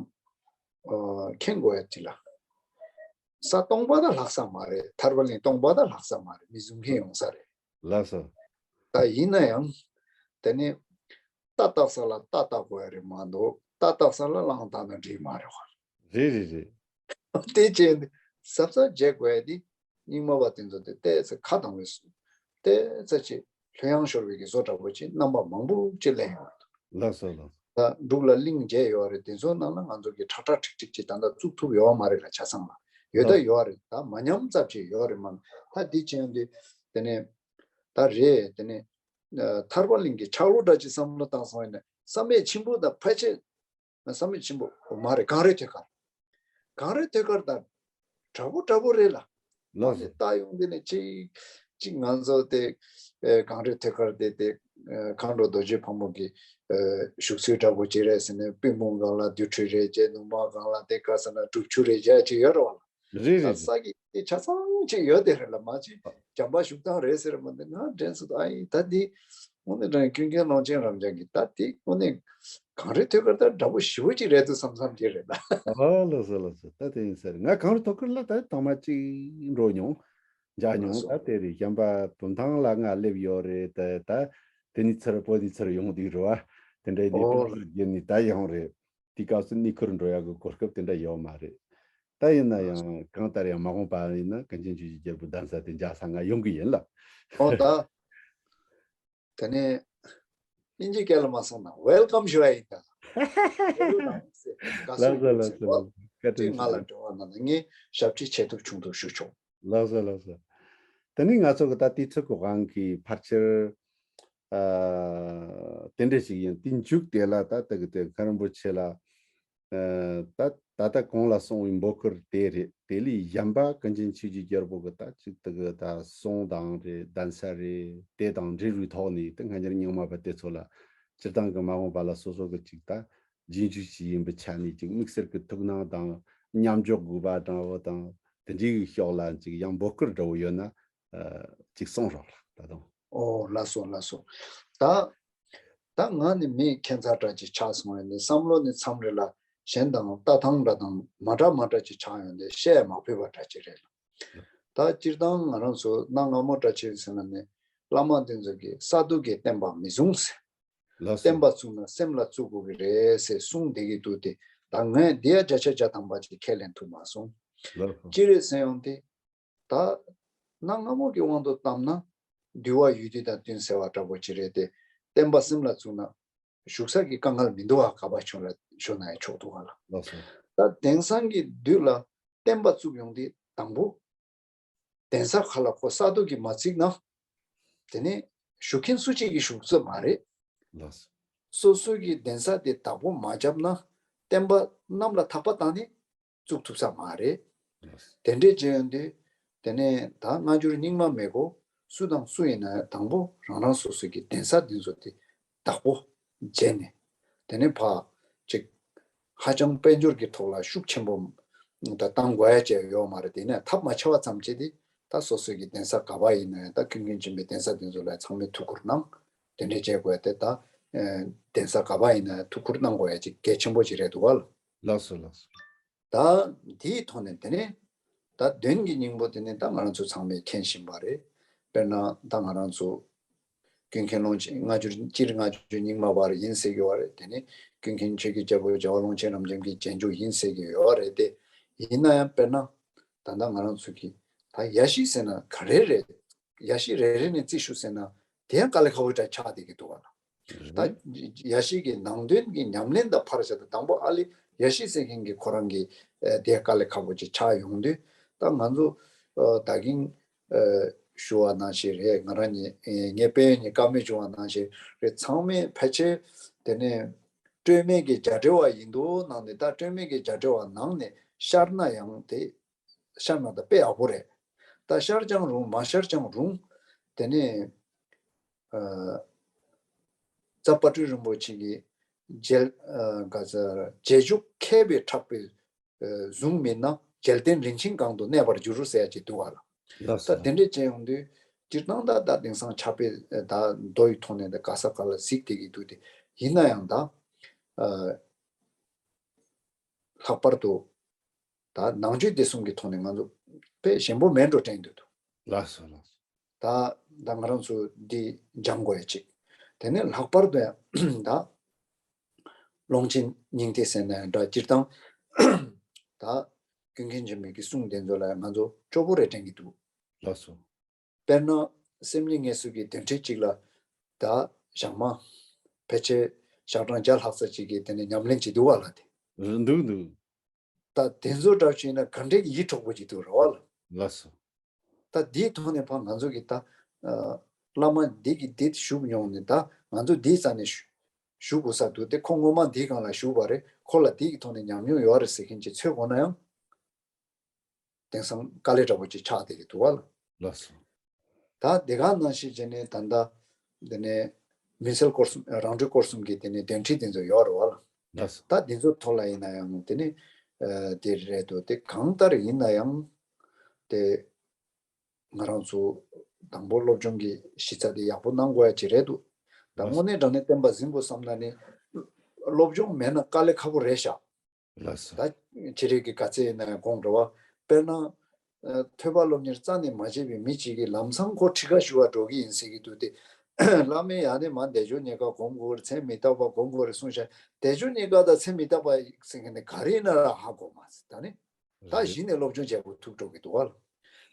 ཨ་མཁྱེན་དགོས་ཡ་ཅིག་ལ། ས་སྟོང་པ་ད་ལྷག་ས་མ་རེད། ཐར་པ་གླིང་སྟོང་པ་ད་ལྷག་ས་མ་རེད། མི་བཟུང་མཁན་ཡོང་ས་རེད། ལགས་སོ། ད་ཡིན་ན་ཡང་དེ་ནས་རྟ་བཏགས་ས་ལ་རྟ་བཏགས་དགོས་ཡ་རེད་མ་གཏོགས། རྟ་བཏགས་ས་ལ་གླང་བཏགས་ན་འགྲིག་མ་རེད་བ། རེད་རེད་རེད། དེ་བྱས་ནས་གཟབ་གཟབ་བྱེད་དགོས་ཡ་དེ། རྙིང་མ་བ་དེ་ཚོ་དེ་ཏོག་ཙམ་ཁ་གདངས་པའི་སུ། ཏོག་ཙམ་ཅིག་ལྷོད་ཡངས་ཤོར་བའི་གི་བཟོ་འདྲ་པོ་ཅིག་རྣམ་པ་མང་པོ་ཅིག་ལེན་ཡོང་གི་འདུག་ལགས་སོ་ལགས། ད་འབྲུག་ལ་གླིང་བརྒྱད་ཡོད་རེད། དེ་ཚོའི་ནང་ལ་ང་ཚོ་གི་ཁྲ་ཁྲ་ཁྲིག་ཁྲིག་ཅིག་ད་ལྟ་བཙུགས་ཐུབ་ཡོད་མ་རེད་ལ། ཆ་ཚང་ལ་ཡོད་ད་ལགས། ཡོད་རེད། ད་མ་ཉམས་ཙམ་ཅིག་ཡོད་རེད་མ། ད་འདི་བྱས་ཡོང་དུས་དེ་ནས་ད་རེད། དེ་ནས་ཨ་ཐར་པ་གླིང་གི་ཆག་ལོ་འདྲ་ཅིག་བསམ་བློ་བཏང་སོང་ཡིན་ན། བསམ་ཡས་མཆིམས་ཕུ་དང་ཕལ་ཆེར། བསམ་ཡས་མཆིམས་ཕུ་མ་རེད། གངས་རི་ཐོད་དཀར། གངས་རི་ཐོད་དཀར་དང་འདྲ་པོ་འདྲ་པོ་རེད་ལ། ལགས་སོ། ཨ་ནི་ལྟ་ཡོང་དུས་ནས་གཅིག་གཅིག་ང་ཚོ་དེ་ཨེ་གངས་རི་ཐོད་དཀར་དེ་དེ་ཨེ་མཁའ་འགྲོ་རྡོ་རྗེ་ཕག་མོ་གི་ཨེ་བཞུགས་ཚུལ་འདྲ་པོ་ཅིག་རེད་ཟེར་ནས། པུས་མོ་སྒང་ལ་དུར་ཁྲོད་རེད་བྱས། ནུ་མ་སྒང་ལ་དེ་ག་ཟེར་ན་སྒྲུབ་ཆུ་རེད་བྱས་ཅིག་ཡོད་རེད་བ། རེད་རེད། ད་ས་གི་དེ་ཆ་ཚང་ཅིག་ཡོད་དེ་རེད་ལ། མ་གཅིག་བྱམས་པ་བཞུགས་སྟངས་རེད་ཟེར་མ། འདི་ང་དྲན་སོང་། ཨ་ཡིན་ད་འདི་དངོས་གནས་དྲང་ཀུན་མཁྱེན་ཀློང་ཆེན་རབ་འབྱམས་ཀྱི་ད་འདི་དངོས་གནས་གངས་རི་ཐོད་དཀར་ད་འདྲ་པོ་ཞེ་པོ་ཅིག་རེད་འདུག་བསམ་བསམ་གྱི་རེད་ད། ཨོ་ལགས་སོ་ལགས་སོ། ད་དེ་ཡིན་ས་རེད། ང་གངས་རི་ཐོད་དཀར་ལ་ད་དང་པོ་ཅིག་འགྲོ་མྱོང་། མཇལ་མྱོང་། ལགས་སོ། ད་དེ་རེད། གཞན་པ་བུམ་ཐང་ལ་ང་སླེབས་ཡོད་རེད། ད་ད་དེ་ནས་ཚུར་བོད་ནས་ཚུར་ཡོང་དུས་རེད་བ། དེ་འདྲ་ཡིན་དུས་ཨོ་ཊུར་བརྒྱུད་ནས་ད་ཡོང་རེད། དེའི་སྐབས་སུ་གནས་ཁུལ་འགྲོ་ཡག་གི་གོ་སྐབས་དེ་འདྲ་ཡོད་མ་རེད། ད་ཡིན་ན་ཡང་གང་ལྟར་ཡང་མ་འོངས་པ་ཡིན་ན་ཀུན་མཁྱེན་ཆོས་ཀྱི་རྒྱལ་པོ་གདན་ས་དེ་མཇལ་ས་ང་ཡོང་གི་ཡིན་ལ། ཨོ་ད། དེ་ནས་དབྱིན་ཇིའི་སྐད་ལ་མ་སོང་ན་ཝེལ་ཀམ་ཞུ་བ་ཡིན་ད། ལགས་སོ་ལགས་སོ། བཀའ་དྲིན་ཅིག་ང་ལ་དྲི་བ་གནང་ན་ངས་ཞབས་ཕྱི་བྱེད་ཐུབ་ཆུང་ཐུབ་ཞུ་ཆོག་ལགས་སོ་ལགས་སོ། དེ་ནས་ང་ཚོ་གི་ད་དུས་ཚོད་ཀྱི་དབང་གིས་ཕལ་ཆེར། ཨ། དེ་འདྲ་ཞིག་ཡིན། དེའི་མཇུག་དེ་ལ་ད་ལྟ་གི་དེ་མཁན་རིན་པོ་ཆེ་ལ། ཨ། ད་ད་ལྟ་གོང་ལ་གསུངས་པའི་འབོད་སྐུལ་དེ་རེད། དེ་ལས་གཞན་པ་ཀུན་མཁྱེན་ཆོས་ཀྱི་རྒྱལ་པོ་གི་ད་ཅིག་དེ་གི་ད་གསུང་དང་རེད། གདན་ས་རེད། དེ་དང་འབྲེལ་བའི་ཐོག་ནས་དེ་སྔ་འགྱུར་རྙིང་མ་བ་དེ་ཚོ་ལ་སྤྱིར་བཏང་གི་མ་འོངས་པ་ལ་སོ་སོ་གི་ཅིག་ད་རྗེས་འཇུག་ཅིག་ཡིན་པའི་ཆ་ནས་ཅིག་དམིགས་བསལ་གྱི་ཐུགས་སྣང་དང་མཉམ་འཇོག་དགོས་པ་འདྲ་བོ་དང་། དེ་འདྲའི་ཕྱོགས་ལ་ཅིག་ཡང་འབོད་སྐུལ་འདྲ་བོ་ཡོད་ན། ཨ། ཅིག་གསུང་རོགས་ལ་ད་དུང་། ཨོ་ལགས་སོ་ལགས་སོ། ད་ད་ང་ནི་མི་ཁྱད་མཚར་འདྲ་ཅིག་ཆགས་སོང་བས་ནི། བསམ་བློ་ནི་མཚམས་རེ་ལ་གཞན་དང་ལྟ་སྟངས་འདྲ་དང་མ་འདྲ་མ་འདྲ་ཅིག་ཆགས་ཡོང་དུས་བཤད་མ་ཕོད་པ་འདྲ་ཅིག་རེད་ལ། ད་སྤྱིར་བཏང་ང་རང་ཚོ་གནའ་སྔ་མོ་འདྲ་ཅིག་ཟེར་ན་ནི། བླ་མ་དེ་ཚོ་གིས་ས་རྡུལ་གྱིས་བསྟན་པ་མི་བཟུང་ཟེར། ལགས་སོ། བསྟན་པ་བཙུགས་ན་སེམས་ལ་བཙུགས་དགོས་ཀྱི་རེད་ཟེར་གསུངས་བསྡད་ཀྱི་འདུག་སྟེ། ད་ངས་འདི་ཡ་བརྒྱ་ཆ་བརྒྱ་ཐམ་པ་ཅིག་ཁས་ལེན་ཐུབ་མ་སོང་། ལགས་སོ། ཅི་རེད་ཟེར་ཡོང་དུས། ད་གནའ་སྔ་མོ་གི་དབང་དུ་བཏང་ན། འདུལ་བ་ཡུལ་དུས་དང་བསྟུན་ཟེར་བ་འདྲ་པོ་ཅིག་རེད་དེ། བསྟན་པ་སེམས་ལ་བཙུགས་ན་བཞུགས་ས་གི་དཀའ་ངལ་མི་འདུག་བ། ག་པར་བྱོན་ལ་བཞུགས་ན་ཡང་ཆོག་འདུག་བ་ལ། ལགས་སོ། ད་དེང་སང་གི་དུས་ལ་བསྟན་པ་བཙུགས་ཡོང་དུས་དང་པོ་གདན་ས་ཁག་ལ་ཁོ་ས་རྡོ་གིས་མ་བརྩིགས་ན། དེ་ནས་བཞུགས་མཁན་སུ་གཅིག་གིས་བཞུགས་ས་མ་རེད། ལགས་སོ། སོ་སོ་གི་གདན་ས་དེ་བདག་པོ་མ་བརྒྱབ་ན་བསྟན་པ་གནམ་ལ་ཐག་པ་བཏང་ནས་བཙུགས་ཐུབ་ས་མ་རེད། ལགས་སོ། དེ་འདྲས་བྱས་ཡོང་དུས་དེ་ནས་ད་སྔ་འགྱུར་རྙིང་མ་མེད་གོ། སུ་དང་སུ་ཡིན་ན་དང་པོ་རང་རང་སོ་སོ་གི་གདན་ས་དེ་ཚོ་དེ་བདག་པོ་བྱས་ནས། དེ་ནས་ཕར་ཅིག་ཧ་ཅང་དཔལ་འབྱོར་གྱི་ཐོག་ལ་ཤུགས་ཆེན་པོ་ད་བཏང་དགོས་ཡ་ཅིག་ཡོད་མ་རེད། དེ་ནས་ཐབས་མ་ཆེ་བ་ཙམ་བྱས་ཏེ་ད་སོ་སོ་གི་གདན་ས་ག་པར་ཡིན་ན་ཡང་ད་ཀུན་མཁྱེན་ཆེན་པོའི་གདན་ས་དེ་ཚོ་ལ་ཚང་མས་ཐུགས་ཁུར་གནང་། དེ་འདྲས་བྱེད་དགོས་ཡ་དེ་ད་ཨ་གདན་ས་ག་པར་ཡིན་ན་ཡང་ཐུགས་ཁུར་གནང་དགོས་ཡ་ཅིག་གལ་ཆེན་པོ་ཅིག་རེད་འདུག་བ་ལ། ལགས་སོ། ལགས་སོ། ད་དེའི་ཐོག་ནས་དེ་ནས་ད་དོན་གྱི་སྙིང་པོ་དེ་ནི་ད་ང་རང་ཚོ་ཚང་མས་མཁྱེན་བཞིན་པ་རེད། དཔེར་ན་ད་ང་རང་ཚོ་ཀུན་མཁྱེན་ཀློང་ཆེན་སྔ་འགྱུར་སྤྱིར་སྔ་འགྱུར་རྙིང་མ་བར་ཡིན་ཟེར་གྱི་ཡོད་རེད། དེ་ནི་ཀུན་མཁྱེན་ཆོས་ཀྱི་རྒྱལ་པོ་རྒྱལ་བ་ཀློང་ཆེན་རབ་འབྱམས་ཀྱི་རྗེས་འཇུག་ཡིན་ཟེར་གྱི་ཡོད་རེད་དེ། ཡིན་ན་ཡང་དཔེར་ན་ད་ལྟ་ང་རང་ཚོ་གི་ད་ཡ་བཞི་ཟེར་ན་ག་རེ་རེད། ཡ་བཞི་རེ་རེ་ནས་རྩིས་ཞུ་ཟེར་ན་དེ་ཡང་དཀའ་ལས་ཁག་པོ་འདྲ་ཆགས་བསྡད་ཀྱི་འདུག་བ་ལ། ད་ཡ་བཞི་གི་ནང་དོན་གྱི་ཉམས་ལེན་དང་ཕར་བཞག་སྟེ་དང་པོ་ཨ་ལི་ཡ་བཞི་ཟེར་མཁན་གྱི་ཁོ་རང་གི་ཨ་དེ་དཀའ་ལས་ཁག་པོ་ཅིག་ཆགས་ཡོང་དུས། ད་ང་ཚོ་ཨ་ད་གིན་ཨ་ཞུ་བ་ནང་བཞིན་རེད། ང་རང་ཉིད་ཨ་ངའི་དཔལ་ཡོན་གྱི་བཀའ་མོལ་བྱུང་བ་ནང་བཞིན་རེད། ཚང་མས་ཕལ་ཆེར་དེ་ནས་སྤྲོས་མེད་ཀྱི་རྒྱ་འགྲེལ་བ་ཡིན་འདུག་ནང་ནས། ད་སྤྲོས་མེད་ཀྱི་རྒྱ་འགྲེལ་བ་ནང་ནས་ཤར་ན་ཡང་དེ། ཤར་ན་ད་དཔེ་ཡག་པོ་རེད། ད་ཤར་ཀྱང་རུང་མ་ཤར་ཀྱང་རུང་། དེ་ནས་ཨ་རྩ་དཔལ་སྤྲུལ་རིན་པོ་ཆེ་གི་རྗེས་ཨ་ག་ཟེར་རྗེས་འཇུག་མཁས་པས་ཕྲག་པའི་ཨ་གཟུངས་མིན་ན། རྒྱལ་བསྟན་རིན་ཆེན་གང་དུ་གནས་པར་འགྱུར་ཟེར་ཡ་ཅིག་འདུག་བ་ལ། ལགས་ད་སོ། དེ་འདྲས་བྱས་ཡོང་དུས་སྤྱིར་བཏང་ད་ད་དེང་སང་ཕྱག་དཔེ་ད་མདོ་ཡི་ཐོག་ནས་ད་ག་ས་ག་ལ་གཟིགས་བསྡད་ཀྱི་འདུག་སྟེ། ཡིན་ན་ཡང་ད་ཨ་ལྷག་པར་དུ། ད་ནང་ཆོས་སྡེ་གསུམ་གྱི་ཐོག་ནས་ང་ཚོ་དཔེ་ཞན་པོ་མེད་འགྲོ་དྲན་འདུག་ལགས་སོ། ལགས་སོ། ད་ད་ང་རང་ཚོ་འདི་སྦྱང་དགོས་ཡ་གཅིག་དེ་ནས་ལྷག་པར་དུ་ཡང་ད་ཀློང་ཆེན་སྙིང་ཐིག་ཟེར་ན་ཡང་འདྲ། སྤྱིར་བཏང་ད་ཀུན་མཁྱེན་ཆེན་པོའི་གི་གསུང་དེ་ཚོ་ལ་ང་ཚོ་སྐྱོ་པོ་རེ་དྲན་གྱི་འདུག་ལགས་སོ། དཔེར་ན་སེམས་ཉིད་ངལ་གསོ་གི་དོན་ཁྲིད་ཅིག་ལ་ད་ཞག་མ་ཕལ་ཆེར་ཞག་གྲངས་བརྒྱ་ལྷག་ཙམ་ཅིག་གིས་དེ་ནས་ཉམས་ལེན་བྱེད་འདུག་བ་ལ། དེ་འདུག་འདུག་ད་དེ་ཚོ་འདྲ་བྱས་ན་ག་འདྲས་ཀྱི་ཡིད་འཕྲོག་པོ་ཅིག་འདུག་རེད་བ་ལ། ལགས་སོ། ད་དེའི་ཐོག་ནས་ཕར་ང་ཚོ་གི་ད་ཨ་བླ་མ་འདི་གི་འདི་བཞུགས་མྱོང་ནས་ད་ང་ཚོ་འདིའི་རྩ་ནས་བཞུགས་དགོས་ས་འདུག་དེ་ཁོ་སྔོན་མ་འདིའི་སྒང་ལ་བཞུགས་པ་རེད། ཁོ་ལ་འདི་གི་ཐོག་ནས་ཉམས་མྱོང་ཡོད་རེད་ཟེར་མཁན་ཅིག་འཚོལ་དགོས་ན་ཡང་། དེང་སང་དཀའ་ལས་འདྲ་པོ་ཅིག་ཆགས་བསྡད་ཀྱི་འདུག་བ་ལ། ལགས་སོ། ད་དེ་ག་ནང་བཞིན་བྱས་ནས་ད་ལྟ་འདི་ནས་མུན་སེལ་སྐོར་གསུམ་རང་གྲོལ་སྐོར་གསུམ་གྱི་དེ་ནས་དོན་ཁྲིད་དེ་ཚོ་ཡོད་རེད་བ་ལ། ལགས་སོ། ད་དེ་ཚོ་ཐོག་ལ་ཡིན་ན་ཡང་དེ་ནས་ཨ་དེ་རེད་འདུག་དེ་གང་ལྟར་ཡིན་ན་ཡང་དེ་ང་རང་ཚོ་དང་པོ་སློབ་སྦྱོང་གི་གཞི་རྩ་དེ་ཡག་པོ་གནང་དགོས་ཡ་ཅིག་རེད་འདུག་ད་ལགས་སོ། དངོས་གནས་དྲང་གནས་བསྟན་པ་ཟིན་དགོས་བསམ་ན་ནི་སློབ་སྦྱོང་མེད་ན་དཀའ་ལས་ཁག་པོ་རེད་ཤག་ལགས་སོ། ད་ཁྱེད་རང་གི་ག་ཚད་ཡིན་ན་ཡང་དགོངས་འགྲོ་བ། དཔེར་ན། ཨ་ཐོས་པ་སློབ་གཉེར་རྩ་ནས་མ་བྱས་པའི་མི་གཅིག་གིས་ལམ་སང་ཁོ་ཁྲིད་ཀ་ཞུ་བར་འགྲོ་གི་ཡིན་ཟེར་གྱི་འདུག་སྟེ། བླ་མས་ཡང་ནས་མ་བཟླས་བརྗོད་རྙེད་དཀའ་སྒོམ་དགོས་རེད། མཚན་མི་རྟག་པ་སྒོམ་དགོས་རེད་གསུངས་ཤག་བཟླས་བརྗོད་རྙེད་དཀའ་དང་མཚན་མི་རྟག་པ་ཟེར་མཁན་དེ་ག་རེ་ཡིན་ན་ར་ཧ་གོ་མ་སོང་། ད་ནི། ད་རེད། གཞི་ནས་སློབ་སྦྱོང་བྱེད་དགོས་ཐུག་འགྲོ་གི་འདུག་བ་ལ།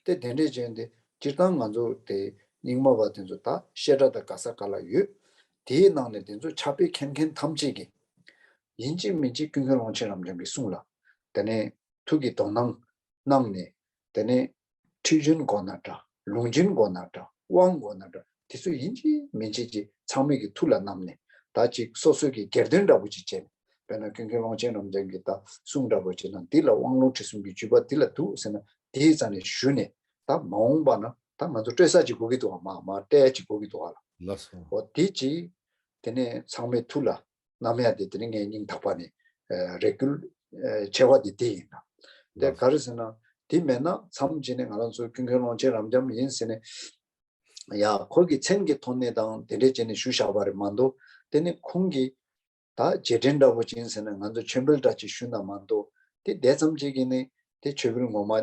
དེ་དེ་འདྲས་བྱས་ཏེ་སྤྱིར་བཏང་ང་ཚོ་དེ་རྙིང་མ་བ་དེ་ཚོ་ད་བཤད་གྲྭ་དང་ག་ས་ག་ལ་ཡོད། དེའི་ནང་ནས་དེ་ཚོ་ཕྱག་དཔེ་མཁན་མཁན་ཐམས་ཅད་ཀྱིས། ཡིན་གཅིག་མིན་གཅིག་ཀུན་མཁྱེན་ཀློང་ཆེན་རབ་འབྱམས་ཀྱི་གསུང་ལ། དེ་ནས་ཐུགས་ཀྱི་དོ་སྣང་གནང་ནས། དེ་ནས་ཁྲིད་རྒྱུན་དགོས་ན་འདྲ། ལུང་རྒྱུན་དགོས་ན་འདྲ། དབང་དགོས་ན་འདྲ། དེ་ཚོ་ཡིན་གཅིག་མིན་གཅིག་ཅིག་ཚང་མས་ཀྱི་ཐུགས་ལ་བསྣམས་ནས། ད་ཅིག་སོ་སོའི་གི་སྒེར་དོན་འདྲ་པོ་ཅིག་བྱས་ནས། དཔེར་ན་ཀུན་མཁྱེན་ཀློང་ཆེན་རབ་འབྱམས་ཀྱི་ད་གསུང་འདྲ་པོ་བྱས་ན་འདི་ལ་དབང་ལུང་ཁྲིད་གསུམ་གྱི་བརྒྱུད་པ་འདི་ལ་འདུག་ཟེར་ན། དེའི་རྩ་ནས་ཞུ་ནས། ད་མ་འོངས་པ་ན་ད་ང་ཚོ་སྤྲོད་ས་ཅིག་དགོས་ཀྱི་འདུག་བ། མ་མ་སྤྲད་ཡ་ཅིག་དགོས་ཀྱི་འདུག་བ་ལ། ལགས་སོ། འོ་དེ་ཅིག་དེ་ནས་ཚང་མའི་ཐུགས་ལ་བསྣམས་ཡ་དེ་དེ་ནི་ངའི་སྙིང་ཐག་པ་ནས་ཨ་རེ་སྐུལ་ཨ་ཆེ་བ་དེ་དེ་ཡིན་ན། དེ་ག་རེ་ཟེར་ན། དེ་མེད་ན་མཚམས་སྦྱར་ནས་ང་རང་ཚོ་ཀུན་མཁྱེན་ཀློང་ཆེན་རབ་འབྱམས་ཡིན་ཟེར་ནས། ཡ་ཁོ་གི་མཚན་གྱི་ཐོག་ནས་དང་དེ་འདྲས་བྱས་ནས་ཞུ་བཞག་པ་རེད་མ་གཏོགས། དེ་ནི་ཁོང་གི་ད་རྗེས་དྲན་འདྲ་པོ་ཅིག་ཡིན་ཟེར་ནས་ང་ཚོ་མཆོད་འབུལ་འདྲ་ཅིག་ཞུ་ན་མ་གཏོགས། དེ་དེ་ཙམ་ཅིག་གིས་ནི་དེ་མཆོད་འབུལ་ངོ་མ་ཨ་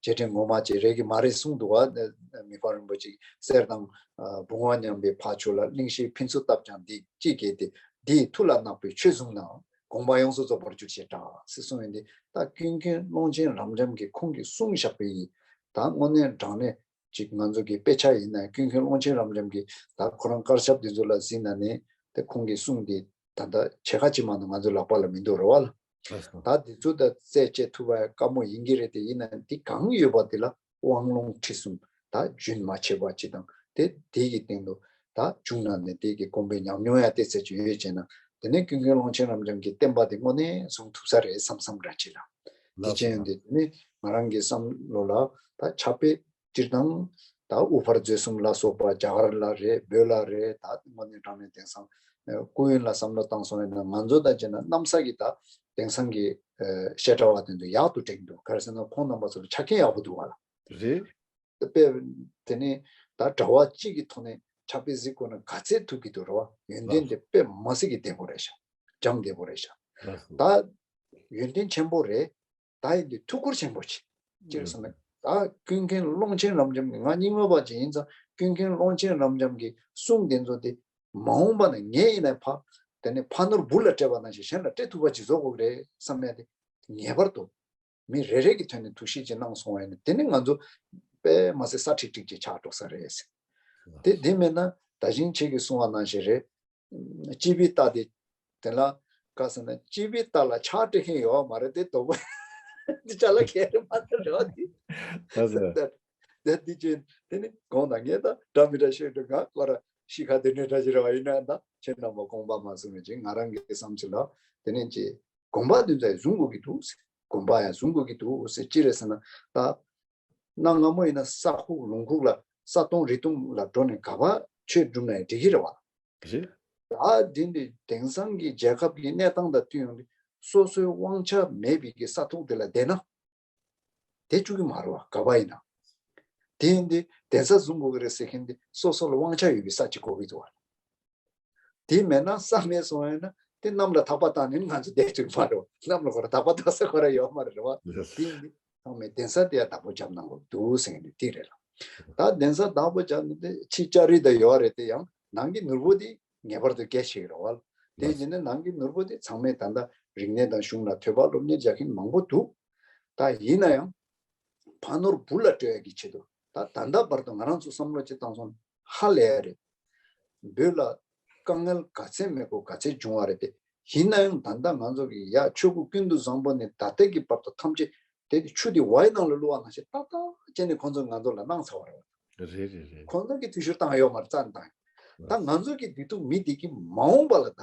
རྗེས་དྲན་ངོ་མ་ཅིག་རེད་ཀྱི་མ་རེད་གསུངས་འདུག་བ། མི་ཕམ་རིན་པོ་ཆེས་གསེར་དང་ཨ་བུང་བ་མཉམ་པའི་འཕགས་མཆོག་ལ། གླིང་བཞིའི་ཕུན་ཚོགས་བཏབ་ཀྱང་འདི་ཅི་སྐྱེ་སྟེ། འདི་ཡི་མཐུ་ལ་བརྣག་པའི་ཆོས་བཟུང་ནའང་། དགོངས་པ་ཡོངས་སུ་རྫོགས་པར་འགྱུར་ཞེས་གྲགས་ཟེར་གསུངས་ཡོད་དེ། ད་ཀུན་མཁྱེན་ཀློང་ཆེན་རབ་འབྱམས་ཀྱིས་ཁོང་གིས་གསུངས་བཞག་པའི་ཡི་ད་དངོས་གནས་དྲང་གནས་ ཅིག་ང་ཚོ་གི་དཔེ་ཆ་ཡིན་ན་ཀུན་མཁྱེན་ཀློང་ཆེན་རབ་འབྱམས་ཀྱི་ད་ཁོ་རང་དཀར་ཆབ་འདི་ཚོ་ལ་གཟིགས་ན་ནི་དེ་ཁོང་གི་གསུང་འདི་ད་ལྟ་ཕྱེད་ཀ་ཅིག་མ་གཏོགས་ང་ཚོའི་ལག་པ་ལ་མི་འདུག་རེད་བ་ལ། ལགས་སོ། ད་འདི་ཚོ་ད་རྩད་བཅད་ཐུབ་པ་དཀའ་མོ་ཡིན་གྱི་རེད་དེ། ཡིན་ན་འདི་གང་ཡོད་པ་འདི་ལ་དབང་ལུང་ཁྲིད་གསུམ་ད་རྒྱུན་མ་ཆད་པ་ཅིག་དང་དེ་དེ་གི་སྟེང་དུ་ད་བྱུང་ན་ནི་དེ་གི་དགོངས་པའི་ཉམས་མྱོང་ཡང་ཏོག་ཙམ་ཅིག་ཡོད་ཅེ་ན། དེ་ནས་ཀུན་མཁྱེན་ཀློང་ཆེན་རབ་འབྱམས་ཀྱི་བསྟན་པ་དེ་དངོས་གནས་བཟུང་ཐུབ་ས་རེད་བསམ་བསམ་འདྲ་ཅིག་ལ། དེ་ལགས་སོ། ཅན་དེ་ནི་ང་རང་གི་བསམ་བློ་ལ་ད་ཕྱག་དཔེ་སྤྱིར་བཏང་ད་དབུ་ཕར་མཛོད་གསུམ་ལ་སོགས་པ་རྒྱ་གར་ལ་རེད། བོད་ལ་རེད། ད་དངོས་གནས་དྲང་གནས་དེང་སང་སྐུ་ཡོན་ལ་བསམ་བློ་བཏང་སོང་ཡིན་ན་ང་ཚོ་ད་བྱས་ན་གནམ་ས་གི་ད་དེང་སང་གི་བཤད་གྲྭ་བ་དེ་ཚོ་ཡག་ཏུ་དྲན་འདུག་ག་རེ་ཟེར་ན་ཁོང་རྣམ་པ་ཚོ་ལ་ཆ་རྐྱེན་ཡག་པོ་འདུག་བ་ལ། རེད། དཔེ་དེ་ནས་ད་གྲྭ་བ་གཅིག་གི་ཐོག་ནས་ཕྱག་དཔེ་གཟིགས་དགོས་ན་ག་ཚད་ཐུབ་ཀྱི་འདུག་རེད་བ། ཡོན་ཏན་དེ་དཔེ་མ་སྲིད་ཀྱི་བདེ་པོ་རེད་ཤག་སྦྱངས་བདེ་པོ་རེད་ཤག་ད་ཡོན་ཏན་ཆེན་པོ་རེད། ད་ཡིན་དུས་ཐུགས་ཁུར་ཆེན་པོ་ཆེ། ཅི་རེད་ཟེར་ན་ད་ཀུན་མཁྱེན་ཀློང་ཆེན་རབ་འབྱམས་ཀྱི་ང་རྙིང་མ་པ་ཅིག་ཡིན་ཙང་ཀུན་མཁྱེན་ཀློང་ཆེན་རབ་འབྱམས་ཀྱི་གསུང་དེ་ཚོ་དེ་མ་འོངས་པ་ན་ངས་ཡིན་ན་ཕ་དེ་ནས་ཕ་ནོར་བུ་ལ་སྤྲད་པ་ནང་བཞིན་གཞན་ལ་སྤྲད་ཐུབ་པ་ཅིག་བཟོ་དགོས་རེད་བསམ་ཡ་དེ་ངེས་པར་དུ། མི་རེ་རེ་གི་ཐོག་ནས་ཐུགས་ཞིབ་ཅིག་གནང་སོང་བ་ཡིན་ན་དེ་ནི་ང་ཚོ་དཔེ་མ་སྲིད་ས་ཁྲིག་ཁྲིག་ཅིག་ཆགས་འགྲོ་ས་རེད་ཟེར། དེ་དེ་མེད་ན་ད་གིན་ཁྱེད་ཀྱིས་གསུང་བ་ནང་བཞིན་རེད། སྤྱི་པའི་རྟ་དེ་དེ་ལ་ག་ཟེར་ན་སྤྱི་པའི་རྟ་ལ་ཆག་སྤྲད་མཁན་ཡོད་མ་རེད་དེ་དོག་པ་དེ་ཅ་ལག་ག་རེ་མ་རེད་རེད་བ་དེ། ད་ཟེར། ད་དེ་ཅན་དེ་ནི་དགོངས་དག་ངས་ད་འདྲ་མི་འདྲ་ཤོད་འགྲོ་ང་ཁོ་ར་ཤི་ཁ་དེ་འདྲ་འདྲ་ཅིག་རེད་བ་ཡིན་ན་ད་ཁྱེད་རྣམ་པ་དགོངས་པ་མ་ཚོམ་མེད་ཅིག་ང་རང་གི་བསམ་ཚུལ་ལ་དེ་ནི་ཅི། དགོངས་པ་དེ་ཚོ་བཟུང་དགོས་ཀྱི་འདུག་ཟེར། དགོངས་པ་ཡང་བཟུང་དགོས་ཀྱི་འདུག་ཟེར། ཅི་རེད་ཟེར་ན་ད་གནའ་སྔ་མོ་ཡིན་ན་ས་ཁུག་ལུང་ཁུག་ལ་ས་སྟོང་རི་སྟོང་ལ་འགྲོ་ནས་ག་པར་ཆོས་སྒྲུབ་ན་ཡང་འགྲིག་གི་རེད་བ། རེད། ད་དེ་འདི་དེང་སང་གི་རྒྱལ་ཁབ་ཀྱི་གནས་སྟངས་དང་བསྟུན་ཡོང་དུས་སོ་སོའི་དབང་ཆ་མེད་པའི་གི་ས་ཐོག་དེ་ལ་བསྡད་ན་བསྡད་བཅུག་གི་མ་རེད་བ། ག་པར་ཡིན་ན། དེ་ཡིན་དུས་གདན་ས་བཟུང་དགོས་ཀྱི་རེད་ཟེར་མཁན་དེ་སོ་སོ་ལ་དབང་ཆ་ཡོད་པའི་ས་ཅིག་དགོས་ཀྱི་འདུག་བ། དེ་མེད་ན་ས་མེད་སོང་ཡོད་ན་དེ་གནམ་ལ་ཐག་པ་བཏང་ནས་ང་ཚོ་བསྡད་ཐུབ་མ་རེད། གནམ་ལ་ཁོ་ར་ཐག་པ་བཏང་ས་ཁོ་ར་ཡོད་མ་རེད་བ། དེ་ཡིན་དུས་ཚང་མས་གདན་ས་དེ་ཡང་བདག་པོ་རྒྱབ་གནང་དགོས་འདུག་ཟེར་མཁན་དེ་རེད་ལ། ད་གདན་ས་བདག་པོ་རྒྱབ་ནས་དེ་ཕྱི་ལྕགས་རི་དང་ཡོད་རེད་དེ་ཡང་ནང་གི་ནོར་བུ་དེ་ངེས་པར་དུ་གལ་ཆེ་གི་རེད་བ། དེ་ཡིན་ནས་ནང་གི་ནོར་བུ་དེ་ཚང་མས་ད་ལྟ་རིག་གནས་དང་གཞུང་ལ་ཐོས་པ་སློབ་གཉེར་རྒྱག་མཁན་མང་པོ་འདུག་ད་ཡིན་ན་ཡང་ཕ་ནོར་བུ་ལ་སྤྲོད་ཡ་གི་ཆེད་དུ་ད་ད་ལྟ་བར་དུ་ང་རང་ཚོ་བསམ་བློ་ཅིག་བཏང་སོང་ཧ་ལས་ཡ་རེད། བོད་ལ་དཀའ་ངལ་ག་ཚད་མེད་གོ་ག་ཚད་བྱུང་བ་རེད་དེ། ཡིན་ན་ཡང་ད་ལྟ་ང་ཚོ་གི་ཡ་ཆོས་སྐུ་ཀུན་ཏུ་བཟང་པོ་ནས་ད་ལྟ་གི་བར་དུ་ཐམས་ཅད་དེ་ཆུ་དེ་ཝའི་ནང་ལ་བླུགས་པ་ནང་བཞིན་ཏག་ཏག་བྱས་ནས་ཁོང་ཚོས་ང་ཚོ་ལ་གནང་ཚར་བ་རེད། རེད་རེད་རེད། ཁོང་ཚོ་གི་འཐུས་ཤོར་བཏང་ཡོད་མ་རེད་རྩ་ནས་བཏང་ཡོད། ད་ང་ཚོ་གི་བདེ་སྡུག་མི་དེ་གི་མ་འོངས་པ་ལ་ད།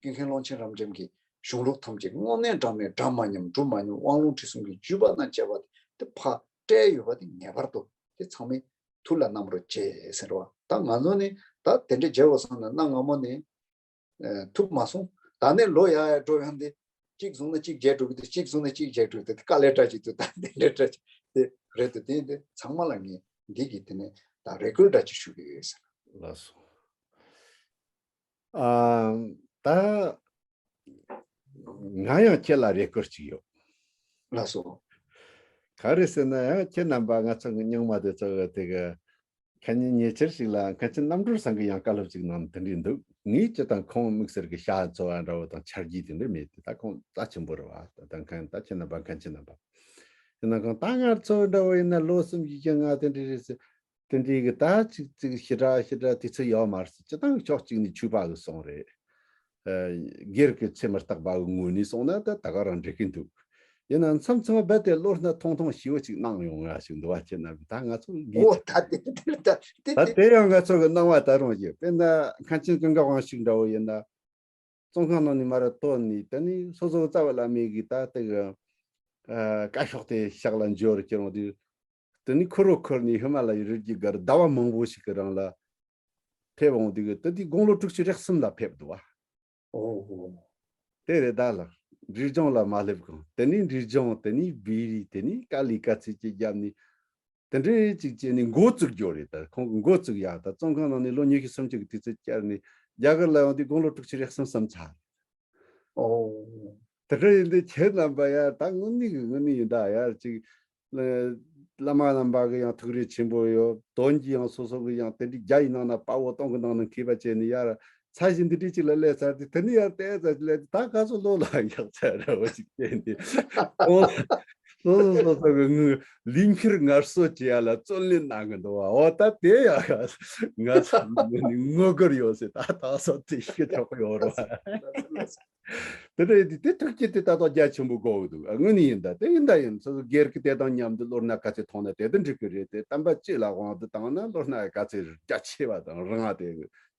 ཀུན་མཁྱེན་ཀློང་ཆེན་རབ་འབྱམས་ཀྱི་གཞུང་ལུགས་ཐམས་ཅད་དངོས་གནས་དྲང་གནས་འདྲ་མ་ཉམས་འགྲུབ་མ་ཉམས་དབང་ལུང་ཁྲིད་གསུམ་གྱི་བརྒྱུད་པ་དང་བཅས་པ་དེ་ཕར་སྤྲད་ཡོད་པ་དེ་ངེས་པར་དུ་དེ་ཚང་མས་ཐུགས་ལ་བསྣམས་རོགས་བྱེད་ཟེར་བ། ད་ང་ཚོ་ནི་ད་དེ་འདྲ་བྱེད་དགོས་བསམ་ན་གནའ་སྔ་མོ་ནས་ཐུབ་མ་སོང་། ད་ནས་ལོ་ཡར་ཡར་འགྲོ་ཡོང་དེ་གཅིག་བཟུང་ན་གཅིག་བརྗེད་འགྲོ་གི་འདུག་གཅིག་བཟུང་ན་གཅིག་བརྗེད་འགྲོ་གི་འདུག་དཀའ་ལས་འདྲ་ཅིག་འདུག་ད་དེ་འདྲ་འདྲ་ཅིག་དེ་རེད་འདུག་དེ་འདི་ཚང་མ་ལ་ངས་འདི་གི་དེ་ནས་ད་རེ་སྐུལ་འདྲ་ཅིག་ཞུ་གི་ཡོད་ཟེར། ལགས་སོ། ཨ། ད་ང་ཡང་ཁྱེད་ལ་རེ་སྐུལ་ཅིག་ཡོད། ལགས་སོ། ག་རེ་ཟེར་ན་ཡང་ཁྱེད་རྣམ་པ་ང་ཚོ་གི་རྙིང་མ་དེ་ཚོ་གི་དེ་གི་ཁ་ཉིན་ཉེ་ཆར་ཞིག་ལ་མཁན་ཆེན་རྣམ་གྲོལ་ཚང་གི་ཡང་བཀའ་སློབ་ཅིག་གནང་དེ་འདྲ་འདུག་ངས་ཅི་དང་ཁོང་དམིགས་བསལ་གི་ཤ་ཚ་བ་འདྲ་བོ་དང་ཆ་རྒྱུས་དེ་འདྲ་མེད་དེ། ད་ཁོང་རྩ་ཆེན་པོ་རེད་བ། ད་ད་མཁན་ད་ཁྱེད་རྣམ་པ་མཁན་ཆེན་རྣམ་པ་ཡིན་ན་གང་ད་ང་ཚོ་འདྲ་བོ་ཡིན་ན་ལོ་གསུམ་བཞི་བཅུ་ང་དེ་འདྲ་རེད་ཟེར། དེ་འདྲའི་གི་ད་ཅིག་ཅིག་ཞེ་དྲག་ཞེ་དྲག་དུས་ཚོད་ཡོད་མ་རེད་ཟེར། སྤྱིར་བཏང་ཕྱོགས་གཅིག་ནས་ཆོས་པ་གི་སོང་རེད། ཨ། སྒེར་གྱི་ཚེ་མི་རྟག་པ་གི་ངོས་ནས་སོང་ན་ད་ད་ག་རང་འགྲིག་གི་འདུག་ཡིན་ན་མཚམས་མཚམས་རྦད་དེ་བློ་སྣ་ཐོང་ཐོང་ཞེ་པོ་ཅིག་གནང་ཡོང་ང་ཞིག་འདུག་བ། ཁྱེད་རྣམས་ད་ང་ཚོ་འོ་དགེ་ད་དེ་དེ་ད་དེ་དེ་དེ་ཡང་ང་ཚོ་གི་སྣང་བ་ད་རུང་ཡོད། དཔེར་ན་མཁན་ཆེན་ཀུན་དགའ་དབང་ཕྱུག་འདྲ་བོ་ཡིན་ན། བཙོན་ཁང་ནང་ནས་མར་ཐོན་ནས་དེ་ནས་སོ་སོ་རྩ་བའི་བླ་མའི་གི་ད་ལྟ་གི་ཨ་བཀའ་ཤོག་དེ་ཕྱག་ལ་འབྱོར་ཁྱེར་འོང་དུས། དེ་ནས་ཁོ་རོ་འཁོར་ནས་ཧི་མ་ལ་ཡའི་རི་རྒྱུད་གར་ཟླ་བ་མང་པོ་ཞིག་གི་རིང་ལ་ཕེབས་འོང་དུས་གི་དེ་དུས་དགུང་ལོ་དྲུག་ཅུ་རེ་གསུམ་ལ་ཕེབས་འདུག་བ། ཨོ། དེ་རེད་ད་ལགས། འབྲས་ལྗོངས་ལ་མ་སླེབས་གོང་དེ་ནས་འབྲས་ལྗོངས་དེ་ནས་བོད་རིགས་དེ་ནས་དཀའ་ལས་དཀའ་ཚེགས་ཀྱི་རྒྱབ་ནས། དེ་འདྲའི་ཅིག་བྱས་ནས་འགོ་བཙུགས་རྒྱུ་རེད། ད་ཁོང་གིས་འགོ་བཙུགས་ཡ་ད་བཙོན་ཁང་ནང་ནས་ལོ་ཉི་ཤུ་སུམ་ཅུ་གི་དུས་ཚོད་བསྐྱལ་ནས་རྒྱ་གར་ལ་ཡོང་དུས་དགུང་ལོ་དྲུག་ཅུ་རེ་གསུམ་གསུམ་ཚར། ཨོ། དེ་འདྲ་ཡིན་དུས་ཁྱེད་རྣམ་པ་ཡ་ད་དངོས་གནས་ཀྱི་དངོས་གནས་ཡིན་ད་ཡ་ཅིག་བླ་མ་རྣམ་པ་གི་ཡང་ཐུགས་རེ་ཆེན་པོ་ཡོད། དོན་གྱི་ཡང་སོ་སོ་གི་ཡང་དེ་འདྲའི་རྒྱ་ཡི་ནང་ན་དཔའ་བོ་སྟོང་གི་ནང་ན་མཁས་པ་བྱས་ནས་ཡར་ཚ་ཞིང་འདི་འདྲའི་ཅིག་ལ་སླེབས་ཚར་དུས་དེ་ནས་ཡར་བལྟས་ཚར་དུས་ལས་ད་ག་ཚོད་ལོ་ལ་ཡག་ཚར་འདྲ་བོ་ཅིག་བལྟས་ནས་ཨོ། སོ་སོ་སོ་སོ་གི་ངུ་ལུས་འཁྱུར་ངལ་གསོ་བྱེད་ཡ་ལ་བརྩོན་ལེན་གནང་གི་འདུག་བ། འོ་ད་དེ་ཡ་ང་ཚོ་ངུ་དགོས་ཡོད་ཟེར། ད་ད་སོ་དེ་ཤི་ཆོག་གི་ཡོད་རེད་བ། དེ་འདྲ་ཡིན་དུས་དེ་ཐུགས་རྗེ་དེ་ད་དུང་རྒྱ་ཆེན་པོ་དགོས་ཀྱི་འདུག་དངོས་གནས་ཡིན་ད། དེ་ཡིན་ད་ཡིན། སོ་སོ་སྒེར་གྱི་དེ་དང་མཉམ་དུ་བློ་སྣ་ག་ཚད་ཐོངས་ན་དེ་དུ་འགྲིག་གི་རེད། དེ་བསྟན་པ་སྤྱི་ལ་དབང་དུ་བཏང་ན་བློ་སྣ་ག་ཚད་རྒྱ་ཆེ་བ་དང་རིང་བ་དེ་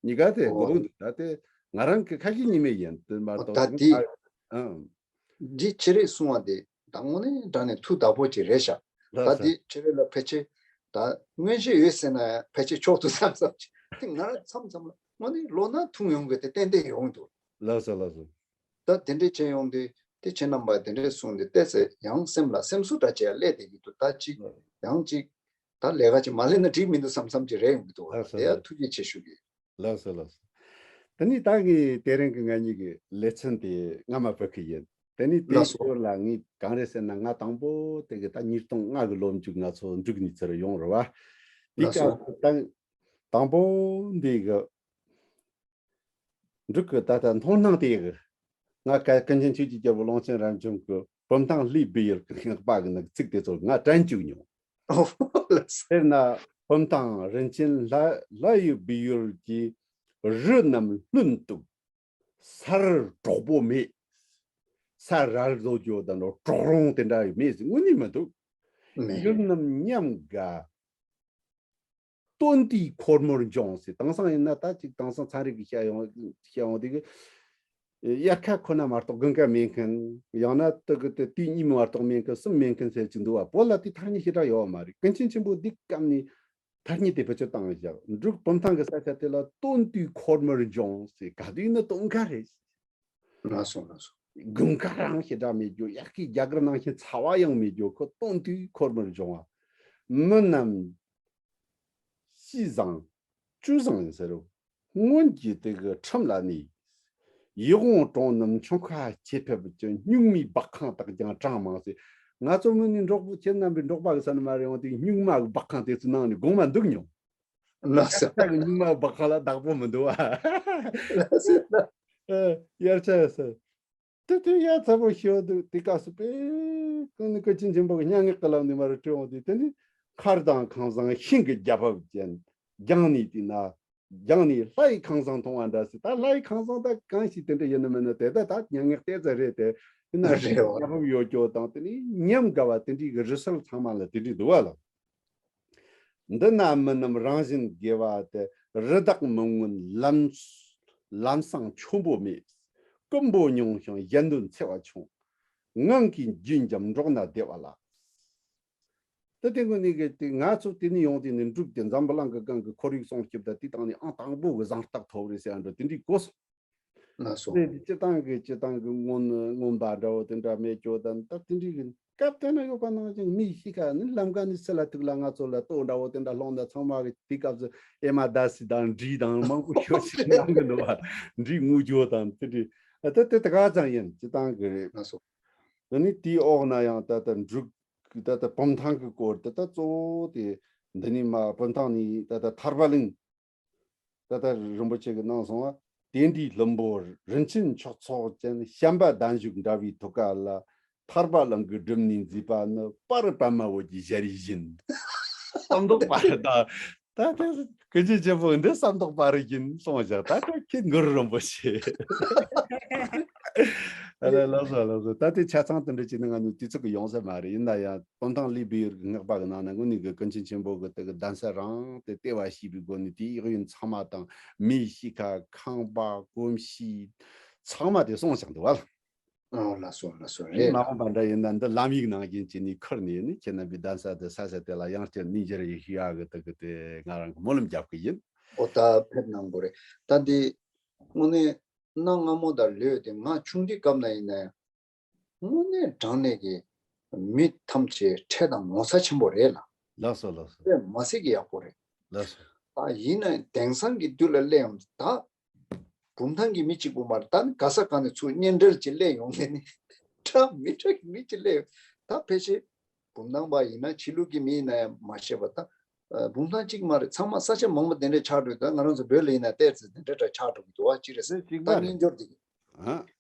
གཉིས་ཀ་དེ་དགོས་ཀྱི་འདུག་ད་དེ་ང་རང་གི་ཁ་ཞེ་གཉིས་མེད་ཡིན། དེ་མ་གཏོགས་ད་དེ་ཨང་། འདི་ཅི་རེད་གསུང་བ་དེ་ད་དངོས་གནས་དྲང་གནས་ཐུགས་དག་པོ་ཅིག་རེད་ཤག་ད་དེ་ཅི་རེད་ལ་ཕལ་ཆེར་ད་མངོན་ཤེས་ཡོད་ཟེར་ན་ཡང་ཕལ་ཆེར་ཆོག་ཏུ་བསམ་བསམ་ཅིག་དེ་ང་རང་མཚམས་མཚམས་ལ་དངོས་གནས་བློ་སྣ་ཐུང་ཡོང་གི་དེ་ཏན་ཏན་ཡོང་འདུག་ལགས་སོ་ལགས་སོ། ད་དེ་འདྲས་བྱས་ཡོང་དུས་དེ་ཁྱེད་རྣམ་པ་དེ་འདྲས་གསུངས་ཏེ་བལྟས་ཚེ་ཡང་སེམས་ལ་སེམས་གསོ་འདྲ་བྱས་སླེབས་བསྡད་ཀྱི་འདུག་ད་ཅིག་ཡང་ཅིག་ད་ལས་ཀ་ཅིག་མ་ལས་ན་འགྲིག་མི་འདུག་བསམ་བསམ་ཅིག་རེད་ཡོང་གི་འདུག་ལགས་སོ་དེ་ཡང་ལགས་སོ། ཐུགས་རྗེ་ཆེ་ཞུ་གི། ལགས་སོ་ལགས་སོ། དེ་ནས་ད་ངས་དེ་རིང་གི་ང་གཉིས་ཀྱི་ལེ་ཚན་དེ་སྔ་མ་ཕུད་ཀྱི་ཡིན། དེ་ནས་དེའི་ལགས་སོ། སྐོར་ལ་ངས་གང་རེད་ཟེར་ན། ང་དང་པོ་དེ་གི་ད་ཉིས་སྟོང་ལྔ་གི་ལོ་མཇུག་ང་ཚོ་འབྲུག་ནས་ཚུར་ཡོང་རེད་བ། དེ་ལགས་སོ། སྐབས་སུ་ད་དང་པོ་འདི་གི་འབྲུག་གི་ད་ལྟ་མཐོང་སྣང་དེ་གི་ང་ཀ་ཀུན་མཁྱེན་ཆོས་ཀྱི་རྒྱལ་པོ་ཀློང་ཆེན་རབ་འབྱམས་ཀྱི་བུམ་ཐང་ལྷའི་སྦས་ཡུལ་གྱི་སྔགས་པ་གི་ནང་གི་ཚིག་དེ་ཚོ་ང་དྲན་བཅུག་མྱོང་། ལགས་སོ། དཔེར་ན་བུམ་ཐང་རིན་ཆེན་ལྷ་ལྷ་ཡི་སྦས་ཡུལ་གྱི་རི་རྣམས་ལྷུན་སྟུག་སར་གྲོགས་པོ་མེད། ས་རལ་བཟོ་རྒྱུ་དང་གྲོག་རོང་དེ་འདྲ་མེད་ཟེར། དངོས་གནས་མི་འདུག་མེད། ཡུལ་རྣམས་ཉམས་དགའ། སྟོན་དུས་འཁོར་མོར་འབྱུང་ཟེར། དེང་སང་ཡིན་ན་ད་ཅིག་དེང་སང་ཚན་རིག་གི་བཤད་ཡོང་བཤད་ཡོང་དེ་གི་དབྱར་ཁ་ཁོ་ན་མ་གཏོགས་དགུན་ཁ་མེད་མཁན། ཡང་ན་དེ་གི་དེ་དུས་གཉིས་མ་གཏོགས་མེད་མཁན། གསུམ་མེད་མཁན་ཟེར་གྱི་འདུག་བ། བོད་ལ་དེ་ཐ་སྙད་ཞེ་དྲག་ཡོད་བ་མ་རེད། ཀུན་མཁྱེན་ཆེན་པོ་འདི་སྐབས་ནས་ཐ་སྙད་དེ་བེད་སྤྱོད་བཏང་བཞག་འབྲུག་བུམ་ཐང་གི་ས་ཆ་དེ་ལ་སྟོན་དུས་འཁོར་མོར་འབྱུང་ཟེར། ག་དུས་ནི་སྟོན་ཁ་རེད། ལགས་སོ་ལགས་སོ། དགུན་ཁ་རང་ཞེ་དྲག་མེད་རྒྱུ། དབྱར་ཁའི་རྒྱ་གར་ནང་བཞིན་ཚ་བ་ཡང་མེད་རྒྱུ། ཁོ་སྟོན་དུས་འཁོར་མོར་འབྱུང་བ། མི་རྣམས་ཤིས་བཟང་ཅུས་བཟང་ཡིན་ཟེར་རོ། སྔོན་གྱི་དེ་གི་ཁྲིམས་ལ་གནས། ཡིད་འོང་གྲོང་རྣམས་ཆུང་ཁ་ཆེ་ཕེབས་ཀྱི། སྨྱུག་མའི་སྦག་ཁང་དག་ཀྱང་གྲངས་མང་ཟེར། ང་ཚོ་མི་ནི་འབྲོག་པོ་ཁྱེད་རྣམ་པའི་འབྲོག་པ་གི་ས་ནས་མ་རེད། འོང་དེ་སྨྱུག་མ་གི་སྦག་ཁང་དེ་ཚོའི་ནང་ནས་དགོང་མ་འདུག་མྱོང་། ལགས་སོ། ས་གི་སྨྱུག་མ་སྦག་ཁང་ལ་བདག་པོ་མི་འདུག་བ། ལགས་སོ། ཨ། དབྱར་ཆ་ཡོད་ས། དེ་དུས་ཡ་ཚ་པོ་ཞེ་པོ་འདུག་དེ་སྐབས་སུ་དཔེ་ཀུན་ནས་ཀུན་མཁྱེན་ཆེན་པོ་གི་སྙན་ངག་གི་ལམ་ནས་མར་བྲིས་འོང་དུས། དེ་ནི་མཁར་དང་ཁང་བཟང་ཤིང་གི་རྒྱ་ཕབ་ཅན། རྒྱང་ནས་བལྟས་ན་རྒྱང་ནས་ལྷ་ཡི་ཁང་བཟང་མཐོང་བ་འདྲ་ཟེར། ད་ལྷ་ཡི་ཁང་བཟང་ད་གང་ཞིག་དེ་འདྲ་ཡིན་ནི་མིན་ནི་དེ་ད་ད་སྙན་ངག་བལྟས་ཚར་རེད་དེ། ཡིན་ན་རེད་བ། རྒྱ་ཕབ་ཡོད་རྒྱུ་དང་དེ་ནི་ཉམས་དགའ་བ་དེ་འདྲའི་གི་རི་སུལ་ཚང་མ་ལ་དེ་འདྲའི་འདུག་བ་ལ། འདི་ན་མི་རྣམས་རང་བཞིན་དགེ་བ་སྟེ། རི་དྭགས་མི་མངོན་ལམ་ལམ་སྲང་ཆེན་པོ་མེད། རྐུན་པོ་ཉུང་ཞིང་གཞན་དོན་འཚེ་བ་ཆུང་། ངང་གིས་རྒྱུན་འབྱམས་འགྲོགས་ན་བདེ་བ་ལགས། ད་དེ་ངོ་ནས་གི་དེ་ང་ཚོ་དེ་ནས་ཡོང་དུས་ནི་འབྲུག་དེ་འཛམ་བུ་གླིང་གི་སྒང་གི་ཁོར་ཡུག་སྲུང་སྐྱོབ་དང་དེ་དང་ནི་ཨང་དང་པོ་གི་གཟེངས་རྟགས་ཐོབ་རེད་ཟེར་ཡ་འདྲ་དེ་འདྲའི་གོ་སོང་། ལགས་སོ། དེ་སྤྱི་བཏང་གི་སྤྱི་བཏང་གི་མངོན་མངོན་པ་འདྲ་བོ་དེ་འདྲ་མེད་ཅོ་དང་ད་དེ་འདྲའི་གི་སྐབས་དེ་ན་ཡོད་པ་ནང་བཞིན་མི་ཤི་ཁ་ནི་ལམ་ཀ་ནི་སི་ལ་ཐུག་ལ་ང་ཚོ་ལ་ལྟོ་འདྲ་བོ་དེ་འདྲ་སློང་ད་ཚང་མ་གི་དེ་སྐབས་སུ་ཨེ་མ་ད་སི་དང་འབྲི་དང་མང་པོ་ཤོད་ཅིག་གནང་གི་འདུག་བ། འབྲི་དངུལ་ཅོ་དང་དེ་འདྲའི་ཨ་ད་དེ་ད་ག་ཙམ་ཡིན་སྤྱི་བཏང་གི་རེད། ལགས་སོ། དེ་ནི་དེའི་འོག་ན་ཡང་ད་ད་འབྲུག་གི་ད་ད་བུམ་ཐང་གི་སྐོར་ད་ད་གཙོ་བོ་དེ་འདི་ནི་མ་བུམ་ཐང་ནི་ད་ད་ཐར་པ་གླིང་། ད་ལྟ་རིན་པོ་ཆེ་གིས་གནང་སོང་བ། དེ་འདྲའི་ལྷུན་པོ་རིན་ཆེན་མཆོག་ཚོགས་ཅན། བྱམས་པ་གདན་བཞུགས་འདྲ་བའི་ཐུགས་ཀ་ལ། ཐར་པ་གླིང་གི་སྒྲུབ་གནས་མཛེས་པ་ནི། པར་པདྨ་འོད་ཀྱི་ཞལ་རས་བཞིན། ཟམ་མདོག་པར་ད་ད་དེ་ཀུན་མཁྱེན་ཆེན་པོ་འདི་ཟམ་མདོག་པར་བཞིན་གསུངས་བཞག་ད་ཁྱེད་གུ་རུ་རིན་པོ་ཆེ། ཨ་ལས་ལགས་སོ་ལགས་སོ། ད་དེ་ཆ་ཚང་དེ་འདྲ་བྱས་ན་ང་ནི་དུས་ཚོད་ཀྱི་ཡོང་ས་མ་རེད། ཡིན་ན་ཡང་བུམ་ཐང་ལྷའི་སྦས་ཡུལ་གྱི་སྔགས་པ་གི་ནང་ན་དངོས་གནས་ཀྱི་ཀུན་མཁྱེན་ཆེན་པོ་གི་དེ་གི་གདན་ས་རང་དེ་ལྟེ་བ་བྱས་པའི་སྒོ་ནས་དེའི་གཡས་གཡོན་ཚང་མ་དང་མིའི་གཤིས་ཀ་ཁང་པ་གོམས་གཤིས་ཚང་མ་དེ་གསུངས་བཞག་འདུག་བ། ཨོ་ལགས་སོ་ལགས་སོ། རེད། མ་འོངས་པ་འདྲ་ཡིན་ན་འདི་ལམ་ཡིག་ནང་བཞིན་བྱས་ནས་ཁུར་ནས་ནི་ཁྱེད་རྣམ་པའི་གདན་ས་དེ་ས་ས་དེ་ལ་ཡང་བསྐྱར་གནས་མཇལ་ཡེ་ཤེས་ཡག་གི་དེ་གི་དེ་ང་རང་གི་སྨོན་ལམ་རྒྱབ་གི་ཡིན། ཨོ་ད་ཕེབས་གནང་དགོས་རེད། ད་འདི་དངོས་གནས་གནའ་སྔ་མོ་དང་ལོས་དེ་ང་ཆུང་དུས་སྐབས་ན་ཡིན་ན་ཡང་། དངོས་གནས་དྲང་གནས་ཀྱི་མི་ཐམས་ཅད་ཁྲེལ་དང་ངོ་ཚ་ཆེན་པོ་རེད་ལ། ལགས་སོ་ལགས་སོ། དཔེ་མ་སྲིད་ཀྱི་ཡག་པོ་རེད། ལགས་སོ། ད་ཡིན་ན་དེང་སང་གི་དུས་ལ་སླེབས་ཡོང་དུས་ད་བུམ་ཐང་གི་མི་གཅིག་པུ་མ་རེད། ད་ནི་ག་ས་ག་ནས་ཚུར་གཉེན་འབྲེལ་གྱི་སླེབས་ཡོང་མཁན་ནི་འདྲ་མི་འདྲ་གི་མི་གཅིག་སླེབས་ཡོང་། ད་ཕལ་ཆེར་བུམ་ཐང་པ་ཡིན་ན་ཕྱི་ལུགས་ཀྱི་མི་ཡིན་ན་ཡང་མ་ཤེས་པ་ད་བུམ་ཐང་གཅིག་མ་རེད། ཚང་མ་ས་ཆ་མང་པོ་དེ་འདྲ་ཆགས་འགྲོ། ད་ང་རང་ཚོ་བོད་ལ་ཡིན་ན་ཏོག་ཙམ་དེ་འདྲ་འདྲ་ཆགས་འགྲོ་གི་འདུག་བ། གཅིག་རེད་ཟེར། ད་གཉེན་སྦྱོར་དེ་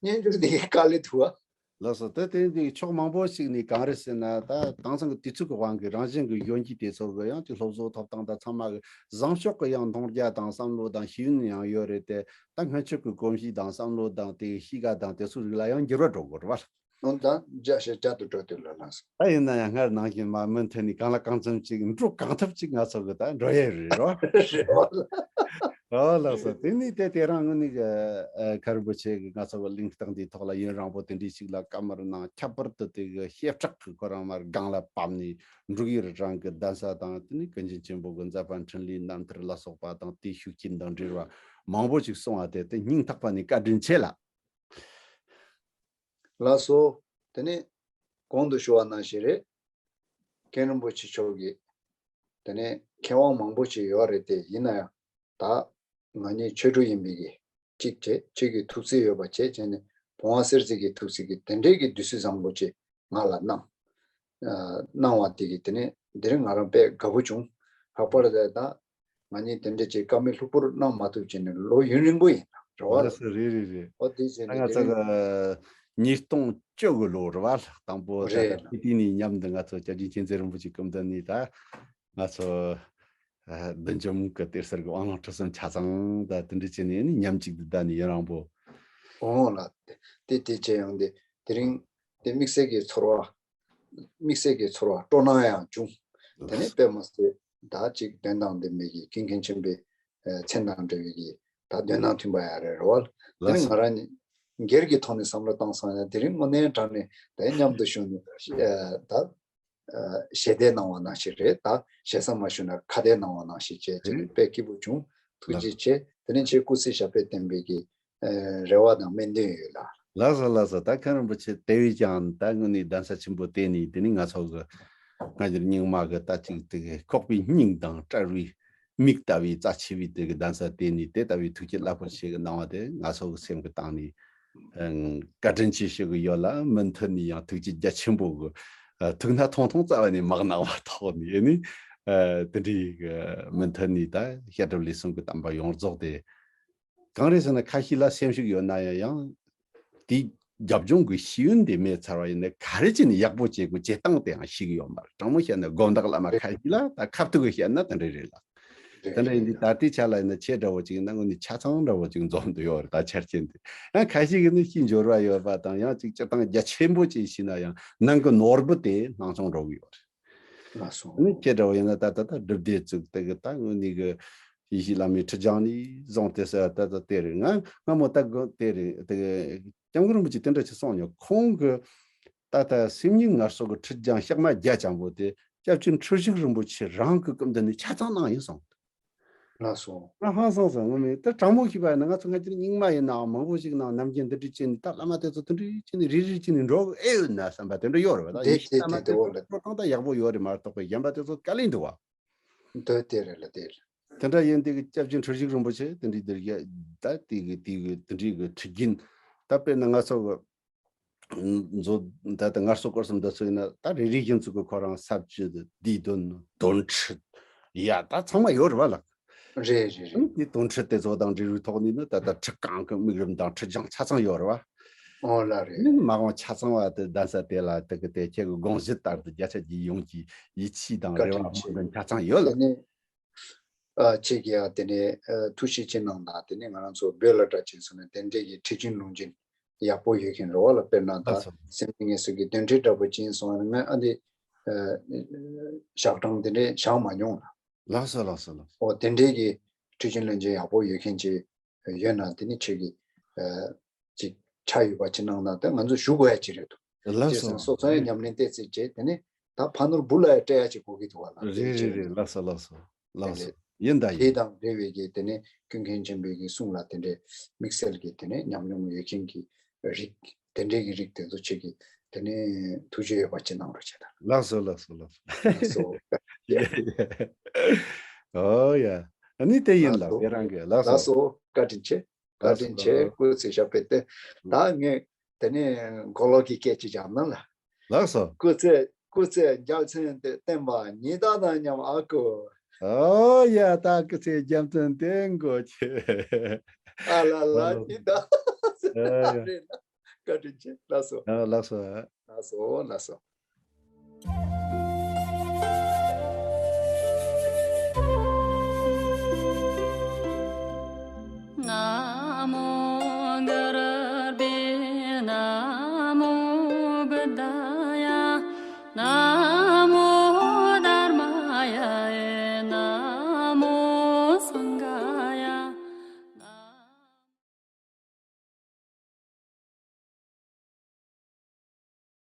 གཉེན་སྦྱོར་དེ་གི་དཀའ་ལས་འདུག་བ། ལགས་སོ། དེ་དེ་འདི་ཕྱོགས་མང་པོ་ཞིག་ནས་གང་རེད་ཟེར་ན། ད་དེང་སང་གི་དུས་ཚོད་ཀྱི་དབང་གིས་རང་བཞིན་གྱི་གཞོན་སྐྱེས་དེ་ཚོ་གི་ཡང་ཅིག་སློབ་གསོ་ཐོབ་སྟངས་དང་ཚང་མ་གི་བཟང་ཕྱོགས་ཀྱི་ཡང་མཐོང་རྒྱ་དང་བསམ་བློ་དང་ཤེས་ཡོན་ཡང་ཡོད་རེད་དེ། ད་སྔོན་ཆད་ཀྱི་གོམས་གཤིས་དང་བསམ་བློ་དང་དེ་གི་གཤིས་ཀ་དང་དེ་ཚོའི་རིགས་ལ་ཡང་འགྱུར་བ་འགྲོ་དགོས་རེད་བ། འོན་ཏང་བརྒྱ་ཞེ་བརྒྱ་དུ་འགྲོ་དུས་ལ་ལགས་སོ། ད་ཡིན་ན་ཡང་སྔར་ནང་བཞིན་མ་མུ་མཐུད་ནས་གང་ལ་གང་འཚམ་ཅིག་འགྲོ་གང་ཐུབ་ཅིག་ང་ཚོ་གི་ད་འགྲོ་ཡས་རེད་རོ། རེད་བ་ལ། ཨོ་ལགས་སོ། དེ་ནི་དེ་དེ་རང་ངོས་ནས་ཨ་མཁན་རིན་པོ་ཆེ་གི་ང་ཚོ་གི་གླེང་སྟེགས་འདིའི་ཐོག་ལ་ཡུན་རིང་པོ་དེ་འདྲའི་ཞིག་ལ་བཀའ་མོལ་གནང་། ཁྱད་པར་དུ་དེ་གི་བྱེ་བྲག་གི་ཁོ་རང་མར་སྒང་ལ་བབས་ནས་འབྲུག་ཡུལ་རང་གི་གདན་ས་དང་དེ་ནི་ཀུན་མཁྱེན་ཆེན་པོ་གི་མཛད་པ་འཕྲིན་ལས་རྣམ་ཐར་ལ་སོགས་པ་དང་དེའི་ཤུགས་རྐྱེན་དང་འབྲེལ་བ་མང་པོ་ཞིག་གསུངས་པ་དེ་དེ་སྙིང་ཐག་པ་ནས་བཀའ་དྲིན་ཆེ་ལ། ལགས་སོ། དེ་ནས་གོང་དུ་ཞུ་བ་ནང་བཞིན་རེད། མཁན་རིན་པོ་ཆེ་མཆོག་གིས་དེ་ནས་མཁས་དབང་མང་པོ་ཞིག་ཡོད་རེད་དེ། ཡིན་ན་ཡང་ད་ང་གཉིས་ཆོས་གྲོགས་ཡིན་པའི་གི་གཅིག་བྱས། ཁྱེད་ཀྱི་ཐུགས་བརྩེ་ཡོད་པ་བྱས་བྱས་ནས་བུང་བ་གསེར་གཟིགས་ཀྱི་ཐུགས་བརྩེ་གིས་དེ་འདྲའི་གི་དུས་ཚོད་བཟང་པོ་ཅིག་ང་ལ་གནང་། ཨ་གནང་བ་དེ་གིས་དེ་ནས་དེ་རིང་ང་རང་དཔེ་དགའ་པོ་བྱུང་། ལྷག་པར་དུ་ད་ང་གཉིས་དེ་འདྲ་ཅིག་བཀའ་མོལ་ལྷུག་པོར་གནང་མ་ཐུབ་བྱས་ནས་ལོ་ཡུན་རིང་པོ་ཡིན་ན་རེད་བ། ལགས་སོ། རེད་རེད་རེད། ཨོ་དེ་བྱས་ད་ནས་ང་དེ་ཚོ་རིང་གི་ཉིས་སྟོང་བཅུ་གི་ལོ་རེད་བ། དང་པོ་ད་རེད། ལྟ་ཕི་ཏི་ནས་མཉམ་དུ་ང་ཚོ་སྐྱབས་རྗེ་མཁྱེན་བརྩེ་རིན་པོ་ཆེའི་སྐུ་མདུན་ནས་ད་ང་ཚོ་ཨ་བདུད་འཇོམས་ཀྱི་གཏེར་གསར་གྱི་དབང་ལུང་ཁྲིད་གསུམ་ཆ་ཚང་ད་དེ་འདྲ་བྱས་ནས་ནི་མཉམ་གཅིག་ཏུ་བསྡད་ནས་ཡུན་རིང་པོ། ཨོ་ལ། དེ་དེ་བྱས་ཡོང་དེ་དེ་རིང་དེ་དམིགས་བསལ་གྱི་ཚོར་བ། དམིགས་བསལ་གྱི་ཚོར་བ་སྤྲོ་སྣང་ཡང་བྱུང་། དེ་ནས་དཔེ་མ་སྲིད་ད་ཅིག་དོན་དང་ལྡན་པའི་གི་ཀུན་མཁྱེན་ཆེན་པོའི་ཨ་མཚན་དང་འབྲེལ་བའི་གི་ད་དོན་དང་མཐུན་པ་ཡང་རེད་རེད་བ། དེ་ནས་ང་རང་ནི་སྒེར་གྱི་ཐོག་ནས་བསམ་བློ་བཏང་སོང་ན་དེ་རིང་དངོས་གནས་དྲང་ནས་ད་མཉམ་དུ་བཞུགས་ནས་ཨ་ད་ཨ་ཞལ་འདེབས་གནང་བ་ནང་བཞིན་རེད། ད་ཞེ་ས་མ་ཞུ་ན་ཁ་གཏད་གནང་བ་ནང་བཞིན་བྱས་བྱས་ནས་དཔེ་སྐྱིད་པོ་བྱུང་། ཐུགས་རྗེ་ཆེ། དེ་ནས་ཁྱེད་སྐུ་ཚེ་ཞབས་པད་བརྟན་པའི་གི་ཨ་རེ་བ་དང་སྨོན་འདུན་ཡོད་ལགས། ལགས་སོ་ལགས་སོ། ད་མཁན་རིན་པོ་ཆེ་དེ་བས་ཀྱང་ད་དངོས་གནས་གདན་ས་ཆེན་པོ་དེ་ནས་དེ་ནི་ང་ཚོ་གི་སྔ་འགྱུར་རྙིང་མ་གི་ད་ཅིག་དེ་གི་ཁོག་པའི་སྙིང་དང་བྲལ་བའི་མིག་ལྟ་བུའི་རྩ་ཆེ་བའི་དེ་གི་གདན་ས་དེ་ནས་དེ་ལྟ་བུའི་ཐུགས་བསྐྱེད་རླབས་པོ་ཆེ་གི་གནང་བ་དེ་ང་ཚོ་གི་སེམས་ཀྱི་གཏིང་ནས་ཨང་བཀའ་དྲིན་ཆེ་ཞུ་གི་ཡོད་ལ། མུ་མཐུད་ནས་ཡང་ཐུགས་རྗེ་རྒྱ་ཆེན་པོ་གི་ཨ་ཐུགས་སྣང་ཐུང་ཐུང་རྩ་བ་ནས་མ་གནང་བ་ཐོག་ནས་ནི་ཨ་དེ་འདྲའི་གི་མུ་མཐུད་ནས་ད་བཤད་སྒྲུབ་ལས་གསུམ་གི་བསྟན་པ་ཡོངས་རྫོགས་དེ། གང་རེད་ཟེར་ན་ཁ་ཤས་ལ་སེམས་ཤུགས་ཡོད་ན་ཡང་ཡང་དེའི་རྒྱབ་ལྗོངས་ཀྱི་ཤེས་ཡོན་དེ་མེད་ཚར་བ་ཡིན་ན་ག་རེ་བྱས་ནས་ཡག་པོ་བྱེད་དགོས་བྱེད་སྟངས་དེའང་ཤེས་ཀྱི་ཡོད་མ་རེད། དྲང་མོ་བཤད་ན་དགོན་བདག་བླ་མ་ཁ་ཤས་ལ་ད་ཁ་ཐུག་གི་བཤད་ན་དེ་འདྲ་རེད་ལ། དེ་འདྲ་ཡིན་དུས་ད་ལྟའི་ཆ་ལ་ཡིན་ན་ཆེ་དྲགས་པོ་ཅིག་ཡིན་ན་དངོས་གནས་ཆ་ཚང་འདྲ་པོ་ཅིག་འཛོམས་འདུག་ཡོད་རེད། ད་ཆ་རྐྱེན་དེ་ཡང་ཁ་ཤས་ཀྱིས་ནི་ཤིན་འབྱོར་བ་ཡོད་པ་དང་ཡང་ཅིག་སྤྱིར་བཏང་རྒྱ་ཆེན་པོ་ཅིག་ཤེས་ན་ཡང་ནང་གི་ནོར་བུ་དེ་སྣང་ཆུང་འགྲོ་གི་ཡོད་རེད། ལགས་སོ། ནི་ཁྱེད་འདྲ་བོ་ཡིན་ན་ད་ད་ད་སྒྲུབ་སྡེ་བཙུགས་དེ་གི་ད་དངོས་གནས་གི་ཡེ་ཤེས་བླ་མའི་ཁྲིད་སྦྱང་ནས་བཟུང་སྟེ་ཟེར་ད་ད་དེ་རེད། ང་སྔ་མོ་ད་དགོན་དེ་རེད་དེ་གི་སྐྱབས་མགོན་རིན་པོ་ཆེ་དེ་འདྲ་ཅིག་གསུངས་མྱོང་། ཁོང་གི་ད་ད་སེམས་ཉིད་ངལ་གསོ་གི་ཁྲིད་སྦྱང་ཤག་མ་བརྒྱ་ཅན་པོ་དེ་སྐྱབས་རྗེ་འཁྲུལ་ཞིག་རིན་པོ་ཆེ་རང་གི་སྐུ་མདུན་ནས་ཆ་ཚང་གནང་ཡིན་གསུངས། ལགས་སོ། ང་ཧང་སངས་སོང་། ངོ་མས་ད་དྲང་མོ་ཞུས་པ་ཡིན་ན་ང་ཚོ་སྔ་འགྱུར་རྙིང་མ་ཡིན་ནའང་མང་པོ་ཞིག་ནང་ནམ་རྒྱུན་འདི་འདྲ་བྱས་ནས་ད་བླ་མ་དེ་ཚོ་དེ་འདྲ་བྱས་ནས་རིལ་རིལ་བྱས་ནས་འགྲོ་གི་ཨེ་ཡོད་ན་བསམ་པ་དེ་འདྲ་ཡོད་རེད་བ། ད་དེ་ཡེ་ཤེས་བླ་མ་དེ་ཚོ་ཐོབ་ཐང་ད་ཡག་པོ་ཡོད་རེད་མ་གཏོགས་པའི་གཞན་པ་དེ་ཚོ་དཀའ་ལས་འདུག་བ། འདི་དེ་རེད་ལ་དེ་རེད། དེ་འདྲ་ཡིན་དེ་གི་སྐྱབས་རྗེ་འཁྲུལ་ཞིག་རིན་པོ་ཆེ་དེ་འདྲའི་དེ་རེད། ད་དེ་གི་དེ་གི་དེ་འདྲའི་གི་ཁྲིད་རྒྱུན་ད་དཔེར་ན་ང་ཚོ་གི་མཛོད་ད་ལྟ་ངལ་གསོ་སྐོར་གསུམ་འདི་ཚོ་ཡིན་ན་ད་རེ་རེ་བཞིན་ཚུགས་ཀྱི་ཁོ་རང་ས་བཅུད་བསྡུས་དོན་དོན་ཁྲིད་ཡ་ད་ཚང་མ་ཡོད་རེད་བ་ལགས། རེད་རེད་རེད། དེ་དོན་ཁྲིད་དེ་ཚོ་དང་འབྲེལ་བའི་ཐོག་ནས་ནི་ད་ལྟ་ཁྲིད་རྐང་གི་དམིགས་རིམ་དང་ཁྲིད་སྦྱང་ཆ་ཚང་ཡོད་རེད་བ། ཨོ་ལ་རེད། ནི་མ་འོངས་ཆ་ཚང་བ་དེ་གདན་ས་དེ་ལ་དེ་གི་དེ་ཁྱེད་ཀྱི་དགོངས་གཞི་ལྟར་དུ་བརྒྱ་ཆ་བརྒྱ་ཡོངས་ཀྱི་ཡིད་ཆེས་དང་བཀའ་དྲིན་རེ་བ་ཆེ། སྨོན་འདུན་ཆ་ཚང་ཡོད་ལ། དེ་ནས་ཨ་ཁྱེད་ཀྱིས་ཡང་དེ་ནས་ཨ་ཐུགས་ཞིབ་ཅིག་གནང་དང་། དེ་ནས་ང་རང་ཚོ་བོད་ལ་འདྲ་བྱས་སོང་ན་དེ་འདྲས་ཀྱི་ཁྲིད་རྒྱུན་ལུང་རྒྱུན་ཡག་པོ་ཡོད་མཁན་རེད་བ་ལ། དཔེར་ན་ད་ལགས་སོ། སེམས་ཉིད་ངལ་གསོ་གི་དོན་ཁྲིད་འདྲ་པོ་ཅིག་ཡིན་སོང་ན་ང་ཨ་འདི་ཨ་ཞག་གྲངས་དེ་འདྲས་བཞག་མ་མྱོང་ལ། ལགས་སོ་ལགས་སོ་ལགས་སོ། ཨོ་དེ་འདྲས་ཀྱི་ཁྲིད་རྒྱུན་ལུང་རྒྱུན་ཡག་པོ་ཡོད་མཁན་ཅིག་ཡོད་ན་དེ་ནི་ཁྱེད་ཀྱིས་ཨ་ཅིག་ཆ་ཡོད་པ་ཅིག་གནང་ན་ད་ང་ཚོ་ཞུ་དགོས་ཡ་ཅིག་རེད་འདུག། ལགས་སོ། བྱས་ཙང་སོ་སོ་ཡང་ཉམས་ལེན་ཏོག་ཙམ་བྱས། དེ་ནས་ད་ཕ་ནོར་བུ་ལ་ཡང་སྤྲད་ཡ་ཅིག་དགོས་ཀྱི་འདུག་བ་ལ། རེད་རེད་རེད། ལགས་སོ་ལགས་སོ་ལགས་སོ། དེ་ཡིན་ད་ཡིན། དེ་དང་འབྲེལ་བའི་གི་དེ་ནས་ཀུན་མཁྱེན་ཆེན་པོའི་གི་གསུང་ལ་དེ་འདྲའི་དམིགས་བསལ་གྱི་དེ་ནས་ཉམས་མྱོང་ཡོད་མཁན་གྱི་རིགས་དེ་འདྲའི་གི་རིགས་དེ་ཚོ་ཁྱེད་ཀྱིས་དེ་ནས་ཐུགས་རྗེ་ཡོད་པ་ཅིག་གནང་རོགས་བྱེད་དང་། ལགས་སོ་ལགས་སོ་ལགས་སོ། ལགས་སོ། ཨོ་ཡ། ཨ་ནི་དེ་ཡིན་ལགས་ལགས་སོ། དེ་རང་གི་ལགས་ལགས་སོ། སོ། བཀའ་དྲིན་ཆེ། བཀའ་དྲིན་ཆེ། ལགས་སོ། སྐུ་ཚེ་ཞབས་པད་བརྟན། ད་ངས་དེ་ནས་མགོ་ལོག་གི་སྐད་ཅིག་སྦྱངས་ན་ལ། ལགས་སོ། སྐུ་ཚེ་སྐུ་ཚེ་རྒྱལ་མཚན་དེ་བརྟན་པ་ཉི་ཟླ་དང་མཉམ་ཨ་ཁུ། ཨོ་ཡ། ད་སྐུ་ཚེ་རྒྱལ་མཚན་བརྟན་དགོས་ཀྱི། ཨ་ལ་ལ། ཨོ། ཉི་ཟླ་ཨ་ཡ། རེད་ན། བཀའ་དྲིན་ཆེ། ལགས་སོ། ཨ། ལགས་སོ། ལགས་སོ། ལགས་སོ།